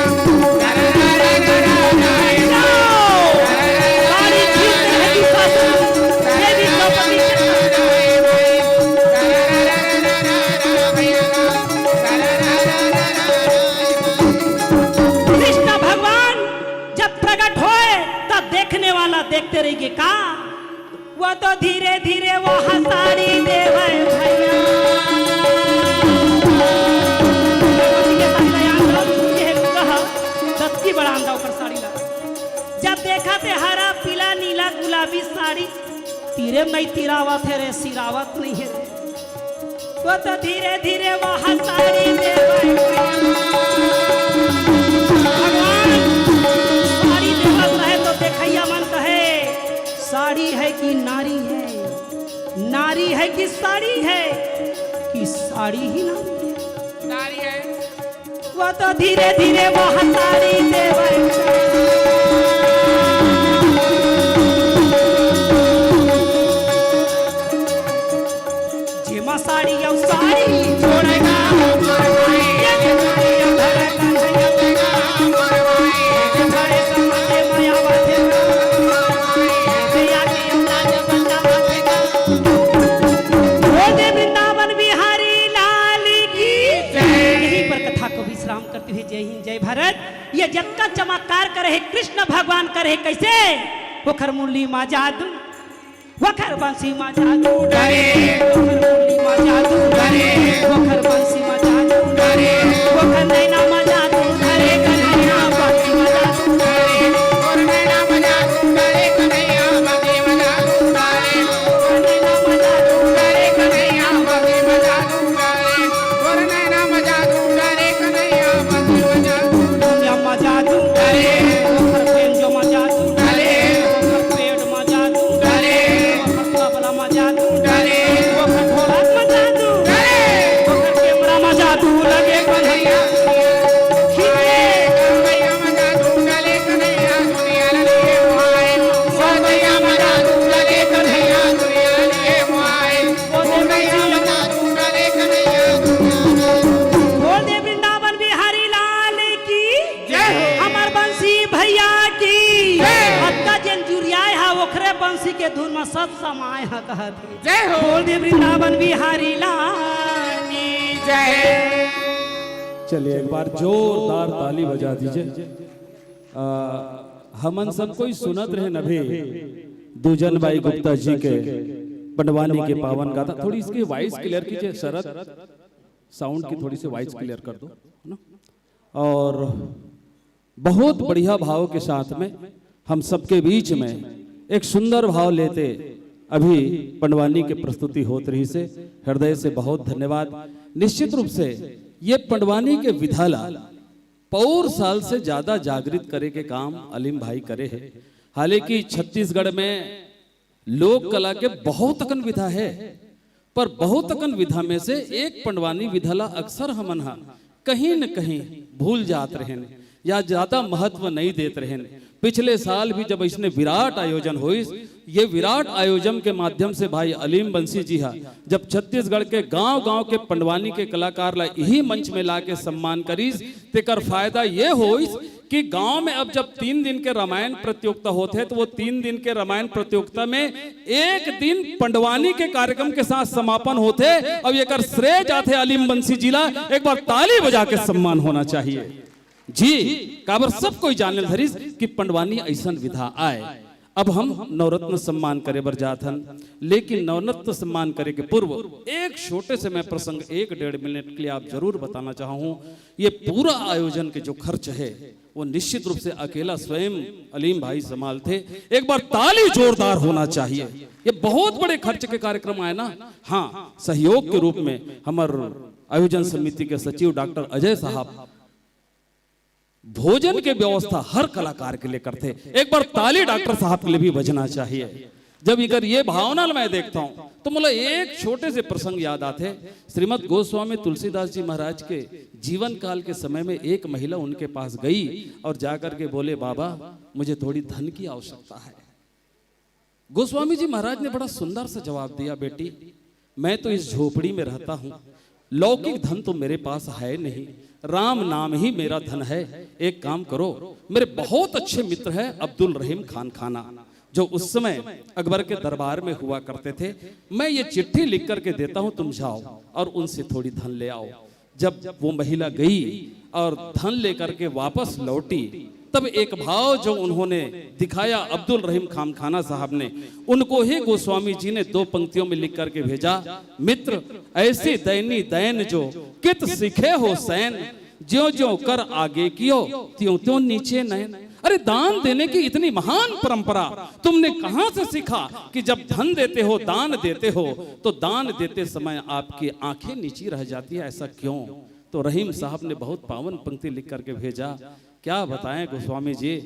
साड़ी खींचते हैं दुशासन। देवी द्रौपदी के कृष्ण भगवान जब प्रकट होए, तब देखने वाला देखते रहिगे का? वो तो धीरे धीरे वो साड़ी देवे भैया। दत्ती बड़ा आंदा ओकर साड़ी ला। जब देखा ते हरा, पीला, नीला, गुलाबी साड़ी, तीरे में नहीं तिरावत है रे, सिरावत नहीं है रे। वो तो धीरे धीरे वह साड़ी देवे। भगवान साड़ी देवत रहे तो देखैया मन कहे, साड़ी है कि नारी है, नारी है कि साड़ी है, कि साड़ी ही नारी है। नारी है। वो तो धीरे धीरे वह साड़ी देवे। जेमा साड़ी अउ साड़ी छोड़ेगा। बोल दे वृंदावन बिहारी लाल की। यहीं पर कथा को विश्राम करते हुए जय हिंद, जय भारत। ये जतका चमत्कार करे हे कृष्ण भगवान करे हे, कैसे? ओखर मुरली मा जादू, ओखर बंसी मा जादू डरे, ओखर मुरली मा जादू डरे, ओखर बंसी मा जादू डरे, ओखर नैना मा जादू डरे, कन्हैया बंसी मा जादू डरे, ओखर नैना मा जादू डरे, कन्हैया बंसी मा जादू डरे, ओखर नैना मा जादू डरे, कन्हैया बंसी मा जादू डरे। तोर नैना मा जादू डरे कन्हैया बंसी मा जादू। दुनिया मा जादू डरे, ओखर बेंजो मा जादू डरे, ओखर पेट मा जादू डरे, ओखर तबला मा जादू डरे, ओखर ढोलक मा जादू डरे, ओखर कैमरा मा जादू लगे कन्हैया। कन्हैया मा जादू डरे कन्हैया दुनिया लगे मोहाए। कन्हैया मा जादू डरे कन्हैया दुनिया लगे मोहाए। बोल दे वृंदावन बिहारी लाल की। जय हो। हमर बंसी भैया की। जय। अतका जेन जुरियाए हा, ओखरे बंसी के धुन में सब समाए हा, कहत हे। जय हो। बोल दे वृंदावन बिहारी लाल की। जय। चलिए, एक बार जोरदार ताली बजा दीजिए। आ, हमन सब कोई सुनत रहेन अभी दूजन बाई गुप्ता जी के पंडवानी के पावन गाथा। थोड़ी इसकी वॉइस क्लियर कीजिए शरद, साउंड की थोड़ी सी वॉइस क्लियर कर दो, है ना? और बहुत बढ़िया भाव के साथ में हम सबके बीच में एक सुंदर भाव लेते अभी पंडवानी के प्रस्तुति होत रहिसे, हृदय से बहुत धन्यवाद। निश्चित रूप से ये पंडवानी के विधा ला पौर साल से ज्यादा जागृत करे के काम अलीम भाई करे हे। हालांकि छत्तीसगढ़ में लोक कला के बहुत अकन विधा हे, पर बहुत अकन विधा में से एक पंडवानी विधा ला अक्सर हमन हा कहीं न कहीं भूल जात रहेन या ज्यादा महत्व नहीं देत रहेन। पिछले साल भी जब इसने विराट आयोजन होइस, ये विराट आयोजन के माध्यम से भाई अलीम बंसी जी हा जब छत्तीसगढ़ के गांव-गांव के पंडवानी के कलाकार ला यही मंच में लाके सम्मान करिस, तेकर फायदा ये होइस कि गांव में अब जब तीन दिन के रामायण प्रतियोगिता होथे, तो वो तीन दिन के रामायण प्रतियोगिता में एक दिन पंडवानी के कार्यक्रम के साथ समापन होथे। अब एकर श्रेय जाथे अलीम बंसी जी ला, एक बार ताली बजा के सम्मान होना चाहिए। जी, काबर सब कोई जाने धरिस कि पंडवानी ऐसन विधा आय। अब हम नवरत्न सम्मान करे बर जात हन, लेकिन नवरत्न सम्मान करे के पूर्व एक छोटे से मैं प्रसंग एक डेढ़ मिनट के लिए आप जरूर बताना चाहूँ। ये पूरा आयोजन के जो खर्च है, वो निश्चित रूप से अकेला स्वयं अलीम भाई संभालथे। एक बार ताली जोरदार होना चाहिए। ये बहुत बड़े खर्च के कार्यक्रम आय ना। हाँ, सहयोग के रूप में हमर आयोजन समिति के सचिव डॉक्टर अजय साहब भोजन के व्यवस्था हर कलाकार के लिए करथे। एक बार ताली डॉक्टर साहब के लिए भी बजना चाहिए। जब इकर ये भावना ल मैं देखता हूँ, तो मोला एक छोटे से प्रसंग याद आथे। श्रीमद गोस्वामी तुलसीदास जी महाराज के जीवन काल के समय में एक महिला उनके पास गई और जाकर के बोले, "बाबा, मुझे थोड़ी धन की आवश्यकता है।" गोस्वामी जी महाराज ने बड़ा सुंदर सा जवाब दिया, "बेटी, मैं तो इस झोपड़ी में रहता हूँ, लौकिक धन तो मेरे पास है नहीं, राम नाम ही मेरा धन है। एक काम करो, मेरे बहुत अच्छे मित्र हैं अब्दुल रहीम खान खाना, जो उस समय अकबर के दरबार में हुआ करते थे, मैं ये चिट्ठी लिख करके देता हूँ, तुम जाओ और उनसे थोड़ी धन ले आओ।" जब वो महिला गई और धन लेकर के वापस लौटी, तब एक भाव जो उन्होंने दिखाया अब्दुल रहीम खामखाना साहब ने, उनको ही गोस्वामी जी ने दो पंक्तियों में लिख करके भेजा, "मित्र, ऐसी दैनी दैन जो कित सीखे हो सैन, ज्यों ज्यों कर आगे कियो, त्यों त्यों नीचे नैन।" अरे, दान देने की इतनी महान परंपरा तुमने कहां से सीखा कि जब धन देते हो, दान देते हो, तो दान देते समय आपकी आंखें नीची रह जाती है, ऐसा क्यों? तो रहीम साहब ने बहुत पावन पंक्ति लिख करके भेजा। क्या बताएं गोस्वामी जी,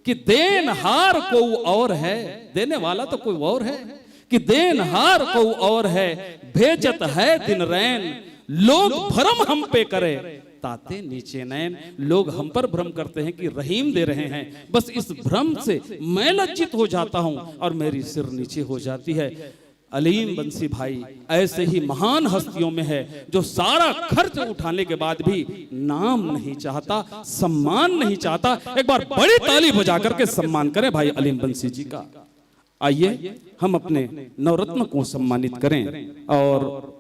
कि देनहार को और है, देने वाला तो कोई और है, कि देनहार को और है, भेजत है दिन रैन, लोग भरम हम पे करे, ताते नीचे नैन। लोग हम पर भ्रम करते हैं कि रहीम दे रहे हैं, बस इस भ्रम से मैं लज्जित हो जाता हूं और मेरी सिर नीचे हो जाती है। अलीम बंसी भाई ऐसे ही महान हस्तियों में है, जो सारा खर्च उठाने के बाद भी नाम नहीं चाहता, सम्मान नहीं चाहता। एक बार बड़ी ताली बजा करके सम्मान करें भाई अलीम बंसी जी का। आइए, हम अपने नवरत्न को सम्मानित करें। और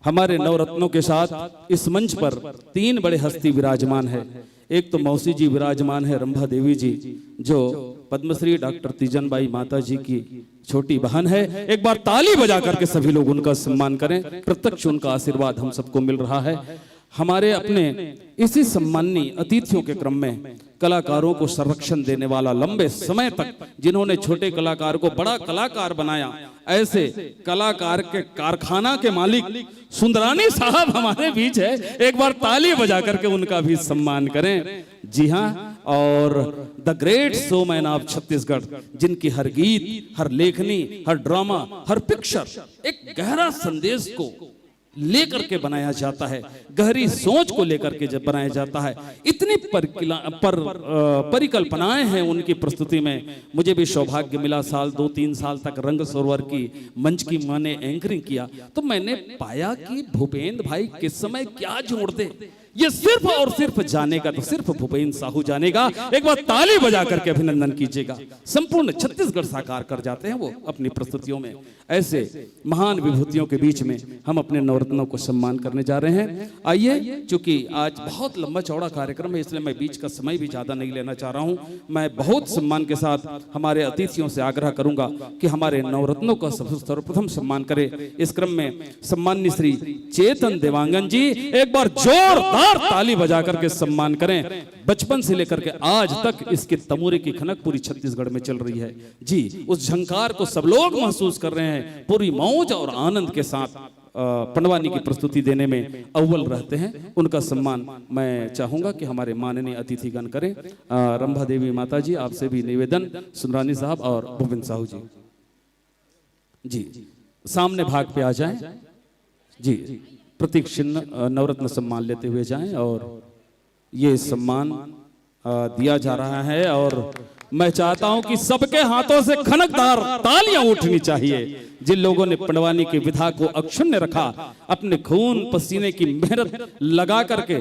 हमारे नवरत्नों के साथ इस मंच पर तीन बड़े हस्ती विराजमान है। एक तो मौसी जी विराजमान है, रंभा देवी जी, जो पद्मश्री डॉक्टर तीजन बाई माता जी की छोटी बहन है। एक बार ताली बजा करके सभी लोग उनका सम्मान करें। प्रत्यक्ष उनका आशीर्वाद हम सबको मिल रहा है। हमारे अपने इसी सम्माननीय अतिथियों के क्रम में कलाकारों को संरक्षण देने वाला, लंबे समय तक जिन्होंने छोटे कलाकार को बड़ा कलाकार बनाया, ऐसे कलाकार के कारखाना के मालिक सुंदरानी साहब हमारे बीच है। एक बार ताली बजा करके उनका भी सम्मान करें। जी हाँ, और the great showman of Chhattisgarh, जिनकी हर गीत, हर लेखनी, हर ड्रामा, हर पिक्चर एक गहरा संदेश को लेकर के बनाया जाता है, गहरी सोच को लेकर के जब बनाया जाता है। इतनी परिकला-, पर, अ, परिकल्पनाएं हैं उनकी प्रस्तुति में। मुझे भी सौभाग्य मिला, साल, दो तीन साल तक रंग सरोवर की मंच की मैंने एंकरिंग किया, तो मैंने पाया कि भूपेंद्र भाई किस समय क्या जोड़ दे, ये सिर्फ और सिर्फ जानेगा तो सिर्फ भूपेंद्र साहू जानेगा। एक बार ताली बजा करके अभिनंदन कीजिएगा। संपूर्ण छत्तीसगढ़ साकार कर जाते हैं वो अपनी प्रस्तुतियों में। ऐसे महान विभूतियों के बीच में हम अपने नवरत्नों को सम्मान करने जा रहे हैं। आइए, चूंकि आज बहुत लंबा चौड़ा कार्यक्रम है, इसलिए मैं बीच का समय भी ज्यादा नहीं लेना चाह रहा हूं। मैं बहुत सम्मान के साथ हमारे अतिथियों से आग्रह करूंगा कि हमारे नवरत्नों का सब-, सर्वप्रथम सम्मान करें। इस क्रम में सम्माननीय श्री चेतन देवांगन जी, एक बार जोरदार ताली बजा करके सम्मान करें। बचपन से लेकर के आज तक इसके तमूरे की खनक पूरी छत्तीसगढ़ में चल रही है। जी, उस झंकार को सब लोग महसूस कर रहे हैं। पूरी मौज और आनंद के साथ, अ, पंडवानी की प्रस्तुति देने में अव्वल रहते हैं, उनका सम्मान मैं चाहूंगा कि हमारे माननीय अतिथिगण करें। अ, रंभा देवी माता जी, आपसे भी निवेदन, सुंदरानी साहब और भूपेंद्र साहू जी। जी, सामने भाग पे आ जाएं जी। प्रतीक चिन्ह, अ, नवरत्न सम्मान लेते हुए जाएं और ये सम्मान, अ, दिया जा रहा है और मैं चाहता हूं कि सबके हाथों से खनकदार तालियां उठनी चाहिए, जिन लोगों ने पंडवानी की विधा को अक्षुण्य रखा, अपने खून पसीने की मेहनत लगा करके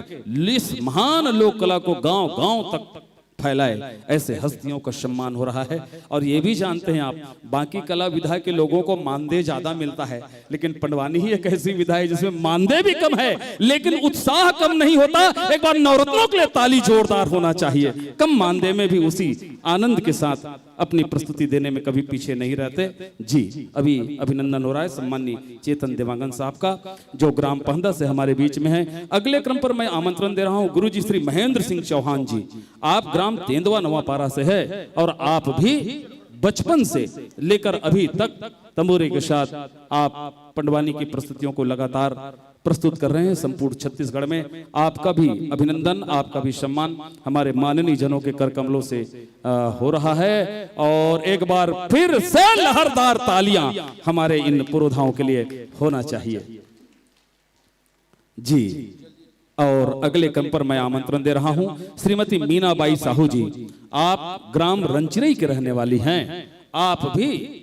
इस महान लोक कला को गांव गांव तक फैलाए, ऐसे हस्तियों का सम्मान हो रहा है। और ये भी जानते हैं आप, बाकी कला विधा के लोगों को मानदेय ज्यादा मिलता है, लेकिन पंडवानी ही एक ऐसी विधा है जिसमें मानदेय भी कम है, लेकिन उत्साह कम नहीं होता। एक बार नवरत्नों के लिए ताली जोरदार होना चाहिए। कम मानदेय में भी उसी आनंद के साथ अपनी प्रस्तुति देने में कभी पीछे नहीं रहते। जी, अभी अभिनंदन हो रहा है सम्माननीय चेतन देवांगन साहब का, जो ग्राम पहंदा से हमारे बीच में है। अगले क्रम पर मैं आमंत्रण दे रहा हूं गुरु जी श्री महेंद्र सिंह चौहान जी। आप ग्राम तेंदवा नवापारा से है और आप भी बचपन से लेकर अभी तक तंबूरे के साथ आप पंडवानी की प्रस्तुतियों को लगातार प्रस्तुत कर रहे हैं संपूर्ण छत्तीसगढ़ में। आपका भी अभिनंदन, आपका भी सम्मान हमारे माननीय जनों के कर कमलों से, अ, हो रहा है। और एक बार फिर से लहरदार तालियां हमारे इन पुरोधाओं के लिए होना चाहिए। जी, और अगले क्रम पर मैं आमंत्रण दे रहा हूं श्रीमती मीनाबाई साहू जी। आप ग्राम रंचिरई के रहने वाली हैं। आप भी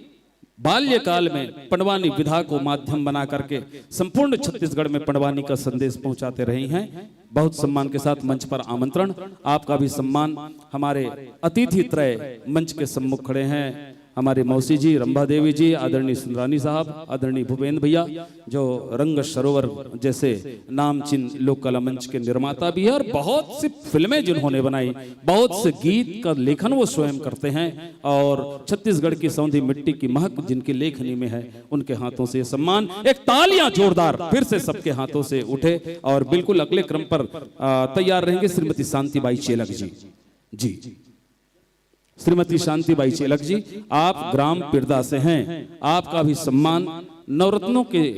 बाल्यकाल में पंडवानी विधा को माध्यम बना करके संपूर्ण छत्तीसगढ़ में पंडवानी का संदेश पहुंचाते रही हैं। बहुत सम्मान के साथ मंच पर आमंत्रण। आपका भी सम्मान हमारे अतिथि त्रय मंच के सम्मुख खड़े हैं, हमारे मौसी जी, रंभा देवी जी, आदरणीय सुंदरानी साहब, आदरणीय भूपेंद्र भैया, जो रंग सरोवर जैसे नामचीन लोक कला मंच के निर्माता भी है और बहुत सी फिल्में जिन्होंने बनाई, बहुत से गीत का लेखन वो स्वयं करते हैं और छत्तीसगढ़ की सौंधी मिट्टी की महक जिनकी लेखनी में है, उनके हाथों से ये सम्मान। एक तालियां जोरदार फिर से सबके हाथों से उठे और बिल्कुल अगले क्रम पर, आ, तैयार रहेंगे श्रीमती शांतिबाई चेलक जी। जी, श्रीमती शांतिबाई चेलक जी, आप ग्राम पिरदा से हैं, आपका भी सम्मान नवरत्नों के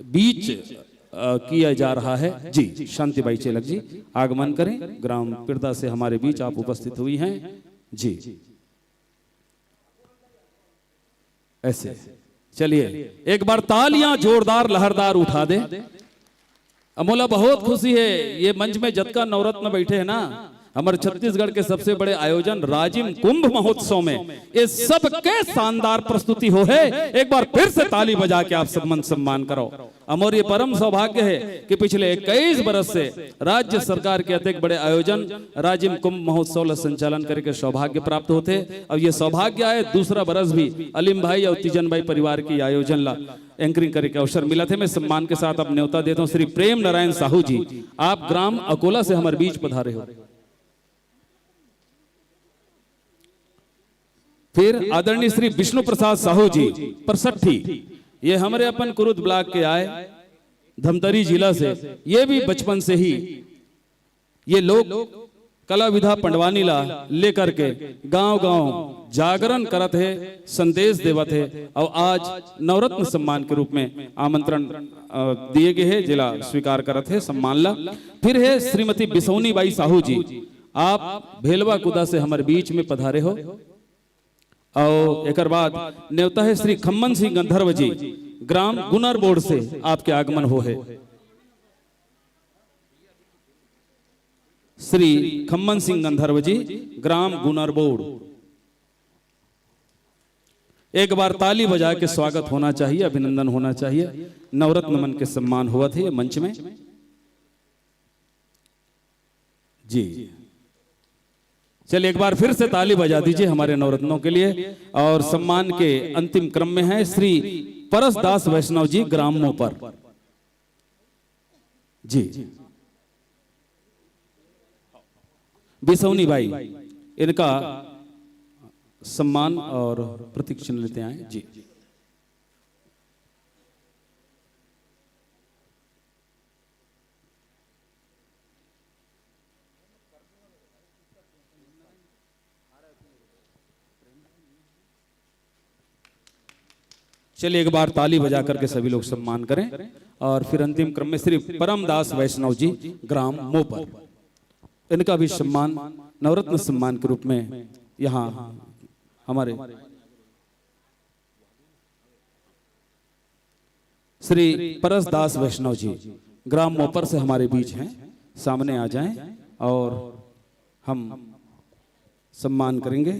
बीच, अ, किया जा रहा है। जी, शांतिबाई चेलक जी, आगमन करें, ग्राम पिरदा से हमारे बीच आप उपस्थित हुई हैं। जी, ऐसे चलिए, एक बार तालियां जोरदार लहरदार उठा दे। अब मोला बहुत खुशी है, ये मंच में जतका नवरत्न बैठे हैं ना, हमारे छत्तीसगढ़ के सबसे बड़े आयोजन राजिम कुंभ महोत्सव में ये सबके शानदार प्रस्तुति हो है। एक बार फिर से ताली बजा के आप सब मन सम्मान करो। अमर ये परम सौभाग्य है कि पिछले इक्कीस बरस से राज्य सरकार के अतेक बड़े आयोजन राजिम कुंभ महोत्सव ला संचालन करे के सौभाग्य प्राप्त होथे। अब ये सौभाग्य आए, दूसरा बरस भी अलीम भाई और तीजन भाई परिवार के आयोजन ला एंकरिंग करे के अवसर मिलत हे। मैं सम्मान के साथ अब न्योता देता हूं श्री प्रेम नारायण साहू जी, आप ग्राम अकोला से हमारे बीच पधारे हो। फिर आदरणीय श्री विष्णु प्रसाद साहू जी, परसठी, ये हमरे अपन कुरुद ब्लॉक के आए, धमतरी जिला से, ये भी बचपन से ही ये लोक कला विधा पंडवानी ला लेकर के गांव गांव जागरण करत हे, संदेश देवत हे। और आज नवरत्न सम्मान के रूप में आमंत्रण, अ, दिए गए हे, जेला स्वीकार करत हे सम्मान ला। फिर हे श्रीमती बिसौनी बाई साहू जी, आप भेलवा कुदा से हमर बीच में पधारे हो। और एकर बाद नेवता हे श्री खम्मन सिंह गंधर्व जी, ग्राम गुनरबोड़ से आपके आगमन हो हे। श्री खम्मन सिंह गंधर्व जी, ग्राम गुनरबोड़। एक बार ताली बजा के स्वागत होना चाहिए, अभिनंदन होना चाहिए। नवरत्न मन के सम्मान हुआ थे ये मंच में। जी, चलिए, एक बार फिर से ताली बजा दीजिए हमारे नवरत्नों के लिए। और सम्मान के अंतिम क्रम में है श्री परसदास वैष्णव जी, ग्राम मोपर। जी, बिसौनी बाई, इनका सम्मान और प्रतीक चिन्ह लेते आए। जी, चलिए, एक बार ताली बजा करके सभी लोग सम्मान करें। और फिर अंतिम क्रम में श्री परमदास वैष्णव जी, ग्राम मोपर, इनका भी सम्मान नवरत्न सम्मान के रूप में यहाँ हमारे श्री परस दास वैष्णव जी ग्राम मोपर से हमारे बीच हैं, सामने आ जाएं और हम सम्मान करेंगे।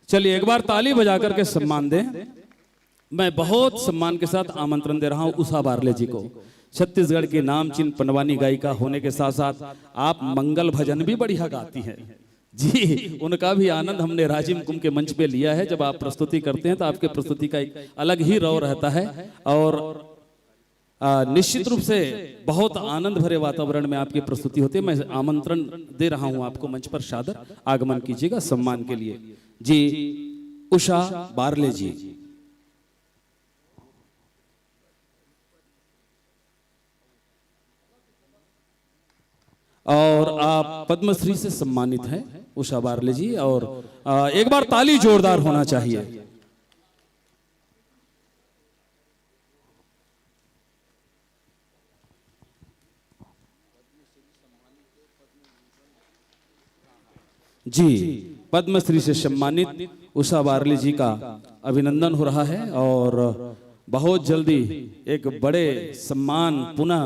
चलिए, एक बार ताली बजा करके सम्मान दें। मैं बहुत सम्मान के साथ आमंत्रण दे रहा हूं उषा बारले जी को। छत्तीसगढ़ की नामचीन पंडवानी गायिका होने के साथ साथ आप मंगल भजन भी बढ़िया गाती हैं जी। उनका भी आनंद हमने राजिम कुंभ के मंच पे लिया है। जब आप प्रस्तुति करते हैं तो आपके प्रस्तुति का एक अलग ही रौ रहता है और आ, निश्चित रूप से बहुत आनंद भरे वातावरण में आपकी प्रस्तुति होती है। मैं आमंत्रण दे रहा हूं आपको मंच पर, सादर आगमन कीजिएगा सम्मान के लिए। जी, उषा बारले जी। और आप पद्मश्री से सम्मानित हैं उषा बारले जी। और आ, एक बार ताली जोरदार होना चाहिए। जी, पद्मश्री से सम्मानित उषा बारले जी का अभिनंदन हो रहा है और बहुत जल्दी एक बड़े सम्मान पुनः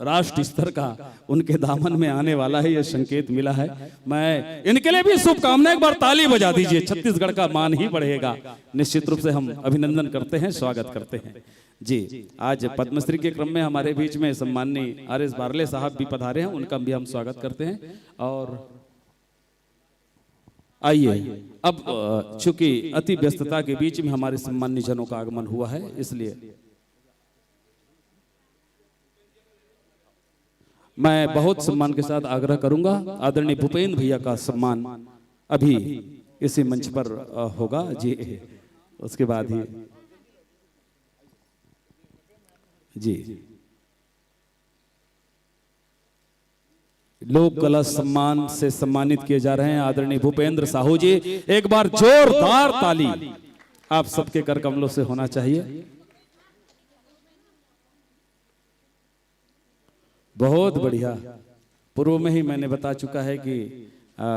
राष्ट्र स्तर का उनके दामन में आने वाला है, यह संकेत मिला है। मैं इनके लिए भी शुभकामनाएं, एक बार ताली बजा दीजिए, छत्तीसगढ़ का मान ही बढ़ेगा। निश्चित रूप से हम अभिनंदन करते हैं, स्वागत करते हैं। जी, आज पद्मश्री के क्रम में हमारे बीच में सम्माननीय आर एस बारले साहब भी पधारे हैं, उनका भी हम स्वागत करते हैं। और आइए, अब चूंकि अति व्यस्तता के बीच में हमारे सम्मान्य जनों का आगमन हुआ है, इसलिए मैं बहुत सम्मान के साथ आग्रह करूंगा, आदरणीय भूपेंद्र भैया का सम्मान अभी इसी मंच पर होगा जी। उसके बाद ही जी लोक कला सम्मान से सम्मानित किए जा रहे हैं आदरणीय भूपेंद्र साहू जी। एक बार जोरदार ताली आप सबके कर कमलों से होना चाहिए। बहुत बढ़िया। पूर्व में ही मैंने बता चुका है कि आ,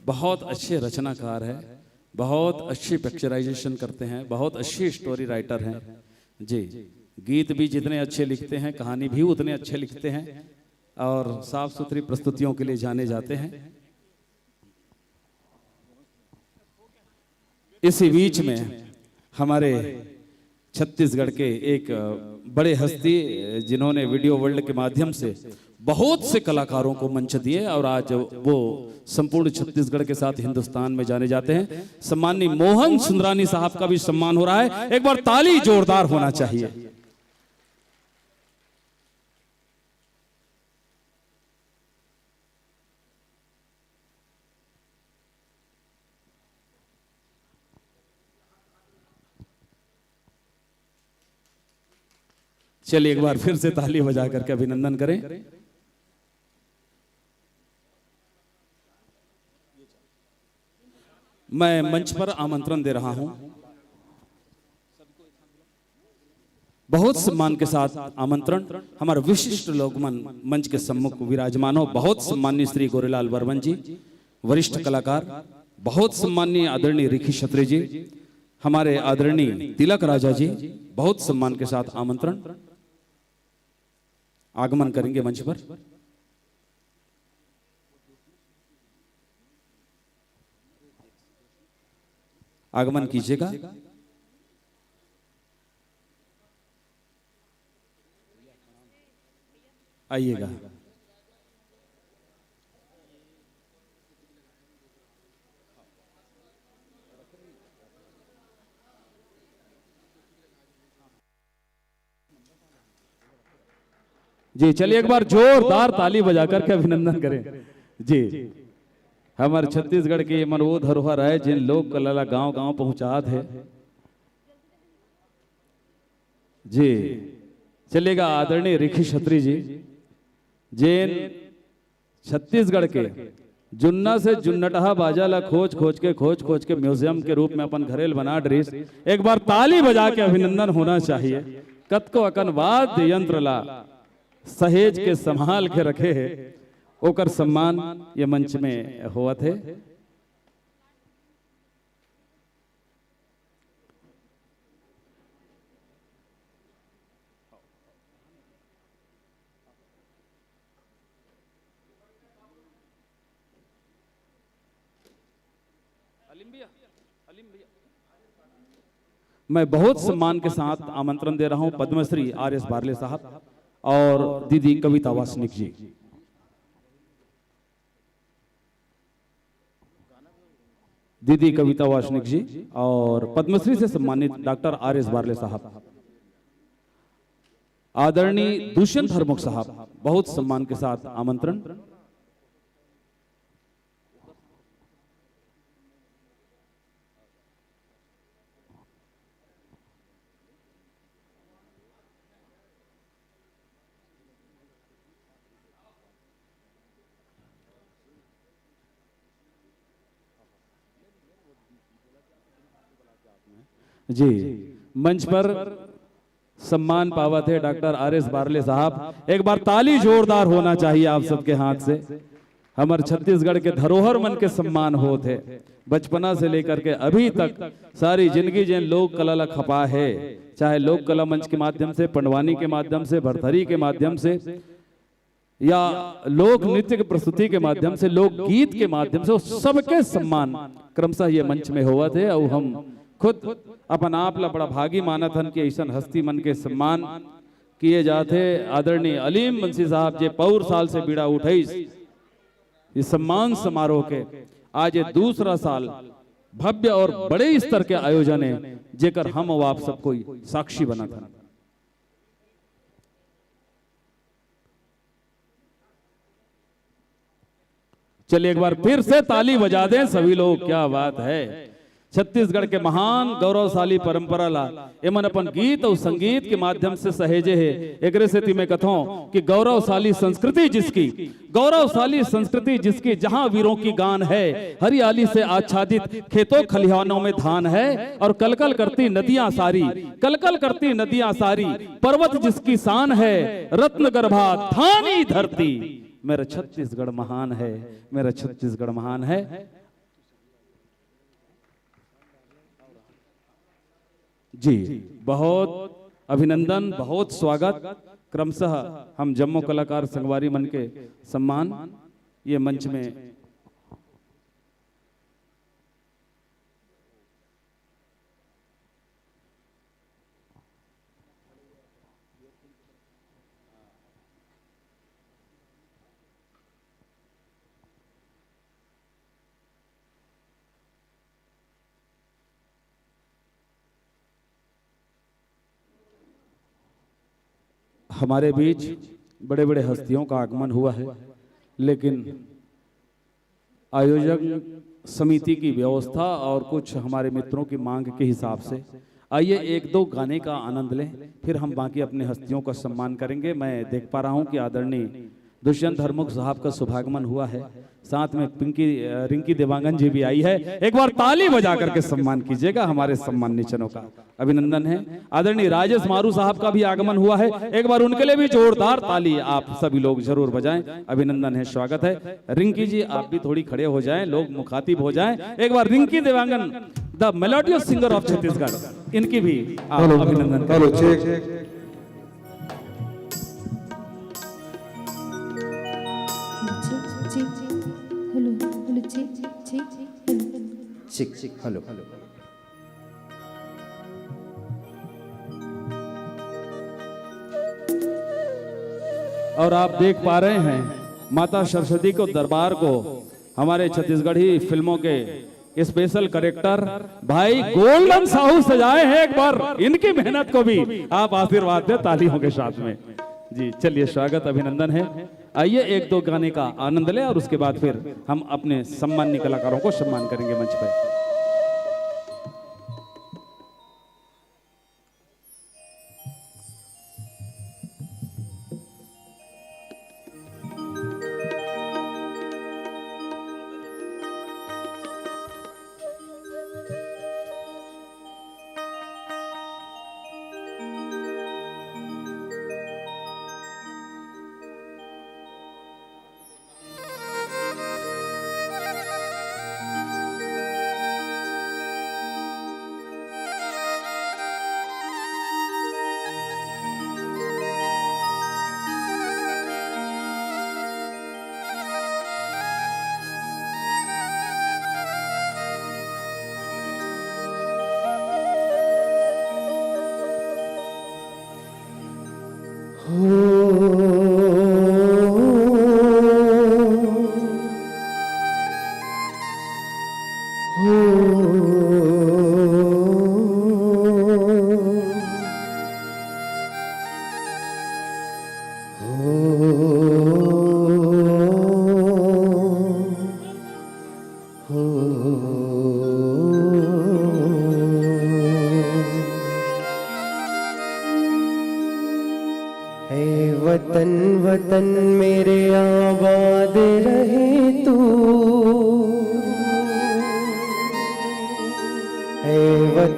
बहुत अच्छे रचनाकार है, बहुत अच्छी पिक्चराइजेशन करते हैं, बहुत अच्छी स्टोरी राइटर हैं जी। गीत भी जितने अच्छे लिखते हैं, कहानी भी उतने अच्छे लिखते हैं और साफ सुथरी प्रस्तुतियों के लिए जाने जाते हैं। इसी बीच में हमारे छत्तीसगढ़ के एक बड़े हस्ती, जिन्होंने वीडियो वर्ल्ड के माध्यम से बहुत से कलाकारों को मंच दिए और आज वो संपूर्ण छत्तीसगढ़ के साथ हिंदुस्तान में जाने जाते हैं, सम्माननीय मोहन सुंदरानी साहब का भी सम्मान हो रहा है। एक बार ताली जोरदार होना चाहिए। चलिए, एक बार फिर से ताली बजा करके अभिनंदन करें। मैं मंच पर आमंत्रण दे रहा हूं, बहुत सम्मान के साथ आमंत्रण, हमारे विशिष्ट लोकमन मंच के सम्मुख विराजमान हो, बहुत सम्माननीय श्री गोरेलाल वर्मन जी, वरिष्ठ कलाकार, बहुत सम्माननीय आदरणीय रिखी छत्री जी, हमारे आदरणीय तिलक राजा जी, बहुत सम्मान के साथ आमंत्रण, आगमन करेंगे मंच पर। आगमन कीजिएगा। आइएगा। जी, चलिए, एक बार जोरदार ताली बजा करके अभिनंदन करें। जी, हमारे छत्तीसगढ़ के ये मन वो धरोहर है, जिन लोक कला ला गांव गांव पहुंचात है। जी, चलिएगा, आदरणीय रिखी छत्री जी, जेन छत्तीसगढ़ के जुन्ना से जुन्नटहा बाजा ला खोज खोज के, खोज खोज के म्यूजियम के रूप में अपन घरेल बना डरिस। एक बार ताली बजा के अभिनंदन होना चाहिए। कतको अकन वाद्य यंत्र ला सहेज के, संभाल के रखे हे, ओकर सम्मान ये मंच में होवत हे। मैं बहुत सम्मान के साथ आमंत्रण दे रहा हूं पद्मश्री आर एस बारले साहब और दीदी कविता वासनिक जी। दीदी कविता वासनिक जी और पद्मश्री से सम्मानित डॉक्टर आर एस बारले साहब, आदरणीय दुष्यंत हरमुख साहब, बहुत सम्मान के साथ आमंत्रण। जी, मंच पर सम्मान पावत हे डॉक्टर आर एस बारले साहब। एक बार ताली जोरदार होना चाहिए आप सबके हाथ से। हमर छत्तीसगढ़ के धरोहर मन के सम्मान होत हे। बचपना से लेकर के अभी तक सारी जिंदगी जेन लोक कला ला खपा हे, चाहे लोक कला मंच के माध्यम से, पंडवानी के माध्यम से, भरथरी के माध्यम से, या लोक नृत्य के प्रस्तुति के माध्यम से, लोकगीत के माध्यम से, वो सबके सम्मान क्रमशः ये मंच में होवत हे। और हम खुद अपन आप ला बड़ा भागी मानत हन कि ऐसन हस्ती मन के सम्मान किए जात हे। आदरणीय अलीम मुंशी साहब जे पौर साल से बीड़ा उठाइस, इस सम्मान समारोह के आज ये दूसरा साल भव्य और बड़े स्तर के आयोजन हे, जेकर हम अउ आप सब कोई साक्षी बनत हन। चलिए एक बार फिर से ताली बजा दें सभी लोग, क्या बात है। छत्तीसगढ़ के महान गौरवशाली परंपरा ला एमन अपन गीत और संगीत के माध्यम से सहेजे हे। एकरे सेती मैं कथों कि गौरवशाली संस्कृति जिसकी, गौरवशाली संस्कृति जिसकी, जहां वीरों की गान है, हरियाली से आच्छादित खेतों खलिहानों में धान है, और कलकल करती नदियां सारी, कलकल करती नदियां सारी, पर्वत जिसकी शान है, रत्न गर्भा धानी धरती। मेरा छत्तीसगढ़ महान है, मेरा छत्तीसगढ़ महान है। जी, बहुत अभिनंदन, बहुत स्वागत। क्रमशः हम जम्मो कलाकार संगवारी मन के सम्मान ये मंच में हमारे बीच बड़े-बड़े हस्तियों का आगमन हुआ है, लेकिन आयोजन समिति की व्यवस्था और कुछ हमारे मित्रों की मांग के हिसाब से, आइए एक दो गाने का आनंद लें, फिर हम बाकी अपने हस्तियों का सम्मान करेंगे। मैं देख पा रहा हूं कि आदरणीय दुष्यंत हरमुख साहब का शुभागमन हुआ है, साथ में पिंकी, अ, रिंकी देवांगन जी भी आई है। एक बार ताली बजा करके सम्मान कीजिएगा हमारे सम्माननीय जनों का। अभिनंदन है। आदरणीय राजेश मारू साहब का भी आगमन हुआ है, एक बार उनके लिए भी जोरदार ताली आप सभी लोग जरूर बजाएं। अभिनंदन है, स्वागत है। रिंकी जी, आप भी थोड़ी खड़े हो जाएं, लोग मुखातिब हो जाएं। एक बार Rinki Dewangan, the melodious singer of Chhattisgarh, इनकी भी आप हेलो, अभिनंदन हेलो, करें। Check. Check, check, hello, hello, check, check, hello. Check, check, hello. और आप देख पा रहे हैं माता सरस्वती को दरबार को हमारे छत्तीसगढ़ी फिल्मों के स्पेशल करेक्टर भाई गोल्डन साहू सजाए हैं। एक बार इनकी मेहनत को भी आप आशीर्वाद दें तालियों के साथ में। जी, चलिए, स्वागत, अभिनंदन है। आइए, एक दो गाने का आनंद लें और उसके बाद फिर हम अपने सम्माननीय कलाकारों को सम्मान करेंगे मंच पर।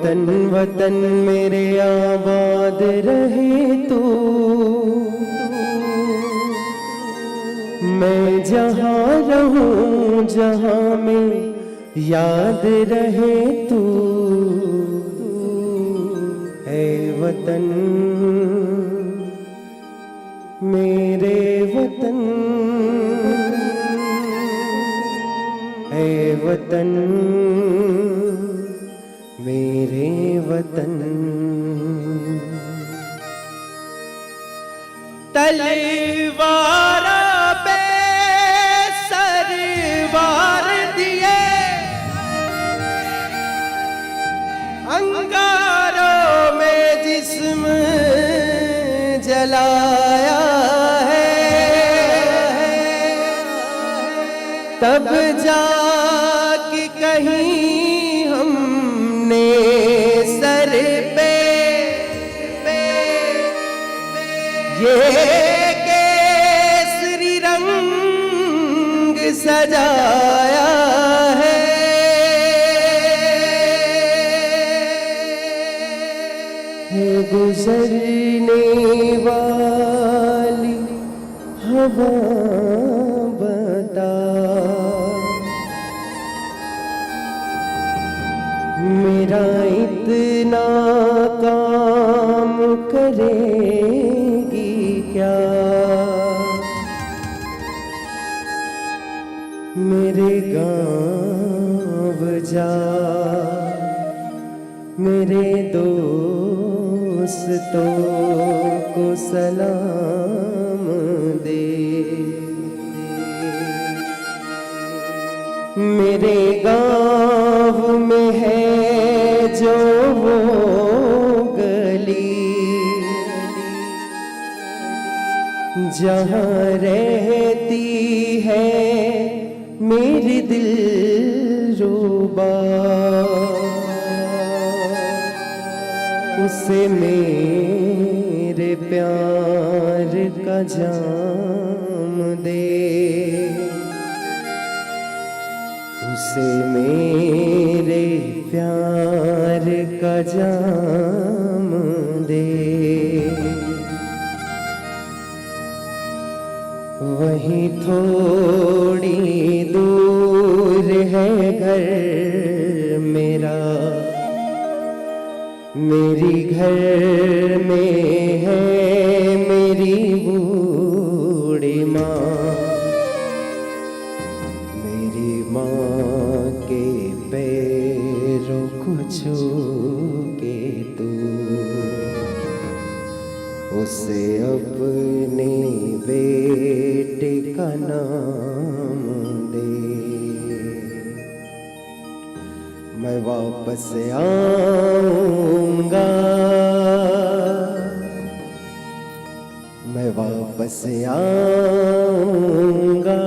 वतन, वतन मेरे आबाद रहे तू, मैं जहाँ रहूँ जहाँ में याद रहे तू, ऐ वतन, मेरे वतन, ऐ वतन, मेरे वतन। तलवारा पे सरवार दिए, अंगारों में जिस्म जलाया है, तब जाके कहीं हमने सर पे ये केसरी रंग सजाया है। गुजरने वाली हवा, बता, मेरा इतना काम करेगी क्या? मेरे गाँव जा, मेरे दोस्तों को सलाम दे। मेरे गाँव में है जो वो गली, जहाँ रहती है मेरी दिलरुबा, उसे मेरे प्यार का जाम दे, उसे मेरे प्यार का जाम दे। वहीं थोड़ी दूर है घर मेरा, मेरी घर में है मेरी बूढ़ी माँ, मेरी माँ के पैरों को छू के तू उसे अपने बेटे का नाम दे। मैं वापस आऊंगा, मैं वापस आऊंगा।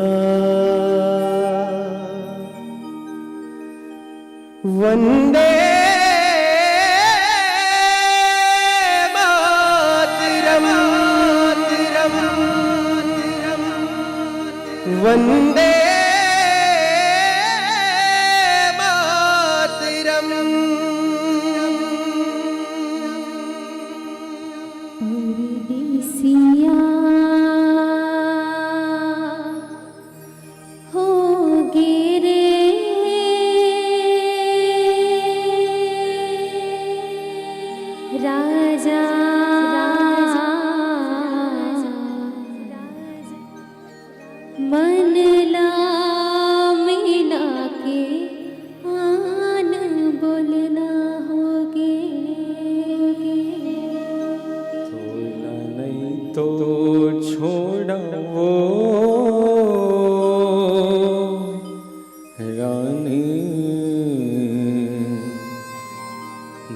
वंदे मातरम, वंदे मातरम। परदेसिया हो गे रे राजा, मन ला मिला के आन बोलना होगे। तोला नहीं तो छोड़वो रानी,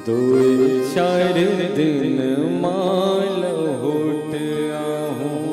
दो चार दिन मा लहुट आहूं।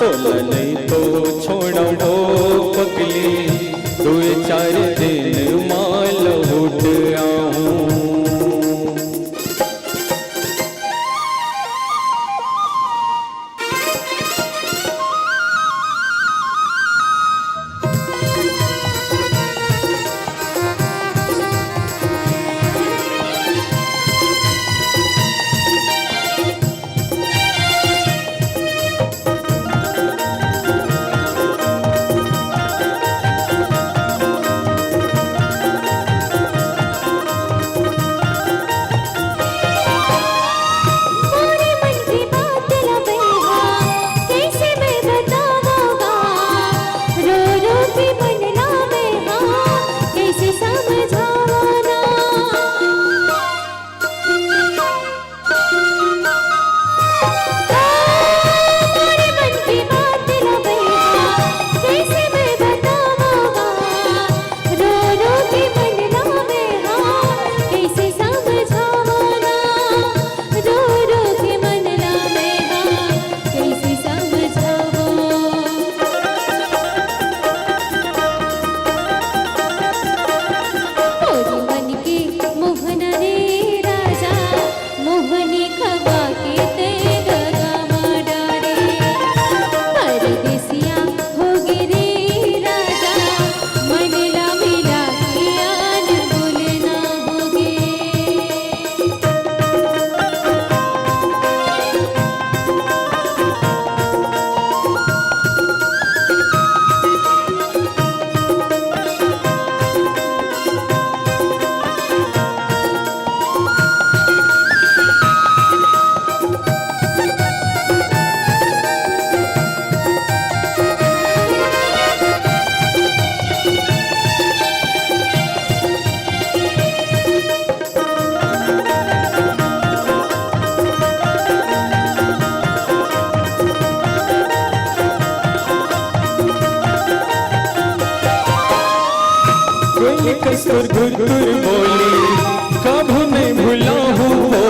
तोला नहीं तो छोड़बो पगली, दू चार दिन मा लहुट आहूं। मोरे मन की बात ला बइहा, कइसे मैं बतावंव गा? रो रो के मन ला बइहा, कइसे समझावंव ना? मोरे मन की बात ला बइहा, कइसे मैं बतावंव गा? रो रो के मन ला बइहा, कइसे समझावंव ना? रो रो के मन ला मैं हा कइसे समझावंव। मोर मन के मोहना रे राजा, मोहनी खवा के तैं दगा मा डारे। परदेसिया होगे रे राजा, मन ला मिला के आन बोलना होगे। कोयल कस तोर गुरगुर बोली, कभू नइ भुलाहूं वो।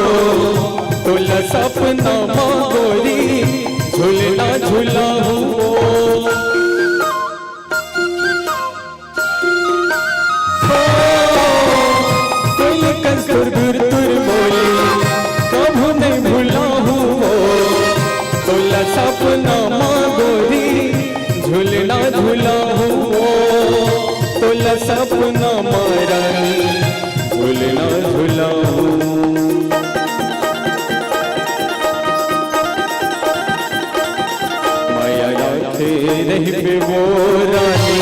तोला सपना मा गोरी, झुलना झुलाहूं वो। कोयल कस तोर गुरगुर बोली, कभू नइ भुलाहूं वो। तोला सपना मा गोरी, झुलना झुलाहूं वो। तोला सपना मा रानी, झुलना झुलाहूं। मया राखे रहिबे वो रानी,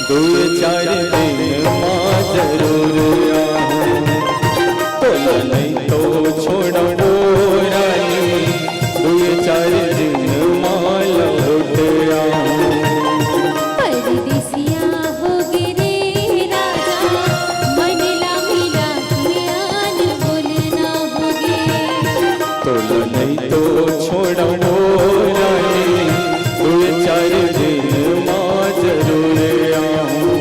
दू चार दिन मा जरूर आहूं। तोला नइ तो छोड़बो रानी, दू चार दिन मा लहुट आहूं। परदेसिया होगे रे राजा, मन ला मिला के आन बोलना होगे। तोला नइ तो छोड़बो रानी, दू चार दिन मा जरूर आहूं।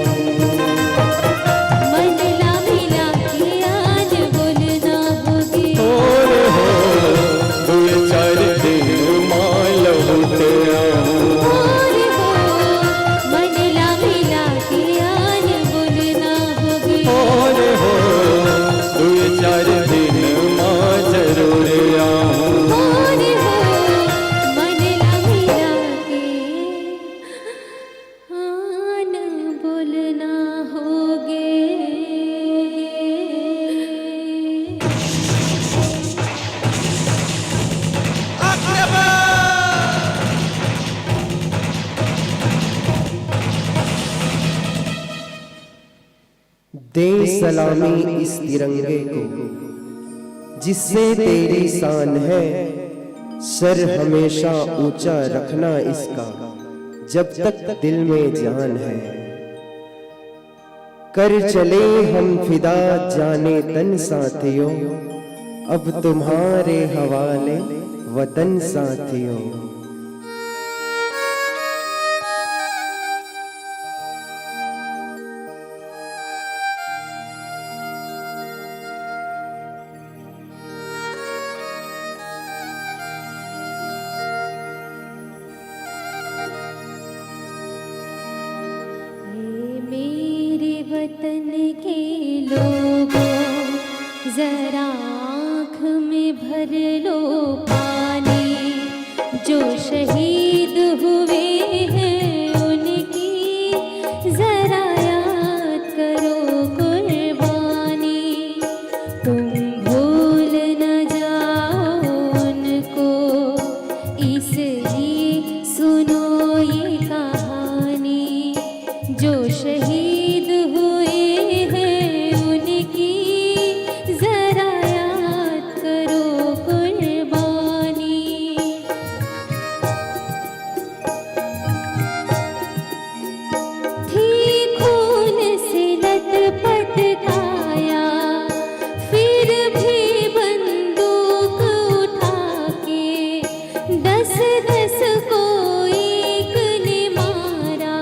मन ला मिला के आन बोलना होगे। ओ रे हो, दू चार दिन मा लहुट आहूं। ओ रे हो, मन ला मिला के आन बोलना होगे। ओ रे हो, दू चार दिन मा जरूर आहूं। ओ रे हो, मन ला मिला के आन बोलना होगे। दे सलामी इस तिरंगे को, जिससे तेरी शान है। सर हमेशा ऊंचा रखना इसका, जब तक दिल में जान है। कर चले हम फिदा जाने तन साथियों, अब तुम्हारे हवाले वतन साथियों। वतन के लोगों, जरा आँख में भर लो पानी। जो शहीद हुए हैं उनकी जरा याद करो कुर्बानी। तुम भूल न जाओ उनको, इसलिए सुनो ये कहानी। जो शहीद हुए हैं उनकी जरा याद करो कुर्बानी। थी खून से लथपथ काया, फिर भी बंदूक उठा के दस दस को एक ने मारा,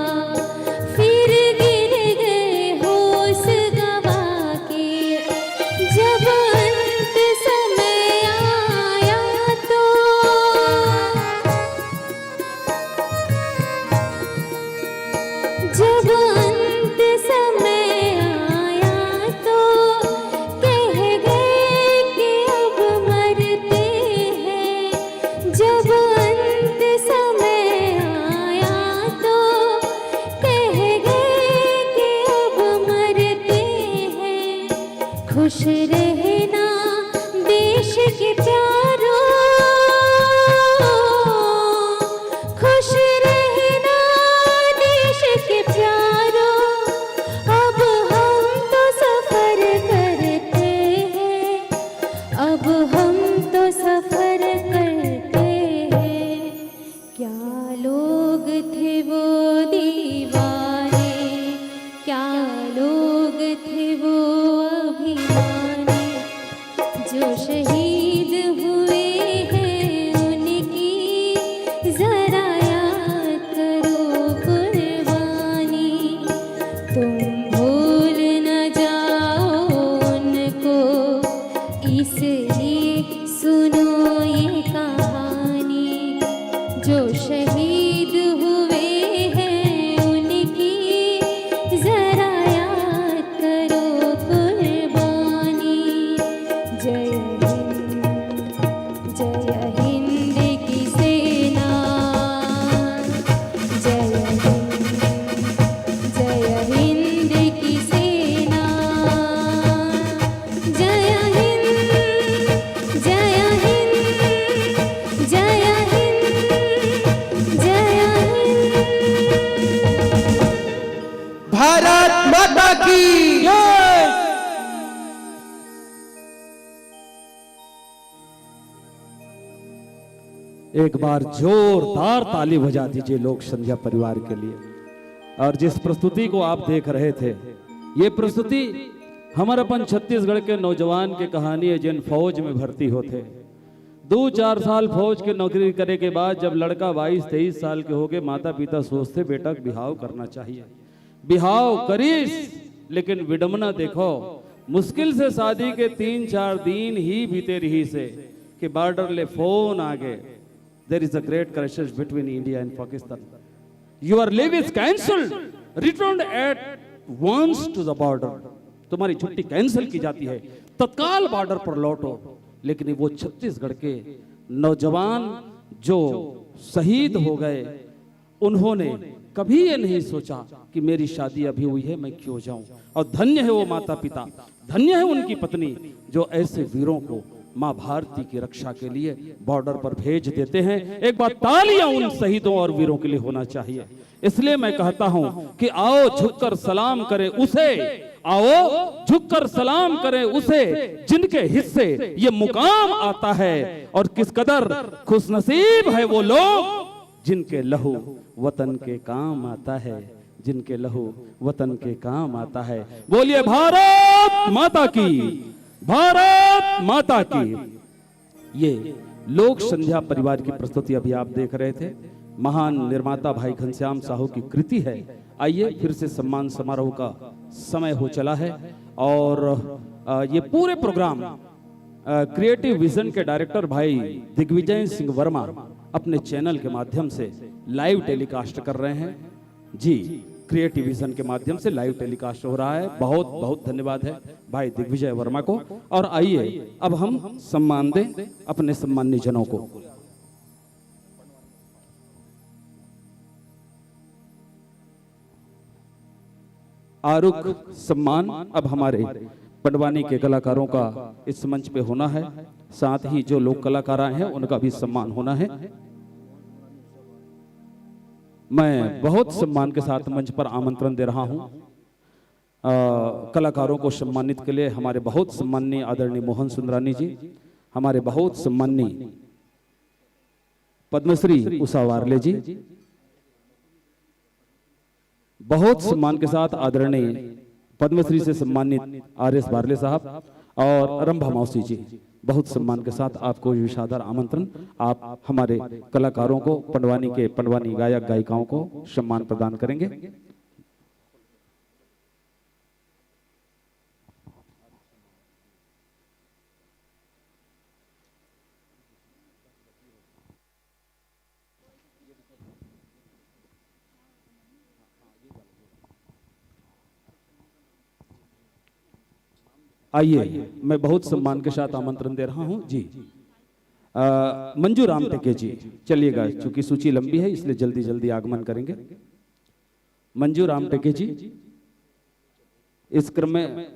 फिर गिर गए होश गवा के। जब अंत समय आया तो, जब अंत समय आया तो कह गए कि अब मरते हैं। जब अंत समय आया तो कह गए कि अब मरते हैं। खुश रहना देश के प्यारो, खुश रहना देश के प्यारो। अब हम तो सफर करते हैं, अब हम तो सफर करते हैं। क्या लोग थे वो दीवाने, क्या लोग थे वो अभिमानी, जो शहीद हुए हैं उनकी जरा याद करो कुर्बानी। तुम भूल न जाओ उनको, इसलिए सुनो ये कहानी। जो शहीद हुए हैं उनकी जरा याद करो कुर्बानी। जय हिंद, जय हिंद की सेना, जय हिंद, जय हिंद की सेना। जय हिंद, जय हिंद, जय हिंद, जय हिंद। भारत माता की जय। एक बार जोरदार ताली बजा दीजिए लोक संध्या परिवार के लिए। और जिस प्रस्तुति को आप देख रहे थे, ये प्रस्तुति हमर अपन छत्तीसगढ़ के नौजवान के कहानी है, जिन फौज में भर्ती होथे। दू चार साल फौज के नौकरी करे के बाद जब लड़का बाईस तेईस साल के होगे, माता पिता सोचथे, "बेटा के बिहाव करना चाहिए।" बिहाव करिस, लेकिन विडम्बना देखो, मुश्किल से शादी के तीन चार दिन ही बीते रहिसे कि बॉर्डर ले फोन आ गे, "There is a great crisis between India and Pakistan. Your leave is cancelled. Return at once to the border." तुम्हारी छुट्टी कैंसिल की जाती है, तत्काल बॉर्डर पर लौटो। लेकिन वो छत्तीसगढ़ के नौजवान जो शहीद हो गए, उन्होंने कभी ये नहीं सोचा कि मेरी शादी अभी हुई है, मैं क्यों जाऊं। और धन्य है वो माता पिता, धन्य है उनकी पत्नी, जो ऐसे वीरों को माँ भारती की रक्षा के लिए बॉर्डर पर भेज देते हैं। एक बार तालियां उन शहीदों और वीरों के लिए होना चाहिए। इसलिए मैं कहता हूं कि आओ झुककर सलाम करें उसे, आओ झुककर सलाम करें उसे, जिनके हिस्से ये मुकाम आता है। और किस कदर खुशनसीब है वो लोग, जिनके लहू वतन के काम आता है, जिनके लहू वतन के काम आता है। बोलिए भारत माता की, भारत माता की। ये लोक संध्या परिवार की प्रस्तुति अभी आप देख रहे थे। महान निर्माता भाई घनश्याम साहू की कृति है। आइए, फिर से सम्मान समारोह का समय हो चला है और, अ, ये पूरे प्रोग्राम, अ, क्रिएटिव विजन के डायरेक्टर भाई दिग्विजय सिंह वर्मा अपने चैनल के माध्यम से लाइव टेलीकास्ट कर रहे हैं। जी, क्रिएटिविजन के माध्यम से लाइव टेलीकास्ट हो रहा है। बहुत बहुत धन्यवाद है भाई दिग्विजय वर्मा को। और आइए, अब हम सम्मान दें अपने सम्मान्य जनों को। आरुख सम्मान अब हमारे पंडवानी के कलाकारों का इस मंच पे होना है। साथ ही जो लोक कलाकार आए हैं, उनका भी सम्मान होना है। मैं बहुत सम्मान के साथ मंच पर आमंत्रण दे रहा हूं, अ, कलाकारों को सम्मानित के लिए हमारे बहुत सम्माननीय आदरणीय मोहन सुंदरानी जी, हमारे बहुत सम्माननीय पद्मश्री उषा वारले जी, बहुत सम्मान के साथ आदरणीय पद्मश्री से सम्मानित आर एस वारले साहब और रंभा मौसी जी, बहुत सम्मान के साथ आपको विशादार आमंत्रण। आप हमारे कलाकारों को, पंडवानी के, पंडवानी गायक गायिकाओं को सम्मान प्रदान करेंगे। आइए, मैं बहुत सम्मान के साथ आमंत्रण दे रहा हूं जी, अ, मंजू राम टेके जी। चलिएगा, चूंकि सूची लंबी है, इसलिए जल्दी जल्दी आगमन करेंगे। मंजू राम टेके जी, इस क्रम में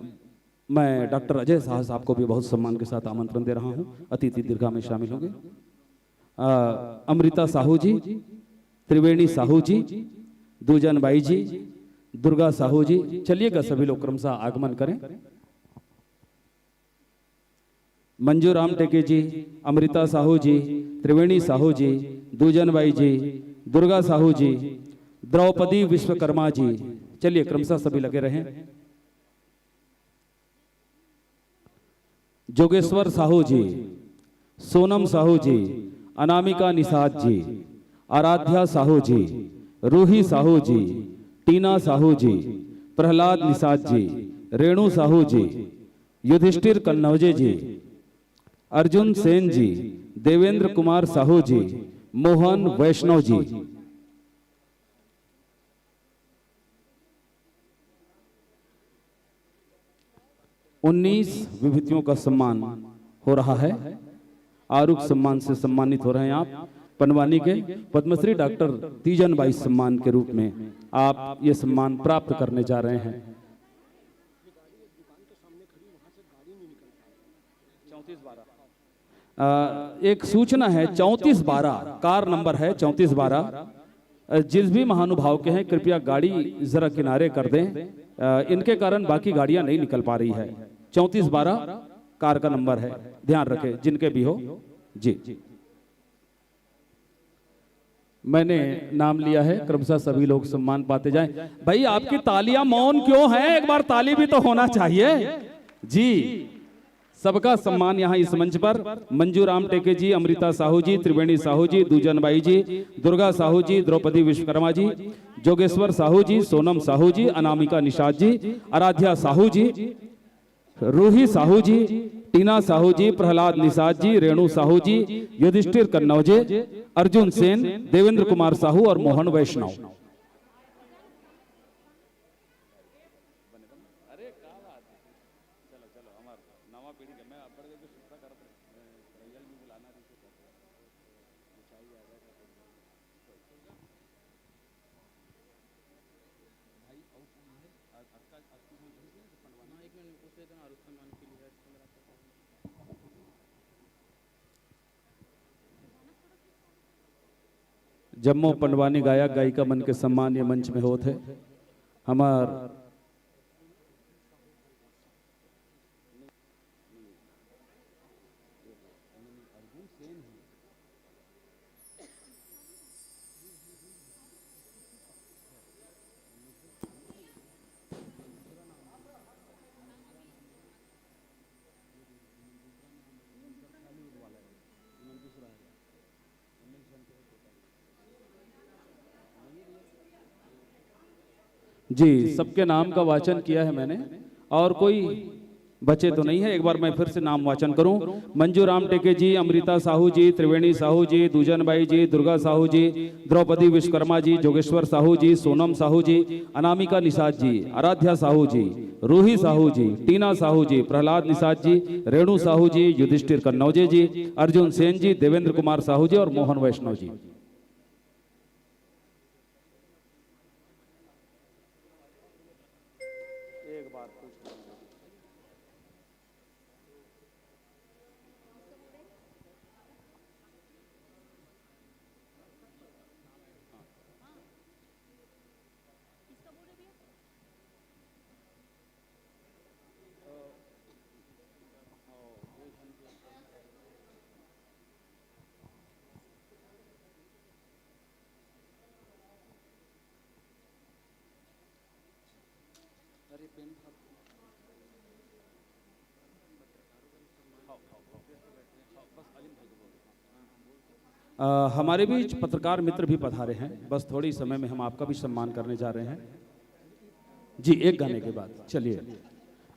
मैं डॉक्टर अजय साह साहब को भी बहुत सम्मान के साथ आमंत्रण दे रहा हूं, अतिथि दीर्घा में शामिल होंगे। अ, अमृता साहू जी, त्रिवेणी साहू जी, दूजन बाई जी, दुर्गा साहू जी, चलिएगा सभी लोग क्रमशः आगमन करें। मंजूराम टेके जी, अमृता साहू जी, त्रिवेणी साहू जी, दूजन बाई जी, दुर्गा साहू जी, द्रौपदी विश्वकर्मा जी, चलिए क्रमशः सभी लगे रहें। जोगेश्वर साहू जी, सोनम साहू जी, अनामिका निषाद जी, आराध्या साहू जी, रूही साहू जी, टीना साहू जी, प्रहलाद निषाद जी, रेणु साहू जी, युधिष्ठिर कन्नौजे जी, अर्जुन सेन जी, देवेंद्र कुमार साहू जी, मोहन वैष्णव जी। उन्नीस विभूतियों का सम्मान हो रहा है। आरुख सम्मान से सम्मानित हो रहे हैं आप। पंडवानी के पद्मश्री डॉक्टर तीजन बाई सम्मान के रूप में आप ये सम्मान प्राप्त करने जा रहे हैं। अ, एक सूचना है, चौंतीस बारह कार नंबर है, चौंतीस बारह। अ, जिस भी महानुभाव के हैं, कृपया गाड़ी जरा किनारे कर दें। अ, इनके कारण बाकी गाड़ियां नहीं निकल पा रही है। चौंतीस बारह कार का नंबर है, ध्यान रखें जिनके भी हो। जी, मैंने नाम लिया है, क्रमशः सभी लोग सम्मान पाते जाएं। भाई, आपकी तालियां मौन क्यों हैं? एक बार ताली भी तो होना चाहिए जी। सबका सम्मान यहाँ इस मंच पर मंजू राम टेके जी, अमृता साहू जी, त्रिवेणी साहू जी, दूजन बाई जी, दुर्गा साहू जी, द्रौपदी विश्वकर्मा जी, जोगेश्वर साहू जी, सोनम साहू जी, अनामिका निषाद जी, आराध्या साहू जी, रूही साहू जी, टीना साहू जी, प्रहलाद निषाद जी, रेणु साहू जी, युधिष्ठिर कन्नौजे, अर्जुन सेन, देवेंद्र कुमार साहू और मोहन वैष्णव। जम्मो पंडवानी गायक गायिका मन के सम्मान ये मंच में होत हे। हमार जी, सबके नाम का वाचन किया है मैंने। और कोई बचे तो नहीं है, एक बार मैं फिर से नाम वाचन करूं। मंजू राम टेके जी, अमृता साहू जी, त्रिवेणी साहू जी, दूजन बाई जी, दुर्गा साहू जी, द्रौपदी विश्वकर्मा जी, जोगेश्वर साहू जी, सोनम साहू जी, अनामिका निषाद जी, आराध्या साहू जी, रूही साहू जी, टीना साहू जी, प्रहलाद निषाद जी, रेणु साहू जी, युधिष्ठिर कन्नौजे जी, अर्जुन सेन जी, देवेंद्र कुमार साहू जी और मोहन वैष्णव जी। अ, हमारे बीच पत्रकार मित्र भी पधारे हैं, बस थोड़ी समय में हम आपका भी सम्मान करने जा रहे हैं। जी, एक गाने के बाद। चलिए,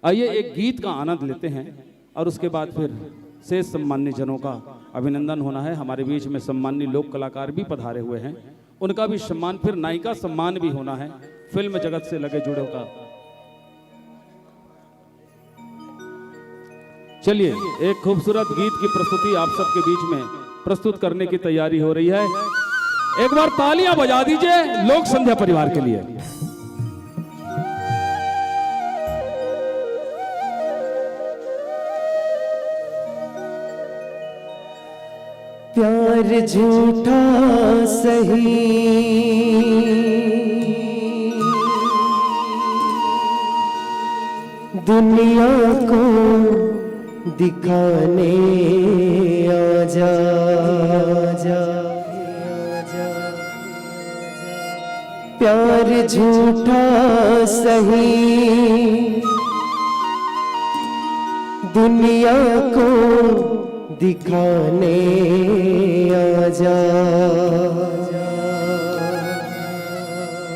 आइए, एक गीत का आनंद लेते हैं और उसके बाद फिर शेष सम्मान्य जनों का अभिनंदन होना है। हमारे बीच में सम्मान्य लोक कलाकार भी पधारे हुए हैं, उनका भी सम्मान, फिर नायिका सम्मान भी होना है, फिल्म जगत से लगे जुड़े का। चलिए, एक खूबसूरत गीत की प्रस्तुति आप सबके बीच में प्रस्तुत करने की तैयारी हो रही है। एक बार तालियां बजा दीजिए लोक संध्या परिवार के लिए। प्यार झूठा सही, दुनिया को दिखाने आजा। प्यार झूठा सही, दुनिया को दिखाने आजा।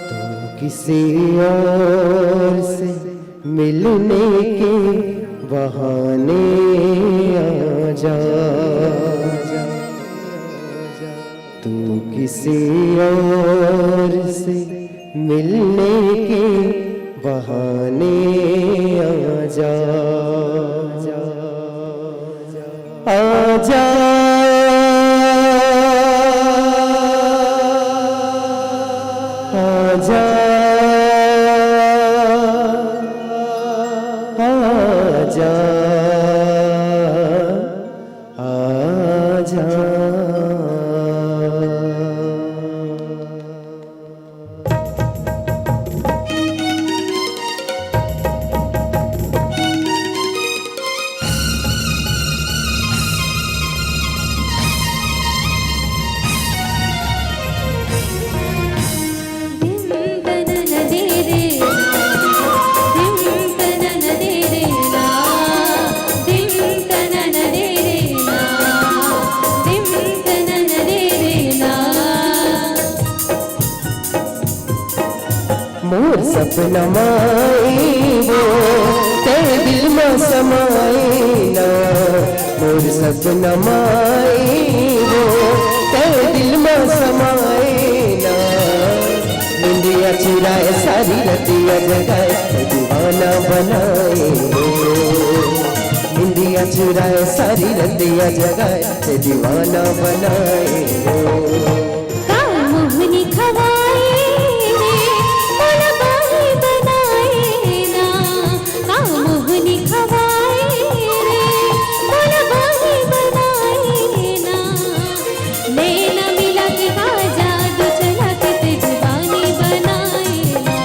तू किसी और से मिलने के बहाने आजा। तू किसी और से मिलने के बहाने आजा। आजा, आजा, आजा, आजा। मोर सपना माई वो, ते दिल मा समाए ना। मोर सपना माई वो, ते दिल मा समाए ना। निंदिया चुराए सारी रतिया जगाए, ते दीवाना बनाए वो। निंदिया चुराए सारी रतिया जगाए, ते दीवाना बनाए वो। का मोहनी खवाए रे, मोला बाही बनाए ना। का मोहनी खवाए रे, मोला बाही बनाए ना। नैना मिला के का जादू चला के ते दीवानी बनाए ना।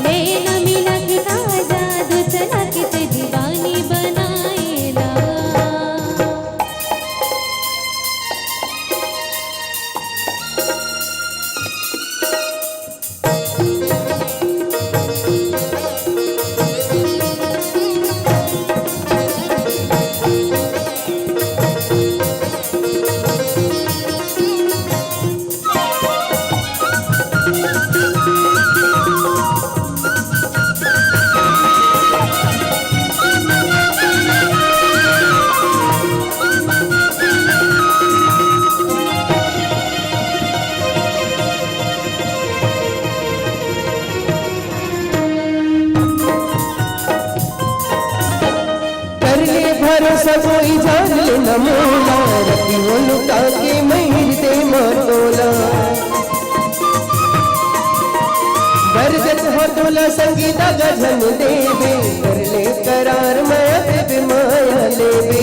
नैना मिला के का जादू चला के ते दीवानी बनाए ना। कोई जान ले न मोला, रखियो लुका के मैं हिरदे म तोला। बरगद हो तोला संगी दगा झन देबे, कर ले करार माया देबे माया लेबे।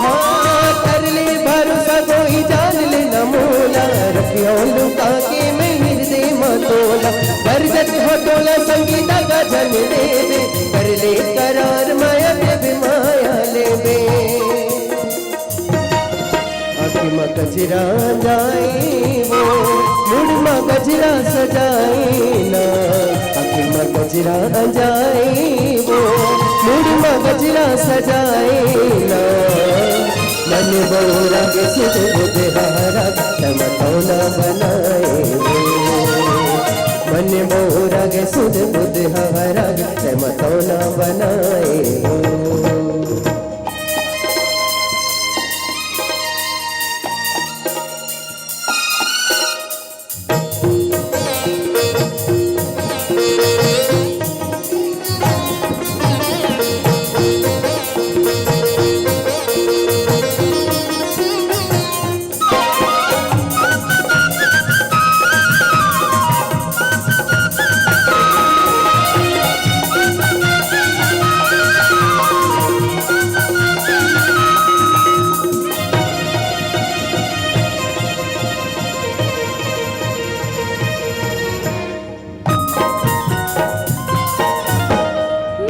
हाँ, कर ले भरोसा कोई जान ले न मोला, रखियो लुका के मैं हिरदे म तोला। बरगद हो तोला संगी दगा झन देबे, कर ले करार माया देबे माया लेबे। आँखी म गजरा जाए वो, मुड़ म गजरा सजाए ना। आँखी म गजरा जाए वो, मुड़ म गजरा सजाए ना। मन बौरा के सुध बुध हरा, चमकौना बनाए वो। मन बौरा के सुध बुध हरा, चमकौना बनाए वो।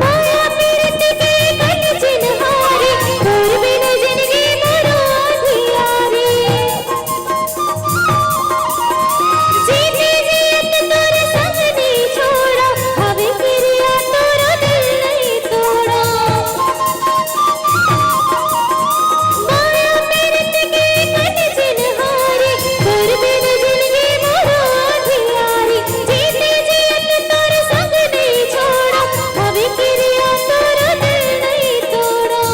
माया पीरत के कट चिन्हारी, तोर बिन जिनगी मोरो अंधियारी। जीते जियत तोर संग नी छोड़ा, हवे किरिया तोर दिल नहीं तोड़ा। माया पीरत के कट चिन्हारी, तोर बिन जिनगी मोरो अंधियारी। जीते जियत तोर संग नहीं छोड़ा, हवे किरिया तोर दिल नहीं तोड़ा।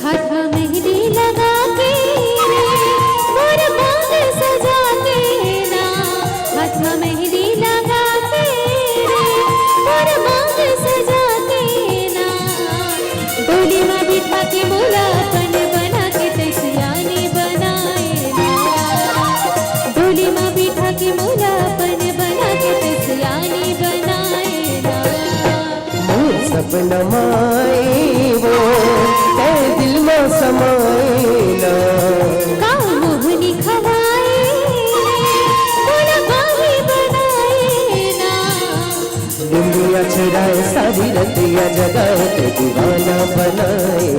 हाथ में मेहंदी लगा के रे, मोर मांग सजा के ना। हाथ में मेहंदी लगा के रे, मोर मांग सजा के ना। डोली मा बिठा के मोला अपन बना के तैं सियानी बनाए ना। डोली मा बिठा के मोला अपन बना के तैं सियानी बनाए ना। मोर सपना माए वो, तैं दिल मा समाए ना। का मोहनी खवाए, मोला बाही बनाए ना। निंदिया चुराए सारी रतिया जगाए, तैं दीवाना बनाए।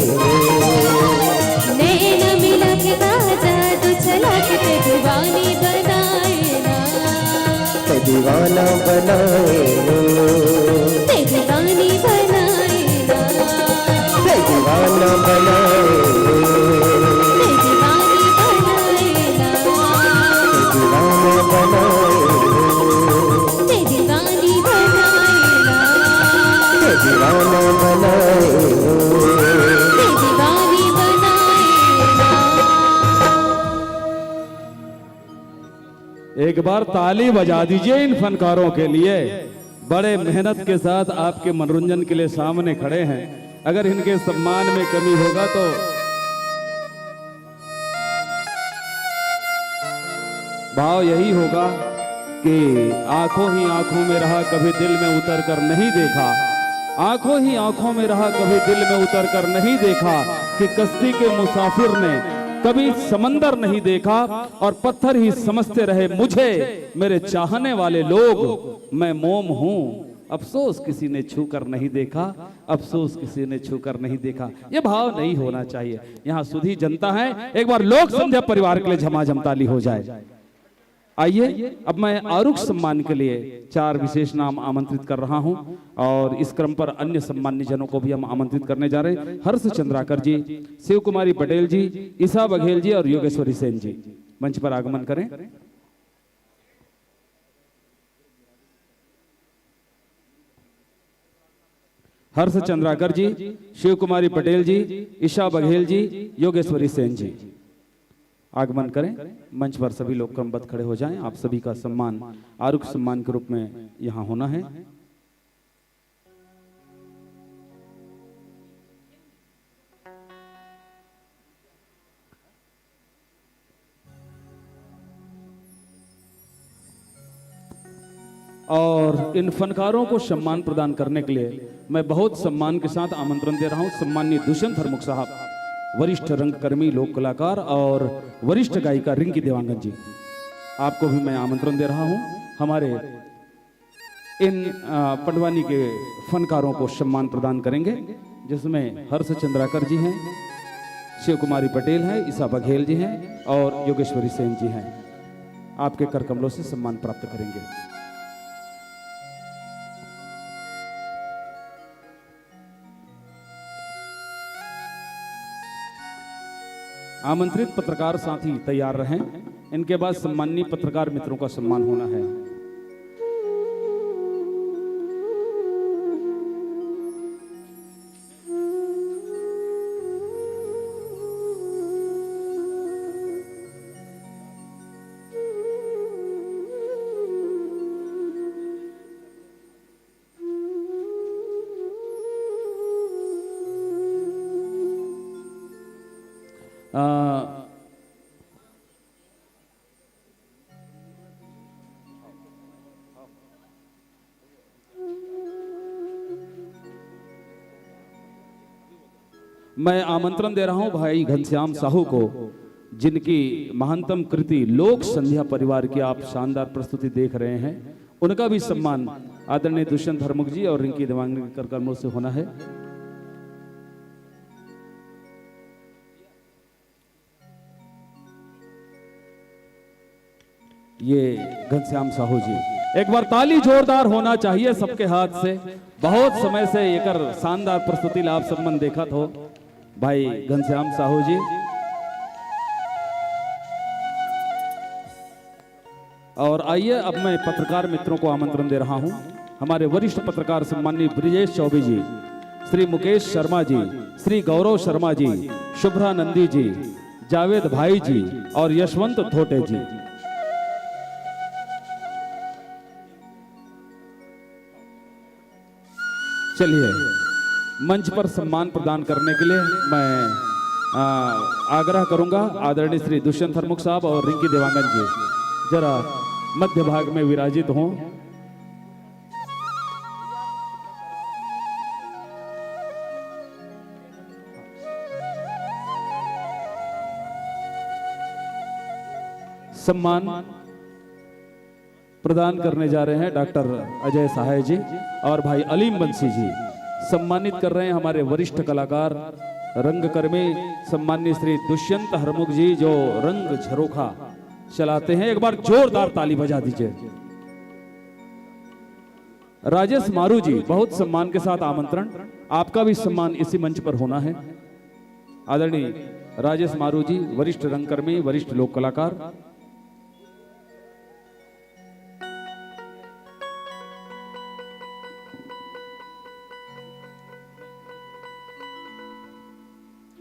नैन मिला के का जादू चला के तैं दीवानी बनाए ना। तैं दीवाना बनाए। तैं दीवानी बनाए ना। तैं दीवाना बनाए। तैं दीवानी बनाए ना। तैं दीवाना बनाए। तैं दीवानी बनाए ना। तैं दीवाना बनाए। तैं दीवानी बनाए ना। एक बार ताली बजा दीजिए इन फनकारों के लिए, बड़े मेहनत के साथ आपके मनोरंजन के लिए सामने खड़े हैं। अगर इनके सम्मान में कमी होगा तो भाव यही होगा कि आंखों ही आंखों में रहा, कभी दिल में उतर कर नहीं देखा। आंखों ही आंखों में रहा, कभी दिल में उतर कर नहीं देखा कि कश्ती के मुसाफिर ने कभी समंदर नहीं देखा और पत्थर ही समझते रहे मुझे मेरे चाहने वाले लोग। मैं मोम हूँ, अफसोस किसी ने छू कर नहीं देखा, अफसोस किसी ने छू कर नहीं देखा। ये भाव नहीं होना चाहिए। यहाँ सुधी जनता है, एक बार लोक संध्या परिवार के लिए झमाझम ताली हो जाए। आइए, अब मैं आरुख सम्मान के लिए चार विशेष नाम आमंत्रित कर रहा हूं और इस क्रम पर अन्य सम्मान्य जनों को भी हम आमंत्रित करने जा रहे हैं। हर्ष चंद्राकर जी, शिव कुमारी पटेल जी, ईशा बघेल जी और योगेश्वरी सेन जी मंच पर आगमन करें। हर्ष चंद्राकर जी, शिव कुमारी पटेल जी, ईशा बघेल जी, योगेश्वरी सेन जी, आगमन करें। मंच पर सभी लोग क्रमबद्ध खड़े हो जाएं। आप सभी का सम्मान आरुख सम्मान के रूप में यहाँ होना है। और इन फनकारों को सम्मान प्रदान करने के लिए मैं बहुत सम्मान के साथ आमंत्रण दे रहा हूं सम्माननीय दुष्यंत हरमुख साहब, वरिष्ठ रंगकर्मी, लोक कलाकार और वरिष्ठ गायिका रिंकी देवांगन जी, आपको भी मैं आमंत्रण दे रहा हूं। हमारे इन, अ, पंडवानी के फनकारों को सम्मान प्रदान करेंगे, जिसमें हर्ष चंद्राकर जी हैं, शिव कुमारी पटेल हैं, ईशा बघेल जी हैं और योगेश्वरी सेन जी हैं। आपके कर कमलों से सम्मान प्राप्त करेंगे। आमंत्रित पत्रकार साथी तैयार रहें, इनके बाद सम्माननीय पत्रकार मित्रों का सम्मान होना है। अ, मैं आमंत्रण दे रहा हूं भाई घनश्याम साहू को, जिनकी महानतम कृति लोक संध्या परिवार की आप शानदार प्रस्तुति देख रहे हैं, उनका भी सम्मान आदरणीय दुष्यंत हरमुख जी और रिंकी देवांगन के कर कमलों से होना है। ये घनश्याम साहू जी, एक बार ताली जोरदार होना चाहिए सबके हाथ से। बहुत समय से एकर शानदार प्रस्तुति ला आप सब मन देखत हो, भाई घनश्याम साहू जी। और आइए, अब मैं पत्रकार मित्रों को आमंत्रण दे रहा हूं। हमारे वरिष्ठ पत्रकार सम्माननीय ब्रिजेश चौबे जी, श्री मुकेश शर्मा जी, श्री गौरव शर्मा जी, शुभ्रा नंदी जी, जावेद भाई जी और यशवंत धोटे जी। चलिए, मंच पर सम्मान प्रदान करने के लिए मैं, आ, आग्रह करूंगा आदरणीय श्री दुष्यंत हरमुख साहब और रिंकी देवांगन जी, जरा मध्य भाग में विराजित हों। सम्मान प्रदान करने जा रहे हैं डॉक्टर अजय सहाय जी और भाई अलीम बंसी जी। सम्मानित कर रहे हैं हमारे वरिष्ठ कलाकार, रंगकर्मी, सम्माननीय श्री दुष्यंत हरमुख जी, जो रंग झरोखा चलाते हैं। एक बार जोरदार ताली बजा दीजिए। राजेश मारू जी, बहुत सम्मान के साथ आमंत्रण, आपका भी सम्मान इसी मंच पर होना है। आदरणीय राजेश मारू जी, वरिष्ठ रंगकर्मी, वरिष्ठ लोक कलाकार।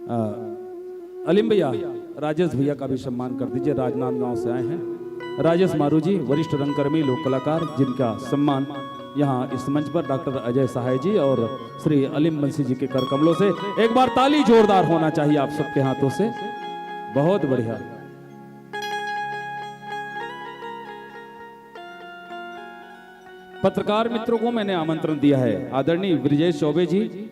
अ, अलीम भैया, राजेश भैया का भी सम्मान कर दीजिए, राजनांदगांव से आए हैं। राजेश मारू जी, वरिष्ठ रंगकर्मी, लोक कलाकार, जिनका सम्मान यहाँ इस मंच पर डॉक्टर अजय सहाय जी और श्री अलीम बंसी जी के कर कमलों से, एक बार ताली जोरदार होना चाहिए आप सबके हाथों से। बहुत बढ़िया। पत्रकार मित्रों को मैंने आमंत्रण दिया है, आदरणीय ब्रिजेश चौबे जी,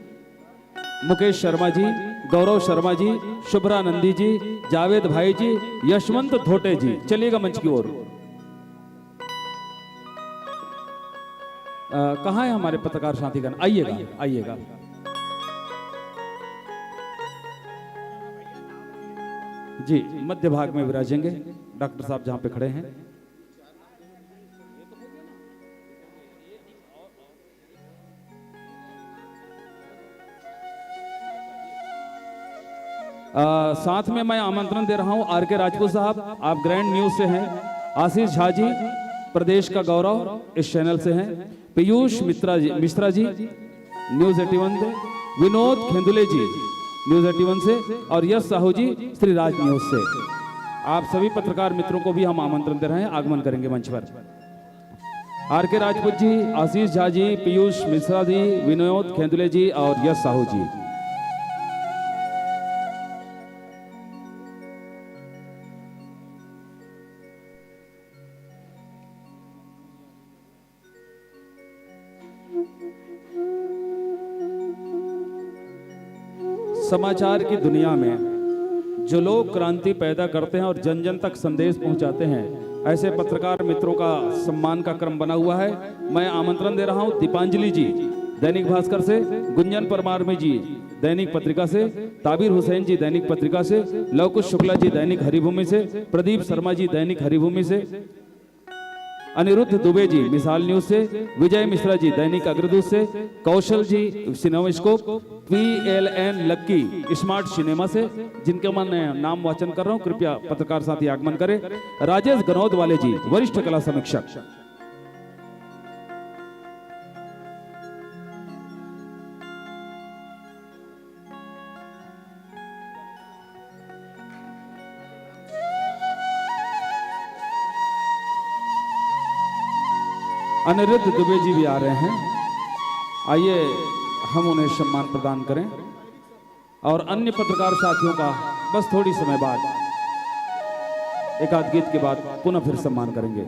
मुकेश शर्मा जी, गौरव शर्मा जी, शुभ्रा नंदी जी, जावेद भाई जी, यशवंत धोटे जी, चलिएगा मंच की ओर। अ, कहाँ है हमारे पत्रकार साथीगण? आइएगा, आइएगा जी, मध्य भाग में विराजेंगे डॉक्टर साहब जहाँ पे खड़े हैं। अ, साथ में मैं आमंत्रण दे रहा हूं आर के राजपूत साहब, आप ग्रैंड न्यूज से हैं, आशीष झा जी, प्रदेश का गौरव, इस चैनल से हैं, पीयूष मित्रा जी, मिश्रा जी, न्यूज एटी वन से, विनोद खेंदुले जी, न्यूज एटी वन से, और यश साहू जी, श्री राज न्यूज से। आप सभी पत्रकार मित्रों को भी हम आमंत्रण दे रहे हैं, आगमन करेंगे मंच पर। आर के राजपूत जी, आशीष झा जी, पीयूष मिश्रा जी, विनोद खेंदुले जी और यश साहू जी। समाचार की दुनिया में जो लोग क्रांति पैदा करते हैं और जन जन तक संदेश पहुंचाते हैं, ऐसे पत्रकार मित्रों का सम्मान का क्रम बना हुआ है। मैं आमंत्रण दे रहा हूं दीपांजलि जी, दैनिक भास्कर से, गुंजन परमार जी, दैनिक पत्रिका से, ताबिर हुसैन जी, दैनिक पत्रिका से, लवकुश शुक्ला जी, दैनिक हरिभूमि से, प्रदीप शर्मा जी, दैनिक हरिभूमि से, अनिरुद्ध दुबे जी, मिसाल न्यूज से, विजय मिश्रा जी, दैनिक अग्रदूत से, कौशल जी, सिनेमास्कोप, पी एल एन लक्की, स्मार्ट सिनेमा से, जिनके मैं नाम वाचन कर रहा हूं, कृपया पत्रकार साथी आगमन करें। राजेश गनौद वाले जी, वरिष्ठ कला समीक्षक। अनिरुद्ध दुबे जी भी आ रहे हैं। आइए, हम उन्हें सम्मान प्रदान करें और अन्य पत्रकार साथियों का बस थोड़ी समय बाद, एक आध गीत के बाद पुनः फिर सम्मान करेंगे।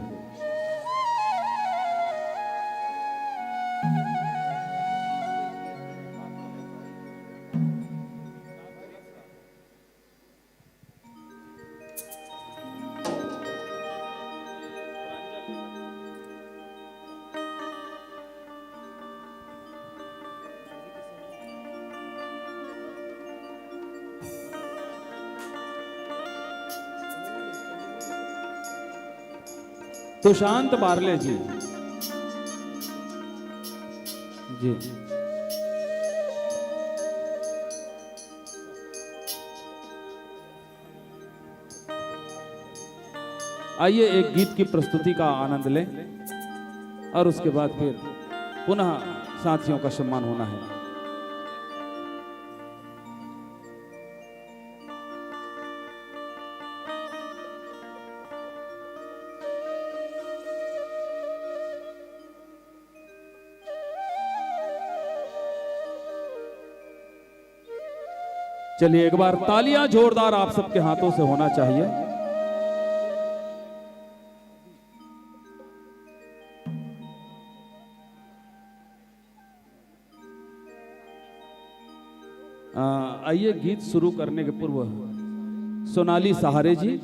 सुशांत बारले जी। जी। आइए, एक गीत की प्रस्तुति का आनंद लें और उसके बाद फिर पुनः साथियों का सम्मान होना है। चलिए, एक बार तालियां जोरदार आप सबके हाथों से होना चाहिए। आ, आइए, गीत शुरू करने के पूर्व सोनाली सहारे जी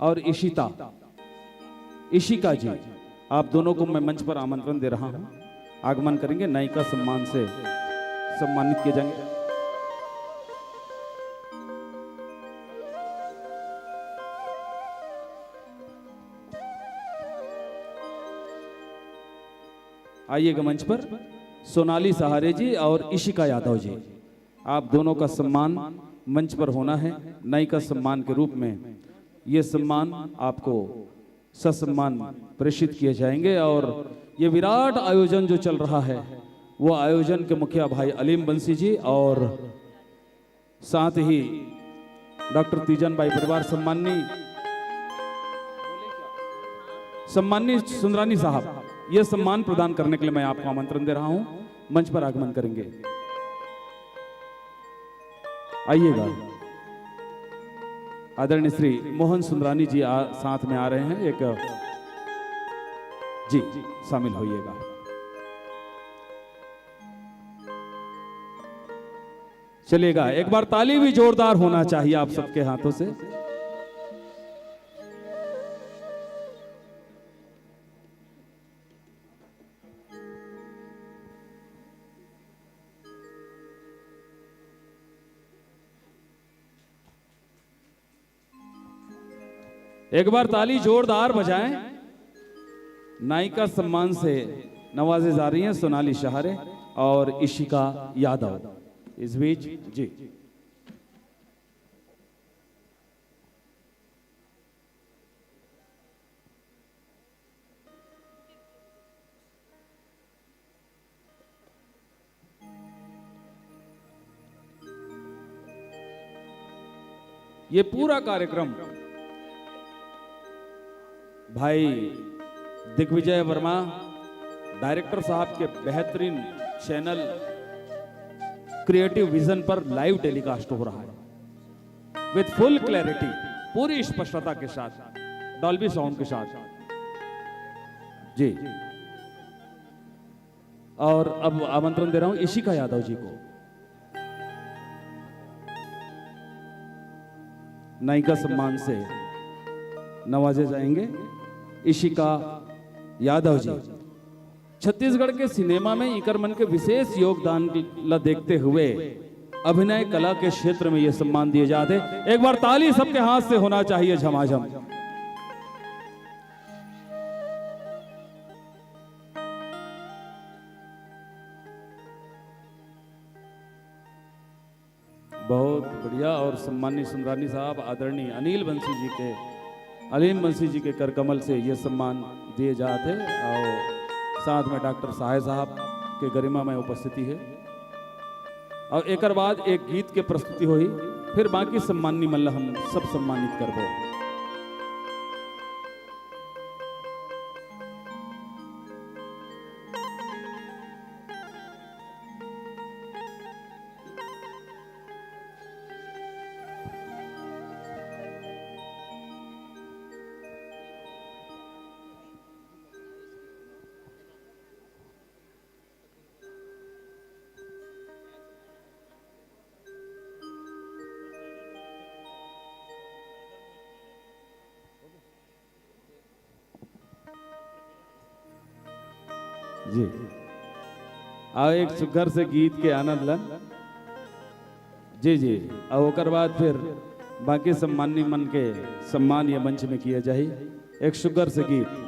और इशिता, इशिका जी, आप दोनों को मैं मंच पर आमंत्रण दे रहा हूं। आगमन करेंगे, नायिका सम्मान से सम्मानित किए जाएंगे। आइएगा मंच पर सोनाली सहारे जी और इशिका यादव जी, आप दोनों का सम्मान मंच पर होना है। नायिका सम्मान के रूप में ये सम्मान आपको ससम्मान प्रेषित किए जाएंगे और ये विराट आयोजन जो चल रहा है, वो आयोजन के मुखिया भाई अलीम बंसी जी और साथ ही डॉक्टर तीजन बाई परिवार सम्माननीय, सम्माननीय सुंदरानी साहब, ये सम्मान प्रदान करने के लिए मैं आपको आमंत्रण दे रहा हूं, मंच पर आगमन करेंगे। आइएगा, आदरणीय श्री मोहन सुंदरानी जी आ, साथ में आ रहे हैं, एक जी शामिल होइएगा। चलिएगा, एक बार ताली भी जोरदार होना चाहिए आप सबके हाथों से। एक बार ताली जोरदार बजाएं। नायिका सम्मान से नवाजे जा रही हैं सोनाली सहारे और इशिका यादव। इस बीच जी, ये पूरा कार्यक्रम भाई दिग्विजय वर्मा, डायरेक्टर साहब के बेहतरीन चैनल क्रिएटिव विजन पर लाइव टेलीकास्ट हो रहा है विद फुल क्लैरिटी, पूरी स्पष्टता के साथ, डॉल्बी साउंड के साथ। जी, और अब आमंत्रण दे रहा हूं इशिका यादव जी को। नायिका सम्मान से नवाजे जाएंगे इशिका यादव जी। छत्तीसगढ़ के सिनेमा में इकर मन के विशेष योगदान ला देखते हुए अभिनय कला के क्षेत्र में ये सम्मान दिए जाते। एक बार ताली सबके हाथ से होना चाहिए झमाझम। बहुत बढ़िया। और सम्माननीय सुंदरानी साहब, आदरणीय अनिल बंसी जी के, अनिल बंसी जी के करकमल से ये सम्मान दिए जात हे और साथ में डॉक्टर सहाय साहब के गरिमा में उपस्थिति हे। और एकर बाद एक गीत के प्रस्तुति होही, फिर बाकी सम्माननीय मन ला हम सब सम्मानित करबो। जी, आओ एक सुघर से गीत के आनंद लन। जी जी, और ओकर बाद फिर बाकी सम्मानी मन के सम्मान ये मंच में किया जाही। एक सुघर से गीत।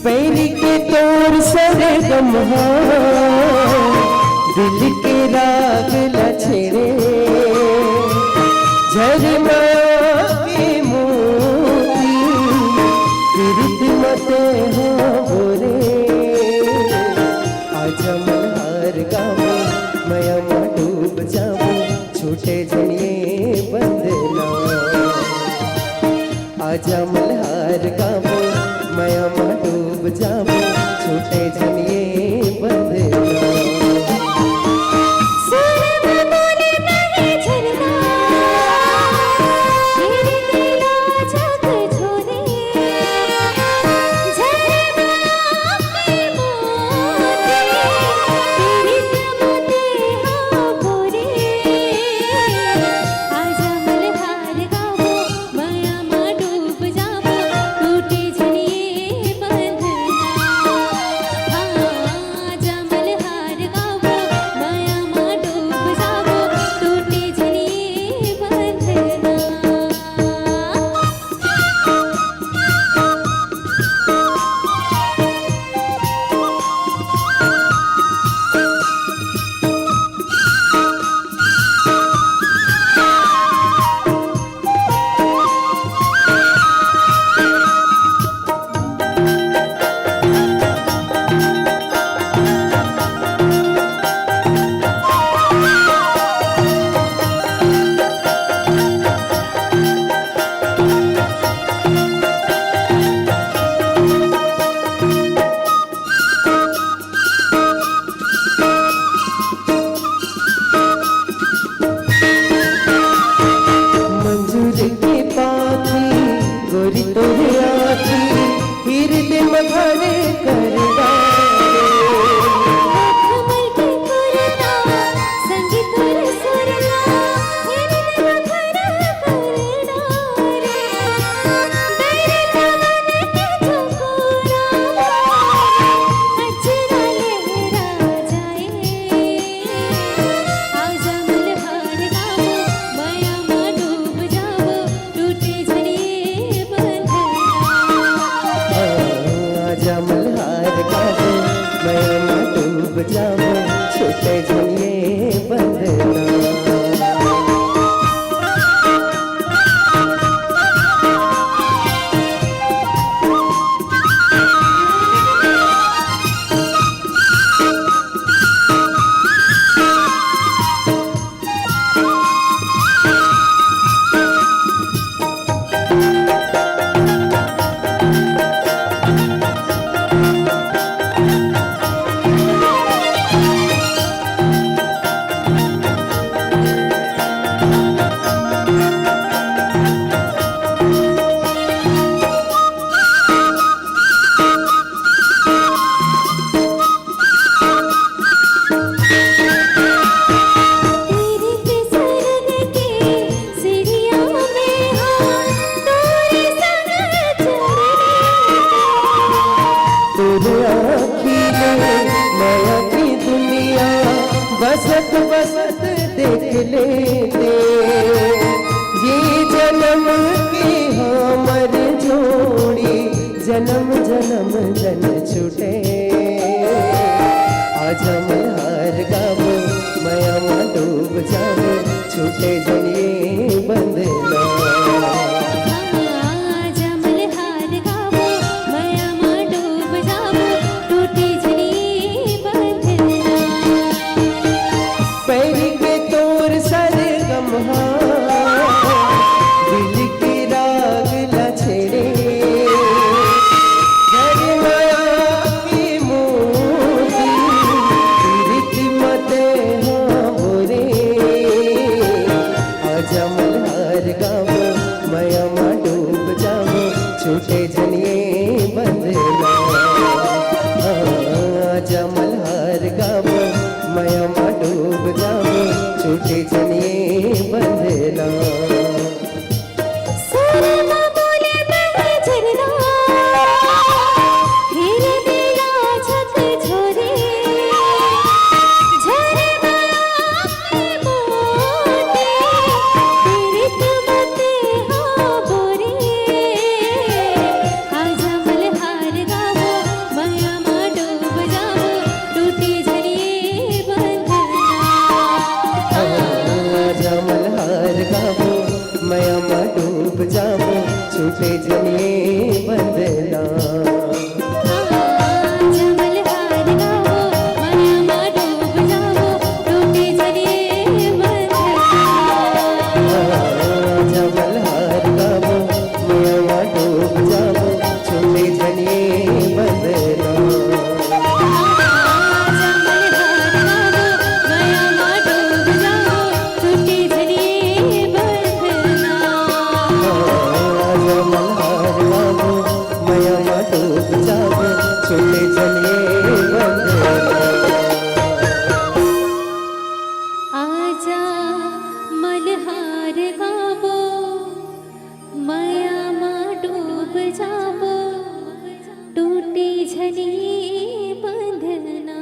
पैरी के तोर सरगम हा, दिल के राग ला छेड़े, झरना के मोती, पीरित मते हा बोरे। आजा मल्हार गावो, मया मा डूब जावो, छूटे झन ये बंधना। आजा मल्हार गावो, मया मा डूब जावो, छूटे झन ये बंधना। छूटे झन ये बंधना। तोरे आँखी ले मया की दुनिया बसत बसत देख लेते। ये जन्म के हमर जोड़ी जन्म जन्म जन छूटे। आजा मल्हार गाबो, मया मा डूब जाबो, छूटे जन ये बंधना। आजा मल्हार गाबो, मया मा डूब जाबो, टूटे जन ये बंधना। पैरी के तोर सरगम हा, दिल के राग ला छेड़े। घर मया के मोती, पीरित मते हा बोरे। आजा मल्हार गाबो, मया मा डूब जाबो, छूटे जन ये बंधना। आजा मल्हार गाबो, मया मा डूब जाबो, छूटे जन ये बंधना। सुर मा बोले बहे झरना, फिर दिया झकझोरे। झरना के मोती, पीरित मते हा बोरे। आजा मल्हार गाबो, मया मा डूब जाबो, टूटे जन ये बंधना। आजा मल्हार गाबो, मया मा डूब जाबो, छूटे जन ये बंधना। आजा मल्हार गाबो, मया मा डूब जाबो, टूटे जन ये बंधना। आजा मल्हार गाबो, मया मा डूब जाबो, छूटे जन ये बंधना। आजा मल्हार गाबो, मया मा डूब जाबो, छूटे जन ये बंधना। आजा मल्हार गाबो, मया मा डूब जाबो, टूटे झन ये बंधना।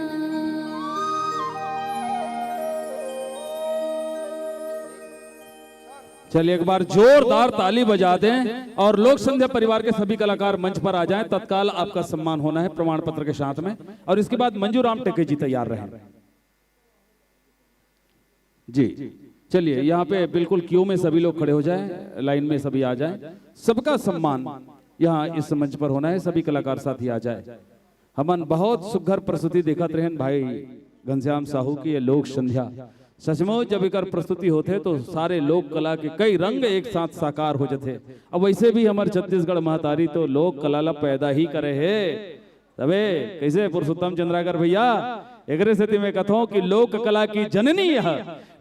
चलिए, एक बार जोरदार ताली बजा दें और लोक संध्या परिवार के सभी कलाकार मंच पर आ जाएं। तत्काल आपका सम्मान होना है प्रमाण पत्र के साथ में, और इसके बाद मंजू राम टेके जी तैयार रहें। जी, चलिए, यहाँ पे बिल्कुल क्यू में सभी लोग खड़े हो जाएं, लाइन में सभी आ जाएं। सबका सम्मान यहाँ इस मंच पर होना है, सभी कलाकार साथी आ जाए। हमन बहुत सुघर प्रस्तुति देखत रहेन भाई घनश्याम साहू की ये लोक संध्या। सचमुच जब एकर प्रस्तुति होथे तो सारे लोक कला के कई रंग एक साथ साकार हो जथे। अब वैसे भी हमर छत्तीसगढ़ महतारी तो लोक कला ला पैदा ही करे हे। तबे कैसे पुरुषोत्तम चंद्राकर भैया, एकरे सेती मैं कथों कि लोक कला की जननी यह,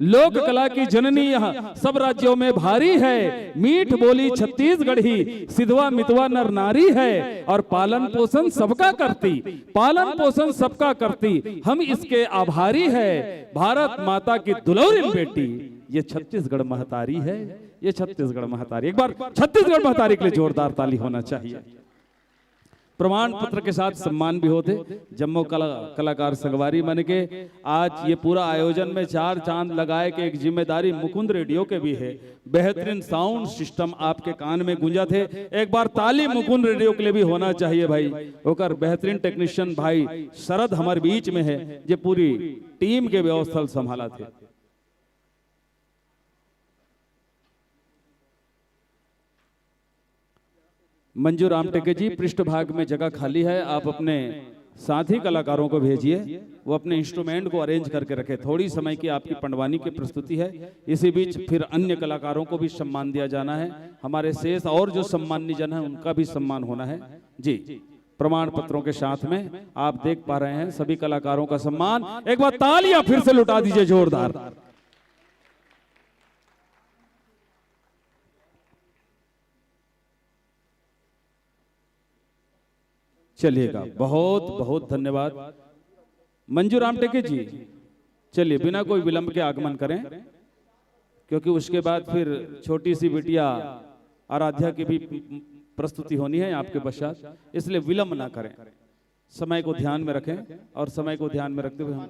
लोक कला की जननी यह सब राज्यों में भारी है। मीठ बोली छत्तीसगढ़ी, सिधवा मितवा नर नारी है, और पालन पोषण सबका करती, पालन पोषण सबका करती, हम इसके आभारी है। भारत माता की दुलौरिन बेटी, ये छत्तीसगढ़ महतारी है, ये छत्तीसगढ़ महतारी। एक बार छत्तीसगढ़ महतारी के लिए जोरदार ताली होना चाहिए। प्रमाण पत्र के साथ सम्मान भी होथे। जम्मो कला, कलाकार संगवारी मन के आज ये पूरा आयोजन में चार चांद लगाए के एक जिम्मेदारी मुकुंद रेडियो के भी है। बेहतरीन साउंड सिस्टम आपके कान में गूंजत हे। एक बार ताली मुकुंद रेडियो के लिए भी होना चाहिए भाई। ओकर बेहतरीन टेक्नीशियन भाई शरद हमर बीच में है, जे पूरी टीम के व्यवस्था ल संभालत हे। मंजू रामटेके जी, पृष्ठभाग में जगह खाली है, आप अपने साथी कलाकारों को भेजिए, वो अपने इंस्ट्रूमेंट को अरेंज करके रखे। थोड़ी समय की आपकी पंडवानी की प्रस्तुति है, इसी बीच फिर अन्य कलाकारों को भी सम्मान दिया जाना है। हमारे शेष और जो सम्मान्य जन हैं, उनका भी सम्मान होना है। जी, प्रमाण पत्रों के साथ में आप देख पा रहे हैं सभी कलाकारों का सम्मान। एक बार तालियां फिर से लुटा दीजिए जोरदार। चलिएगा, बहुत बहुत धन्यवाद मंजू रामटेके जी। चलिए, बिना कोई विलंब के आगमन करें, क्योंकि उसके बाद फिर छोटी सी बिटिया आराध्या की भी प्रस्तुति होनी है आपके पश्चात, इसलिए विलंब ना करें, समय को ध्यान में रखें और समय को ध्यान में रखते हुए हम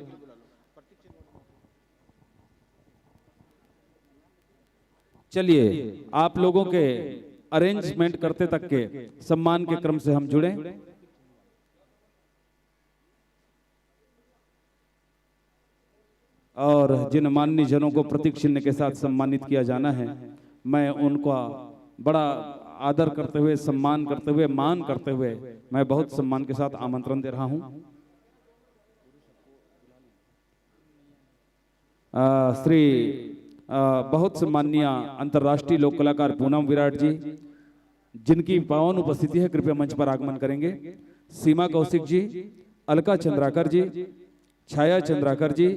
चलिए, आप लोगों के अरेंजमेंट करते तक के सम्मान के क्रम से हम जुड़ें और जिन माननीय जनों को प्रतीक चिन्ह के साथ सम्मानित किया जाना है, मैं उनका बड़ा आदर करते हुए, सम्मान करते हुए, मान करते हुए मैं बहुत सम्मान के साथ आमंत्रण दे रहा हूं। अ, श्री, अ, बहुत सम्माननीय अंतर्राष्ट्रीय लोक कलाकार पूनम विराट जी, जिनकी पावन उपस्थिति है, कृपया मंच पर आगमन करेंगे। सीमा कौशिक जी, अलका चंद्राकर जी, छाया चंद्राकर जी,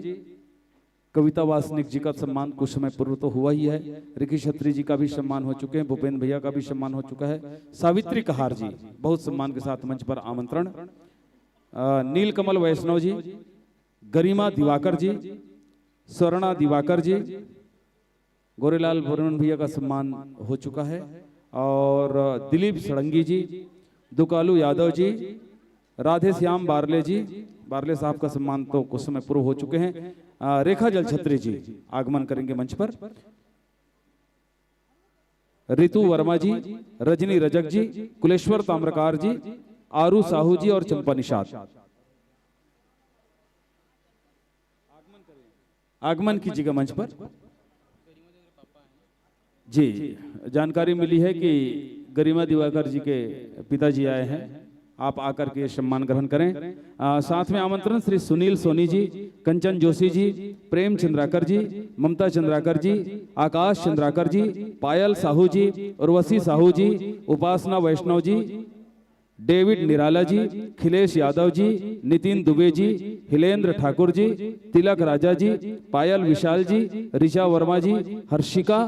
कविता वासनिक जी का सम्मान कुछ समय पूर्व तो हुआ ही है, रिकी छत्री जी का भी सम्मान हो चुके हैं, भूपेंद्र भैया का भी सम्मान हो चुका है, सावित्री कहार जी, बहुत सम्मान के साथ मंच पर आमंत्रण। अ, नीलकमल वैष्णव जी, गरिमा दिवाकर जी, स्वर्णा दिवाकर जी, गोरेलाल बर्मन भैया का सम्मान हो चुका है, और दिलीप षडंगी जी, दुकालू यादव जी, राधे श्याम बारले जी, बारले साहब का सम्मान तो कुछ समय पूर्व हो चुके हैं। अ, रेखा जलछत्री जी आगमन करेंगे मंच पर। रितु वर्मा जी, रजनी रजक जी, कुलेश्वर ताम्रकार जी, आरू साहू जी और चंपा निषाद। आगमन कीजिएगा मंच पर। जी, जानकारी मिली है कि गरिमा दिवाकर जी के पिताजी आए हैं, आप आकर के सम्मान ग्रहण करें। अ, साथ में आमंत्रण श्री सुनील सोनी जी, कंचन जोशी जी, प्रेम चंद्राकर जी, ममता चंद्राकर जी, आकाश चंद्राकर जी, पायल साहू जी, उर्वशी साहू जी, उपासना वैष्णव जी, डेविड निराला जी, खिलेश यादव जी, नितिन दुबे जी, हिलेंद्र ठाकुर जी, तिलक राजा जी, पायल विशाल जी, ऋचा वर्मा जी, हर्षिका,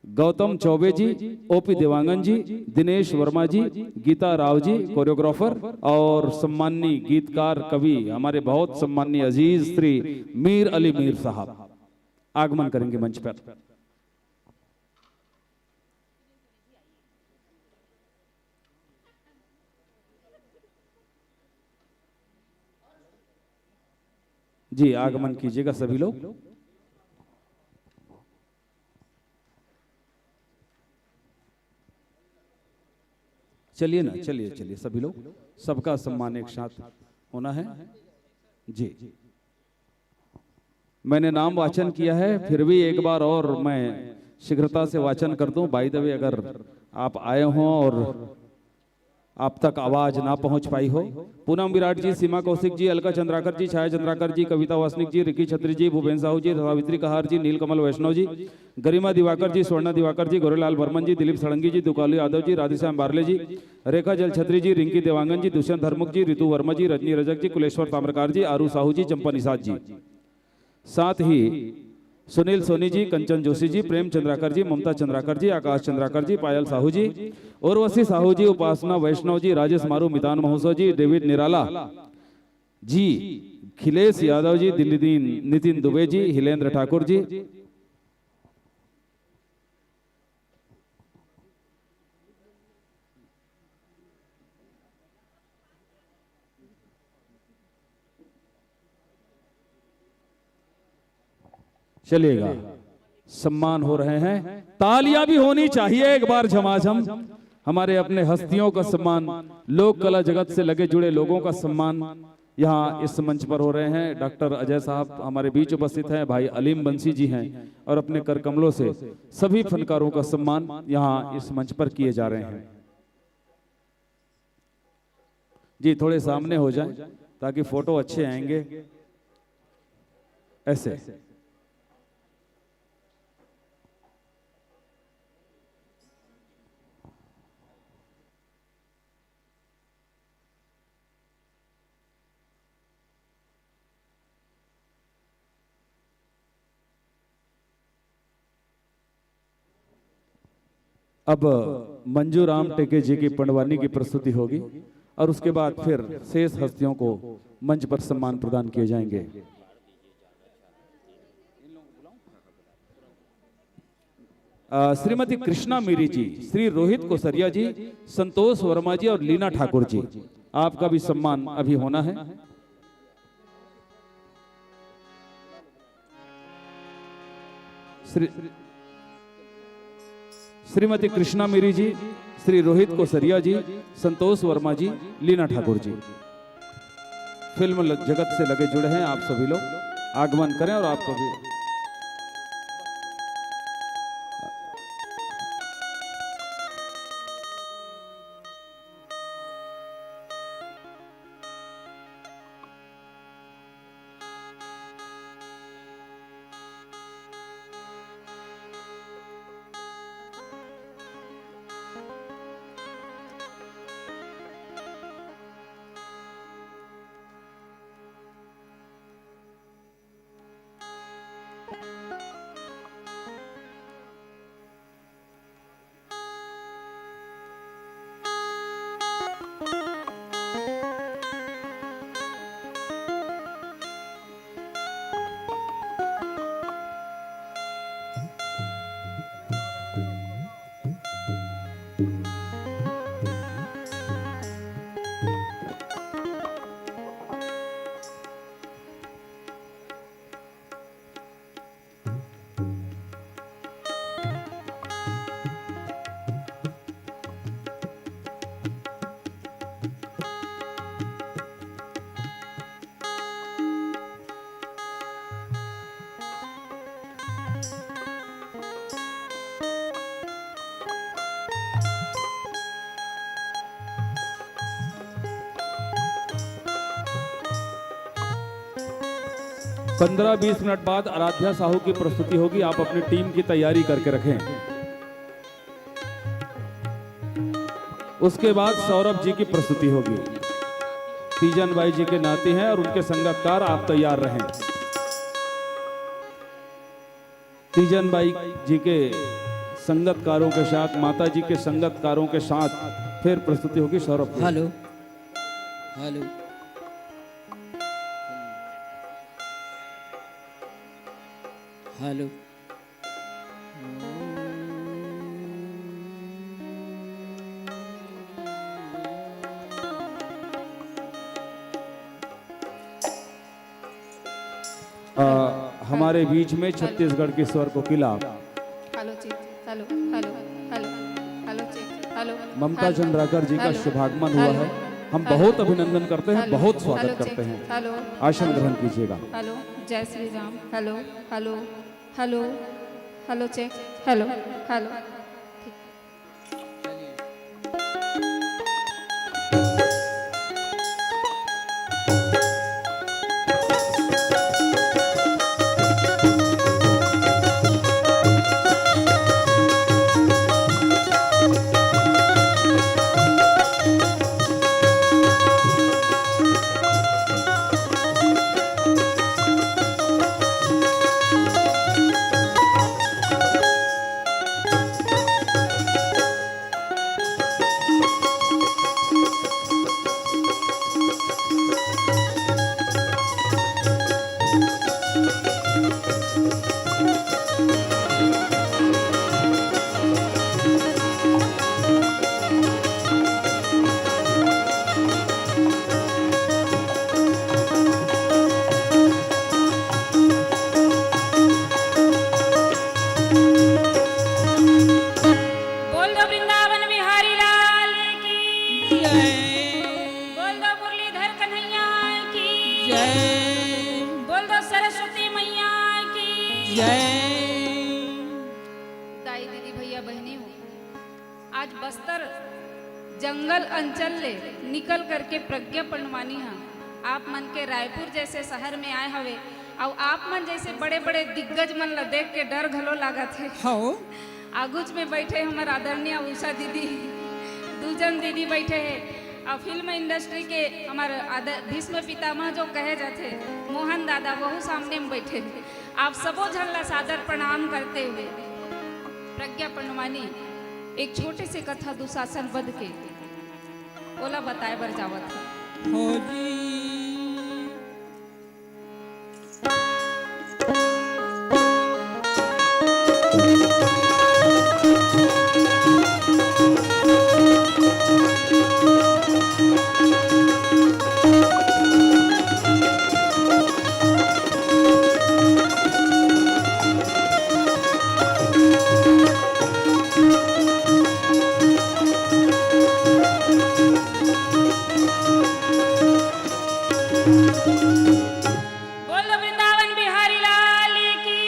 गौतम चौबे जी, ओपी देवांगन जी, दिनेश वर्मा जी, गीता राव जी, कोरियोग्राफर, और सम्माननीय गीतकार कवि हमारे बहुत सम्माननीय अजीज श्री मीर अली मीर साहब आगमन करेंगे मंच पर। जी, आगमन कीजिएगा सभी लोग। चलिए ना, चलिए, चलिए सभी लोग, सबका सम्मान एक साथ होना है। जी, मैंने नाम वाचन किया है, फिर भी एक बार और मैं शीघ्रता से वाचन कर दूं। बाय द वे, अगर आप आए हों और आप तक आवाज ना पहुंच पाई हो, पूनम विराट जी, सीमा कौशिक जी, अलका चंद्राकर जी, छाया चंद्राकर जी, कविता वासनिक जी, रिकी छत्री जी, भूपेन साहू जी, सावित्री कहार जी, नीलकमल वैष्णव जी, गरिमा दिवाकर जी, स्वर्णा दिवाकर जी, गोरेलाल बर्मन जी, दिलीप षडंगी जी, दुकालू यादव जी, राधेश्याम बारले जी, रेखा जलछत्री जी, रिंकी देवांगन जी, दुष्यंत हरमुख जी, रितु वर्मा जी, रजनी रजक जी, कुलेश्वर ताम्रकार जी, आरू साहू जी, चंपा निषाद जी, साथ ही सुनील सोनी जी, कंचन जोशी जी, प्रेम चंद्राकर जी, ममता चंद्राकर जी, आकाश चंद्राकर जी, पायल साहू जी, उर्वशी साहू जी, उपासना वैष्णव जी, राजेश मारू, मितान महोत्सव जी, डेविड निराला जी, खिलेश यादव जी, दिल्ली दीन, नितिन दुबे जी, हिलेंद्र ठाकुर जी, चलिएगा, सम्मान हो रहे हैं, तालियां भी होनी चाहिए एक बार झमाझम। हमारे अपने हस्तियों का सम्मान, लोक कला जगत से लगे जुड़े लोगों का सम्मान यहाँ इस मंच पर हो रहे हैं। डॉक्टर अजय साहब हमारे बीच उपस्थित हैं, भाई अलीम बंसी जी हैं, और अपने कर कमलों से सभी फनकारों का सम्मान यहाँ इस मंच पर किए जा रहे हैं। जी, थोड़े सामने हो जाएं ताकि फोटो अच्छे आएंगे। ऐसे। अब मंजू राम टेके जी की पंडवानी की प्रस्तुति होगी और उसके बाद फिर शेष हस्तियों को मंच पर सम्मान प्रदान किए जाएंगे। अ, श्रीमती कृष्णा मीरी जी, श्री रोहित कोसरिया जी, संतोष वर्मा जी और लीना ठाकुर जी, आपका भी सम्मान अभी होना है। श्री, श्रीमती कृष्णा मीरी जी, श्री रोहित कोसरिया जी, संतोष वर्मा जी, लीना ठाकुर जी, फिल्म ल-, जगत से लगे जुड़े हैं आप सभी लोग, आगमन करें और आपको भी पन्द्रह बीस मिनट बाद आराध्या साहू की प्रस्तुति होगी, आप अपनी टीम की तैयारी करके रखें। उसके बाद सौरभ जी की प्रस्तुति होगी। तीजन बाई जी के नाती हैं और उनके संगतकार, आप तैयार रहें। तीजन बाई जी के संगतकारों के साथ, माता जी के संगतकारों के साथ फिर प्रस्तुति होगी सौरभ की। Hello, hello, hello. अ, हमारे बीच में छत्तीसगढ़ की स्वर कोकिला। Hello check, hello, hello, hello, hello check, hello, Mamta hello, Chandrakar ji का हेलो, शुभागमन हुआ हेलो, है। हम हेलो, बहुत अभिनंदन करते हैं, हेलो, बहुत स्वागत हेलो करते चेक, हैं। हेलो, आसन हेलो, ग्रहण कीजिएगा। हेलो, जय Shri Ram, hello, hello, hello, hello check, hello, hello. जय। दाई दीदी भैया बहनी हो, आज बस्तर जंगल अंचल ले निकल करके प्रज्ञा पंडवानी हा आप मन के रायपुर जैसे शहर में आए हवे, अउ आप मन जैसे बड़े बड़े दिग्गज मन ला देख के डर घलो लागत हे। हव। आगुच में बैठे हमर आदरणीय उषा दीदी, दू जन दीदी बैठे हे, अउ फिल्म इंडस्ट्री के हमर आदर भीष्म पितामह जो कहे जाथे मोहन दादा, वहू सामने में बैठे हे। आप सबो झन ला सादर प्रणाम करते हुए प्रज्ञा पंडवानी एक छोटे से कथा दुशासन वध के ओला बताए बर जावत हे। हो जी। बोलो वृंदावन बिहारी लाल की।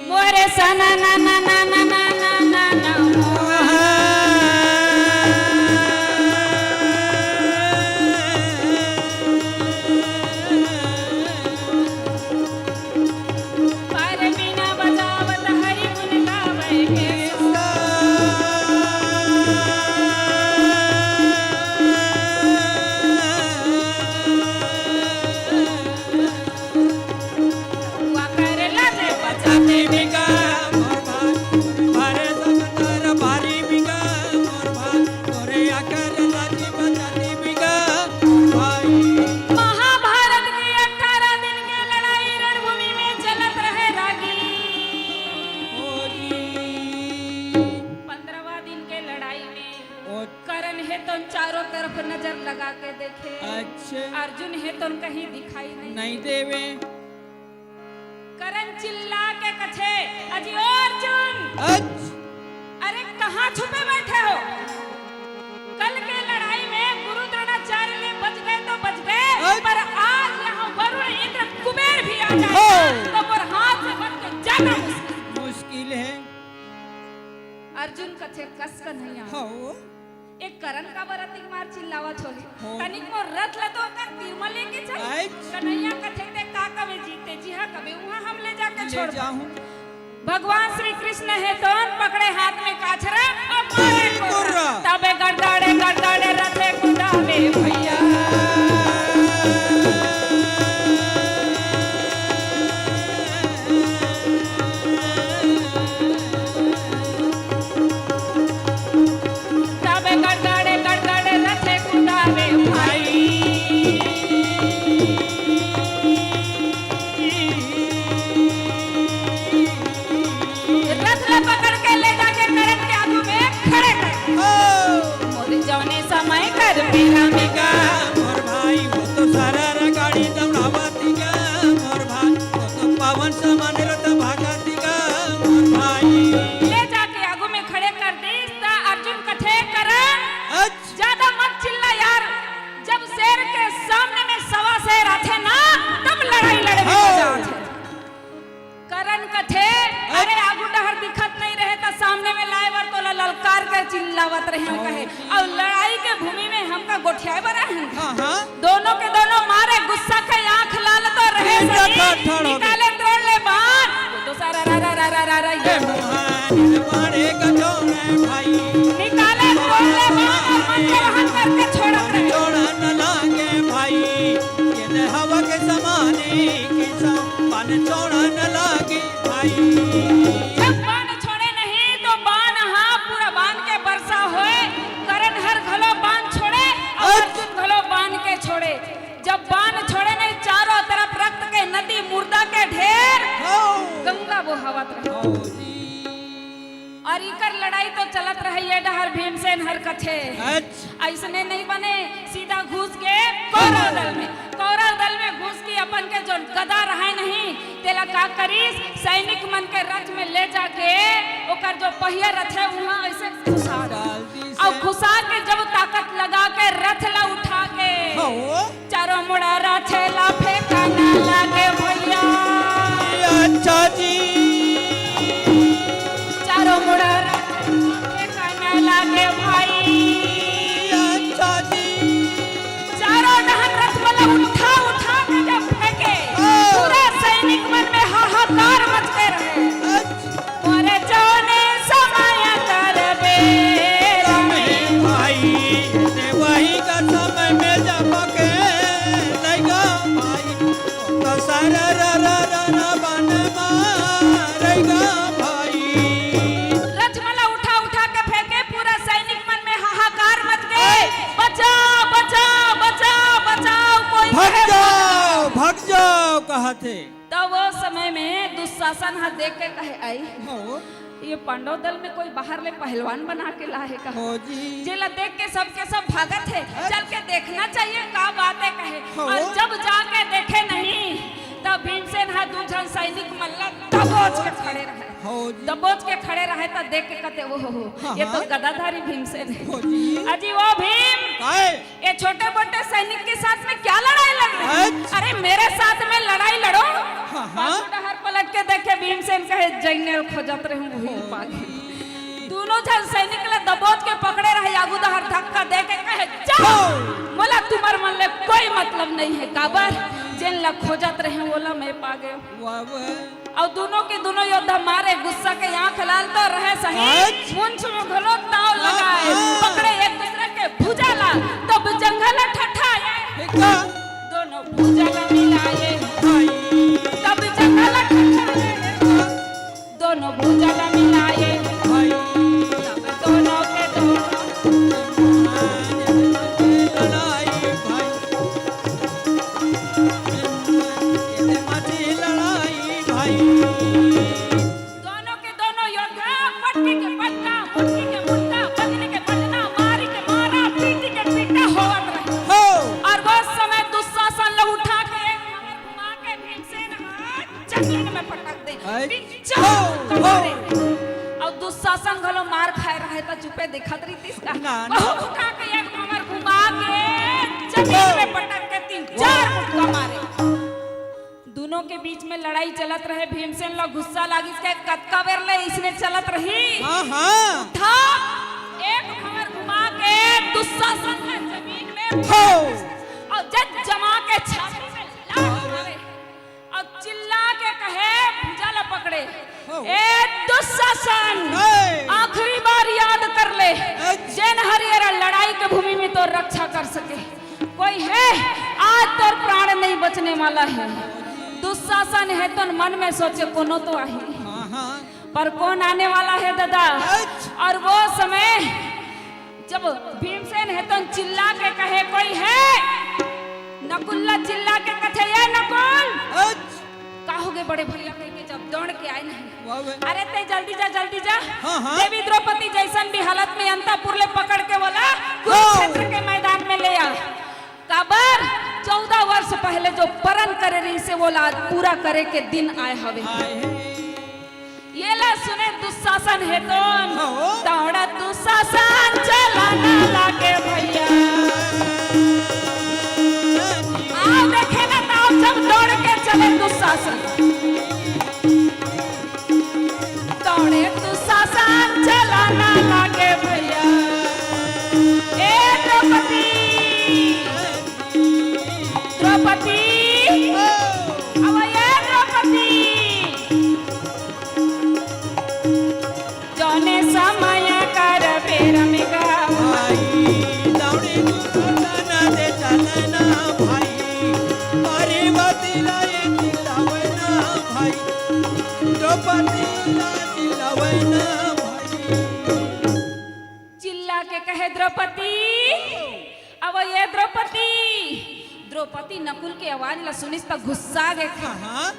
मोरे सना ना ना ना ना ना ना ना ना मोहा। पार बिना बजावत हरि गुण गावे के हुआ कर लाजे बचाते बिगा मोर भाई, भारे समंदर भारी बिगा मोर भाई, तोरे आकर लाजे बचाते बिगा मोर भाई। महाभारत के अठारह दिन के लड़ाई रणभूमि में चलत रहे रागी। ओ जी। पंद्रहवाँ दिन के लड़ाई में ओ करण हे तो चारों तरफ नजर लगा के देखे। अच्छा। अर्जुन हे तो कहीं दिखाई नहीं। नहीं देवे। करण चिल्ला के कथे, "अजी ओ अर्जुन, अच्छा। अरे कहाँ छुपे बैठे हो? कल के लड़ाई में गुरु द्रोणाचार्य ले बच गए तो बच गए, अच्छा। पर आज यहाँ वरुण इंद्र कुबेर भी आ जाए हो। तो मोर हाथ से बच के जाना मुश्किल।" मुश्किल है। अर्जुन कथे, "कस कन्हैया।" हो। ए करण काबर अतिक मार चिल्लावत होही? हो। तनिक मोर रथ ल तो ओकर तीर म लेके चल। आइच। कन्हैया कथे, "ते का कबे जीते जिहा कबे उहाँ हम ले जाके ले छोड़ जाहूँ। भगवान श्री कृष्ण हे तोन पकड़े हाथ में काछरा अउ मारे कोर्रा। कोर्रा। तबे गड़गड़े गड़गड़े रथे कुदावे भैया।" तब गड़गड़े गड़गड़े रथे कुदावे भाई। रथ ला पकड़ के ले जाके करण के आगू में खड़े कर। ओ। मोर जौने समय कर मेरा मिगा। मोर भाई, वो तो सारा गाड़ी दौड़ावत गा। मोर भाई, वो तो पवन समान रथ भागत गा। मोर भाई। ले जाके आगू में खड़े कर दिस त अर्जुन कथे करण, अच्छा। ज्यादा मत चिल्ला यार, जब शेर के सामने में सवा शेर आथे ना, तब लड़ाई लड़े में हाँ। मजा आथे। करण कथे, अच्छा। अरे आगू डहर दिखत नहीं रहे त सामने में लाए बर तोला ललकार के चिल्लावत रहे हम हाँ। कहे, अउ लड़ाई के भूमि में हमका गोठियाए बर आए हैं। हाँ, हाँ। दोनों के दोनों मारे गुस्सा के आंख लाल तो रहे ये सही। जगह ठाड़ हो गई। निकाले तोड़ ले बाण। तो सारा रा रा रा रा रा रा ये। ए मोहन बड़े गजोड़े भाई। निकाले तोड़ ले बाण अउ मन के वहन करके छोड़त रहे। छोड़ा न लागे भाई। ये हवा के समाने किसा मन छोड़ा न लागे भाई। जब बाण छोड़े नहीं तो बाण हा पूरा बाण के वर्षा होए। करण हर घलो बाण छोड़े अउ अर्जुन घलो बाण के छोड़े। जब बाण छोड़े नहीं, चारों तरफ रक्त के नदी, मुर्दा के ढेर, हाँ। गंगा बोहावत रहे। हाँ जी। अउ इकर लड़ाई तो चलत रहे, ये डहर भीमसेन हर कथे। अच्छा। अइसने नहीं बने, सीधा घुस के कौरव दल में, कौरव दल में घुस के अपन के जो गदा रहे नहीं, तेला का करिस, सैनिक मन के रथ में ले जाके ओकर जो पहिया रथे, उहाँ अइसे घुसा डाल दिस। अउ घुसा के जब ताकत लगा के रथ ला उठा के हाँ। चारों मुड़ा रथ ला फेंका ना लागे भैया। या रचमला उठा उठा के फेंके, पूरा सैनिक मन में हाहाकार मच गए। बचाओ, बचाओ, बचाओ, बचाओ, कोई भग कहे जाओ, भग जाओ कहत हे। त वो समय में दुशासन ह देख के कहे, "आई, हो। ये पांडव दल में कोई बाहर ले पहलवान बना के लाए हे का?" हो जी। जेला देख के सबके सब भागत हे। अच्छा। "चल के देखना चाहिए, का बात हे?" कहे। हो। और जब जाके देखे नहीं, तब भीमसेन ह दू झन सैनिक मन ला दबोच के खड़े रहे। हो जी। दबोच के खड़े रहे त देख के कहते, "ओहो हो, हाँ, ये तो हाँ। गदाधारी भीमसेन हे।" हो जी। अजी वो भीम, काय? ये छोटे मोटे सैनिक के साथ में क्या लड़ाई लड़ रहे हैं? अच्छा। अरे, मेरे साथ में लड़ाई लड़ो। हाँ, हाँ। पाछू डहर पलट के देखे, भीमसेन कहे, "जइने ल खोजत रहे हूँ, वही ल पागे।" दोनों झन सैनिक ला दबोच के पकड़े रहे, आगू डहर धक्का दे के कहे, "जाओ, हाँ। मोला तुम्हर मन ले कोई मतलब नहीं है, काबर जेन ला खोजत रहे हूँ, वोला मैं पागे।" वाह, वाह। अउ दुनों के दुनों योद्धा मारे, गुस्सा के आंख लाल तो रहे सही, अच्छा। मुंछ में घलो ताव लगाए, हाँ। पकड़े एक दूसरे के भुजा ला, तब जंघा ला ठठाए। ठीक बा। दोनों भुजा ला मिलाए। भाई। तब जंघा ला ठठाए। दोनों भुजा ला मिलाए। भाई। तब दोनों के दोनों। लड़ाई भाई। लड़ाई भाई। दोनों के दोनों योद्धा, पटकी के पटका, मुटकी के मुटका, बजनी के बजना, मारी के मारा, पीटी के पीटा होवत रहे। हो। और वो समय दुशासन ला उठा के एक नंबर घुमा के भीमसेन ह जमीन में पटक दे। अच्छा। तीन चार हो, मुक्का हो। मारे। और दुशासन घलो मार खाए रहे त चुपे देखत रहितिस का? ना, ना। बहुत उठा के एक नंबर घुमा के जमीन में पटक के तीन चार मुक्का मारे। दुनों के बीच में लड़ाई चलत रहे। भीमसेन ला गुस्सा लागिस के कतका बेर ले इसने चलत रही। हाँ, हाँ। उठा, एक भंवर घुमा के दुशासन ला जमीन में हो। और जब जमा के छाती में लात मारे और चिल्ला के कहे, भुजा ला पकड़े, हो। "ए दुशासन, हे। आखिरी बार याद कर ले, अच्छा। जेन हर ये लड़ाई के भूमि में तोर रक्षा कर सके।" कोई है? आज तोर प्राण नहीं बचने वाला है। दुशासन हे तो मन में सोचे कोनो तो आही। हाँ, हाँ। पर कौन आने वाला है दादा? अच्छा। और वो समय जब भीमसेन हे तो चिल्ला के कहे, "कोई है?" नकुल ला चिल्ला के कथे, "ए नकुल।" अच्छा। का होगे बड़े भैया कहिके जब दौड़ के आए नहीं। वाह बे। अरे ते जल्दी जा, जल्दी जा। हाँ, हाँ। देवी द्रौपदी जैसन भी हालत में अंतापुर ले पकड़ के वोला हाँ। कुरुक्षेत्र के मैदान में ले आ। काबर चौदह वर्ष पहले जो परन करे रहिसे वोला आज पूरा करे के दिन आए हवे। आए हे। ये ला सुने दुशासन हे तो हाँ। दौड़ा दुशासन चला ना लागे भैया। आओ देखे ना, तो जब दौड़ के चले दुशासन, दौड़े दुशासन चला ना लागे भैया। ए द्रौपदी, द्रौपदी, अब ये द्रौपदी, जौने समय कर बेर में गा भाई, दौड़े दुशासन दे चलना भाई, अरे बतिलाए चिल्लावना भाई, द्रौपदी ला चिल्लावना भाई। चिल्ला के कहे, "द्रौपदी, अब ये द्रौपदी।" द्रौपदी नकुल के आवाज ला सुनिस त गुस्सा गे। हाँ, हाँ।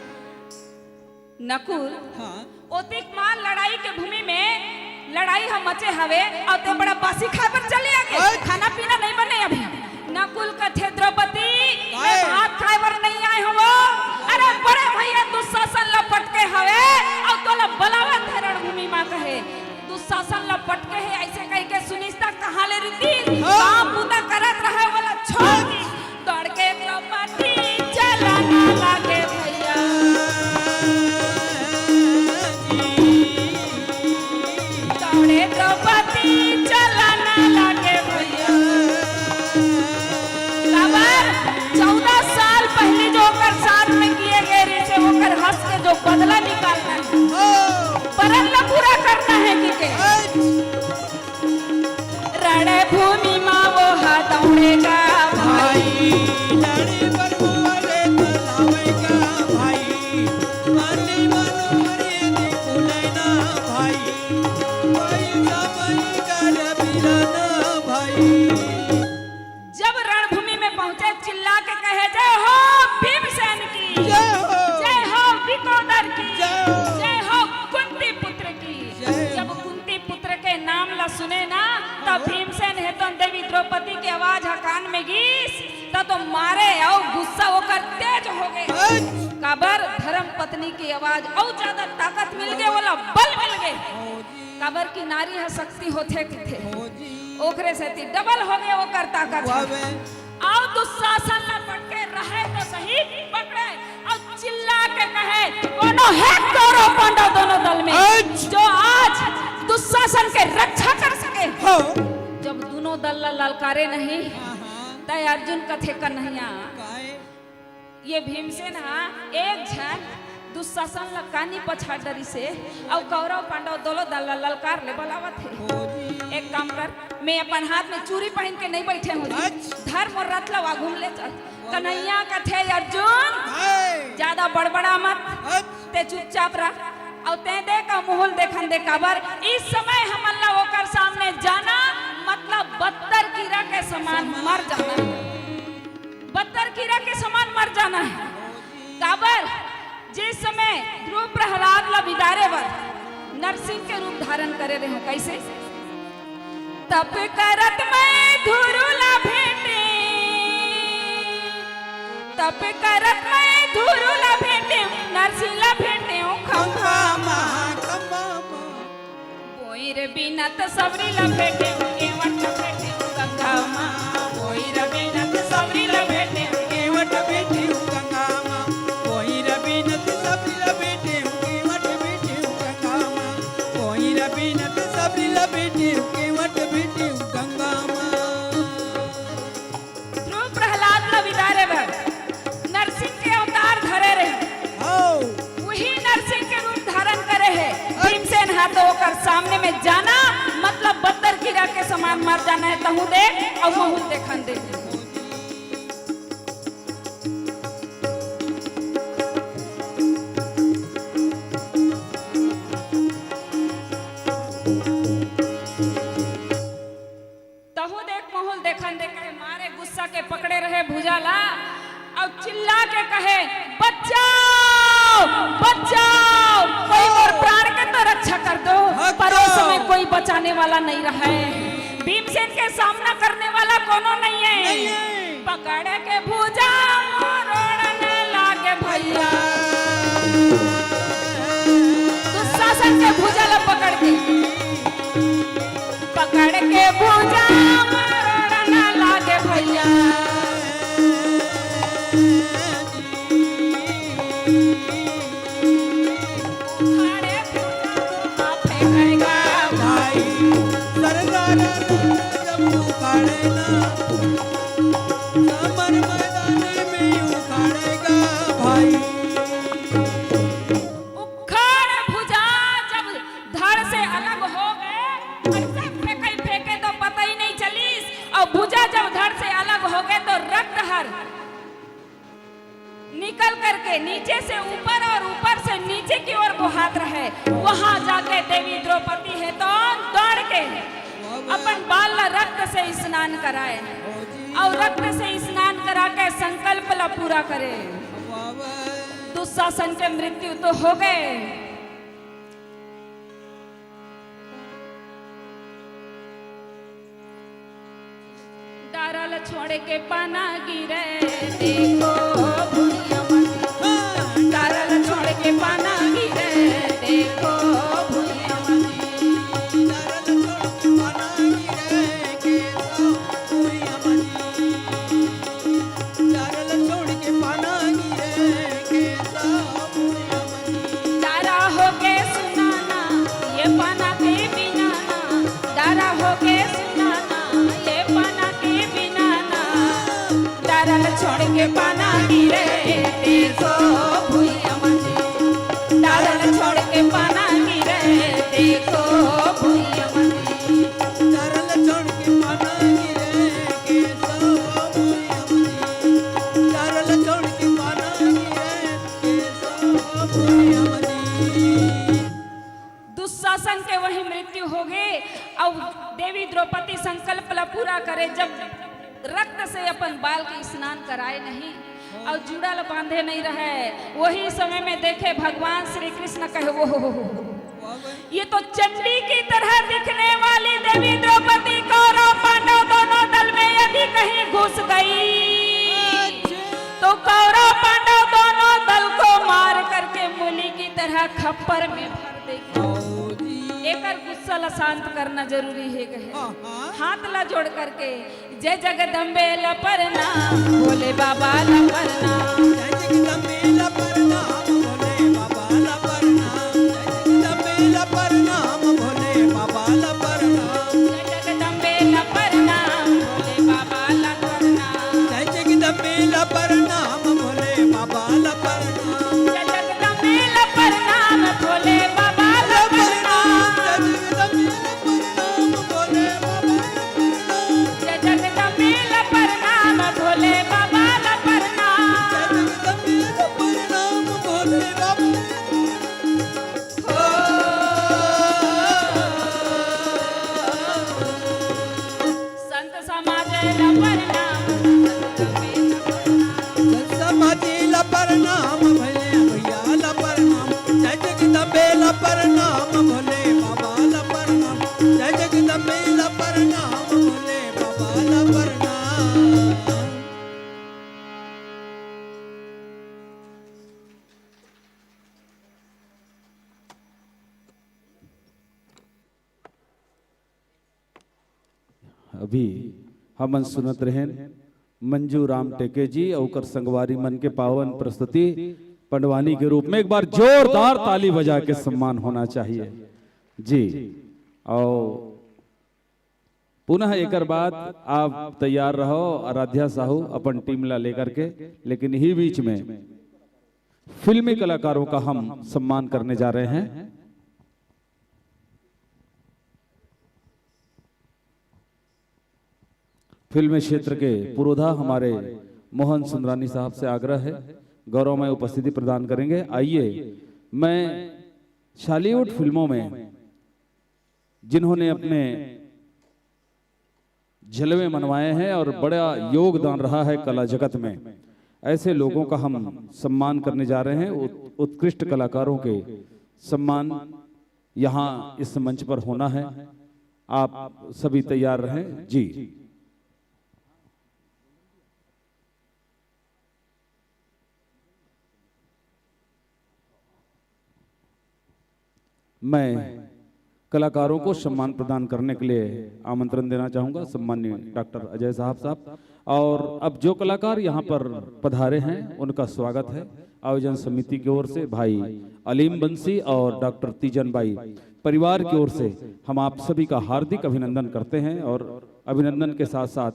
नकुल, हाँ। ओतिक मार लड़ाई के भूमि में लड़ाई ह मचे हवे, अउ ते बड़ा बासी खाए बर चले आगे। अरे! खाना पीना नहीं बने अभी। नकुल कथे, "द्रौपदी, मैं काहे? भात खाए बर नहीं आए हवं। अरे बड़े भैया दुशासन ल पटके हवे, अउ तोला बलावत हे रणभूमि मा," कहे। दुशासन ल पटके हे, अइसे कहिके सुनिस त कहाँ ले रहितिस? हाँ। काम बूता करत रहे, वोला छोड़ दिस। दौड़ के द्रौपदी चला ना लागे भैया। दौड़े द्रौपदी चला ना लागे भैया। काबर चौदह साल पहले जो ओकर साथ में किए गए रहिसे, ओकर हंस के जो बदला निकालना हे, हो। परन ला पूरा करना हे कि के? रणभूमि मा वो हा दौड़ेगा भाई। भाई, लड़े बर वो रे दलावेगा भाई। पत्नी के आवाज अउ ज्यादा ताकत मिल गे, ओला बल मिल गे। काबर कि नारी ह शक्ति होथे कथे, ओकरे सेती डबल हो गे ओकर ताकत ह। अउ दुशासन ला पकड़े रहे तो सही, पकड़े अउ चिल्ला के कहे, कोनो हे कौरव पांडव दोनों दल में जो आज दुशासन के रक्षा कर सके? जब दोनों दल ला ललकारे नहीं, तय अर्जुन कथे, कन्हैया, ये भीमसेन हा एक झन दुशासन ला कानी पछाड़ डरिस हे, अउ कौरव पांडव दोनों दल ला ललकार ले बलावत हे। एक काम कर, मैं अपन हाथ में चूड़ी पहिन के नहीं बैठे हूँ जी। धर मोर रथ ला आगू में ले चल। कन्हैया कथे, अर्जुन, ज्यादा बड़बड़ा मत, ते चुपचाप रह। अउ ते देख अउ मुहुल देखन दे, काबर इस समय हमन ला ओकर सामने जाना मतलब बत्तर कीरा के समान मर जाना। बत्तर कीरा के समान मर जाना हे। काबर जिस समय ध्रुव प्रहलाद ला बिदारे बर नरसिंह के रूप धारण करे रहे हो, कैसे? तप करत मैं धुरु ला भेटे, तप करत मैं धुरु ला भेटे, नरसिंह ला भेटे हूँ खंभा मा। बोइर बीनत सबरी ला भेटे हूँ, केवट ला भेटे हूँ गंगा मा। बोइर बीनत सबरी ला भेटे हूँ, केवट भेटे हूँ गंगा मा। बोइर बीनत सबरी ला भेटे हूँ, केवट भेटे हूँ गंगा मा। बोइर बीनत सबरी ला भेटे हूँ, केवट भेटे हूँ गंगा मा। ध्रुव प्रहलाद ला बिदारे बर नरसिंह के अवतार धरे रहे। उही नरसिंह के रूप धारण करे हे। भीमसेन हा तो ओकर सामने में जाना मतलब बत्तर कीरा के समान मर जाना हे। तहूँ देख अउ महूँ देखन दे। तहूँ देख महूँ देखन दे कहे मारे गुस्सा के पकड़े रहे भुजा ला अउ चिल्ला के कहे, बचाओ, बचाओ, कोई मोर प्राण के तो रक्षा कर दो। पर उस समय कोई बचाने वाला नहीं रहे। भीमसेन के सामना करने वाला कोनो नहीं है। पकड़ के भुजा मरोड़न लागे भैया। दुशासन के भुजा ला पकड़ के, पकड़ के भुजा मरोड़न लागे भैया। उखाड़े भुजा तो फेंकेगा भाई। सरदार जब उखाड़े ना, समर मैदान में उखाड़ेगा भाई। उखाड़ भुजा जब धड़ से अलग हो गए, ऐसे फेंके फेंके तो पता ही नहीं चलिस, अउ भुजा जब धड़ से अलग हो गए तो रक्त हर निकल करके नीचे से ऊपर और ऊपर से नीचे की ओर बोहात रहे। वहां जाके देवी द्रौपदी हे तो दौड़ के अपन बाल ला रक्त से स्नान कराए अउ रक्त से स्नान करा के संकल्प ला पूरा करे। दुशासन के मृत्यु तो हो गए। डारा ल छोड़ के पाना गिरे, देखो भुइयां मती। डारा ल छोड़ के पाना गिरे, देखो भुइयां मती। डारा ल छोड़ के पाना गिरे, देखो भुइयां मती। डारा ल छोड़ के पाना गिरे, देखो भुइयां मती। डारा होके सुनाना, ये पाना के बिना ना। डारा होके सुनाना, ये पाना के बिना ना। डारा ल छोड़ के पाना गिरे, देखो भुइयां मती। डारा ल छोड़ के पाना गिरे, देखो भुइयां मती। डारा ल छोड़ के पाना गिरे, देखो भुइयां मती। डारा ल छोड़ के पाना गिरे, दुशासन के वही मृत्यु हो गे। अउ देवी द्रौपदी संकल्प ला पूरा करे, जब रक्त से अपन बाल के स्नान कराए नहीं अउ जूड़ा ला बांधे नहीं रहे, वही समय में देखे भगवान श्री कृष्ण कहे, "ओहो, ये तो चंडी की तरह दिखने वाली देवी द्रौपदी कौरव पांडव दोनों दल में यदि कहीं घुस गई तो कौरव पांडव दोनों दल को मार करके तरह खप्पर में भर देखे। एकर गुस्सा ला शांत करना जरूरी हे कहे। हाँ, हाँ। हाथ ला जोड़ करके, जय जगदम्बे ला प्रणाम, भोले बाबा ला प्रणाम। जय जगदम्बे ला प्रणाम, भोले बाबा ला प्रणाम। जय जगदम्बे ला प्रणाम, भोले बाबा ला प्रणाम। जय जगदम्बे ला प्रणाम, भोले बाबा ला प्रणाम। जय जगदम्बे ला प्रणाम, भोले बाबा ला प्रणाम। जय जगदम्बे ला प्रणाम, भोले बाबा ला प्रणाम। जय जगदम्बे ला प्रणाम, भोले बाबा ला प्रणाम। जय जगदम्बे ला प्रणाम, भोले बाबा ला प्रणाम। जय जगदम्बे ला प्रणाम, भोले बाबा ला प्रणाम। संत समाज ला प्रणाम। संत समाज ला प्रणाम, भैया, भैया ला प्रणाम। जय जगदम्बे ला प्रणाम, भोले बाबा ला प्रणाम। जय जगदम्बे ला प्रणाम, भोले बाबा ला प्रणाम। अभी हमन सुनत रहेन मंजू राम टेके जी अउ ओकर संगवारी मन के पावन प्रस्तुति पंडवानी के रूप में। एक बार जोरदार ताली बजा के सम्मान होना चाहिए जी। अउ पुनः एकर बाद आप तैयार रहो आराध्या साहू अपन टीम ला लेकर के, लेकिन इही बीच में फिल्मी कलाकारों का हम सम्मान करने जा रहे हैं। फिल्म क्षेत्र के पुरोधा हमारे मोहन सुंदरानी साहब से आग्रह है, गौरवमय उपस्थिति प्रदान करेंगे। आइए, मैं छॉलीवुड फिल्मों में जिन्होंने अपने जलवे मनवाए हैं और बड़ा योगदान रहा है कला जगत में, ऐसे लोगों का हम सम्मान करने जा रहे हैं। उत-, उत्कृष्ट कलाकारों के सम्मान यहाँ इस मंच पर होना है। आप सभी तैयार रहें जी। मैं कलाकारों को सम्मान प्रदान करने के लिए आमंत्रण देना चाहूँगा, सम्माननीय डॉक्टर अजय साहब साहब। और अब जो कलाकार यहाँ पर पधारे हैं, उनका स्वागत है आयोजन समिति की ओर से, भाई अलीम बंसी और डॉक्टर तीजन बाई परिवार की ओर से हम आप सभी का हार्दिक अभिनंदन करते हैं और अभिनंदन के साथ साथ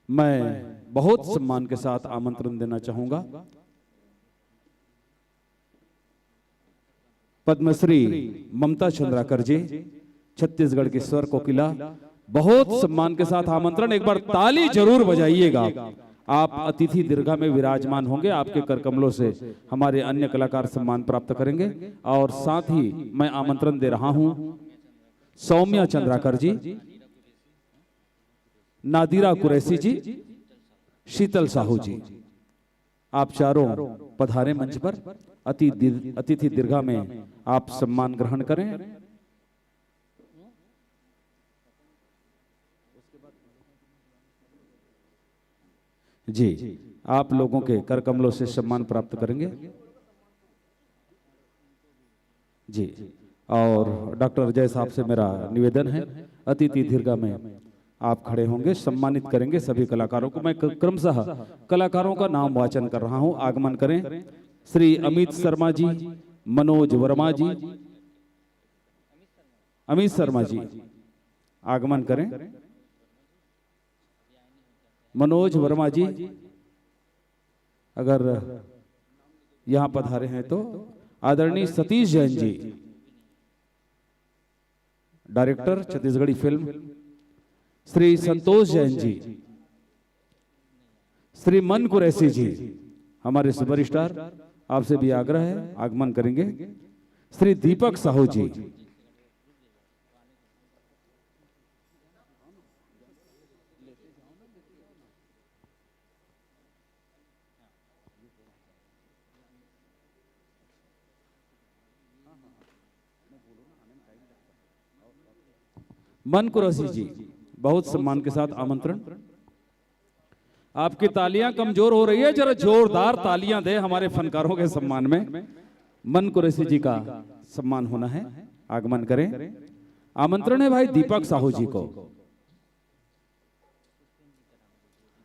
मैं बहुत सम्मान के साथ आमंत्रण देना चाहूंगा पद्मश्री ममता चंद्राकर जी, छत्तीसगढ़ की स्वर कोकिला, बहुत सम्मान के साथ आमंत्रण। एक बार ताली जरूर बजाइएगा। आप अतिथि दीर्घा में विराजमान होंगे, आपके करकमलों से हमारे अन्य कलाकार सम्मान प्राप्त करेंगे। और साथ ही मैं आमंत्रण दे रहा हूं सौम्या चंद्राकर जी, नादिरा कुरैशी जी, शीतल साहू जी, आप चारों पधारे मंच पर। अति दीर्घ-, अतिथि दीर्घा में आप सम्मान ग्रहण करें। जी, आप लोगों के करकमलों से सम्मान प्राप्त करेंगे। जी, और डॉक्टर अजय साहब से मेरा निवेदन है, अतिथि दीर्घा में आप खड़े होंगे, सम्मानित करेंगे सभी कलाकारों को। मैं क-, क्रमशः कलाकारों का नाम वाचन कर रहा हूं। आगमन करें श्री अमित शर्मा जी, मनोज वर्मा जी, अमित शर्मा जी आगमन करें, मनोज वर्मा जी अगर यहां पधारे हैं तो, आदरणीय सतीश जैन जी, डायरेक्टर छत्तीसगढ़ी फिल्म, श्री संतोष जैन जी, श्री मन कुरैशी जी, हमारे सुपरस्टार, आपसे भी आग्रह है, आगमन करेंगे श्री दीपक साहू जी। मन कुरैशी जी, बहुत सम्मान के साथ आमंत्रण। आपकी तालियां कमजोर हो रही है, जरा जोरदार तालियां दे हमारे फनकारों के सम्मान में। मन कुरैशी जी का सम्मान होना है, आगमन करें। आमंत्रण है भाई दीपक साहू जी को।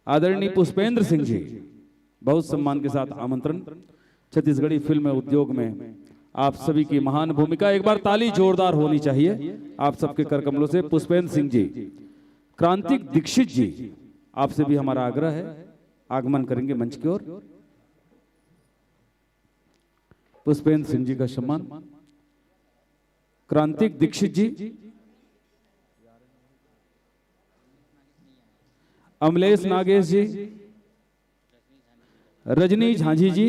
आदरणीय पुष्पेंद्र सिंह जी, बहुत सम्मान के साथ आमंत्रण। छत्तीसगढ़ी फिल्म उद्योग में आप सभी की महान भूमिका, एक बार ताली जोरदार होनी चाहिए आप सबके कर कमलों से। पुष्पेंद्र सिंह जी, क्रांतिक दीक्षित जी, आपसे भी हमारा आग्रह है, आगमन करेंगे मंच की ओर। पुष्पेंद्र सिंह जी का सम्मान। क्रांतिक दीक्षित जी, अमलेश नागेश जी, रजनी झांझी जी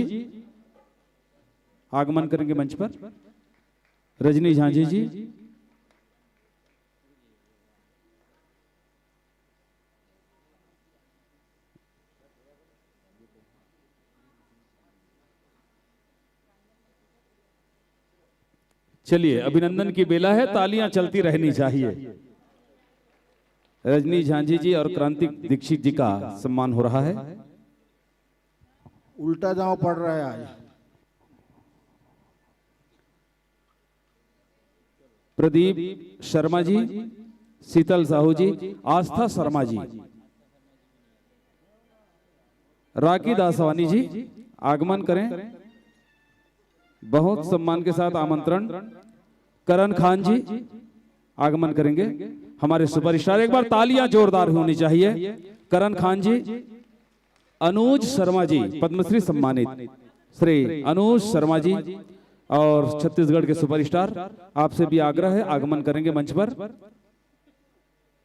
आगमन करेंगे मंच पर। रजनी झांझी जी, चलिए, अभिनंदन की बेला है, तालियां चलती रहनी चाहिए। रजनी झांझी जी और क्रांतिक दीक्षित जी का सम्मान हो रहा है। उल्टा दांव पड़ रहा है आज। प्रदीप शर्मा जी, शीतल साहू जी, आस्था शर्मा जी, राखी दासवानी जी आगमन करें। बहुत सम्मान के साथ आमंत्रण। करण खान जी आगमन करेंगे, हमारे सुपरस्टार। एक बार तालियां जोरदार होनी चाहिए करण खान जी। अनुज शर्मा जी, पद्मश्री सम्मानित श्री अनुज शर्मा जी और छत्तीसगढ़ के सुपरस्टार, आपसे भी आग्रह है, आगमन करेंगे मंच पर।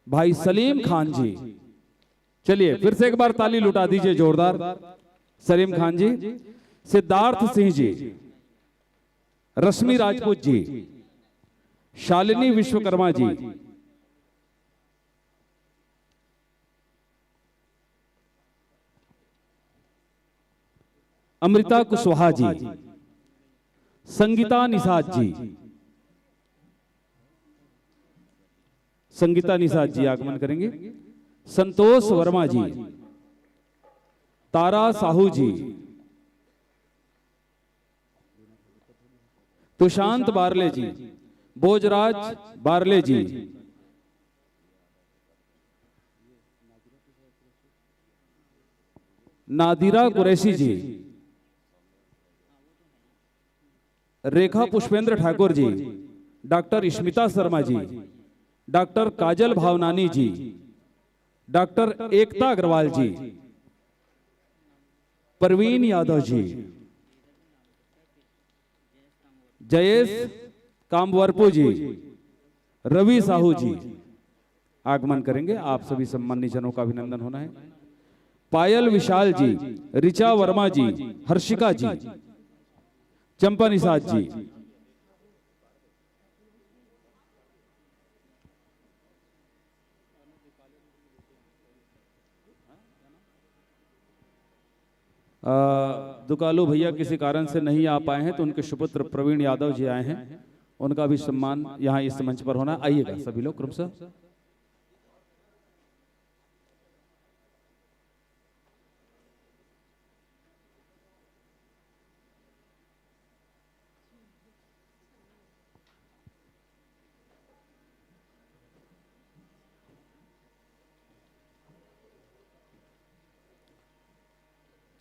भाई सलीम खान जी, चलिए फिर से एक बार ताली लुटा दीजिए जोरदार। सलीम खान जी, सिद्धार्थ सिंह जी, रश्मि राजपूत जी, शालिनी विश्वकर्मा जी, अमृता कुशवाहा जी, संगीता निषाद जी, संगीता निषाद जी आगमन करेंगे। संतोष वर्मा जी, तारा साहू जी, तुशांत बारले जी, बोजराज बारले जी, नादिरा कुरैशी जी, रेखा पुष्पेंद्र ठाकुर जी, डॉक्टर स्मिता शर्मा जी, डॉक्टर काजल भावनानी जी, डॉक्टर एकता अग्रवाल जी, प्रवीण यादव जी, जयेश कामवरपू जी, रवि साहू जी आगमन करेंगे। आप सभी सम्मानित जनों का अभिनंदन होना है। पायल विशाल जी, ऋचा वर्मा जी, हर्षिका जी, चंपा निषाद जी, अ, दुकालू भैया किसी कारण से नहीं आ पाए हैं, तो उनके सुपुत्र प्रवीण यादव जी आए हैं, उनका भी सम्मान यहाँ इस मंच पर होना। आइएगा सभी लोग क्रमशः।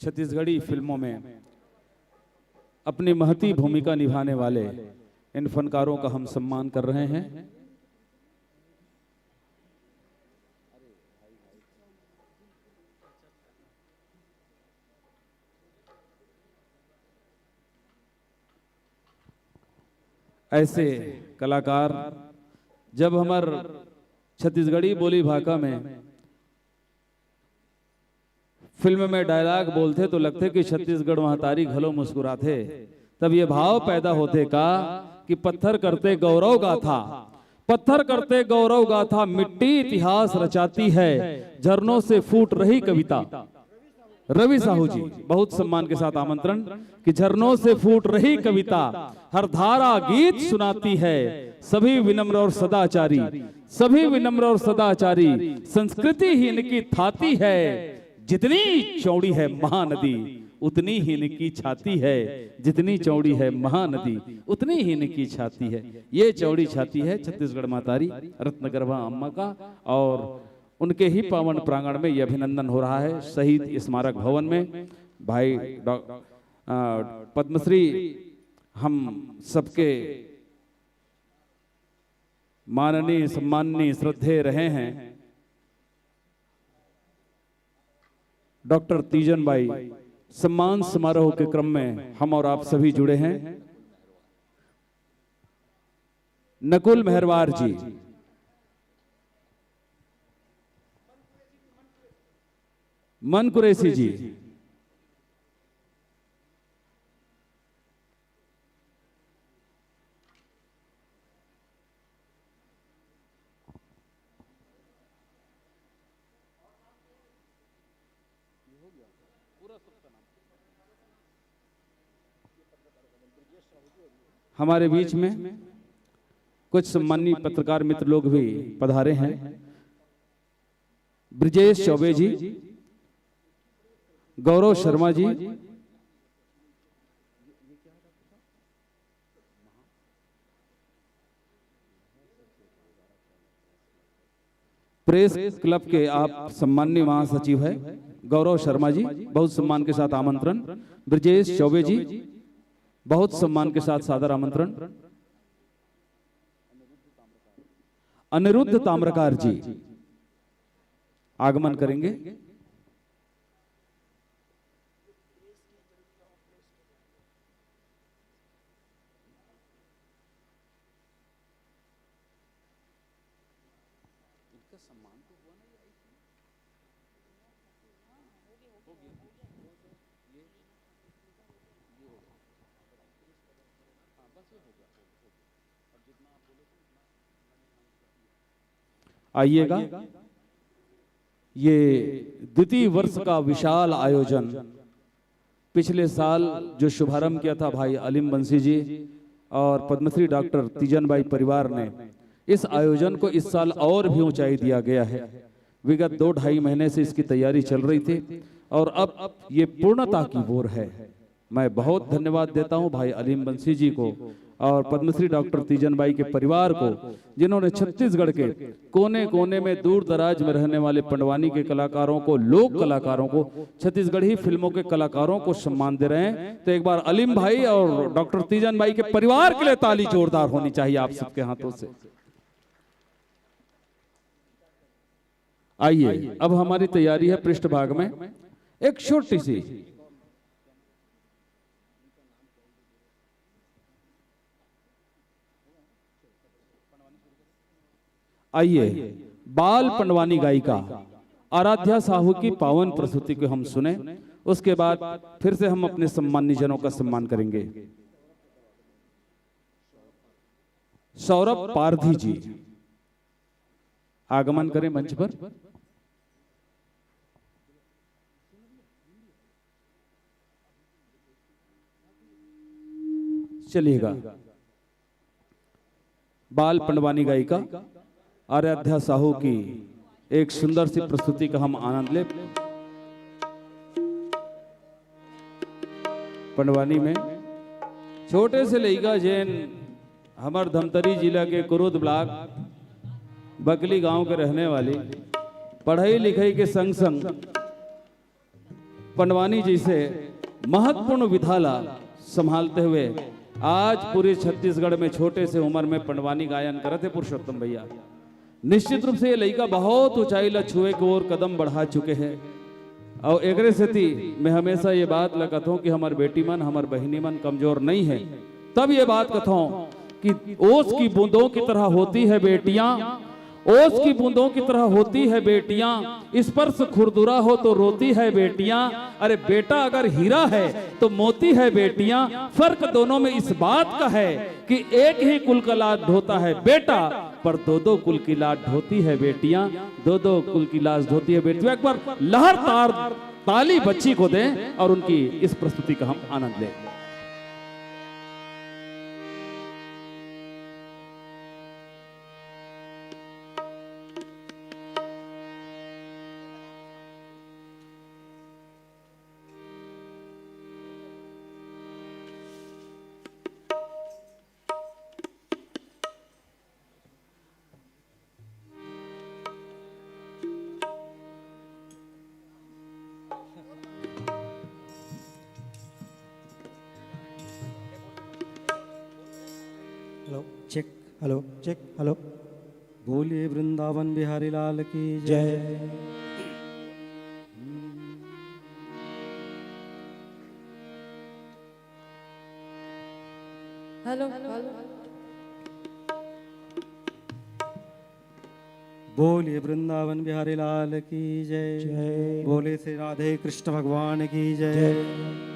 छत्तीसगढ़ी फिल्मों में अपनी महती भूमिका निभाने वाले इन फनकारों का हम सम्मान कर रहे हैं। ऐसे कलाकार जब हमर छत्तीसगढ़ी बोली भाखा में फिल्म में डायलॉग बोलथे तो लगथे कि छत्तीसगढ़ महतारी घलो मुस्कुराथे। तब ये भाव पैदा होथे का कि पत्थर करते गौरव गाथा, पत्थर करते गौरव गाथा, मिट्टी इतिहास रचाती है, झरनों से फूट रही कविता। रवि साहू जी, बहुत सम्मान के साथ आमंत्रण। कि झरनों से फूट रही कविता, हर धारा गीत सुनाती है, सभी विनम्र और सदाचारी, सभी विनम्र और सदाचारी, संस्कृति ही इनकी थाती है, जितनी चौड़ी है महानदी, उतनी ही इनकी छाती है, जितनी चौड़ी है महानदी, उतनी ही इनकी छाती है। ये चौड़ी छाती है छत्तीसगढ़ महतारी रत्नगर्भा अम्मा का, और उनके ही पावन प्रांगण में ये अभिनंदन हो रहा है शहीद स्मारक भवन में। भाई डॉ-, अ, पद्मश्री हम सबके माननीय, सम्माननीय, श्रद्धेय रहे हैं डॉक्टर तीजन बाई, सम्मान समारोह के क्रम में हम और आप सभी जुड़े हैं। नकुल मेहरवार जी, मन कुरैशी जी, हमारे बीच में कुछ सम्मानित पत्रकार मित्र लोग भी पधारे हैं। ब्रजेश चौबे जी, गौरव शर्मा जी, प्रेस क्लब के आप सम्माननीय महासचिव है गौरव शर्मा जी, बहुत सम्मान के साथ आमंत्रण। ब्रजेश चौबे जी, बहुत सम्मान के साथ सादर आमंत्रण। अनिरुद्ध ताम्रकार जी आगमन करेंगे। आइएगा। ये द्वितीय वर्ष का विशाल आयोजन, पिछले साल जो शुभारंभ किया था भाई अलीम बंसी जी और पद्मश्री डॉक्टर तीजन बाई परिवार ने, इस आयोजन को इस साल और भी ऊंचाई दिया गया है। विगत दो ढाई महीने से इसकी तैयारी चल रही थी और अब ये पूर्णता की ओर है। मैं बहुत धन्यवाद देता हूं भाई अलीम बंसी जी को और पद्मश्री डॉक्टर तीजन बाई के परिवार को, जिन्होंने छत्तीसगढ़ के कोने कोने में, दूर दराज में रहने वाले पंडवानी के कलाकारों को, लोक कलाकारों को, छत्तीसगढ़ी फिल्मों के कलाकारों को सम्मान दे रहे हैं। तो एक बार अलीम भाई और डॉक्टर तीजन बाई के परिवार के लिए ताली जोरदार होनी चाहिए आप सबके हाथों से। आइए, अब हमारी तैयारी है पृष्ठभाग में एक छोटी सी, आइए, बाल पंडवानी गायिका आराध्या साहू की पावन प्रस्तुति को हम सुने। उसके बाद फिर से हम अपने सम्मानित जनों का सम्मान करेंगे। सौरभ पारधी जी आगमन करें मंच पर। चलिएगा, बाल पंडवानी गायिका आराध्या साहू की एक सुंदर सी प्रस्तुति का हम आनंद ले। पंडवानी में छोटे से लइका जेन हमर धमतरी जिला के कुरुद ब्लॉक बकली गांव के रहने वाली, पढ़ाई लिखाई के संग संग पंडवानी जैसे महत्वपूर्ण विधा ला संभालते हुए आज पूरे छत्तीसगढ़ में छोटे से उम्र में पंडवानी गायन करत हे पुरुषोत्तम भैया। निश्चित रूप से ये लइका बहुत ऊंचाई ला छुए के ओर कदम बढ़ा चुके हैं। और एकरे सेती मैं हमेशा ये बात ला कथों कि हमर बेटी मन, हमर बहिनी मन कमजोर नहीं है। तब ये बात कथों कि ओस की बूंदों की तरह होती है बेटियां, ओस की बूंदों की तरह होती है बेटियां, स्पर्श खुरदुरा हो तो रोती है बेटियां। अरे बेटा अगर हीरा है तो मोती है बेटियां। फर्क दोनों में इस बात का है कि एक ही कुल का लाज ढोता है बेटा, पर दो दो कुल की लाज ढोती है बेटियां, दो दो कुल की लाज ढोती है बेटियां। एक बार लहरदार ताली बच्ची को दें और उनकी इस प्रस्तुति का हम आनंद लें। Hello, check. Hello, check. Hello. बोलिए वृंदावन बिहारी लाल की जय। जय। Hello, hello. बोलिए वृंदावन बिहारी लाल की जय। जय। बोले श्री राधे कृष्ण भगवान की जय। जय।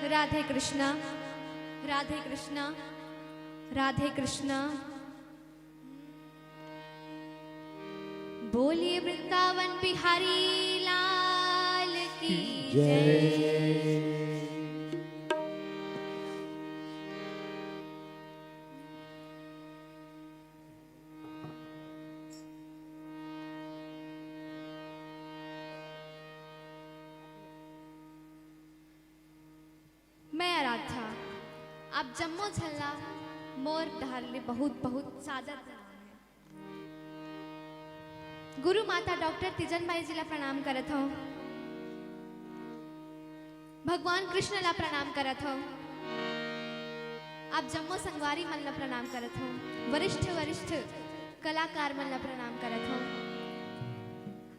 राधे कृष्णा, राधे कृष्णा, राधे कृष्णा। बोलिए वृंदावन बिहारी लाल की जय। मैं आराध्या, आप जम्मो झन ला मोर डहर ले बहुत, बहुत सादर प्रणाम हे। गुरु माता डॉक्टर तीजन बाई जी ला प्रणाम करत हौं, भगवान कृष्ण ला प्रणाम करत हौं, आप जम्मो संगवारी मन ला प्रणाम करत हौं, वरिष्ठ, वरिष्ठ कलाकार मन ला प्रणाम करत हौं।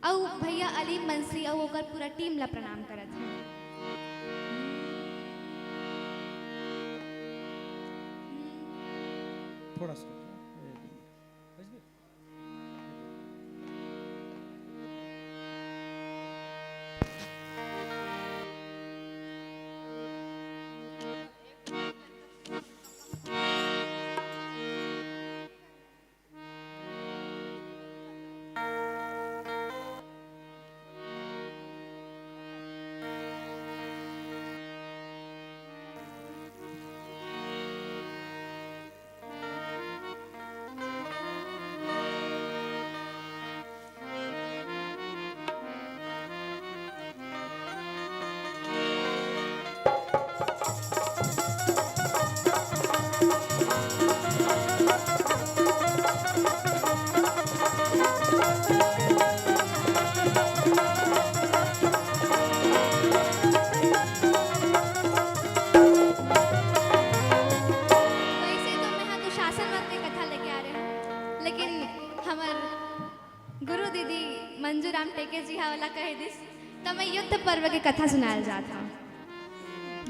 अउ भैया अलीम मंसी अउ ओकर पूरा टीम ला प्रणाम करत हौं। थोड़ा सा। वैसे तो मैं हा दुशासन वध के कथा लेके आ रहे हौं, लेकिन हमर गुरु दीदी मंजू राम टेके जी हा ओला कहे दिस, त मैं युद्ध पर्व के कथा सुनाए ल जात हौं।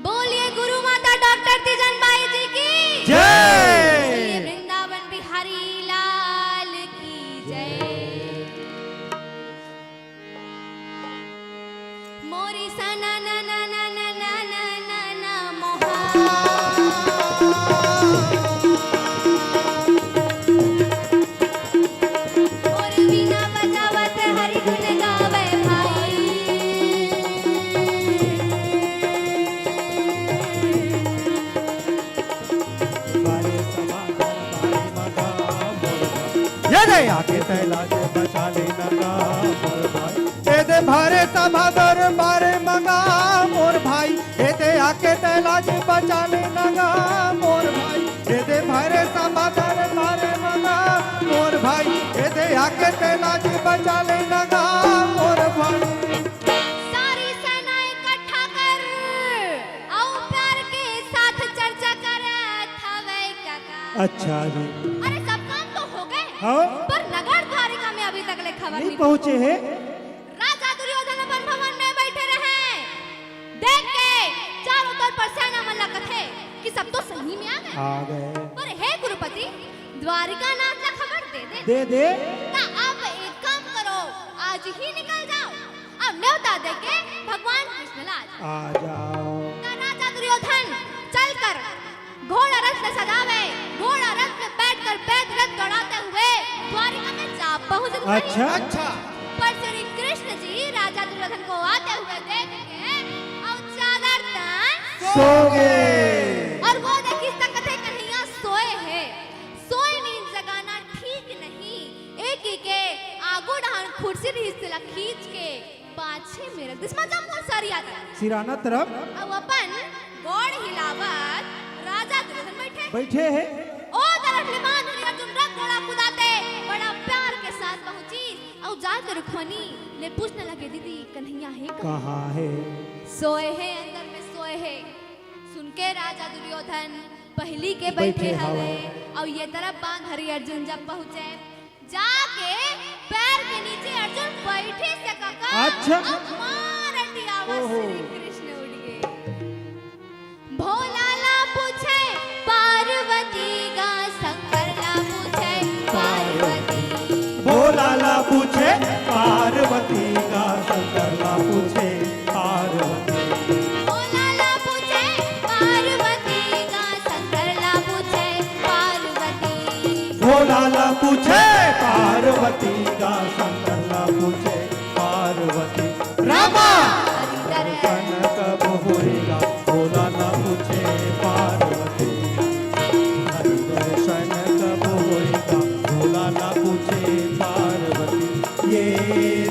बोलिए गुरु माता डॉक्टर तीजन बाई जी की जय। बोलिए वृंदावन बिहारी लाल की जय। मोरी सा ना ना ना ना ना ना ना ना ना मोहा। मोर वीणा बजावत हरि गुण गावे भाई। ये दे आके तैला से बचा लेना का मोर भाई। ए भरे सभा दरबार मगा मोर भाई, एदे आके तैं लाज बचा लेना गा मोर भाई, एदे भरे सभा दरबार मगा मोर भाई, एदे आके तैं लाज बचा लेना गा मोर भाई। सारी सेना इकट्ठा कर, अउ प्यार के साथ चर्चा करत हवय कका। अच्छा जी। अरे, सब काम तो हो गए, हाँ। पर नगर द्वारिका में अभी तक ले खबर नहीं नहीं पहुंचे हैं। राजा दुर्योधन अपन भवन में बैठे रहे, देख के चारों तरफ पर सेना मन ला कथे कि सब तो सही में आ गए। आ गए। पर हे कुरुपति, द्वारिका नाथ ला खबर दे दे। दे दे। त अब एक काम करो, आज ही निकल जाओ अउ नेवता दे के भगवान कृष्ण ला आ जाओ। आ जाओ। त राजा दुर्योधन चलकर घोड़ा रथ में सजावे, घोड़ा रथ में बैठकर बैठ रथ दौड़ाते हुए द्वारिका में जा पहुंच गए। अच्छा। अच्छा। पर श्री कृष्ण जी राजा दुर्योधन को आते हुए देख के अउ चादर तन सो गए। अउ वो देखिस त कथे कन्हैया सोए हे, सोए नींद जगाना ठीक नहीं। एक ही के आगू डहान खुर्सी रिहिस तेला खींच के पाछे में रख दिस, मतलब मोर सरिया तरफ। सिराना तरफ। अउ अपन गोड़ हिलावत राजा दुर्योधन बैठे। बैठे हे। ओ तरफ ले बांध ले अर्जुन रथ घोड़ा कुदाते बड़ा प्यार के साथ पहुंचिस अउ जाके रुक्मणी ले पूछने लगे, "दीदी, कन्हैया हे कहाँ?" कहाँ हे? सोए हे, अंदर में सोए हे। सुन के राजा दुर्योधन पहली के बैठे बैठे हवे। हवे। अउ ये तरफ बांध हरी अर्जुन जब पहुंचे, जाके पैर के नीचे अर्जुन बैठे से कका, अच्छा। अउ मार अटियावा ओहो। श्री कृष्ण उठ गए। भोला ला पूछे पार्वती गा, शंकर ला पूछे पार्वती। भोला ला पूछे पार्वती गा, शंकर ला पूछे पार्वती। भोला ला पूछे पार्वती गा, शंकर ला पूछे पार्वती। भोला ला पूछे पार्वती गा, शंकर ला पूछे पार्वती। रामा। हरि दर्शन कब होएगा, भोला ला पूछे पार्वती। हरि दर्शन कब होएगा, भोला ला पूछे पार्वती। ये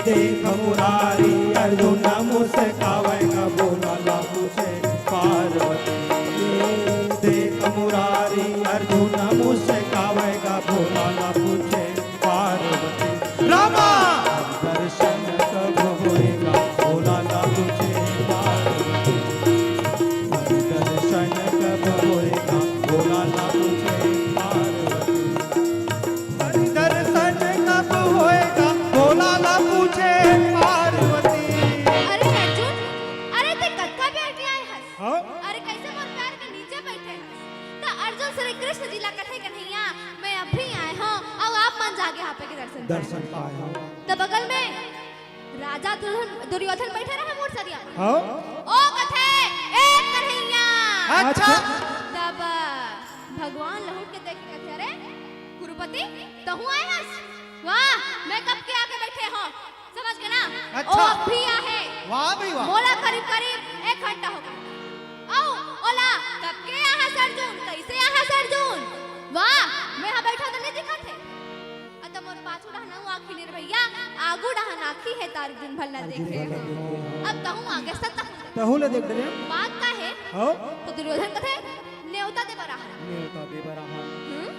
देख मुरारी अर्जुन मुस्कावेगा, भोला ला पूछे पार्वती। ये देख मुरारी अर्जुन मुस्कावेगा, भोला ला पूछे पार्वती। रामा। दर्शन कब होएगा, भोला ला पूछे पार्वती। दर्शन कब होएगा, भोला ला पूछे पार्वती। दर्शन कब होएगा, भोला ला पूछे पार्वती। अरे अर्जुन, अरे तैं कतका बेर के आए हस? हाँ? अरे कइसे मोर पैर के नीचे बैठे हस? त अर्जुन श्री कृष्ण जी ला कथे, "कन्हैया, मैं अभी आए हंव, अउ आप मन जाके यहाँ पे के दर्शन पाए।" दर्शन पाए हो। त बगल में राजा दुर्योधन, दुर्योधन बैठे रहे मोर सरिया। हाँ। ओ कथे, "ए कन्हैया।" अच्छा। तब भगवान लहुट के देख के कथे, "अरे कुरुपति, तहूँ आए हस? वाह, मैं कब के आके बैठे हंव।" समझ गे ना? अच्छा। ओ अभी आहे। वाह भाई वाह। मोला करीब करीब एक घंटा हो गे। अउ ओला कब के आए हस अर्जुन, कइसे आए हस अर्जुन? वाह, मैं हा बैठा तो नहीं दिखत हे। अ त मोर पाछू डहन आँखी नहीं रे भैया, आगू डहन आँखी हे त अर्जुन भला देखे। अब तहूँ आगे सत्ता। तहूँ ले देख डरे। बात का हे? हाँ? त दुर्योधन कथे, "नेवता दे बर आहन।" नेवता दे बर आहन। हम्म?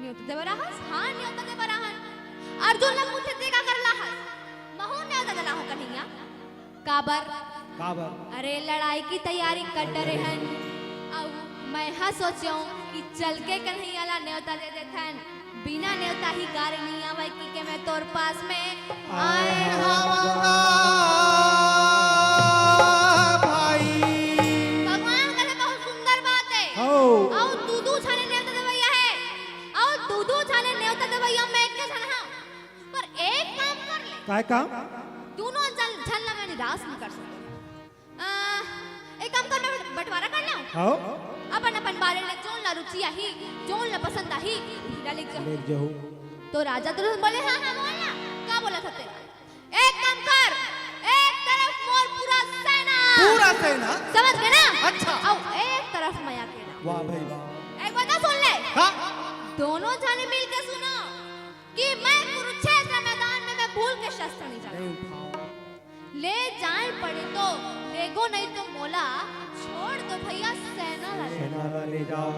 नेवता दे बर आहस? हाँ, नेवता दे बर आहन। अर्जुन ला पूछे, "तैं का करे ला हस?" "महूँ नेवता दे ला हंव कन्हैया।" "काबर?" "काबर?" "अरे, लड़ाई की तैयारी कर डरे हन। अउ मैं हा सोचेंव कि चल के कन्हैया ला नेवता दे देथन। बिना नेवता ही गारी नहीं आवय कि के मैं तोर पास में आए हंव।" भाई। भगवान करे बहुत सुंदर बात हे। हो। अउ दू दू झने नेवता देवइया हे। अउ दू दू झने नेवता देवइया मैं एक झन हंव। पर एक काम कर ले। काय काम? दूनों झन, झन ला मैं निराश नहीं कर सकती। आ, एक काम कर, मैं बंटवारा कर लेंव। हाँ। अपन अपन बारे ले जोन ला रुचि आही, जोन ला पसंद आही, ला लेके जाहू। लेके जाहू। त राजा दुर्योधन बोले, "हाँ, हाँ, बोल ना।" का बोलत हस तें? एक काम कर, एक तरफ मोर पूरा सेना। पूरा सेना? समझ गे ना? अच्छा। अउ एक तरफ मैं अकेला। वाह भाई वाह। एक बात अउ सुन ले। हाँ। दूनों झने मिल के सुनो कि मैं कुरुक्षेत्र मैदान में मैं भूल के शस्त्र नहीं चलाऊं। नहीं उठाओ। ले जाए पड़े तो लेगो, नहीं तो मोला छोड़ दो भैया, सेना ला ले जाओ।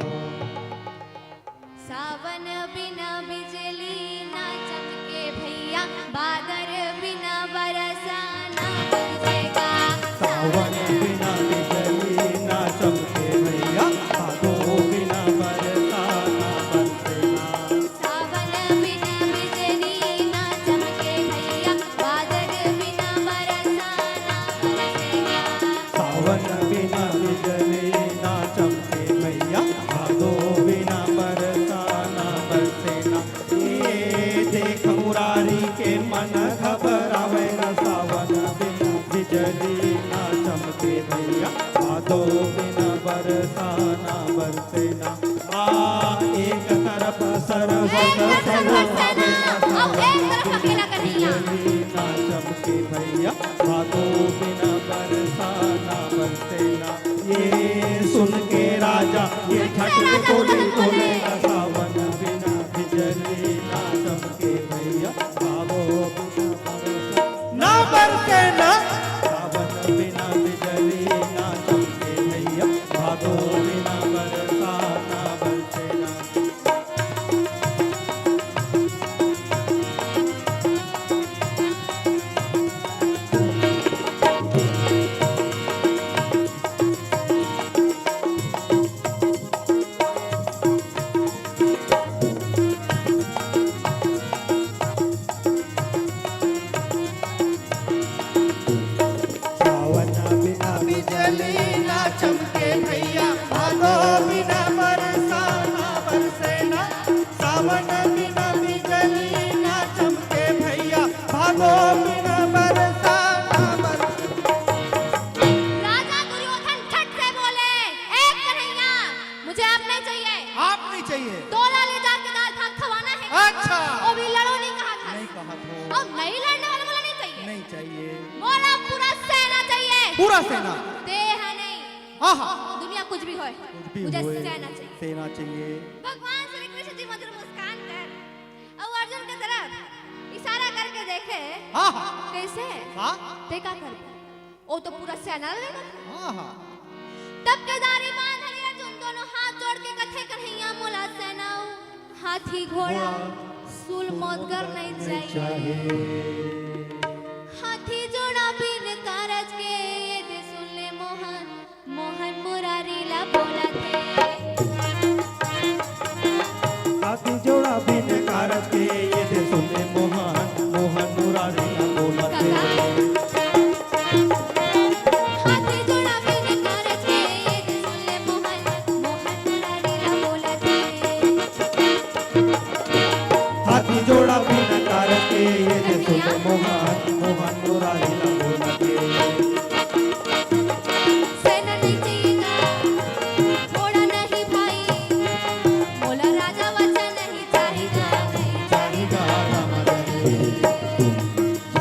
सावन बिना बिजली ना चमके भैया, बादर बिना बरसा ना बरसेगा। सावन बिना बिजली ना चमके भैया, भादो बिना बरसा ना बरसेगा। सावन बिना बिजली ना चमके भैया, बादर बिना बरसा ना बरसेगा। सावन बिना बिजली ना चमके भैया, भादो बिना बरसा ना बरसेना। ए देख मुरारी के मन घबरावे ना, सावन बिना बिजली ना चमके भैया, भादो बिना बरसा ना बरसेना। आ, एक तरफ सरहद एक तरफ सरहद सेना, अउ एक तरफ अकेला कन्हैया। बिजली ना चमके भैया, भादो बिना बरसा ना बरसेना। ये सुन के राजा, ये ठठ के बोले, बोले, सावन बिना बिजली ना चमके भैया, भादो बिना बरसा ना बरसेना। सावन बिना बिजली ना चमके भैया, भादो बिना बरसा ना बरसेना। सावन बिना बिजली ना चमके भैया, भादो बिना बरसा ना बरसेना। सावन बिना बिजली ना चमके भैया, भादो बिना बरसा ना बरसेना। राजा दुर्योधन झट से बोले, "ए कन्हैया, मुझे आप नहीं चाहिए।" आप नहीं चाहिए? तोला ले जाके दाल भात खवाना है। अच्छा। वो भी लड़ो नहीं कहा था। नहीं कहा था। और नहीं लड़ने वाले बोला नहीं चाहिए। नहीं चाहिए। मोला पूरा सेना चाहिए। पूरा सेना। देह नहीं। हाँ, हाँ। दुनिया कुछ भी होए, कुछ भी मुझे होए, सेना चाहिए। सेना चाहिए। भगवान श्री कृष्ण जी मधुर मुस्कान कर और अर्जुन के तरफ इशारा करके देखे। हाँ, हाँ। कैसे? हाँ। ते का कर? ओ तो पूरा सेना ले लेगा। हाँ, हाँ। तब केदारी बांध ले अर्जुन दोनों हाथ जोड़ के कथे, "कन्हैया मोला सेना अउ हाथी घोड़ा, घोड़ा, सूल मोदगर नहीं चाहिए।" हाथी जोड़ा बिन कारज के, ये दे सुन ले मोहन, मोहन मुरारी ला बोलत हे। हाथी जोड़ा बिन कारज के, ये दे सुन ले मोहन, मोहन मुरारी ला बोलत हे। हाथी जोड़ा बिन कारज के, ये दे सुन ले मोहन, मोहन मुरारी ला बोलत हे। हाथी जोड़ा बिन कारज के, ये दे सुन मोहन, मोहन मुरारी ला बोलत हे। सेना नहीं चाहिए गा, घोड़ा नहीं भाई, मोला राजा वचन नहीं चाहिए गा, नहीं चाहिए गा।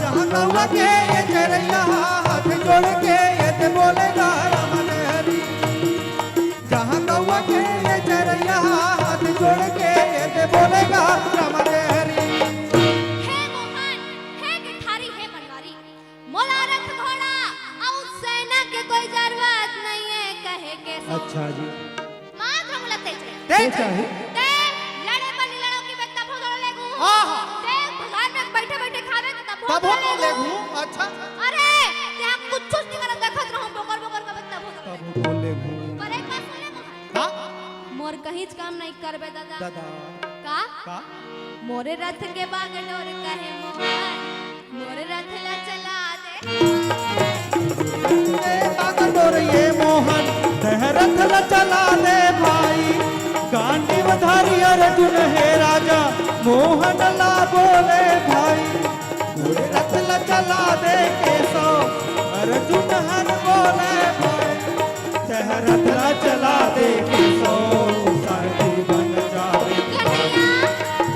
जहाँ गौवा के ये चरैया, हाथ जोड़ के ये दे बोलेगा राम हरी। जहाँ गौवा के ये चरैया, हाथ जोड़ के ये दे बोलेगा राम हरी। हे मोहन, हे गिरधारी, हे बनवारी, मोला रथ घोड़ा अउ सेना के कोई जरूरत नहीं है कहे के सो। अच्छा जी। मात्र मोला ते चाहिए। ते ते चाहिए। ते लड़े बर नी लड़ो कि मैं तभो तोला लेगू। हाँ, हाँ। ते घर में बैठे बैठे खावे के तभो तभो तोला तो लेगू। लेगू। अच्छा। अरे, ते आप कुछ नहीं करत, देखत रहूं, बोकर बोकर का तभो तोला लेगू। तभो तो लेगू। पर एक बात सुन ले मोहन। का? मोर कहीं काम नहीं करबे दादा। दादा। का? का? मोरे रथ के बागडोर कहे मोहन, मोरे रथ ला चला दे। ए बागडोर ये मोहन, तैं रथ ला चला दे भाई। गांडीव धारी अर्जुन हे राजा, मोहन ला बोले भाई। मोरे रथ ला चला दे केशव, अर्जुन हर बोले भाई। तैं रथ ला चला दे केशव, सारथी बन जाबे।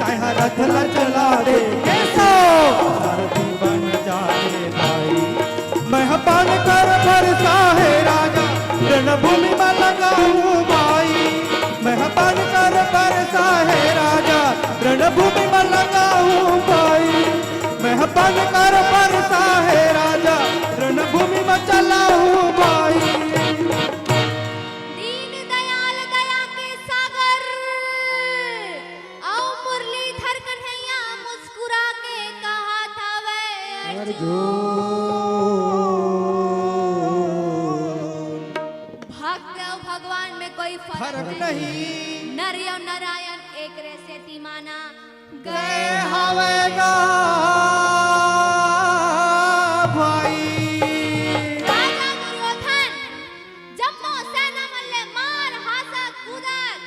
तैं रथ ला चला दे केशव, सारथी बन जाबे भाई। मैं ह पान कर बरसा हे राजा, रणभूमि म लगाऊं भाई। मैं ह पान कर बरसा हे राजा, रणभूमि म लगाऊं भाई। मैं ह पान कर बरसा हे राजा, भक्त अउ भगवान में कोई फर्क फर्क नहीं। नहीं। नर अउ नारायण एक रे सेती माना। गए हवे गा भाई। राजा दुर्योधन जम्मो सेना मन ले मार, हांसत, कूदत,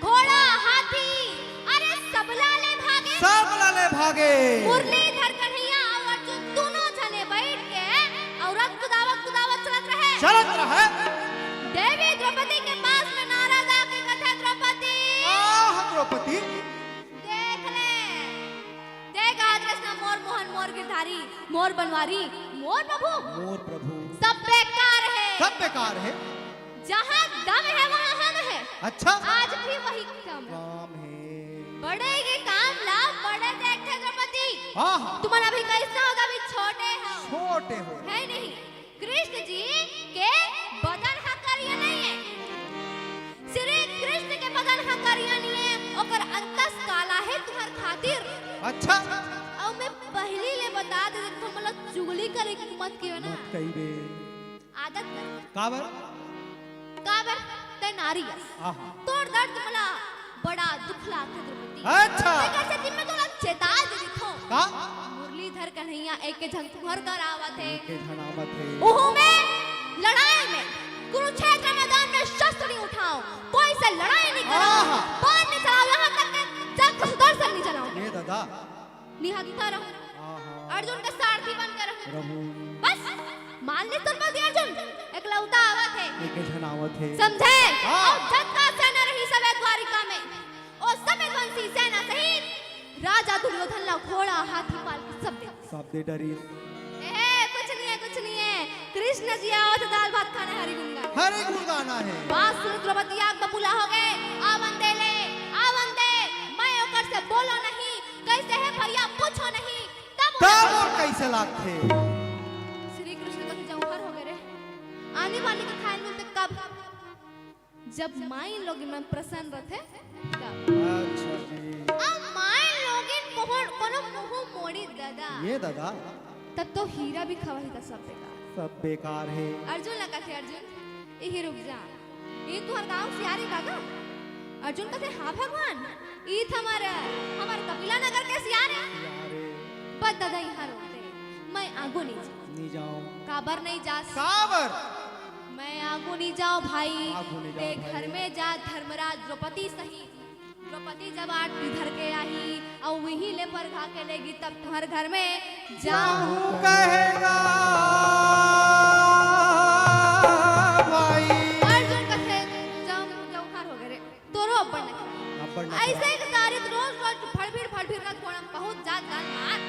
घोड़ा, हाथी, अरे सबला ले भागे। सबला ले भागे। मुरलीधर कन्हैया अउ अर्जुन दूनों झने बइठ के अउ रथ कुदावत कुदावत चलत रहे। चलत रहे। देवी द्रौपदी के पास में नारद आके कथे, "द्रौपदी।" आह, द्रौपदी। देख ले, देख आज कृष्ण मोर मोहन, मोर गिरधारी, मोर बनवारी, मोर प्रभु। मोर प्रभु। सब बेकार हे। सब बेकार हे। जहाँ दम हे, वहाँ हम हे। अच्छा। आज भी वही काम। काम हे। बड़े के काम ला बड़े देखथे द्रौपदी। हाँ, हाँ। तुमन अभी कइसना हो, अभी छोटे हो। छोटे हो। हे नहीं। कृष्ण जी के बदन ह करिया नइ हे। श्री कृष्ण के बदन ह करिया नइ हे, ओकर अंतस काला हे तुंहर खातिर। अच्छा। अउ मैं पहिली ले बता दे, तुमन ला चुगली करे के मत कहियो ना। मत कहिबे। आदत नहीं। काबर? काबर? तैं नारी अस। आहा। तोर दर्द मोला बड़ा दुख लागथे द्रौपदी। अच्छा। तेकर सेती मैं तोला चेता दे देथों। का? मुरलीधर कन्हैया एके झन तुंहर घर आवत हे। एके झन आवत हे। उहू में लड़ाई में, कुरुक्षेत्र मैदान में शस्त्र नहीं उठाओ, कोई से लड़ाई नहीं करो, आहा। बाण नहीं चलाओ, यहाँ तक कि चक्र सुदर्शन नहीं चलाओ। ए दादा। निहत्था रहूं। आहा। अर्जुन के सारथी बन के रहूं। रहूं। बस, मान ले तुम अर्जुन, एकलौता आवत हे। एके झन आवत हे। समझे? हाँ। अउ जतका सेना रहिस हे द्वारिका में, ओ समेत वंशी सेना सहित राजा दुर्योधन ला घोड़ा, हाथी, पालकी सब दे। सब दे डरिस। ए, कुछ नहीं हे, कुछ नहीं हे। कृष्ण जी आवत हे, दाल भात खाना हे, हरि गुण गाना। हरि गुण गाना हे। बात सुन द्रौपदी आग बबूला हो गे। आवन दे ले, आवन दे। मैं ओकर से बोलो नहीं, कइसे हे भइया पूछो नहीं। तब तब ओकर ओकर कइसे लागथे? श्री कृष्ण कथे, जौहर हो गे रे। आनी बानी के खाए मिलथे कब? जब माई लोगिन मन प्रसन्न रथे, तब। अच्छा जी। अब माई लोगिन कोनो, कोनो मुंह मोड़ी दादा। ए दादा। तब तो हीरा भी खवाही त सब बेकार। सब बेकार हे। अर्जुन ला कथे, अर्जुन, इही रुक जा। ए तुंहर गांव सियान ए का गा? अर्जुन कथे, हाँ भगवान, ईत हमर, हमर कपिला नगर के सियान ए। सियान ए। बस दादा इहाँ रोक दे, मैं आगू नहीं जाऊँ। नहीं जाऊँ। काबर नहीं जास? काबर? मैं आगू नहीं जाऊँ भाई। आगू नहीं जाऊँ ते भाई। घर में जा धर्मराज द्रौपदी सहित। द्रौपदी जब आरती धर के आही अउ उही ले परघा के लेगी तब तुंहर घर में जाहूँ जाहूँ कहेगा भाई। अर्जुन कथे, जौहर हो गे रे। तोरो अब्बड़ नखरा। अब्बड़ नखरा। अइसे एक तारीख रोज रोज भड़भिड़ भड़भिड़ रथ घोड़ा में पहुंच जात जात मार।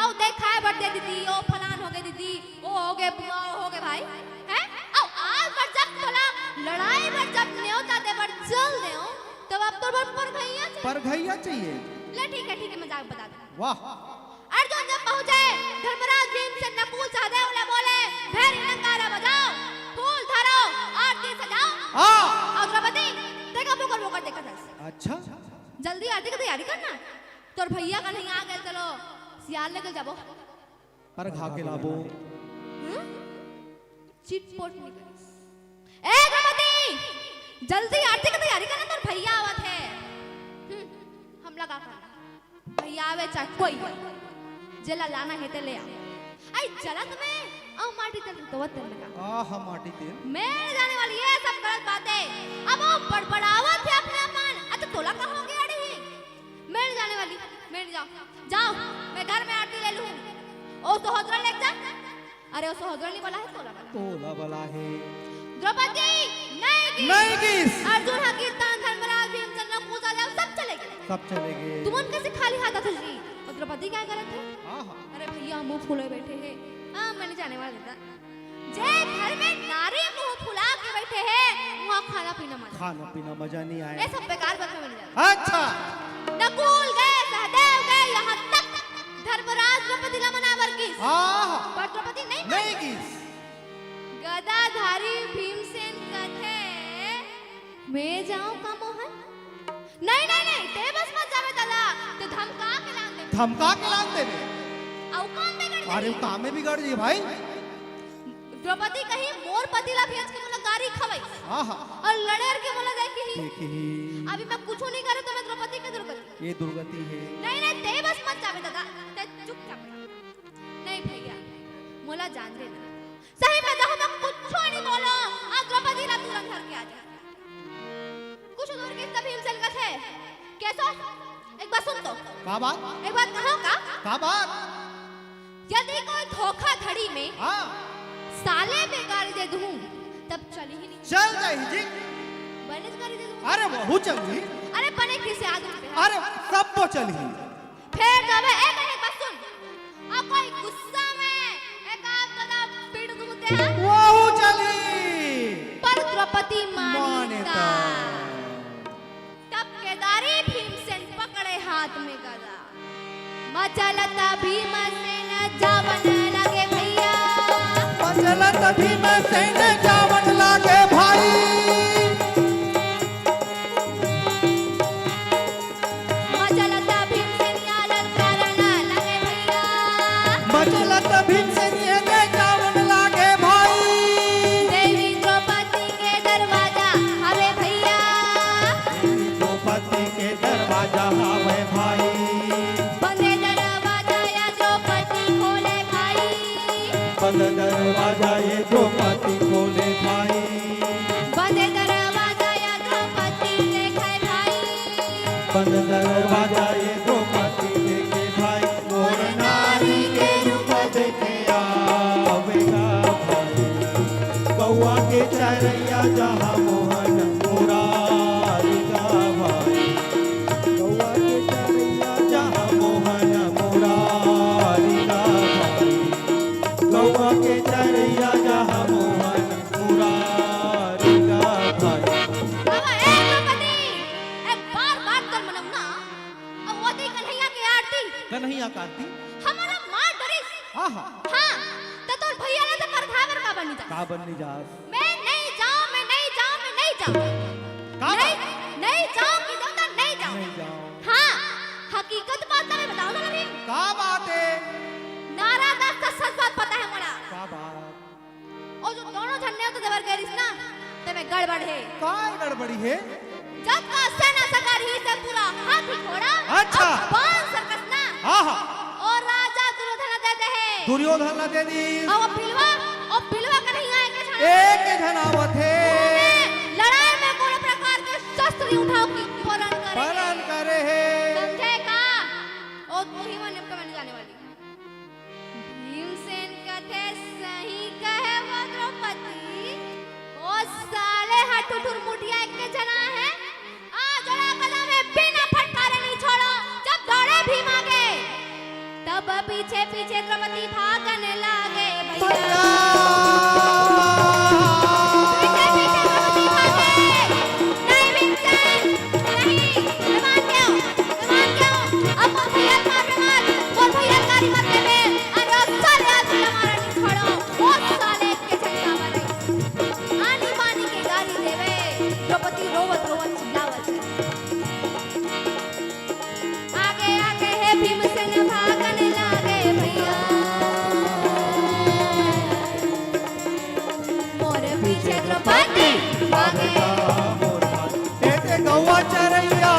अउ देखाए बर दे दीदी, ओ फलान हो गे दीदी, ओ हो गे बुआ, ओ हो गे भाई। हैं? अउ आज बर जब तोला लड़ाई बर जब नेवता दे बर चल देव, तब अब तोर बर परघइया चाहिए। परघइया चाहिए। ले ठीक हे, ठीक हे, मजाक बता दे। वाह। अर्जुन जब पहुंचे, धर्मराज भीमसेन नकुल सहदेव ला बोले, "भैरी नगारा बजाओ, फूल धरो, आरती सजाओ।" हाँ। अउ द्रौपदी, देखा बोकर बोकर देखत हस। अच्छा। जल्दी आरती के तैयारी करना। तोर भइया कन्हैया आ गे, चलो, सियान ले के जाबो। परघा के लाबो। हम्म? चिटपोट नहीं करिस। ए द्रौपदी, जल्दी आरती के तैयारी करना, तोर भइया आवत हे। हम्म, हमला का करना? भइया आवे चाहे कोई आवे, जेला लाना हे ते ले आ। अई जलत में अउ माटी तेल तो तेल में का? आहा, माटी तेल। मैं जाने वाली ये सब गलत बातें। अब वो बड़बड़ावत हे अपने अपन। अच्छा, तोला का हो गे अड़ही? मैं नहीं जाने वाली, मैं नहीं जाऊँ। जाओ, मैं घर में आरती ले लूँ। ओ सहोदरा लेके जा। अरे, ओ सहोदरा नहीं बला हे, तोला बला। तोला बला हे। द्रौपदी, नहीं गिस। नहीं गिस। अर्जुन ह गिस तहान, धर्मराज, भीमसेन, नकुल, सहदेव, सब चले गे। सब चले गे। तुमन कइसे खाली हाथ आथो जी? अउ द्रौपदी का करत हे? हाँ, हाँ। अरे भइया, मुंह फुलोय बइठे हे। हाँ, मैं नहीं जाने वाली था। जे घर में नारी मुंह फुला के बइठे हे, उहाँ खाना पीना मजा। खाना पीना मजा नहीं आए। ये सब बेकार बात में नहीं जाना। अच्छा। नकुल गे, सहदेव गे, यहाँ तक धर्मराज द्रौपदी ला मनाए बर गिस। हाँ। पर द्रौपदी नहीं नहीं मानी। गिस। गदाधारी भीमसेन कथे, "मैं जाऊं का मोहन?" नहीं, नहीं, नहीं, ते बस मत जावे दादा, ते धमका के लान देबे। धमका के लान देबे। अउ काम बिगड़ अरे, वो काम में बिगड़ जाई भाई। द्रौपदी कही, "मोर पति ला भेज के मोला गारी खवाई आहा। और लड़ेर के मोला देखही।" देखही। अभी मैं कुछू नहीं करे तो मैं द्रौपदी के दुर्गति। ये दुर्गति है। नहीं, नहीं, ते बस मत जावे दादा, ते चुपचाप रह। नहीं भैया, मोला जान देना। सही में जाहूं मैं कुछू नहीं बोलो, आज द्रौपदी ला तुरंत घर के आ जा। कुछ दूर के तभी भीमसेन कथे, "कैसो? एक बात सुन तो।" का बात? एक बात कहो का? का बात? यदि कोई धोखाधड़ी में हाँ। साले में गारी दे दूं, तब चली ही नहीं। चल जाही जी। बने गारी दे दूं। अरे वहू चलही। अरे बने किसे आदमी पे? अरे सब तो चलही। फिर जब एक, एक बात सुन, और कोई गुस्सा में एक आध गदा पीट दूं ते हैं। वहू चलही। पर द्रौपदी मानी माने ता। ता। तब केदारी भीमसेन पकड़े हाथ में गदा। मचलत भीमसेन जावन लागे भैया। मचलत भीमसेन जावन लागे भाई। मचलत भीमसेन या ललकारन लागे भैया। मचलत भीमसेन ये दे जावन लागे भाई। देवी द्रौपदी के दरवाजा हवे भैया। देवी द्रौपदी के दरवाजा हवे भाई। बंद दरवाजा या द्रौपदी खोले भाई। बंद दरवाजा ये द्रौपदी खोले भाई। बंद दरवाजा या द्रौपदी देखे भाई। बंद दरवाजा ये द्रौपदी देखे भाई। मोर नारी के रूप देखे आवेगा भाई। गौवा के चरैया जहाँ मोहन मुरारी गा भाई। गौवा के चरैया जहाँ मोहन मुरारी गा भाई। गौवा के चरैया जहाँ मोहन मुरारी गा भाई। बाबा, ए द्रौपदी, ए बार बार तोर मनम ना, अब वो दे कन्हैया के आरती। कन्हैया के आरती? हमला मार डरिस। आहा। हाँ, त तोर भैया ला तो परघावर का बनी जा। का बनी जा? मैं नहीं जाऊं, मैं नहीं जाऊं, मैं नहीं जाऊं। का नहीं, बात? नहीं जाऊं, की जाऊं, नहीं जाऊं। नहीं जाऊं। हाँ, हकीकत बात तो मैं बताऊं ना अभी। का बात है? नारा दास का सच बात पता है मोला। का बात? और जो दोनों झन नेवता देबर गए रिस ना, ते में गड़बड़ है। काय गड़बड़ी है? जब का सेना सगर ही से पूरा हाथी घोड़ा, अच्छा। और बाण सर्कस ना। हाँ, हाँ। और राजा दुर्योधन दे दे है। दुर्योधन ला दे दी। और वो बिलवा, और बिलवा का नहीं आए के झन। एक झन आवत है। उन्होंने लड़ाई में कोनो प्रकार के शस्त्र नहीं उठाओ की पालन करे। पालन करे है। समझे का? और तू ही वो निपट में नहीं जाने वाली। भीमसेन कथे, "सही कहे वो द्रौपदी, ओ साले हा ठुठुर मुठिया एक के जना है, आ जोड़ा कदम में बिना फटकारे नहीं छोड़ो।" जब दौड़े भीम आगे, तब पीछे पीछे द्रौपदी भागने लागे भैया। भैया। पीछे पीछे द्रौपदी भागे। नहीं भीमसेन, नहीं, मैं मान गया हूँ, मैं मान गया हूँ। अब मोर भैया मार मत, मोर भैया गारी मत देवे। अरे ओ साले, आज भैया मारा नहीं छोड़ो। ओ साले के झंडा वाले। आनी बानी के गारी देवे। द्रौपदी रोवत रोवत चिल्लावत है। आगे आगे हे भीमसेन भागन लागे भैया। मोर पीछे द्रौपदी भागे। ए दे गौवा चरैया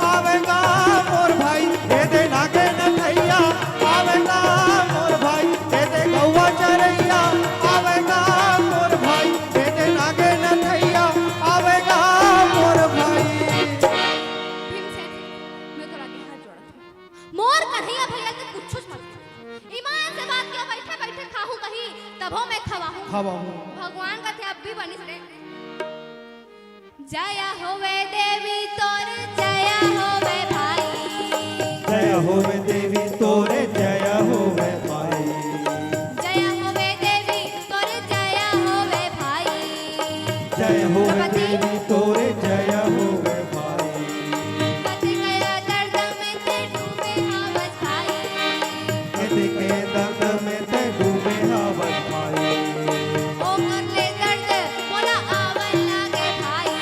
आवेगा मोर भाई, ए दे नागे नथैया आवेगा मोर भाई, ए दे गौवा चरैया आवेगा मोर भाई, ए दे नागे नथैया आवेगा मोर भाई। भीमसेन, मैं तोर आगे हाथ जोड़त हूँ। मोर कन्हैया भैया के कुछुच मत कह। ईमान से बात किया, बैठे बैठे खाहूं कहीं, तभो मैं खवाहूं। खवाहूं। भगवान कथे अब भी बनिस रे। जय होवे देवी तोर, जय होवे भाई। जय होवे देवी तोरे, जय होवे भाई। जय होवे देवी तोर, जय होवे भाई। जय होवे द्रौपदी। देवी तोरे, जय होवे भाई। कते कया दर्द में ते डूबे हावस भाई। कते के दर्द में ते डूबे हावस भाई। ओकर ले दर्द मोला आवन लागे भाई।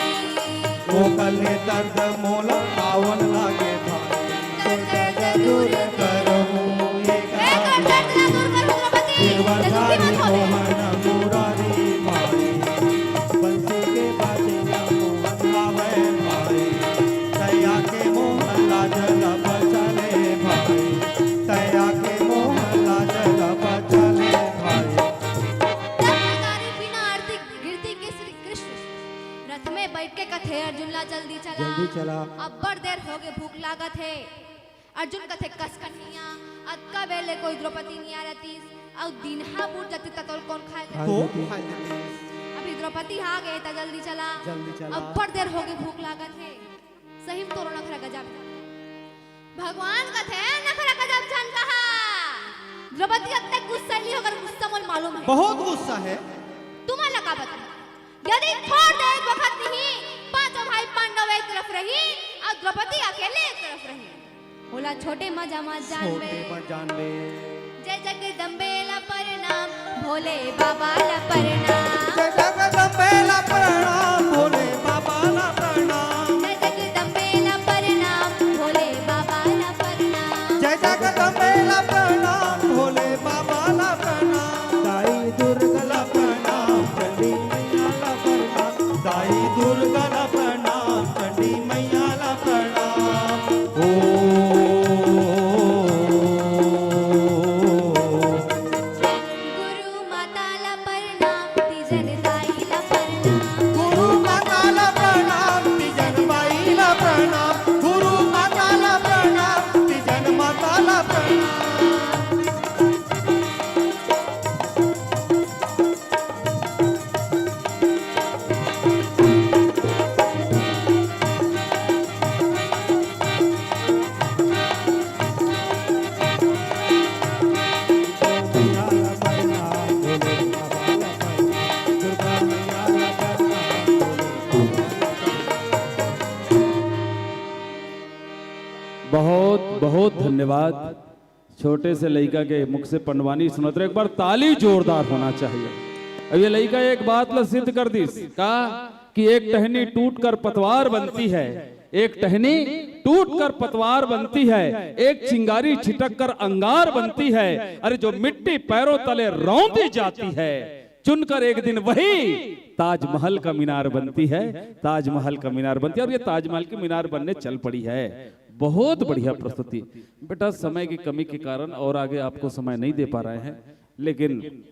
ओकर ले दर्द मोला आवन लागे भाई। तो दर्द दूर करहूँ ये ए, तोर दर्द ला दूर करहूँ। ते दुखी मत होवे। मोहन मुरारी भाई, बंसी के बाजे मोहन आवे भाई, तैया के मोहन लाज लब चले भाई, तैया के मोहन लाज लब चले भाई। जब जयकारी बिना आरती गिरती के श्री कृष्ण रथ में बैठ के कथे, "अर्जुन ला जल्दी चला, जल्दी चला। अब्बड़ देर होगे, भूख लागत हे।" अर्जुन कथे, "कस कन्हैया, अतका बेर ले कोई द्रौपदी नइ आय रतिस, अउ दिन ह बुड़ जातिस त तोला कोन खाय देतिस?" खाय देतिस। अभी द्रौपदी ह आगे त जल्दी चला, जल्दी चला। अब्बड़ देर होगे, भूख लागत हे। सही म तोरो नखरा गजब हे। भगवान कथे, "नखरा गजब झन कहा। द्रौपदी अतका गुस्सा नइ होय, गुस्सा मोला मालूम हे।" बहुत गुस्सा हे। तुमन ला का पता? यदि थोर देर बखत नहीं, पांचों भाई पांडव एक तरफ रही अउ द्रौपदी अकेले एक तरफ रही। ओला छोटे मजा मत जानबे। छोटे मत जानबे। जय जगदम्बे ला प्रणाम, भोले बाबा ला प्रणाम। जय जगदम्बे ला प्रणाम, भोले बाबा ला प्रणाम। जय जगदम्बे ला प्रणाम, भोले बाबा ला प्रणाम। जय जगदम्बे ला प्रणाम, भोले बाबा ला प्रणाम। दाई दुर्गा ला प्रणाम, चंडी मैया ला प्रणाम। दाई दुर्गा ला प्रणाम, चंडी मैया ला प्रणाम। ओ गुरु माता ला प्रणाम, तीजन दाई ला प्रणाम। गुरु माता ला प्रणाम, तीजन बाई ला प्रणाम। गुरु माता ला प्रणाम, तीजन माता ला प्रणाम। बहुत बहुत धन्यवाद। छोटे से लइका के मुख से पंडवानी सुनत रहे, एक बार ताली जोरदार होना चाहिए। अब ये लइका एक बात ला सिद्ध कर दिस का, कि एक टहनी टूट कर पतवार बनती है, एक टहनी टूट कर पतवार बनती है, एक चिंगारी छिटक कर अंगार बनती है। अरे, जो मिट्टी पैरों तले रौंदी जाती है, चुनकर एक दिन वही ताजमहल का मीनार बनती है, ताजमहल का मीनार बनती है। और ये ताजमहल की मीनार बनने चल पड़ी है। बहुत बढ़िया प्रस्तुति। बेटा, समय की कमी के कारण और आगे आपको समय नहीं दे पा रहे हैं, लेकिन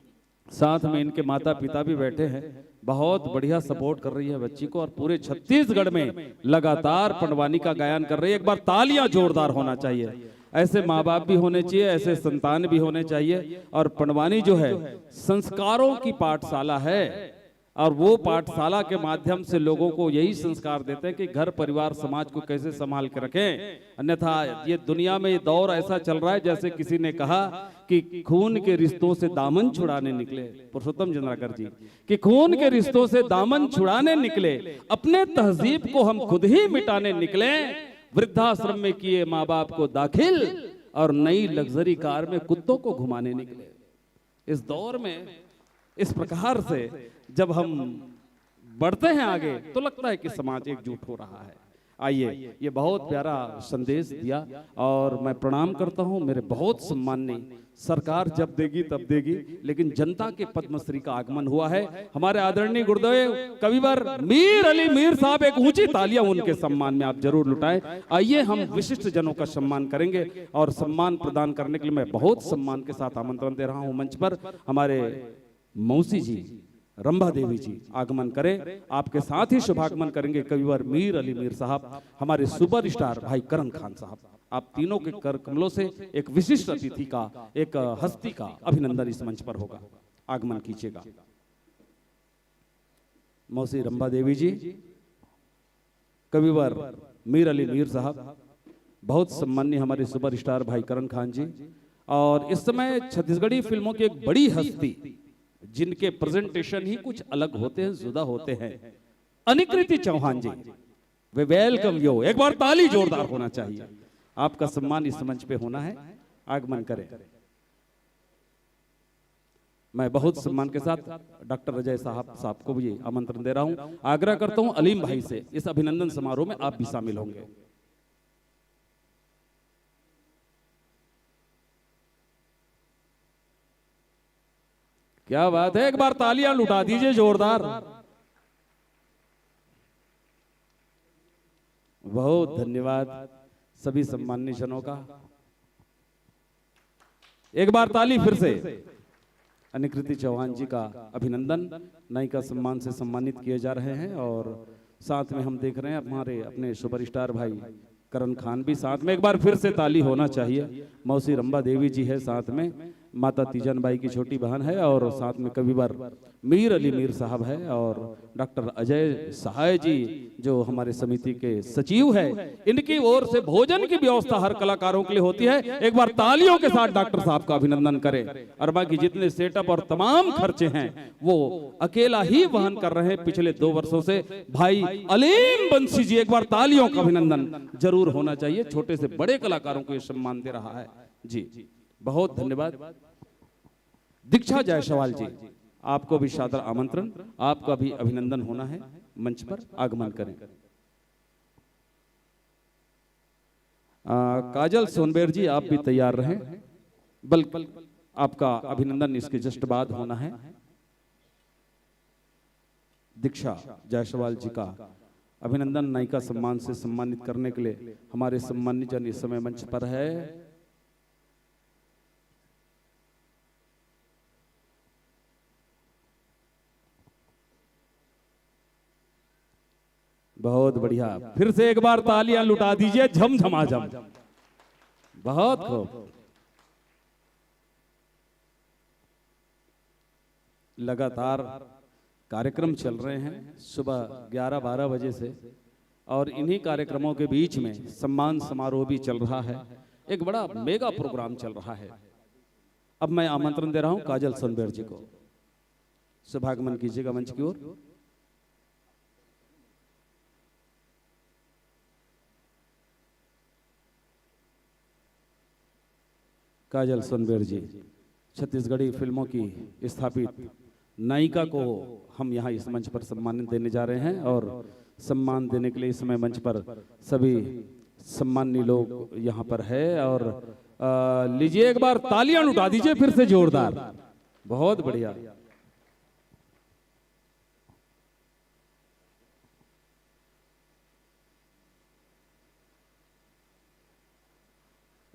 साथ में इनके माता पिता भी बैठे हैं, बहुत बढ़िया सपोर्ट कर रही है बच्ची को और पूरे छत्तीसगढ़ में लगातार पंडवानी का गायन कर रही है। एक बार तालियां जोरदार होना चाहिए। ऐसे माँ बाप भी होने चाहिए, ऐसे संतान भी होने चाहिए। और पंडवानी जो है, संस्कारों की पाठशाला है, और वो पाठशाला के माध्यम से लोगों को यही संस्कार देते हैं कि घर परिवार समाज को कैसे संभाल के रखें। अन्यथा ये दुनिया में ये दौर ऐसा चल रहा है, जैसे किसी ने कहा कि खून के रिश्तों से दामन छुड़ाने निकले पुरुषोत्तम चंद्राकर जी, कि खून के रिश्तों से दामन छुड़ाने निकले, अपने तहजीब को हम खुद ही मिटाने निकले। वृद्धाश्रम में किए माँ बाप को दाखिल और नई लग्जरी कार में कुत्तों को घुमाने निकले। इस दौर में इस प्रकार से जब हम बढ़ते हैं आगे, तो लगता है कि समाज एकजुट हो रहा है। आइए, ये बहुत प्यारा संदेश दिया और मैं प्रणाम करता हूँ। मेरे बहुत सम्माननीय, सरकार जब देगी तब देगी, लेकिन जनता के पद्मश्री का आगमन हुआ है। हमारे आदरणीय गुरुदेव कविवर मीर अली मीर साहब, एक ऊंची तालियां उनके सम्मान में आप जरूर लुटाएं। आइए, हम विशिष्ट जनों का सम्मान करेंगे और सम्मान प्रदान करने के लिए मैं बहुत सम्मान के साथ आमंत्रण दे रहा हूं मंच पर हमारे मौसी जी, रंभा देवी जी आगमन करें। आपके साथ ही शुभागमन करेंगे कविवर मीर अली मीर साहब, हमारे सुपरस्टार भाई करण खान साहब। आप तीनों के कर कमलों से एक विशिष्ट अतिथि का, एक हस्ती का अभिनंदन इस मंच पर होगा। आगमन कीजिएगा। मौसी रंभा देवी जी, कविवर मीर अली मीर साहब, बहुत सम्माननीय हमारे सुपरस्टार भाई करण खान जी, और इस समय छत्तीसगढ़ी फिल्मों की एक बड़ी हस्ती, जिनके प्रेजेंटेशन ही कुछ अलग होते हैं, जुदा होते हैं, अनिकृति चौहान जी, वे वेलकम यू। एक बार ताली जोरदार होना चाहिए। आपका सम्मान इस मंच पे होना है, आगमन करें। मैं बहुत सम्मान के साथ डॉक्टर अजय साहब, साहब को भी आमंत्रण दे रहा हूं। आग्रह करता हूं अलीम भाई से, इस अभिनंदन समारोह में आप भी शामिल होंगे। क्या बात है, एक बार तालियां लुटा दीजिए जोरदार। बहुत धन्यवाद सभी सम्मान्य जनों का। एक बार ताली फिर से। अनिकृति चौहान जी का अभिनंदन, नायिका सम्मान से सम्मानित किए जा रहे हैं और साथ में हम देख रहे हैं हमारे अपने सुपरस्टार भाई करण खान भी साथ में। एक बार फिर से ताली होना चाहिए। मौसी रंबा देवी जी है साथ में, माता तीजन बाई की छोटी बहन है और साथ में कविवर मीर अली मीर साहब है और डॉक्टर अजय सहाय जी जो हमारे समिति के सचिव है, इनकी ओर से भोजन की व्यवस्था हर कलाकारों के लिए होती है। एक बार तालियों के साथ डॉक्टर साहब का अभिनंदन करें। और बाकी जितने सेटअप और तमाम खर्चे हैं वो अकेला ही वहन कर रहे हैं पिछले दो वर्षों से। भाई अलीम बंसी जी, एक बार तालियों का अभिनंदन जरूर होना चाहिए। छोटे से बड़े कलाकारों को ये सम्मान दे रहा है जी। बहुत धन्यवाद। दीक्षा जायसवाल जी, आपको भी सादर आमंत्रण, आपका भी अभिनंदन होना है। मंच पर आगमन करें। आ, काजल सोनबेर जी, आप भी तैयार रहें। बल्कि आपका अभिनंदन इसके जस्ट बाद होना है। दीक्षा जायसवाल जी का अभिनंदन, नायिका सम्मान से सम्मानित करने के लिए हमारे सम्मानित जन इस समय मंच पर है। बहुत बढ़िया, फिर से एक बार तालियां लुटा दीजिए, झमझमाझम। बहुत खूब। लगातार कार्यक्रम चल रहे हैं सुबह ग्यारह बारह बजे से, और इन्हीं कार्यक्रमों के बीच में सम्मान समारोह भी चल रहा है, एक बड़ा मेगा प्रोग्राम चल रहा है। अब मैं आमंत्रण दे रहा हूं काजल सोनबेर जी को, शुभागमन कीजिएगा मंच की ओर। काजल सोनबेर जी, छत्तीसगढ़ी फिल्मों की स्थापित नायिका को हम यहाँ इस मंच पर सम्मानित देने जा रहे हैं और सम्मान देने के लिए इस समय मंच पर सभी सम्मान्य लोग यहाँ पर है। और आ, लीजिए, एक बार तालियां उठा दीजिए फिर से जोरदार। बहुत बढ़िया।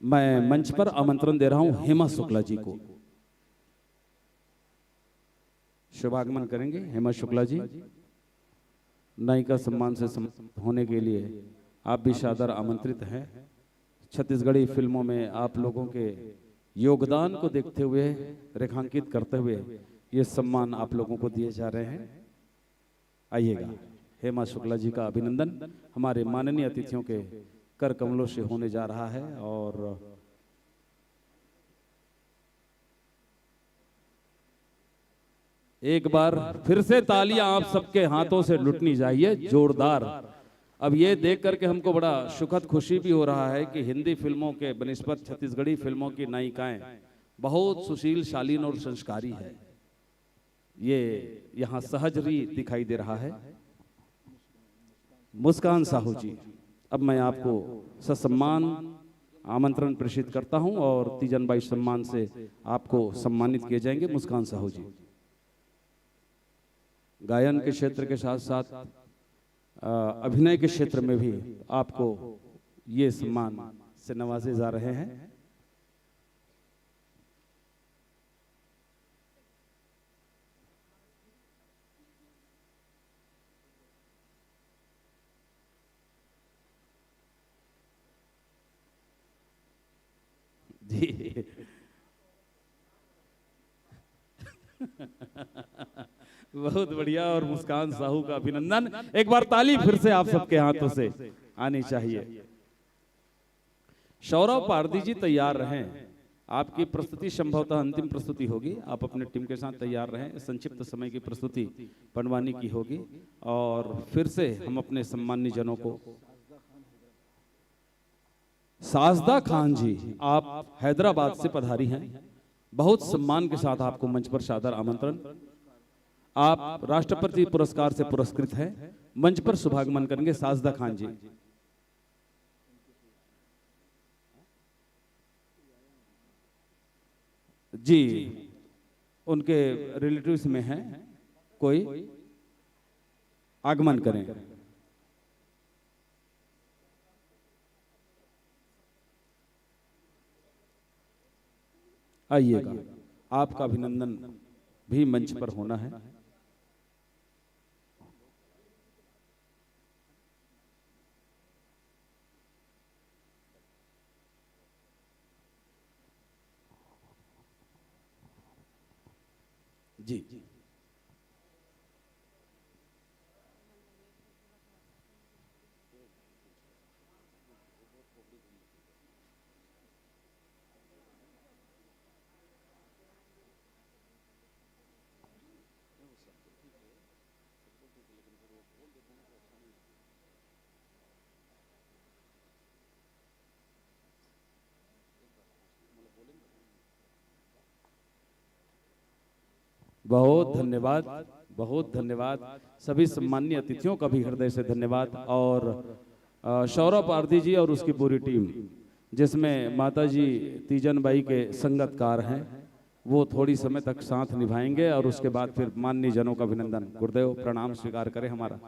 मैं मंच पर आमंत्रण दे रहा हूं हेमा शुक्ला जी को। शुभागमन करेंगे हेमा शुक्ला जी। नायिका सम्मान से सम्मानित होने के लिए आप भी सादर आमंत्रित हैं। छत्तीसगढ़ी फिल्मों में आप लोगों के योगदान को देखते हुए, रेखांकित करते हुए ये सम्मान आप लोगों को दिए जा रहे हैं। आइएगा, हेमा शुक्ला जी का अभिनंदन हमारे माननीय अतिथियों के कर कमलों से होने जा रहा है। और एक बार फिर से तालियां आप सबके हाथों से लुटनी चाहिए, जोरदार। अब ये देख करके हमको बड़ा सुखद खुशी भी हो रहा है कि हिंदी फिल्मों के बनिस्बत छत्तीसगढ़ी फिल्मों की नायिकाएं बहुत सुशील, शालीन और संस्कारी है। ये यहाँ सहज भी दिखाई दे रहा है। मुस्कान साहू जी, अब मैं आपको ससम्मान आमंत्रण प्रेषित करता हूं और तीजन बाई सम्मान से आपको सम्मानित किए जाएंगे। मुस्कान साहू जी, गायन के क्षेत्र के साथ साथ अ, अभिनय के क्षेत्र में भी आपको ये सम्मान से नवाजे जा रहे हैं। जी। बहुत बढ़िया। और मुस्कान साहू का अभिनंदन, एक बार ताली फिर से आप सबके हाथों से आनी चाहिए। सौरभ पारदी जी तैयार रहें, आपकी प्रस्तुति संभवतः अंतिम प्रस्तुति होगी, आप अपने टीम के साथ तैयार रहें। संक्षिप्त समय की प्रस्तुति पंडवानी की होगी और फिर से हम अपने सम्मान्य जनों को साजदा खान जी, आप हैदराबाद से पधारी हैं, बहुत सम्मान के साथ आपको मंच पर सादर आमंत्रण। आप राष्ट्रपति पुरस्कार से पुरस्कृत हैं, मंच पर शुभागमन करेंगे साजदा खान जी। जी, उनके रिलेटिव्स में है कोई, आगमन करें। आइएगा, आपका अभिनंदन भी मंच पर होना है। जी। बहुत धन्यवाद, बहुत धन्यवाद। सभी सम्माननीय अतिथियों का भी हृदय से धन्यवाद। और, अ, सौरभ आरती जी और उसकी पूरी टीम, जिसमें माता जी तीजन बाई के संगतकार हैं, वो थोड़ी समय तक साथ निभाएंगे और उसके बाद फिर माननीय जनों का अभिनंदन। गुरुदेव, प्रणाम स्वीकार करें हमारा।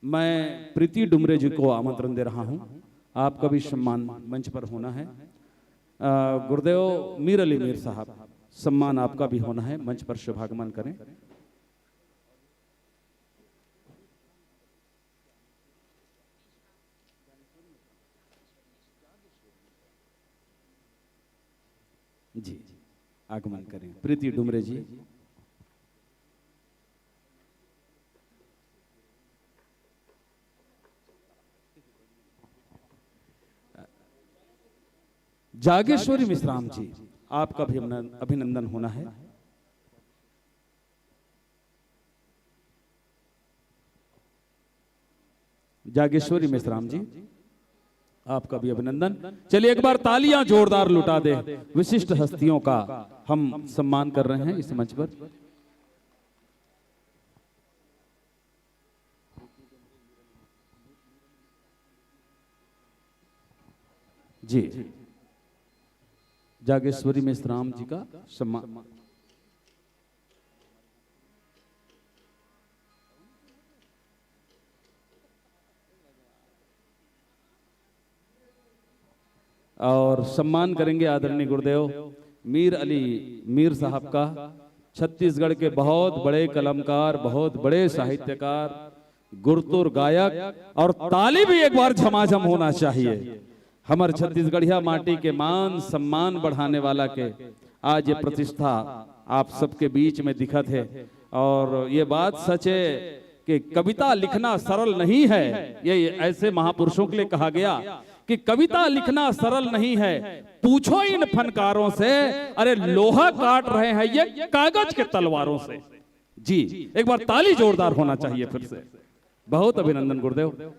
मैं प्रीति डुमरे जी को आमंत्रण दे रहा हूं, आपका भी सम्मान मंच पर होना है। अ, गुरुदेव मीर अली मीर साहब, सम्मान आपका भी होना है, मंच पर शुभागमन करें। जी, आगमन करें प्रीति डुमरे जी। जागेश्वरी मिश्राम जी, आपका भी अभिनंदन होना है। जागेश्वरी मिश्राम जी, आपका भी अभिनंदन। चलिए, एक बार तालियां जोरदार लुटा दे, विशिष्ट हस्तियों का हम सम्मान कर रहे हैं इस मंच पर। जी, जागेश्वरी मिश्राम जी का सम्मान। और सम्मान करेंगे आदरणीय गुरुदेव मीर अली मीर साहब का, छत्तीसगढ़ के बहुत बड़े कलमकार, बहुत बड़े साहित्यकार, गुरतुर गायक, और ताली भी एक बार झमाझम होना चाहिए। हमर छत्तीसगढ़िया माटी के मान सम्मान बढ़ाने वाला के आज ये प्रतिष्ठा आप सबके बीच में दिखत है। और ये बात सच है कि कविता लिखना सरल नहीं है। ये ऐसे महापुरुषों के लिए कहा गया कि कविता लिखना सरल नहीं है, पूछो इन फनकारों से, अरे लोहा काट रहे हैं ये कागज के तलवारों से। जी, एक बार ताली जोरदार होना चाहिए फिर से। बहुत अभिनंदन गुरुदेव।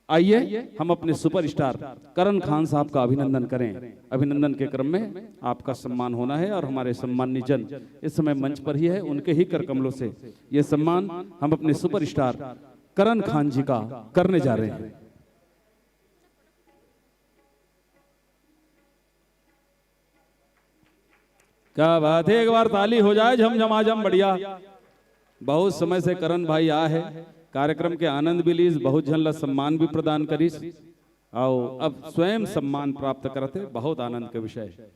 आइए, हम अपने सुपरस्टार करण खान साहब का अभिनंदन करें। अभिनंदन के क्रम में आपका सम्मान होना है और हमारे सम्मानित जन इस समय मंच पर ही है, उनके ही कर कमलों से ये सम्मान हम अपने सुपरस्टार करण खान जी का करने जा रहे हैं। क्या बात है, एक बार ताली हो जाए, झमझमाझम, बढ़िया। बहुत समय से करण भाई आ है, कार्यक्रम के आनंद भी लीस, बहुत झन ला सम्मान भी प्रदान करिस, और अब स्वयं सम्मान प्राप्त करते, बहुत आनंद के विषय।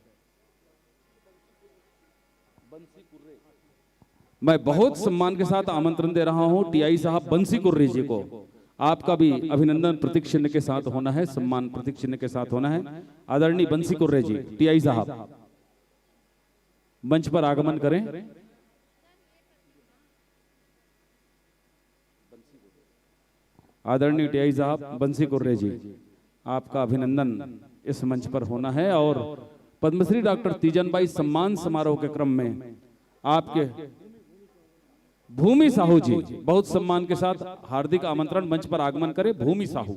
मैं बहुत सम्मान के साथ आमंत्रण दे रहा हूं टीआई साहब बंसी कुर्री जी को। आपका भी अभिनंदन प्रतीक चिन्ह के साथ होना है, सम्मान प्रतीक चिन्ह के साथ होना है। आदरणीय बंसी कुर्रे जी, टीआई साहब। मंच पर आगमन करें। आदरणीय टीआई साहब बंसी कुर्रे जी, आपका अभिनंदन इस मंच पर होना है और पद्मश्री डॉक्टर तीजन बाई सम्मान समारोह के क्रम में आपके भूमि साहू जी बहुत सम्मान के साथ हार्दिक आमंत्रण, मंच पर आगमन करें। भूमि साहू,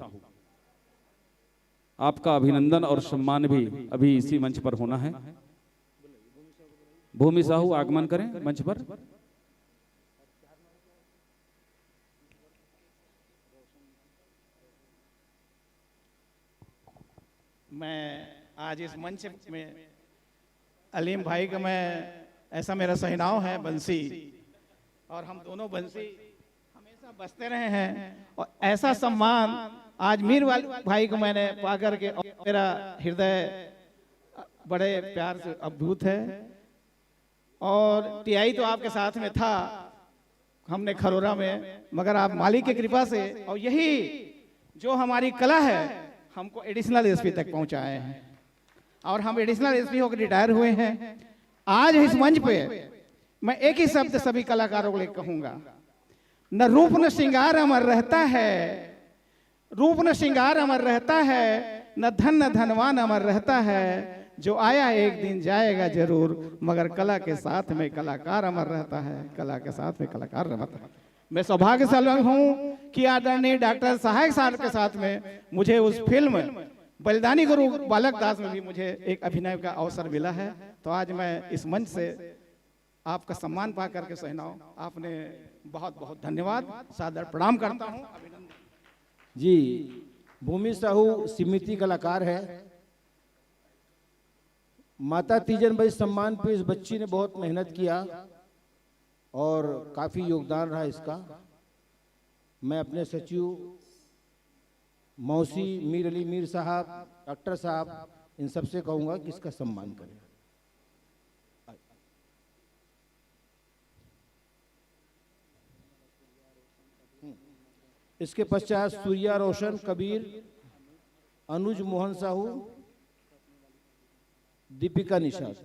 आपका अभिनंदन और सम्मान भी अभी इसी मंच पर होना है। भूमि साहू, आगमन करें मंच पर। मैं आज इस मंच में अलीम भाई का, मैं, ऐसा मेरा सहनाव है बंसी, और हम दोनों बंसी हमेशा बजते रहे हैं, और ऐसा सम्मान आज मीर वाल भाई को मैंने पा करके, और मेरा हृदय बड़े प्यार से अभिभूत है। और टीआई तो आपके साथ में था, हमने खरोरा में, मगर आप मालिक की कृपा से, और यही जो हमारी कला है, हमको एडिशनल एसपी तक पहुंचाए हैं, और हम एडिशनल एसपी होकर रिटायर हुए हैं। आज इस मंच पे मैं एक ही शब्द सभी कलाकारों को लेकर कहूंगा, न रूप न श्रृंगार अमर रहता है, रूप न श्रृंगार अमर रहता है, न धन न धनवान अमर रहता है। जो आया एक दिन जाएगा जरूर, मगर कला के साथ में कलाकार अमर रहता है, कला के साथ में कलाकार रहता है। मैं सौभाग्यशाली हूँ कि आदरणीय डॉक्टर सहायक साहब के साथ में मुझे उस फिल्म बलिदानी गुरु बालक दास में भी मुझे एक अभिनय का अवसर मिला है। तो आज मैं इस मंच से आपका सम्मान पा करके सहनाव, आपने बहुत बहुत धन्यवाद, सादर प्रणाम करता हूँ। जी, भूमि साहू सीमिति कलाकार है। माता तीजन बाई सम्मान पे इस बच्ची ने बहुत मेहनत किया और काफ़ी योगदान रहा इसका। मैं अपने सचिव मौसी, मीर अली मीर साहब, डॉक्टर साहब, इन सबसे कहूँगा कि इसका सम्मान करें। इसके पश्चात सूर्या रोशन, कबीर, अनुज मोहन साहू, दीपिका निषाद।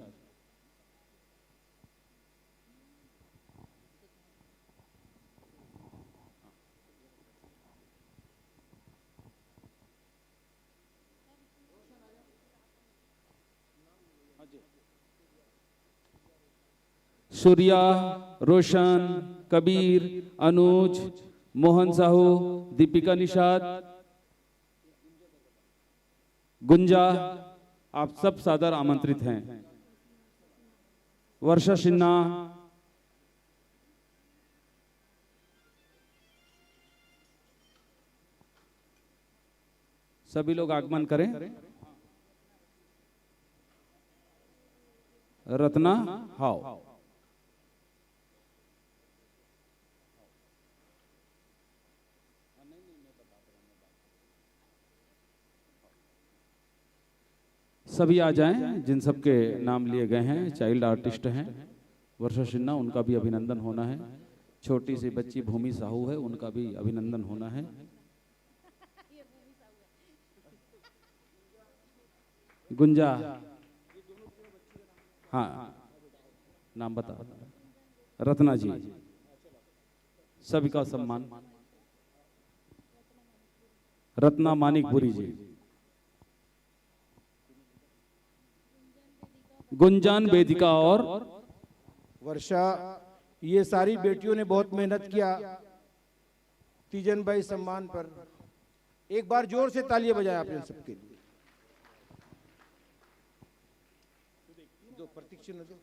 सूर्या, रोशन, कबीर, अनुज, मोहन साहू, दीपिका निषाद, गुंजा, आप सब सादर आमंत्रित हैं। वर्षा सिन्हा, सभी लोग आगमन करें। रत्ना, हाव। सभी आ जाएं, जिन सबके नाम लिए गए हैं, चाइल्ड आर्टिस्ट हैं। वर्षा सिन्हा, उनका भी अभिनंदन होना है। छोटी सी बच्ची भूमि साहू है, उनका भी अभिनंदन होना है। गुंजा, हाँ, नाम बता। रत्ना जी, सभी का सम्मान। रत्ना मानिकपुरी जी, गुंजान वेदिका और वर्षा, ये सारी बेटियों ने बहुत मेहनत किया तीजन बाई सम्मान पर। एक बार जोर से तालियां बजाएं आप इन सबके लिए। दो प्रतीक चिन्ह दो।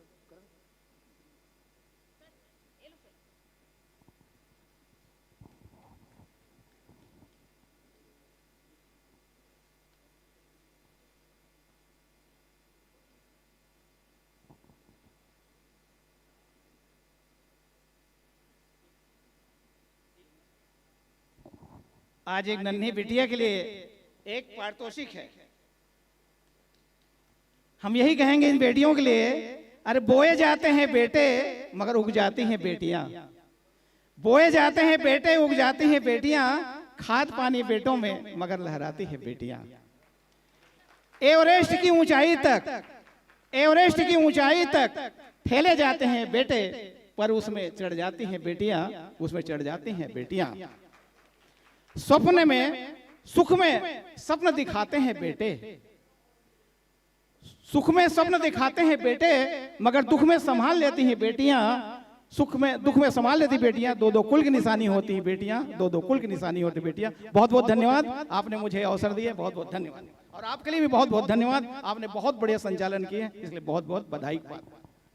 आज एक नन्ही बिटिया के लिए एक पारितोषिक है। हम यही कहेंगे इन बेटियों के लिए, अरे बोए जाते हैं बेटे मगर उग जाती हैं बेटियां। बोए जाते हैं बेटे, उग जाती हैं बेटियां, खाद पानी बेटों में मगर लहराती है बेटियां। एवरेस्ट की ऊंचाई तक, एवरेस्ट की ऊंचाई तक ठेले जाते हैं बेटे, पर उसमें चढ़ जाती हैं बेटियां, उसमें चढ़ जाती हैं बेटियां। स्वप्न में, सुख में सपन दिखाते हैं बेटे, सुख में सपन दिखाते हैं बेटे, मगर दुख में संभाल लेती हैं बेटियां। सुख में, दुख में संभाल लेती बेटियां, दो दो कुल की निशानी होती हैं बेटियां, दो दो कुल की निशानी होती बेटियां। बहुत बहुत धन्यवाद, आपने मुझे अवसर दिए, बहुत बहुत धन्यवाद। और आपके लिए भी बहुत बहुत धन्यवाद, आपने बहुत बढ़िया संचालन किए, इसलिए बहुत बहुत बधाई की बात।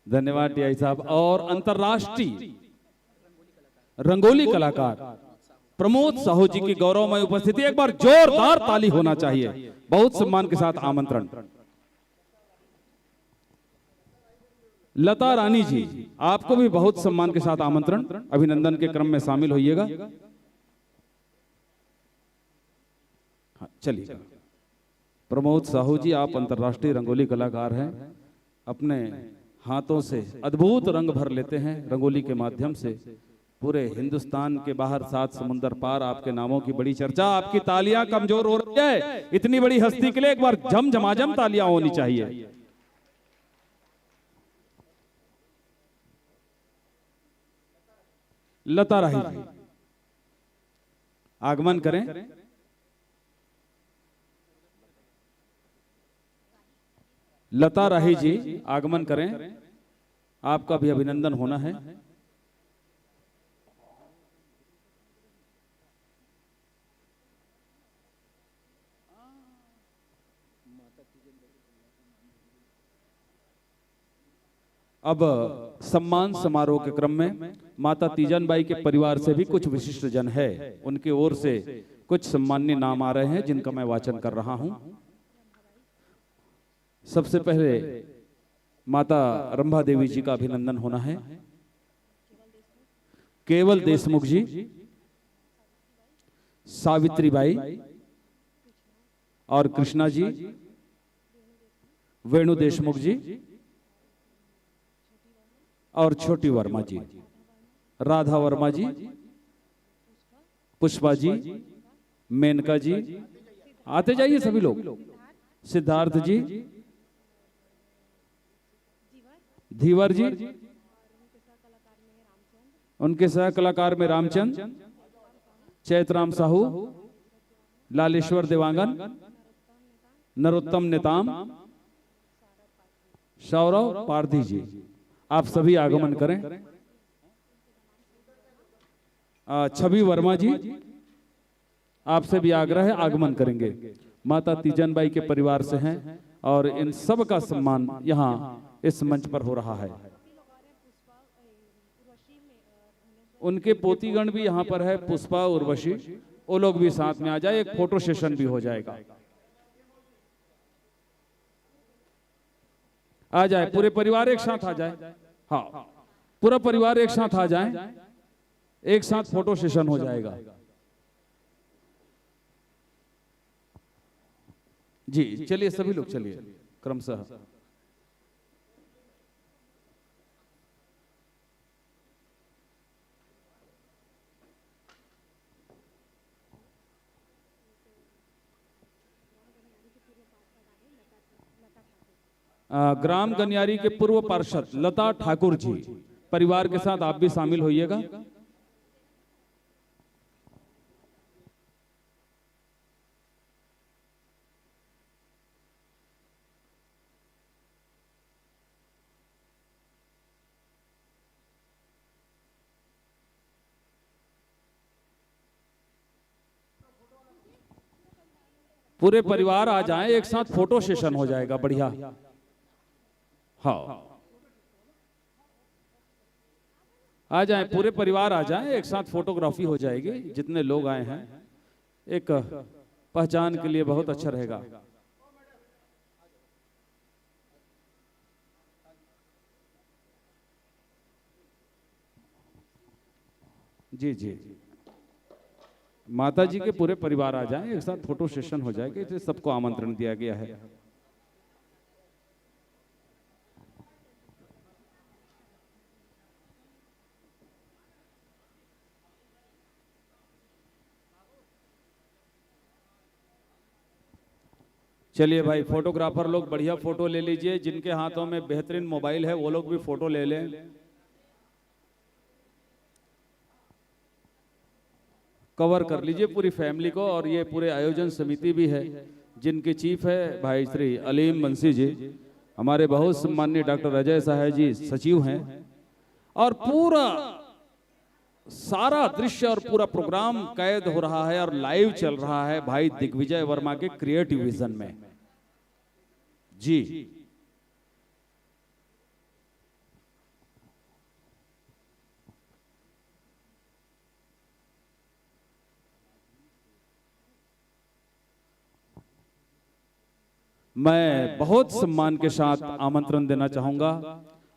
धन्यवाद टीआई साहब। और अंतर्राष्ट्रीय रंगोली कलाकार प्रमोद साहू जी की गौरवमय उपस्थिति, एक बार जोरदार ताली होना चाहिए। बहुत सम्मान के साथ आमंत्रण। लता रानी जी, आपको भी बहुत सम्मान के साथ आमंत्रण, अभिनंदन के क्रम में शामिल होइएगा। हाँ, चलिए। प्रमोद साहू जी, आप अंतर्राष्ट्रीय रंगोली कलाकार हैं, अपने हाथों से अद्भुत रंग भर लेते हैं रंगोली के माध्यम से। पूरे हिंदुस्तान के बाहर, सात समुंदर पार, आपके नामों की बड़ी चर्चा। आपकी तालियां कमजोर हो रही है, इतनी बड़ी हस्ती के लिए एक बार झमझमाझम तालियां होनी चाहिए। लता राही जी, आगमन करें। लता राही जी, आगमन करें, आपका भी अभिनंदन होना है। अब सम्मान समारोह के क्रम में माता तीजन बाई के परिवार से भी कुछ विशिष्ट जन है, उनके ओर से कुछ सम्मान्य नाम आ रहे हैं, जिनका मैं वाचन कर रहा हूं। सबसे पहले माता रंभा देवी जी का अभिनंदन होना है। केवल देशमुख जी, सावित्री बाई और कृष्णा जी, वेणु देशमुख जी और छोटी वर्मा जी, राधा वर्मा जी, पुष्पा जी, मेनका जी, आते जाइए सभी लोग, सिद्धार्थ जी, धीवर जी, उनके सह कलाकार में रामचंद, चैतराम साहू, लालेश्वर देवांगन, नरोत्तम नेताम, सौरव पारधी जी, आप सभी आगमन करें। अ, छवि वर्मा जी, आपसे भी आग्रह है, आगमन करेंगे। माता तीजन बाई के परिवार से हैं और इन सब का सम्मान यहाँ इस मंच पर हो रहा है। उनके पोतीगण भी यहाँ पर है, पुष्पा, उर्वशी, वो लोग भी साथ में आ जाए, एक फोटो सेशन भी हो जाएगा। आ जाए, पूरे परिवार एक साथ आ जाए। हाँ, पूरा परिवार एक साथ आ जाए, एक साथ फोटो सेशन हो जाएगा। जी, चलिए, सभी लोग चलिए क्रमशः। अ, ग्राम गनियारी के पूर्व पार्षद लता ठाकुर जी, परिवार के साथ आप भी शामिल होइएगा। पूरे परिवार आ जाएं, एक साथ फोटो सेशन हो जाएगा, बढ़िया। हाँ, आ जाएं, पूरे परिवार आ जाएं, एक साथ फोटोग्राफी हो जाएगी। जितने लोग आए हैं, एक पहचान के लिए बहुत अच्छा रहेगा। जी, जी, माता जी के पूरे परिवार आ जाएं, एक साथ फोटो सेशन हो जाएगा, इसलिए सबको आमंत्रण दिया गया है। चलिए भाई, फोटोग्राफर लोग बढ़िया फोटो ले लीजिए, जिनके हाथों में बेहतरीन मोबाइल है वो लोग भी फोटो ले लें। कवर कर लीजिए पूरी फैमिली को। और ये पूरे आयोजन समिति भी है, जिनके चीफ है भाई श्री अलीम बंसी जी, हमारे बहुत सम्माननीय डॉक्टर अजय सहाय जी सचिव हैं, और पूरा सारा दृश्य और पूरा प्रोग्राम कैद हो रहा है और लाइव चल रहा है भाई दिग्विजय वर्मा के क्रिएटिव विजन में। जी, मैं बहुत सम्मान के साथ आमंत्रण देना चाहूंगा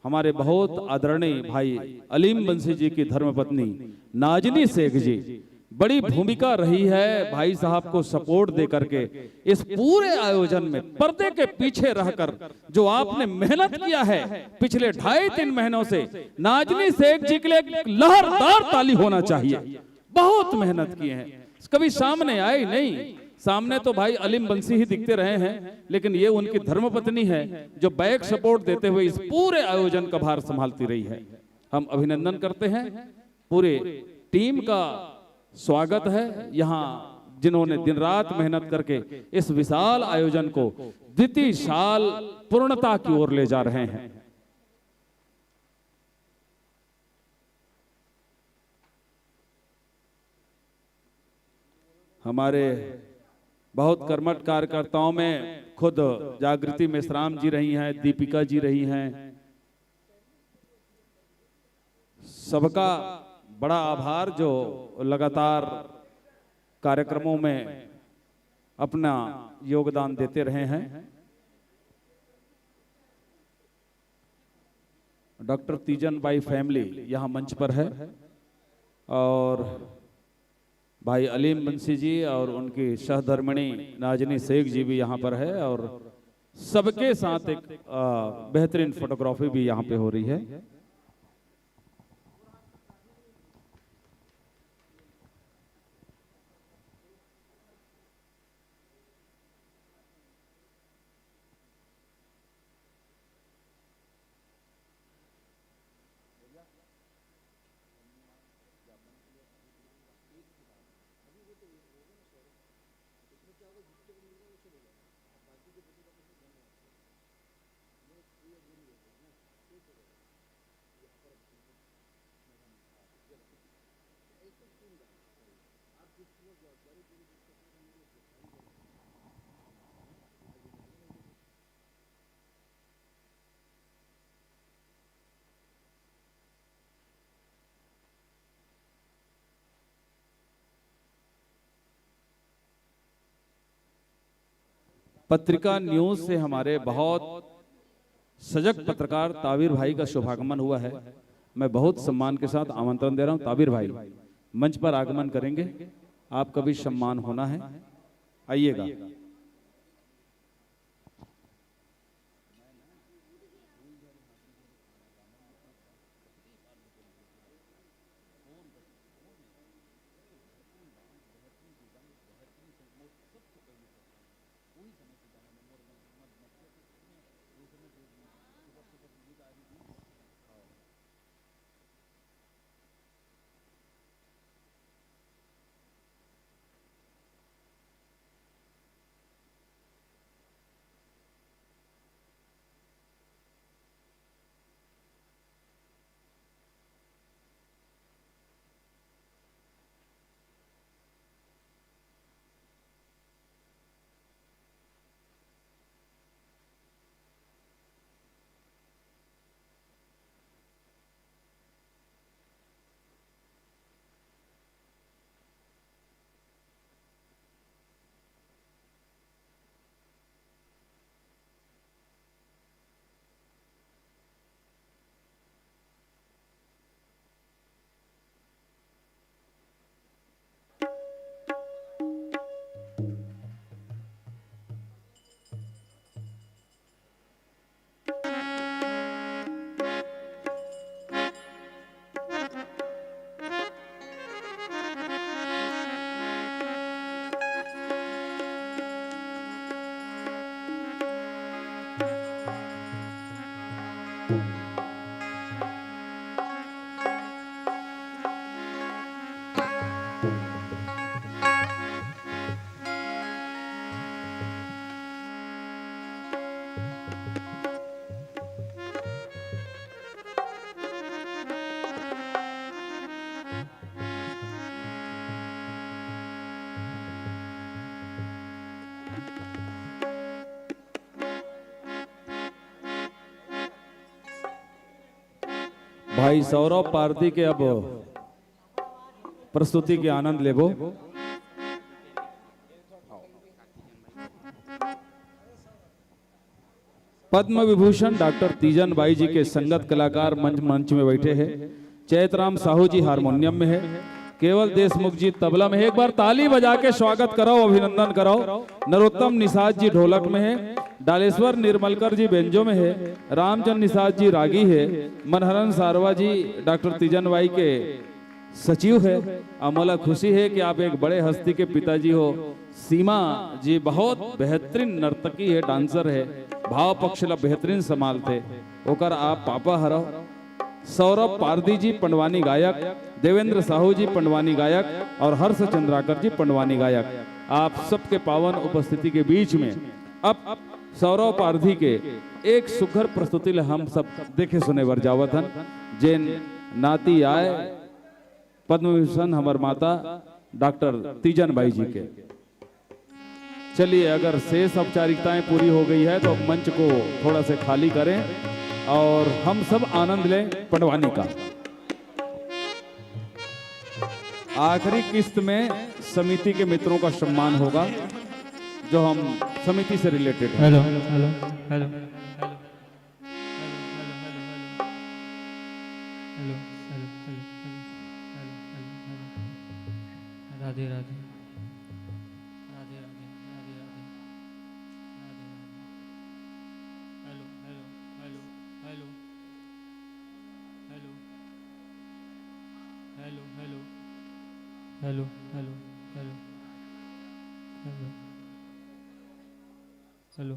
हमारे बहुत आदरणीय भाई अलीम बंसी जी की धर्मपत्नी नाजनी शेख जी। बड़ी भूमिका रही है भाई साहब को सपोर्ट दे करके इस पूरे आयोजन में, पर्दे के पीछे रहकर जो आपने मेहनत किया है पिछले ढाई तीन महीनों से, नाजनी शेख जी के लिए एक लहरदार ताली होना चाहिए। बहुत मेहनत किए हैं, कभी सामने आए नहीं। सामने तो भाई अलीम बंसी ही दिखते रहे हैं, लेकिन ये उनकी धर्मपत्नी है जो बैक सपोर्ट देते हुए इस पूरे आयोजन का भार संभालती रही है। हम अभिनंदन करते हैं, पूरे टीम का स्वागत है यहाँ, जिन्होंने दिन रात मेहनत करके इस विशाल आयोजन को द्वितीय साल पूर्णता की ओर ले जा रहे हैं। हमारे बहुत कर्मठ कार्यकर्ताओं में खुद जागृति मेश्राम जी रही हैं, दीपिका जी रही हैं, सबका बड़ा आभार जो लगातार कार्यक्रमों में अपना योगदान देते रहे हैं। डॉक्टर तीजन बाई फैमिली यहाँ मंच पर है और भाई अलीम बंसी जी और उनकी सहधर्मिणी नाजनी शेख जी भी यहाँ पर है और सबके साथ एक बेहतरीन फोटोग्राफी भी यहाँ पे हो रही है। पत्रिका न्यूज से हमारे बहुत सजग पत्रकार ताविर भाई का शुभागमन हुआ है। मैं बहुत सम्मान के साथ आमंत्रण दे रहा हूं ताविर भाई, मंच पर आगमन करेंगे, आपका भी सम्मान होना है, आइएगा। भाई सौरभ पारधी के अब प्रस्तुति के आनंद लेबो। पद्म विभूषण डॉक्टर तीजन बाई जी के संगत कलाकार मंच, मंच में बैठे हैं। चैतराम साहू जी हारमोनियम में है, केवल देशमुख जी तबला में है। एक बार ताली बजा के स्वागत कराओ, अभिनंदन कराओ। नरोत्तम निषाद जी ढोलक में है, डालेश्वर निर्मलकर जी बेंजो में है, रामचंद निषाद जी रागी है, मनहरन सारवा जी डॉक्टर तीजन बाई के सचिव है। अउ मोला खुशी है कि आप एक बड़े हस्ती के पिताजी हो। सीमा जी बहुत बेहतरीन नर्तकी है, डांसर है, भाव पक्ष ला बेहतरीन संभालथे। ओकर आप पापा हरव। सौरभ पारधी जी पंडवानी गायक, देवेंद्र साहू जी पंडवानी गायक अउ हर्ष चंद्राकर जी पंडवानी गायक, आप सबके पावन उपस्थिति के बीच में अब सौरभ पारधी के एक सुघर प्रस्तुति ला हम सब देखे सुने बर जावत हन, जेन नाती आय पद्म विभूषण हमर माता डॉक्टर तीजन बाई जी के। चलिए, अगर शेष औपचारिकताएं पूरी हो गई है तो अब मंच को थोड़ा से खाली करें और हम सब आनंद लें पंडवानी का। आखिरी किस्त में समिति के मित्रों का सम्मान होगा, जो हम समिति से रिलेटेड हैं। Hello, hello, hello, hello. Hello, hello, hello, hello. Hello, hello, hello, hello. Hello, hello, hello. Radhe, Radhe. Radhe, Radhe, Radhe, Radhe. Radhe, Radhe. Hello, hello, hello, hello. Hello. Hello, hello. Hello, hello, hello. Hello. Hello.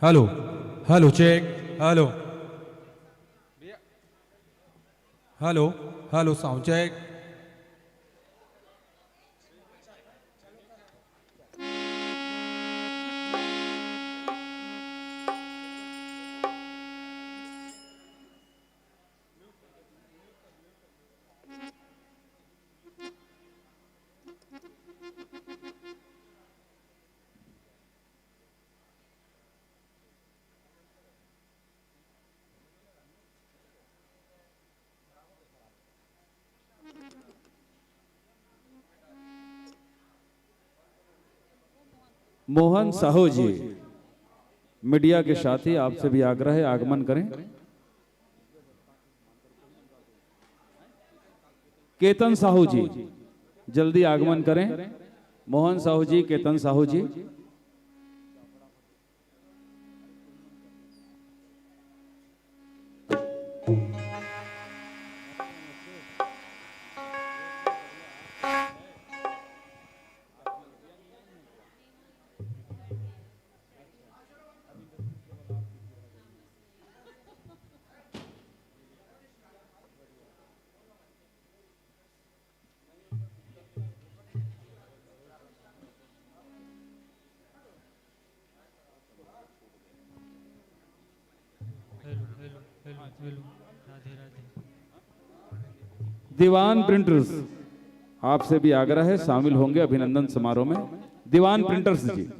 Hello, hello, check, hello. Hello, hello, sound check. Mohan Sahu ji, media के साथी, आपसे भी आग्रह है, आगमन करें। केतन साहू जी, जल्दी आगमन करें। Mohan Sahu ji, Ketan Sahu ji. Hello, hello, hello, hello. Radhe, Radhe. Diwan printers, आपसे भी आग्रह है, शामिल होंगे अभिनंदन समारोह में। दीवान प्रिंटर्स जी।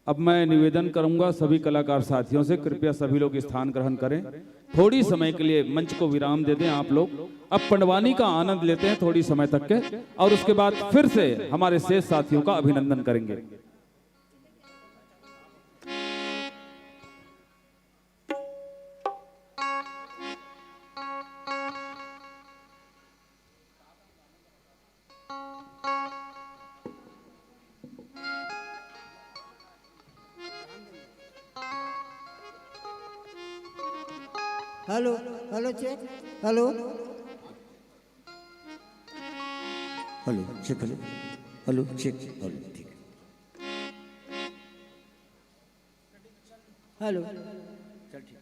अब मैं निवेदन करूंगा सभी कलाकार साथियों से, कृपया सभी लोग स्थान ग्रहण करें। थोड़ी समय के लिए मंच को विराम दे दें आप लोग। अब पंडवानी का आनंद लेते हैं थोड़ी समय तक के, और उसके बाद फिर से हमारे शेष साथियों का अभिनंदन करेंगे। Hello, hello, check, hello. Hello, check, hello. Hello, check, hello, ठीक है। हेलो। चल, ठीक।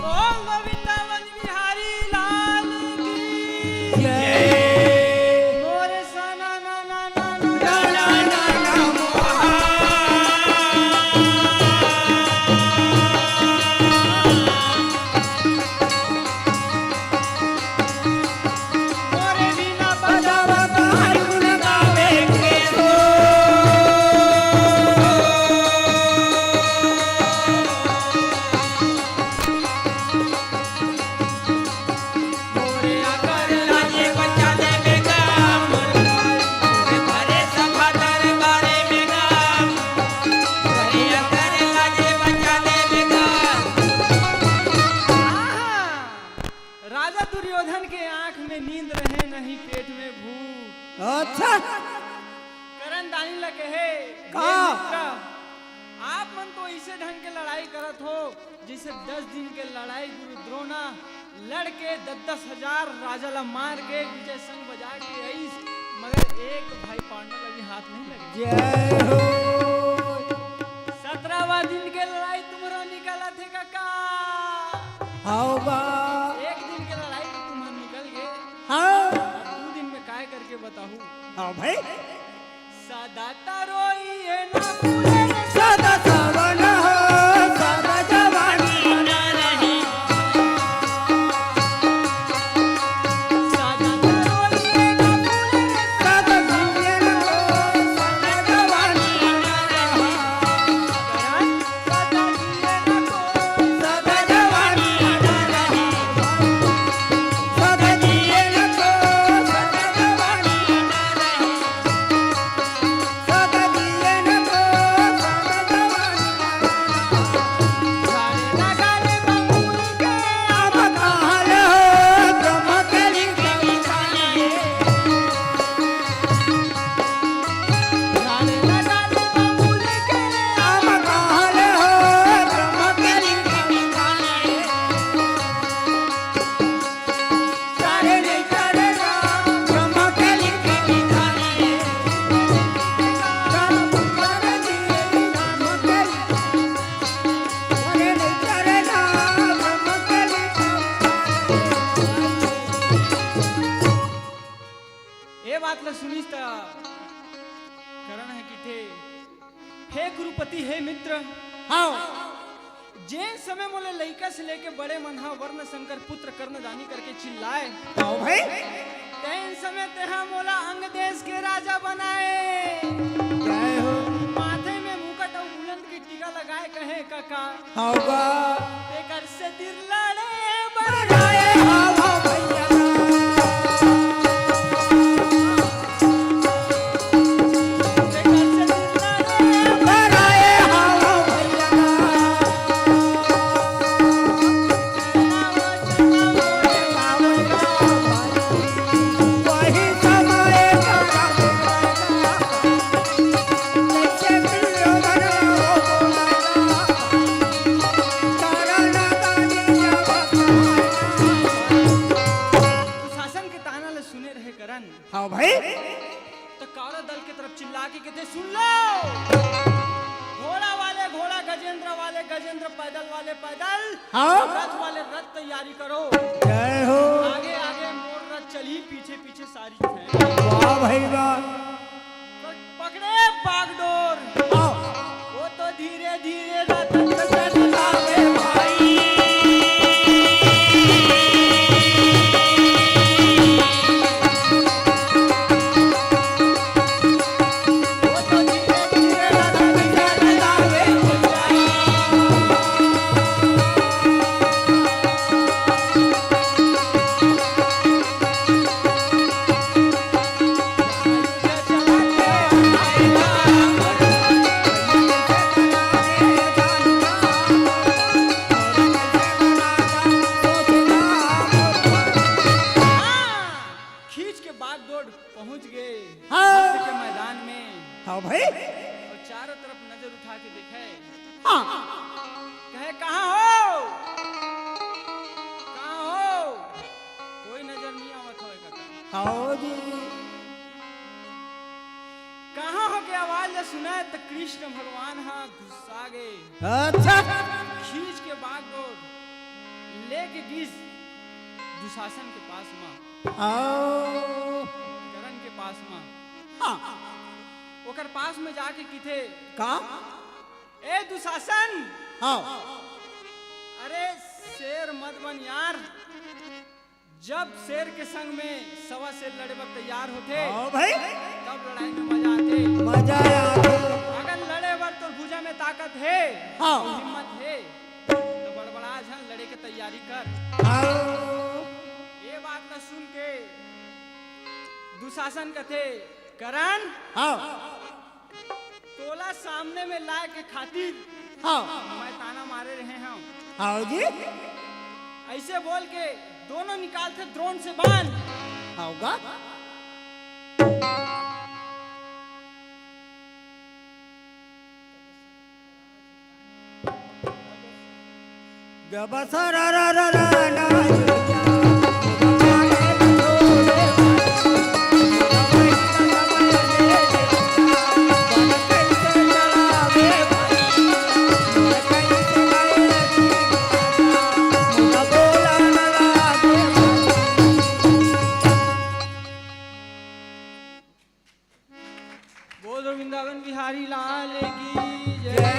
बोल दो वृंदावन बिहारी लाल की। जय। मोरे सना ना ना ना ना ना ना ना मोहा। मोरे बिना बजावा तारी गुन गावे के तो। राजा दुर्योधन के आंख में नींद रहे, नहीं पेट में भूख। अच्छा। करण दानी ला कहे, का? "हे मित्र, आप मन तो ऐसे ढंग के लड़ाई करत हो, जैसे दस दिन के लड़ाई गुरु द्रोणा लड़ के दस दस हजार राजा ला मार के विजय संग बजा के आइस, मगर एक भाई पांडव ला भी हाथ नहीं लगे।" जय हो। सतरहवाँ दिन के लड़ाई तुम्हरो निकलत हे काका। हाव बा। एक दिन के लड़ाई तो तुम्हर निकल गे। हाँ। अब दू दिन में काय करके बताहूँ? हाँ भाई। सदा तरोई है ना फूले रे। सदा सावन हो, सदा जवानी ना रही। सदा तरोई है ना फूले रे। सदा सावन हो, सदा जवानी ना रही। ए बात ल सुनिस त करण ह किथे, "हे कुरुपति, हे मित्र, हाँ। जेन समय मोला लइका से लेके बड़े मन ह वर्ण शंकर पुत्र कर्ण दानी करके चिल्लाए, हाँ भाई। तेन समय तेहा मोला अंग देश के राजा बनाए।" जय हो। माथे में मुकुट अउ बुलंद के टीका लगाए कहे, काका। हाँ बा। तेकर से दिल लड़े बर आए, हाँ, हाँ, भैया। हाँ भाई। तो कौरव दल की तरफ चिल्ला के कहते, "सुन लो, घोड़ा वाले घोड़ा, गजेंद्र वाले गजेंद्र, पैदल वाले पैदल, हाँ। रथ वाले रथ तैयारी करो।" जय हो। आगे आगे मोर रथ चली, पीछे पीछे सारी भैंस। वाह भाई वाह। पकड़े बागडोर। हाँ। वो तो धीरे धीरे रथ चलावे भाई। खींच के बागडोर पहुंच गए हाँ। युद्ध के मैदान में। हाँ भाई। और चारों तरफ नजर उठा के देखे। हाँ। कहे, "कहाँ हो? कहाँ हो?" कोई नजर नहीं आवत होय काका। हाँ जी। "कहाँ हो?" के आवाज ला सुना तो कृष्ण भगवान हा गुस्सा गए। अच्छा। खींच के बागडोर लेके गिस दुशासन के पास में। आओ। करण के पास में। हाँ। ओकर पास में जाके किथे, का? "ए दुशासन।" हाँ। "अरे शेर मत बन यार, जब शेर के संग में सवा शेर लड़े बर तैयार होथे, हाँ भाई। तब लड़ाई में मजा आथे। मजा आथे। अगर लड़े बर तोर भुजा में ताकत हे, हाँ। हिम्मत हे, तो बड़बड़ा झन, लड़े के तैयारी कर।" हाँ। ये बात ला सुन के दुशासन कथे, "करण, हाँ। तोला सामने में लाए के खातिर हाँ। मैं ताना मारे रहे हंव।" हाँ जी। ऐसे बोल के दोनों निकालथे द्रोण से बाण। हाँ गा। बोल वृंदावन बिहारी लाल की जय।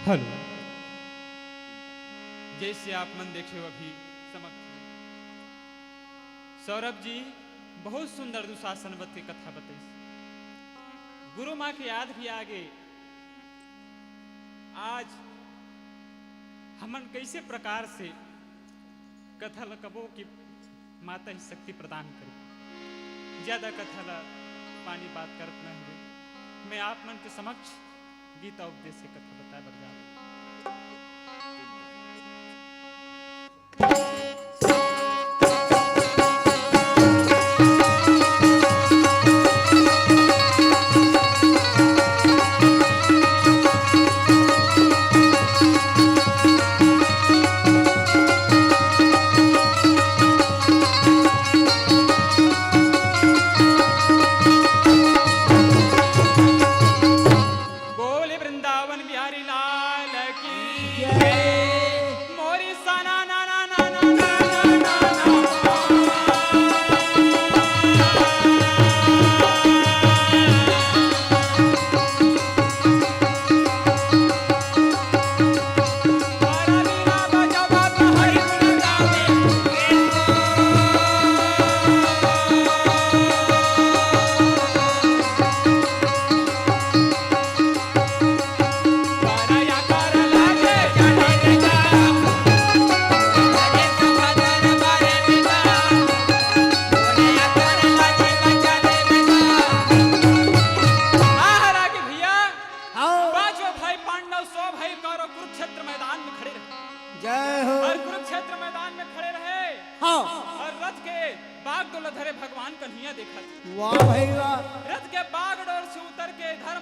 हेलो, जैसे आप मन देखे हो अभी समक्ष सौरभ जी बहुत सुंदर दुशासन वध के कथा बताइस। गुरु माँ के याद भी आगे। आज हमन कैसे प्रकार से कथा ल कबो कि माता ही शक्ति प्रदान करे। ज्यादा कथा ल पानी बात करत न हुए, मैं आप मन के समक्ष गीता उपदेश के कथा बताए बर जा रहा हूँ। बोले वृंदावन बिहारी लाल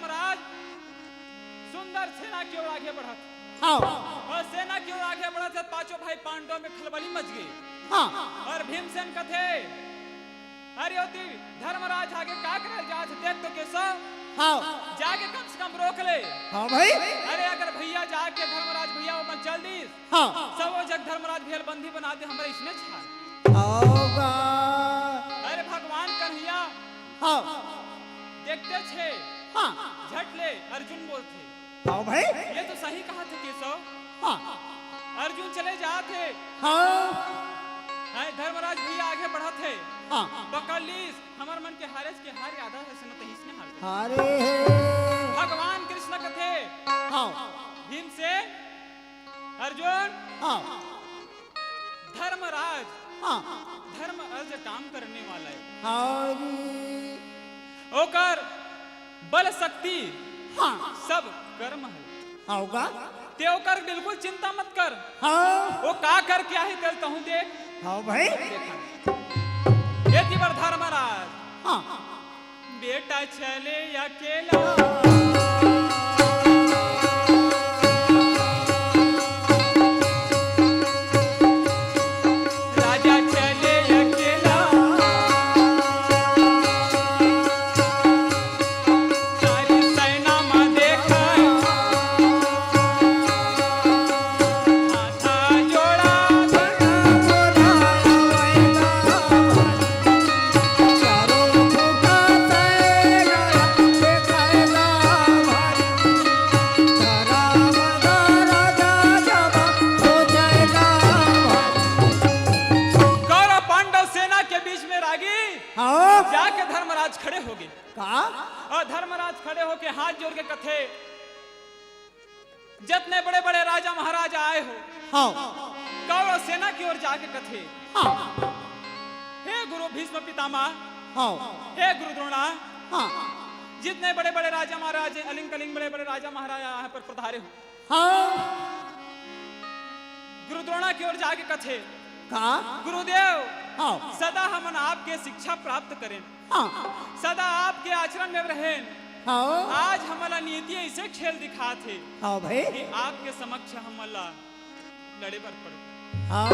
महाराज सुंदर सेना की ओर आगे बढ़त। हाँ। और सेना की ओर आगे बढ़त हे, पांचों भाई पांडव में खलबली मच गई। हाँ। और भीमसेन कथे, "अरे ओती धर्मराज आगे का करे जात हे, देख तो केसो। हाँ। जाके कम से कम रोक ले।" हाँ भाई। अरे अगर भैया जाके धर्मराज भैया वो मन चल दीस, हाँ। सब वो जग धर्मराज भैया बंदी बना दे, हमरे इसने छाड़। होगा। अरे भगवान कन्हैया हाँ। देखते छे, हाँ। झट ले अर्जुन बोलथे। हाँ भाई। ये तो सही कहा थे केशव। हाँ। अर्जुन चले जात हे। हाँ। हैं, धर्मराज भैया आगे बढ़त हे। हाँ। पकड़ लीस, हमर मन के हारेस के हार याद हे, सुनत ही इसने हार। अरे। भगवान कृष्ण कथे। हाँ। भीमसेन, अर्जुन। हाँ। धर्मराज, हाँ। धर्म अर्ज काम करने वाला है। हाँ जी। ओकर बल शक्ति हाँ। सब कर्म है। हाँ होगा। ते ओकर बिल्कुल चिंता मत कर। हाँ। वो का करके आही, तेल तहूँ देख। हाँ भाई। देखा। ये की बार धर्मराज। हाँ। बेटा चले अकेला। राजा चले अकेला। सारी सेना मा देखा। हाथा जोड़ा। कौरव पांडव सेना के बीच में रागी हाँ। जाके धर्मराज खड़े हो गए। का? और धर्मराज खड़े होके हाथ जोड़ के कथे, जितने बड़े बड़े राजा महाराजा आए हो, हाँ। कौरव सेना की ओर जाके कथे, हाँ। हे गुरु भीष्म पितामह, हाँ। हे गुरु द्रोणा, हाँ। जितने बड़े बड़े राजा महाराज, अलिंग कलिंग बड़े बड़े राजा महाराजा यहाँ पर पधारे हो, हाँ। गुरु द्रोणा की ओर जाके कथे, का? गुरुदेव, हाँ। सदा हमन आपके शिक्षा प्राप्त करें, हाँ। सदा आपके आचरण में रहें। हाँ। आज हमला नीति ऐसे खेल दिखात हे हाँ भाई। कि आपके समक्ष हमला लड़े बर पड़े। हाँ।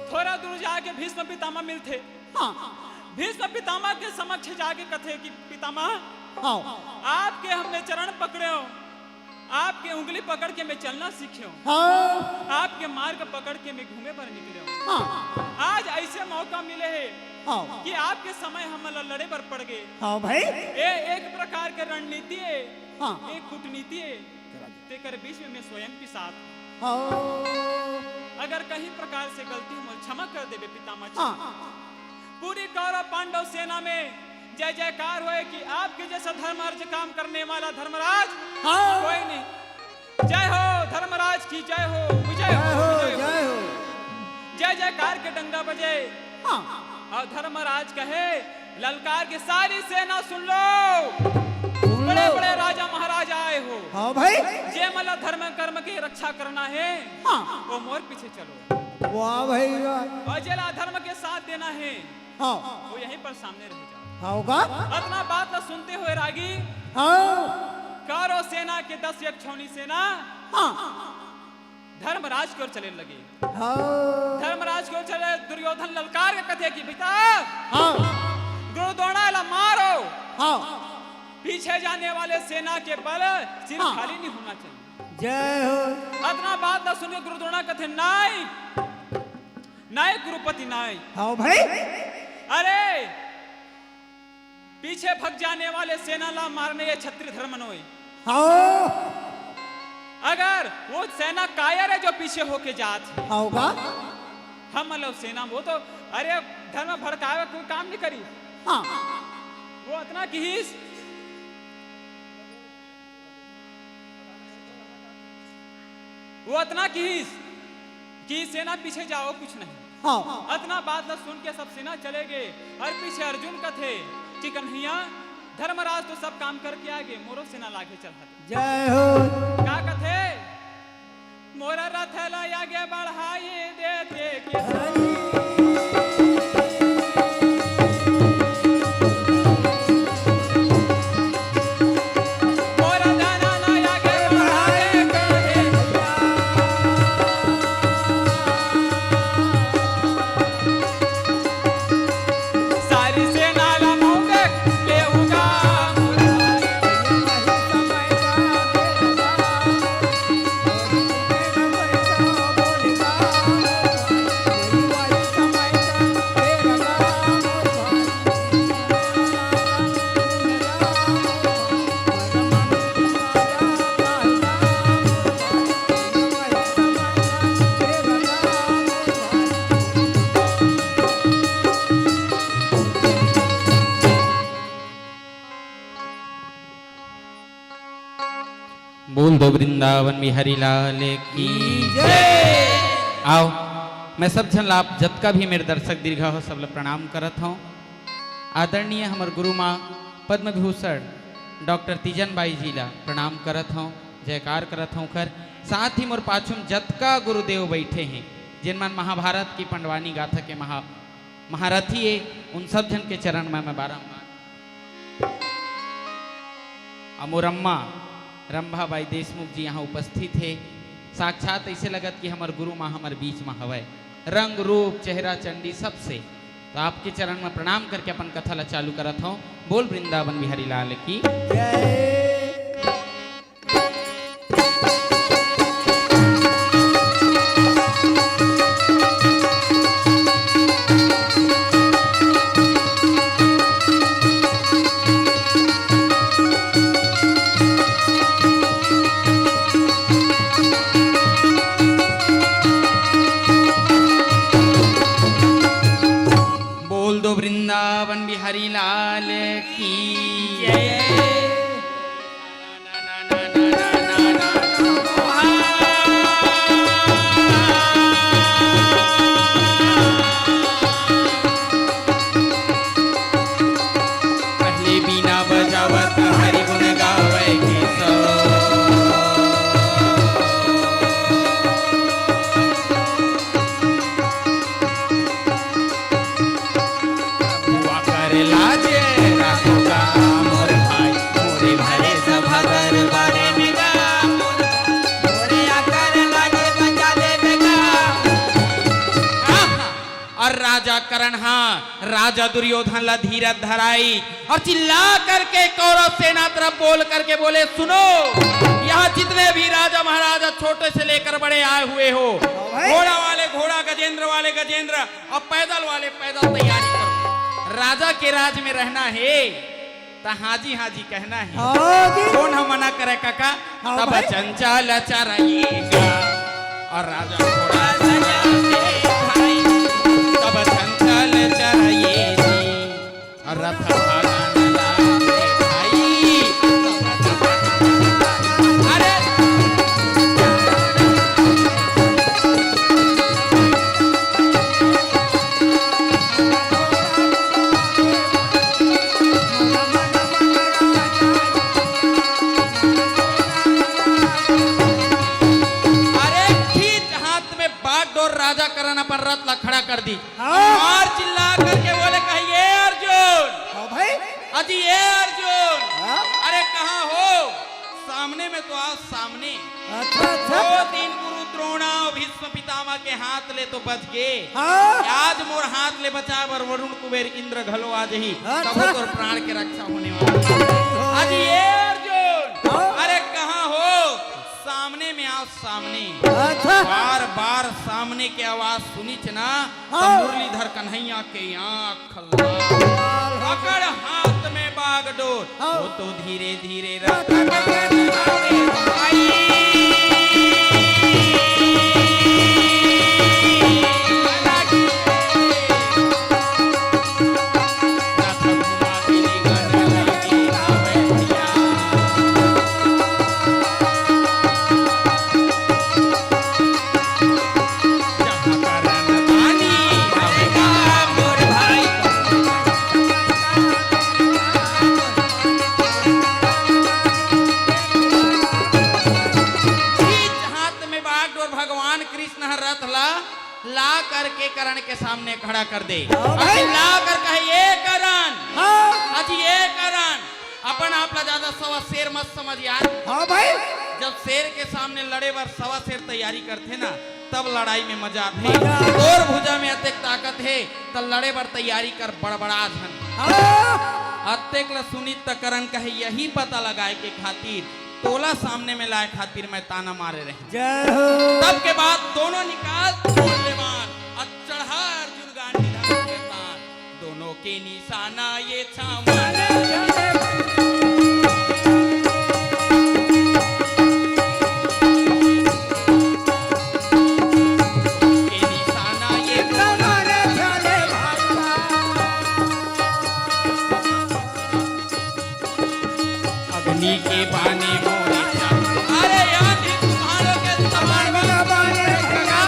थोड़ा दूर जाके भीष्म पितामह मिलथे। हाँ। भीष्म पितामह के समक्ष जाके कथे कि पितामह, हाँ। आपके हमने चरण पकड़े हो, आपके उंगली पकड़ के मैं चलना सीखे हूँ। हाँ। आपके मार्ग पकड़ के मैं घूमे बर निकले हूँ। हाँ। आज ऐसे मौका मिले हे हाँ। कि आपके समय हमला लड़े बर पड़ गए। हाँ भाई। ये एक प्रकार के रणनीति है, हाँ। एक कूटनीति है। तेकर बीच में मैं स्वयं पिसात हूँ। हाँ। अगर कहीं प्रकार से गलती हो, क्षमा कर देबे पितामह। हाँ। पूरी कौरव पांडव सेना में जय जयकार होए कि आपके जैसा धर्म अर्ज काम करने वाला धर्मराज हाँ। कोई नहीं। जय हो धर्मराज की, जय हो, विजय हो, जय हो, विजय हो। जय हो। जय जयकार के डंगा बजे। हाँ। और धर्मराज कहे, ललकार के सारी सेना सुन लो, सुन लो। बड़े बड़े राजा महाराज आए हो। हाँ भाई। जे मला धर्म कर्म की रक्षा करना है, हाँ। वो मोर पीछे चलो। वाह भाई वाह। और जेला धर्म के साथ देना है, हाँ। वो यहीं पर सामने रह जाओ। हाँ होगा। अतना बात ला सुनते हुए रागी हाँ। कौरव सेना के दस यक्षोणी सेना हाँ। धर्मराज की ओर चले लगे। हाँ। धर्मराज की ओर चले, दुर्योधन ललकार के कथे कि बेटा हाँ। गुरु द्रोणा ला मारो। हाँ। पीछे जाने वाले सेना के बल सिर हाँ। खाली नहीं होना चाहिए। जय हो। अतना बात ला सुन के गुरु द्रोणा कथे, नाई, नाई गुरुपति नाई। हाँ भाई। अरे पीछे भग जाने वाले सेना ला मारने ये क्षत्रिय धर्म नोय। हाँ। अगर वो सेना कायर है जो पीछे होके जात है। हाँ होगा। हम मतलब सेना वो तो अरे धर्म भड़कावे कोई काम नहीं करी। हाँ। वो अतना किहिस, वो अतना किहिस कि सेना पीछे जाओ कुछ नहीं। हाँ। अतना बात ला सुन के सब सेना चले गए और पीछे अर्जुन कथे कि कन्हैया धर्मराज तो सब काम करके आ गए, मोरो सेना लागे चढ़ा दे। जय हो। का कथे? मोरा रथ ला आगे बढ़ाई देते के बोल दो वृंदावन बिहारी लाल की जय। आओ, मैं सब झन ला, आप जतका भी मेरे दर्शक दीर्घा हो, सब ला प्रणाम करत हौं। आदरणीय हमर गुरु माँ पद्म विभूषण डॉक्टर तीजन बाई जी ला प्रणाम करत हौं, जयकार करत हौं ओकर। साथ ही मोर पाछू म जतका गुरुदेव बइठे हें, जेन मन महाभारत की पंडवानी गाथा के महा-, महारथी ए, उन सब झन के चरण में मैं बारंबार अउ मोर अम्मा रंभा बाई देशमुख जी यहाँ उपस्थित हे। साक्षात ऐसे लगत कि हमर गुरु माँ हमर बीच में हवय, रंग रूप, चेहरा, चंडी, सबसे। तो आपके चरण में प्रणाम करके अपन कथा ला चालू करत हौं। बोल वृंदावन बिहारी लाल की। बोल दो वृंदावन बिहारी लाल की जय। पहले बीना बजावत हरि गुण गावे के सो। हुआ कर लाज राखो गा मोर भाई, मोरे भले सभा दरबारे में गा। मोरे आकर लागे बचा दे बेगा। आहा! और राजा करण, हाँ, राजा दुर्योधन ला धीरज धराई और चिल्ला करके कौरव सेना तरफ बोल करके बोले, "सुनो, यहाँ जितने भी राजा महाराजा छोटे से लेकर बड़े आए हुए हो, भाई। घोड़ा वाले घोड़ा, गजेंद्र वाले गजेंद्र और पैदल वाले पैदल तैयारी करो। राजा के राज में रहना है।" त हाँ जी, हाँ जी कहना है। हाँ जी। कोन ह मना करे काका? हाँ तब भाई। चंचल चरइए गा। और राजा घोड़ा सजा के भाई, तब चंचल चरइए जी। और रथ भागन लागे भाई। अरे अरे खींच हाथ में बागडोर, राजा करण अपन रथ ला खड़ा कर दी। हाँ। और चिल्ला करके बोले, "कहिए अर्जुन।" हाँ भाई। अजी ए अर्जुन। हाँ। अरे कहाँ हो? सामने में तो आओ, सामने। अच्छा, अच्छा। वो दिन गुरु द्रोणा और भीष्म पितामह के हाथ ले तो बच गे। हाँ। आज मोर हाथ ले बचाए बर वरुण कुबेर इंद्र घलो आ जही। अच्छा। तब तोर प्राण के रक्षा होने वाला। हाँ। अजी ए अर्जुन। हाँ। अरे कहाँ हो? सामने में आओ, सामने। अच्छा। बार बार सामने के आवाज सुनिच ना, हाँ। तो मुरलीधर कन्हैया के आँख खल्ला। पकड़ हाथ में बागडोर, हाँ। वो तो धीरे धीरे रथ हाथ में बागडोर, भगवान कृष्ण ह रथ ला ला करके करण के सामने खड़ा कर दे। हाँ भाई। अभी ला कर कहे, "ए करण।" हाँ। अजी ए करण, अपन आप ला ज्यादा सवा शेर मत समझ यार। हाँ भाई। जब शेर के सामने लड़े बर सवा शेर तैयारी करथे ना, तब लड़ाई में मजा आथे। मजा आथे। तोर भुजा में अतेक ताकत हे, त लड़े बर तैयारी कर, बड़बड़ा झन। हाँ। अतेक ला सुनित त करण कहे, यही पता लगाए के खातिर तोला सामने में लाए खातिर मैं ताना मारे रहें। जय हो। तब के बाद दोनों निकाल मूल्यवान, अउ चढ़ा अर्जुन गांधी धनुष के तान। दोनों के निशाना ये छामन। के निशाना ये छामन। अग्नि के बाने मोरे चाम। अरे यार, ये तुम्हारों के समान बना बाने का।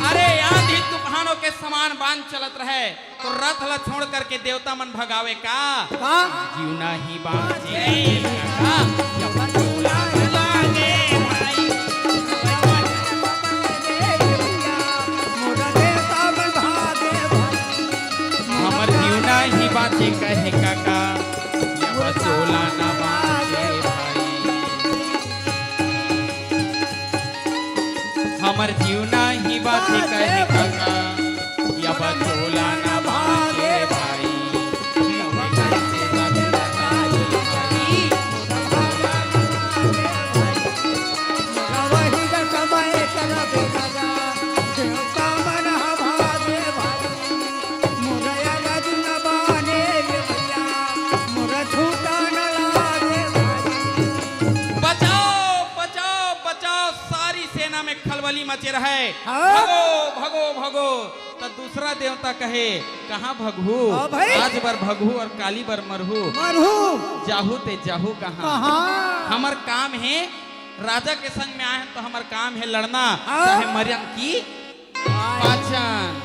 अरे यार, ये तुम्हारों के समान बांध चलत रहे। तो रथ ला छोड़ करके देवता मन भगावे का? का? जीवना ही बाँचे का? हमर जीवना ही बाँचे कहे काका, अब चोला न बाँचे भाई। हमर जीवना ही बाँचे कहे काका, अब चोला न बाँचे भाई। बचाओ, बचाओ, बचाओ, सारी सेना में खलबली मचे रहे। हाँ। भगो, भगो, भगो। त दूसरा देवता कहे, "कहाँ भगहू? हाँ भाई। आज बर भगहू और काली बर मरहू। मरहू। जाहू ते जाहू कहाँ? कहाँ? हमर काम हे, राजा के संग में आए हन तो हमर काम हे लड़ना, हाँ। चाहे मरन की पाचन।"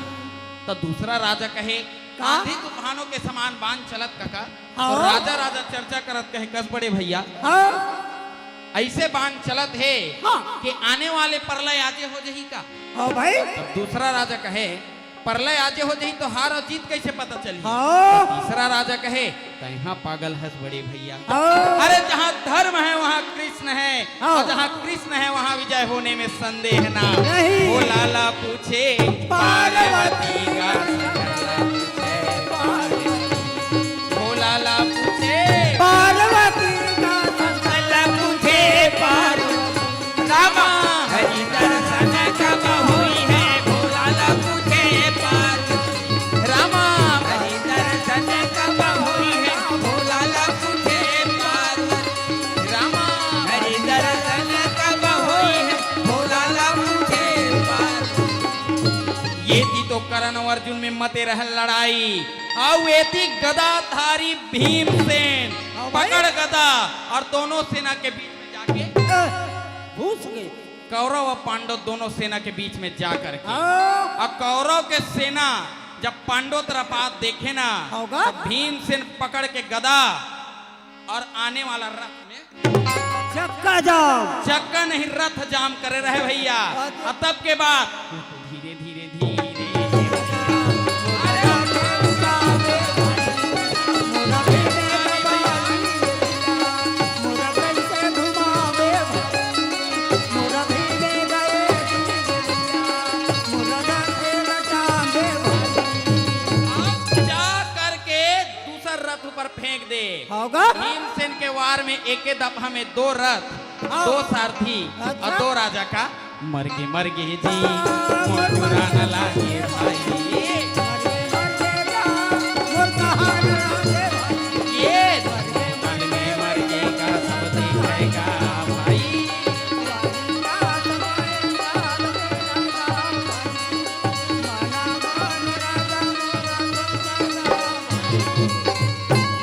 त दूसरा राजा कहे, का? "आंधी तूफानों के समान बांध चलत काका।" हाँ। तो राजा, राजा चर्चा करत कहे, "कस बड़े भैया।" हाँ। अइसे बांध चलत हे हाँ। कि आने वाले परलय आजे हो जही का? हाँ भाई। तब दूसरा राजा कहे, "परलय आजे हो जही तो हार और जीत कइसे पता चलही?" हाँ। तीसरा राजा कहे, "तैहा पागल हस बड़े भैया। हाँ। अरे जहाँ धर्म है वहाँ कृष्ण है, हाँ। और जहाँ कृष्ण है वहाँ विजय होने में संदेह ना।" नहीं। भोला ला पूछे पार्वती का, भोला ला पूछे पार्वती का, भोला ला पूछे पार्वती। रामा हरि दर्शन कब होई है, भोला ला पूछे पार्वती। रामा हरि दर्शन कब होई है, भोला ला पूछे पार्वती। रामा हरि दर्शन कब होई है, भोला ला पूछे पार्वती। ये थी तो करण और अर्जुन में मते रहल लड़ाई। अउ एती गदाधारी भीमसेन हाँ भाई। पकड़ गदा और दोनों सेना के बीच में जाके ए, घुस गए। कौरव और पांडव दोनों सेना के बीच में जा करके हाँ। और कौरव के सेना जब पांडव तरफ आत देखे ना, होगा। तो भीमसेन पकड़ के गदा और आने वाला रथ में चक्का जाम। चक्का नहीं, रथ जाम करे रहे भैया। अच्छा। और तब के बाद धीरे धीरे धीरे आप जा करके दूसर रथ ऊपर फेंक दे। होगा? भीमसेन के वार में एके दफा में दो रथ, हाँ। दो सारथी अच्छा। और दो राजा का मरगे मरगे जी, मोर पुराना लागे भाई। ये मरगे मरगे का सब देखेगा भाई।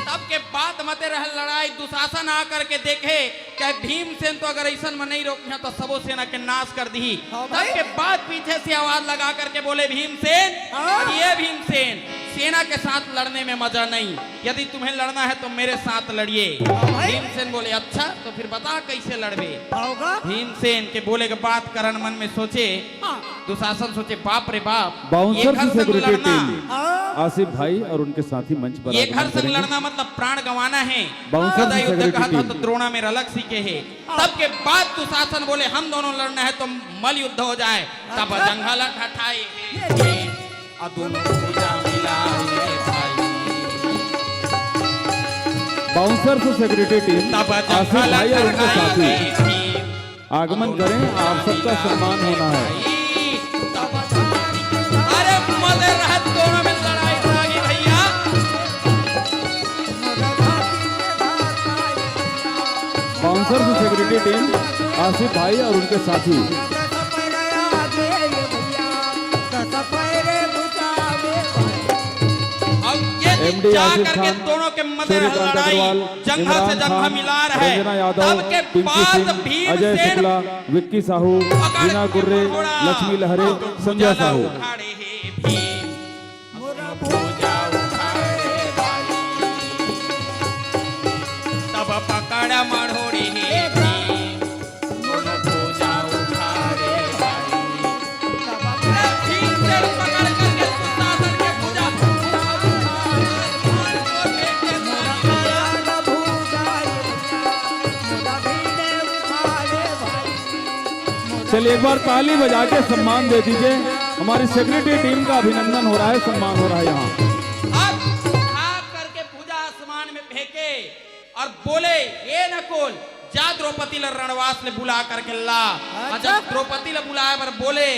तब के बाद मते रहल लड़ाई, दुशासन आ करके देखे, कहे, "भीमसेन तो अगर अइसन में नहीं रोकिहा तो सबो सेना के नाश कर दिही।" हाँ तब भाई। के बाद पीछे से आवाज लगा करके बोले, "भीमसेन, हाँ। ये भीमसेन, सेना के साथ लड़ने में मजा नहीं, यदि तुम्हें लड़ना है तो मेरे साथ लड़िए।" हाँ भाई। भीमसेन बोले, "अच्छा, तो फिर बता कैसे लड़बे?" होगा। भीमसेन के बोले के बात करण मन में सोचे, हाँ। दुशासन सोचे, "बाप रे बाप, बाउंसर एक हर से संग security लड़ना।" टीम हाँ। आसिफ भाई और उनके साथी मंच पर एक हर आगमन संग करेंगे। लड़ना मतलब प्राण गंवाना है। बाउंसर सदा से युद्ध security कहा था टीम। तो द्रोणा में रलक सीखे है। हाँ। तब के बाद दुशासन बोले, "हम दोनों लड़ना है तो मल युद्ध हो जाए।" तब अच्छा। जंघा ला ठठाए। ये जी। आ दोनों भुजा मिलाए भाई। बाउंसर से security टीम तब आसिफ जंघा ला भाई और उनके ठठाए साथी। आगमन करें, आप सबका सम्मान होना है। अरे मजे रहत दोनों में लड़ाई लागी भैया। बाउंसर से security टीम आसिफ भाई और उनके साथी। जा करके दोनों के मध्य लड़ाई जंघा से जंघा मिला रहे। तब के बाद भीमसेन विक्की साहू, रीना कुर्रे, लक्ष्मी लहरे, संध्या साहू। तब पकड़ मढ़ोड़ी हे भीम। चलिए, एक बार ताली बजा के सम्मान दे दीजिए। हमारी सेक्रेटरी टीम का अभिनंदन हो रहा है, सम्मान हो रहा है यहाँ। हाथ करके भुजा आसमान में फेंके और बोले, "ए नकुल, जा द्रौपदी ल रणवास ले बुला करके ला।" अच्छा। जब द्रौपदी ल बुलाए बर बोले,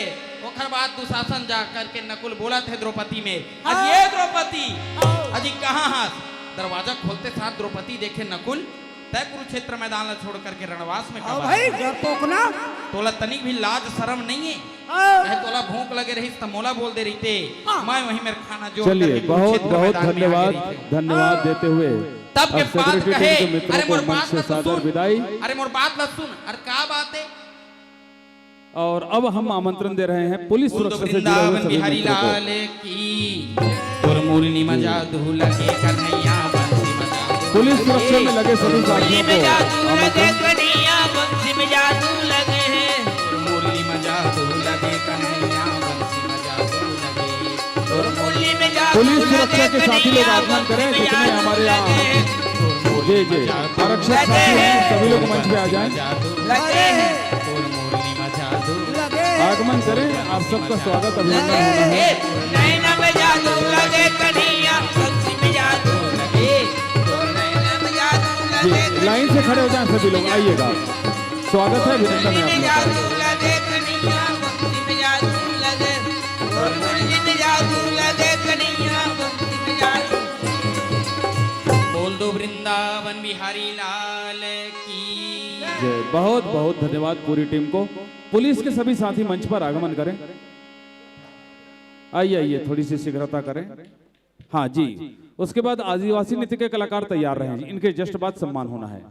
ओखर बाद दुशासन जा करके नकुल बोलत हे द्रौपदी में, "अजी ए द्रौपदी, अजी कहाँ हस?" दरवाजा खोलते साथ द्रौपदी देखे, "नकुल, तय कुरुक्षेत्र मैदान ल छोड़ करके रणवास में कब आए?" डरपोकना। तोला तनिक भी लाज शरम नहीं है? कहे तोला भूख लगे रहिस त मोला बोल दे रहिते, मैं वहीं मेर खाना जोड़ करके कुरुक्षेत्र मैदान में आ गए रहिते। धन्यवाद देते हुए तब के बात कहे, "अरे मोर बात ला तो सुन, अरे मोर बात ला सुन।" अरे का बात है? और अब हम आमंत्रण दे रहे हैं पुलिस सुरक्षा से जुड़े हुए सभी मित्रों को। तोर मुरली में जादू लगे कन्हैया बंसी में जादू पुलिस सुरक्षा में लगे सभी साथियों को आमंत्रण। कन्हैया बंसी में जादू लगे है। तोर मुरली में जादू लगे कन्हैया बंसी में जादू लगे। तोर मुरली में जादू पुलिस सुरक्षा के साथी लोग आगमन करें, जितने हमारे यहाँ। जी, जी, आरक्षक साथी हैं, सभी लोग मंच पे आ जाएं। लगे है। आगमन करें, आप सबका स्वागत, अभिनंदन होना है। नैना में जादू लगे कन्हैया, बंसी में जादू लगे। नैना में जादू लगे। लाइन से खड़े हो जाएं सभी लोग, आइएगा, स्वागत है, अभिनंदन है आप लोगों का। बोल दो वृंदावन बिहारी लाल की जय। बहुत बहुत धन्यवाद पूरी टीम को। पुलिस के सभी साथी मंच पर आगमन करें। आइए, आइए, थोड़ी सी शीघ्रता करें। हाँ जी, उसके बाद आदिवासी नृत्य के कलाकार तैयार रहें जी, इनके जस्ट बाद सम्मान होना है।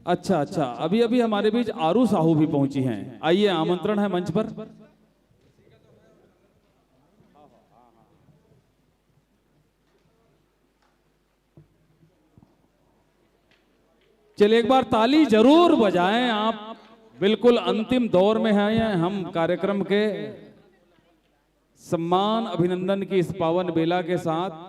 अच्छा, अच्छा, अभी अभी हमारे बीच आरू साहू भी पहुंची हैं। आइए, आमंत्रण है मंच पर। चलिए, एक बार ताली जरूर बजाएं आप। बिल्कुल अंतिम दौर में हैं हम कार्यक्रम के। सम्मान अभिनंदन की इस पावन बेला के साथ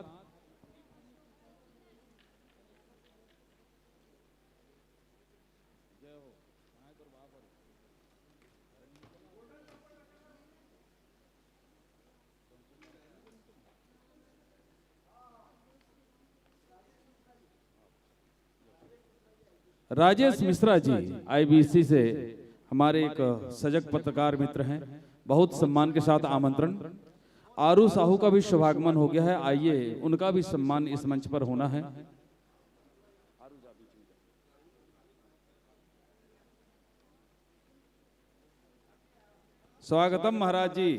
राजेश मिश्रा जी, आईबीसी से हमारे एक सजग पत्रकार मित्र हैं, बहुत सम्मान के साथ आमंत्रण। आरू साहू का भी शुभागमन हो गया है, आइए, उनका भी सम्मान इस मंच पर होना है। स्वागतम महाराज जी।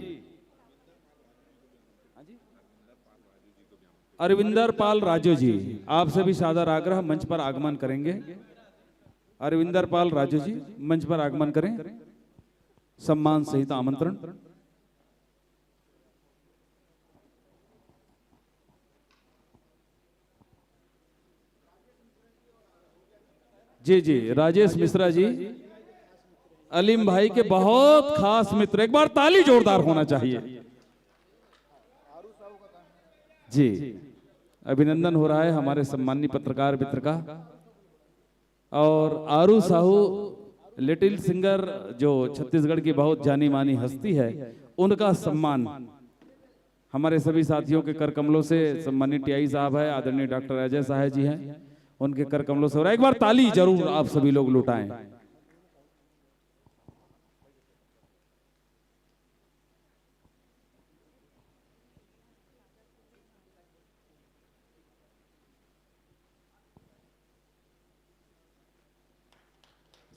अरविंदर पाल राजू जी, आपसे भी सादर आग्रह, मंच पर आगमन करेंगे। अरविंदर पाल राजू जी, मंच पर आगमन करें, सम्मान सहित आमंत्रण। जी, जी, राजेश मिश्रा जी, अलीम भाई के बहुत खास मित्र, एक बार ताली जोरदार होना चाहिए। जी, अभिनंदन हो रहा है हमारे सम्मानित पत्रकार मित्र का। और आरू साहू, लिटिल सिंगर, जो छत्तीसगढ़ की बहुत जानी मानी हस्ती है, उनका सम्मान हमारे सभी साथियों के कर कमलों से, सम्मानित टीआई साहब है, आदरणीय डॉक्टर अजय सहाय जी हैं, उनके कर कमलों से हो रहा है। एक बार ताली जरूर आप सभी लोग लुटाएं।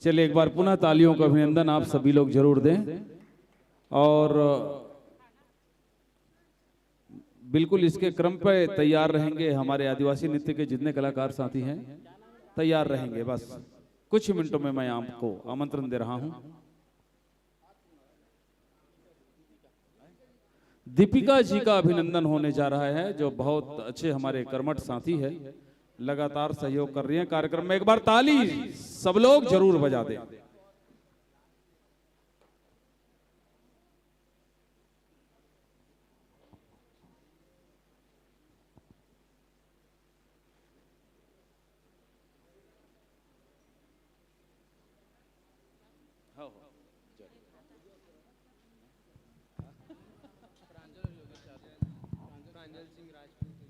चलिए, एक बार पुनः तालियों का अभिनंदन आप सभी लोग जरूर दें। और बिल्कुल इसके क्रम पे तैयार रहेंगे हमारे आदिवासी नृत्य के जितने कलाकार साथी हैं, तैयार रहेंगे। बस कुछ ही मिनटों में मैं आपको आमंत्रण दे रहा हूं। दीपिका जी का अभिनंदन होने जा रहा है, जो बहुत अच्छे हमारे कर्मठ साथी है, लगातार सहयोग कर रही हैं कार्यक्रम में। एक बार ताली सब लोग जरूर बजा दें।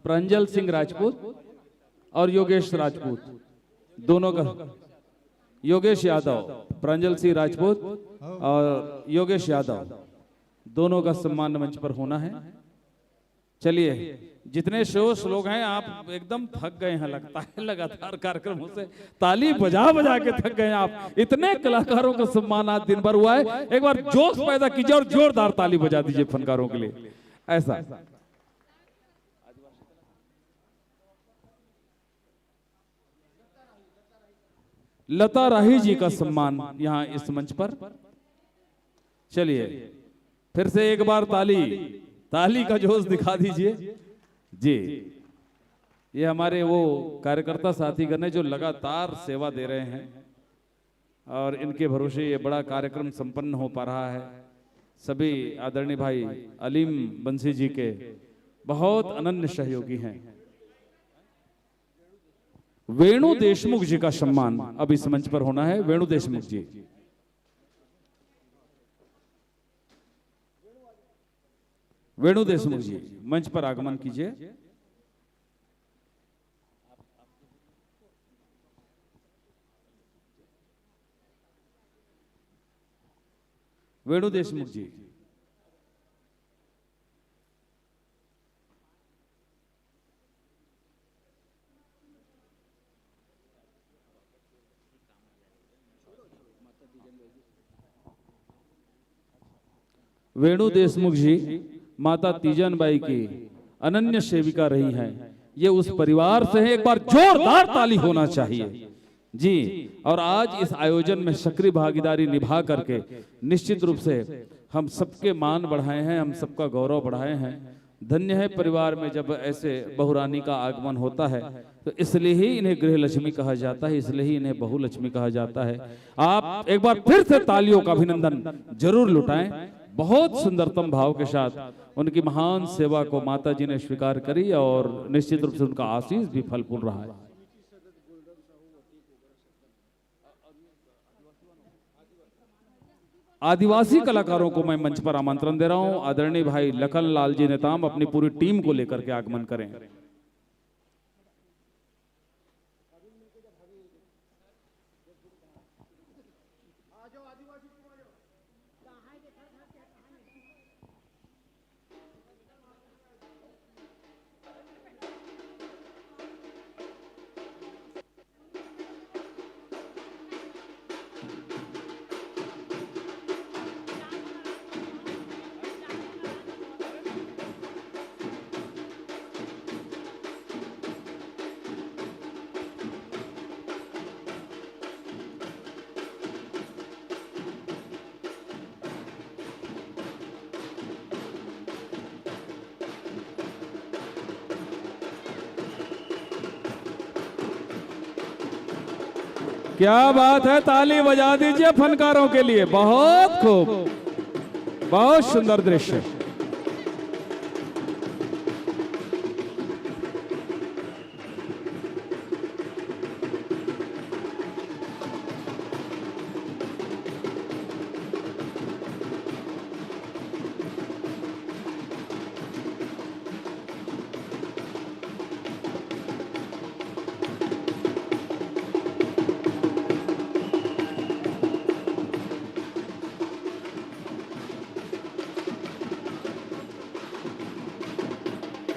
प्रांजल सिंह राजपूत और योगेश राजपूत, दोनों का, योगेश यादव, प्रांजल सिंह राजपूत और योगेश यादव, दोनों का सम्मान मंच पर होना है। चलिए, जितने शोष लोग हैं, आप एकदम थक गए हैं लगता है लगातार कार्यक्रमों से, ताली बजा बजा के थक गए हैं आप। इतने कलाकारों का सम्मान आज दिन भर हुआ है। एक बार जोश पैदा कीजिए और जोरदार ताली बजा दीजिए फनकारों के लिए। ऐसा लता राही जी का सम्मान यहां इस मंच पर। चलिए, फिर से एक बार ताली, ताली का जोश दिखा दीजिए जी। ये हमारे वो कार्यकर्ता साथीगण हैं जो लगातार सेवा दे रहे हैं और इनके भरोसे ये बड़ा कार्यक्रम संपन्न हो पा रहा है। सभी आदरणीय भाई अलीम बंसी जी के बहुत अनन्य सहयोगी हैं। वेणु देशमुख जी का सम्मान अब इस मंच पर होना है। वेणु देशमुख जी, वेणु देशमुख जी, मंच पर आगमन कीजिए। वेणु देशमुख जी, वेणु देशमुख जी माता तीजन बाई की अनन्य सेविका रही हैं। ये उस परिवार से हैं, एक बार जोरदार ताली होना चाहिए जी। और आज इस आयोजन में सक्रिय भागीदारी निभा करके निश्चित रूप से हम सबके मान बढ़ाए हैं, हम सबका गौरव बढ़ाए हैं। धन्य है परिवार में जब ऐसे बहुरानी का आगमन होता है, तो इसलिए ही इन्हें गृह लक्ष्मी कहा जाता है, इसलिए ही इन्हें बहु लक्ष्मी कहा जाता है। आप एक बार फिर से तालियों का अभिनंदन जरूर लुटाएं। बहुत सुंदरतम भाव के साथ उनकी महान सेवा को माता जी ने स्वीकार करी और निश्चित रूप से उनका आशीष भी फल फूल रहा है। आदिवासी कलाकारों को मैं मंच पर आमंत्रण दे रहा हूं। आदरणीय भाई लखन लाल जी नेताम अपनी पूरी टीम को लेकर के आगमन करें। क्या बात है, ताली बजा दीजिए फनकारों के लिए। बहुत खूब, बहुत सुंदर दृश्य।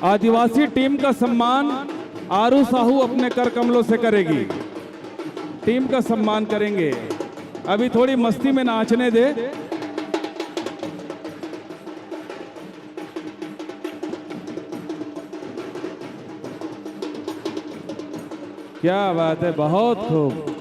आदिवासी टीम का सम्मान आरू साहू अपने कर कमलों से करेगी। टीम का सम्मान करेंगे। अभी थोड़ी मस्ती में नाचने दे। क्या बात है, बहुत खूब।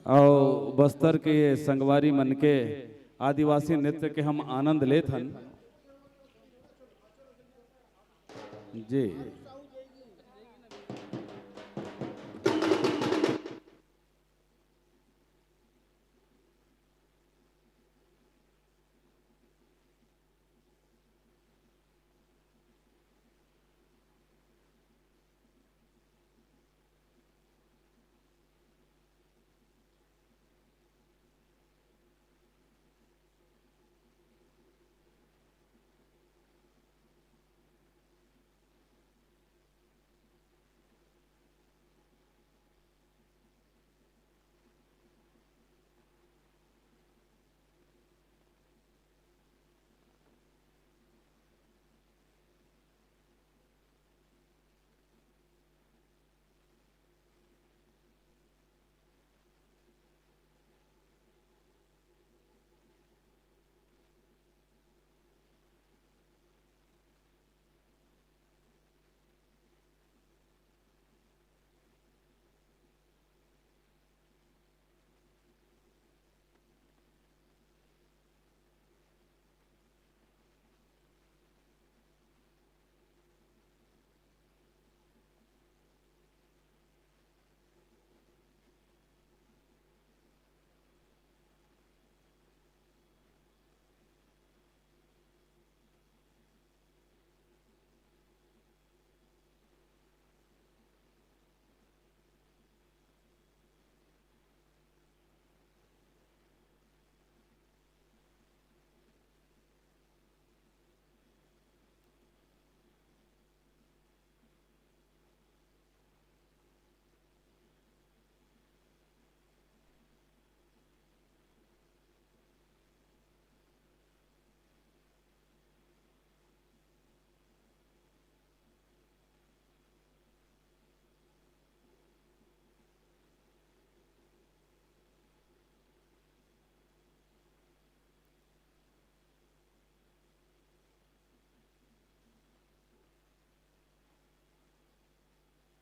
अउ बस्तर के ये संगवारी मन के आदिवासी नृत्य के हम आनंद लेत हन। जी।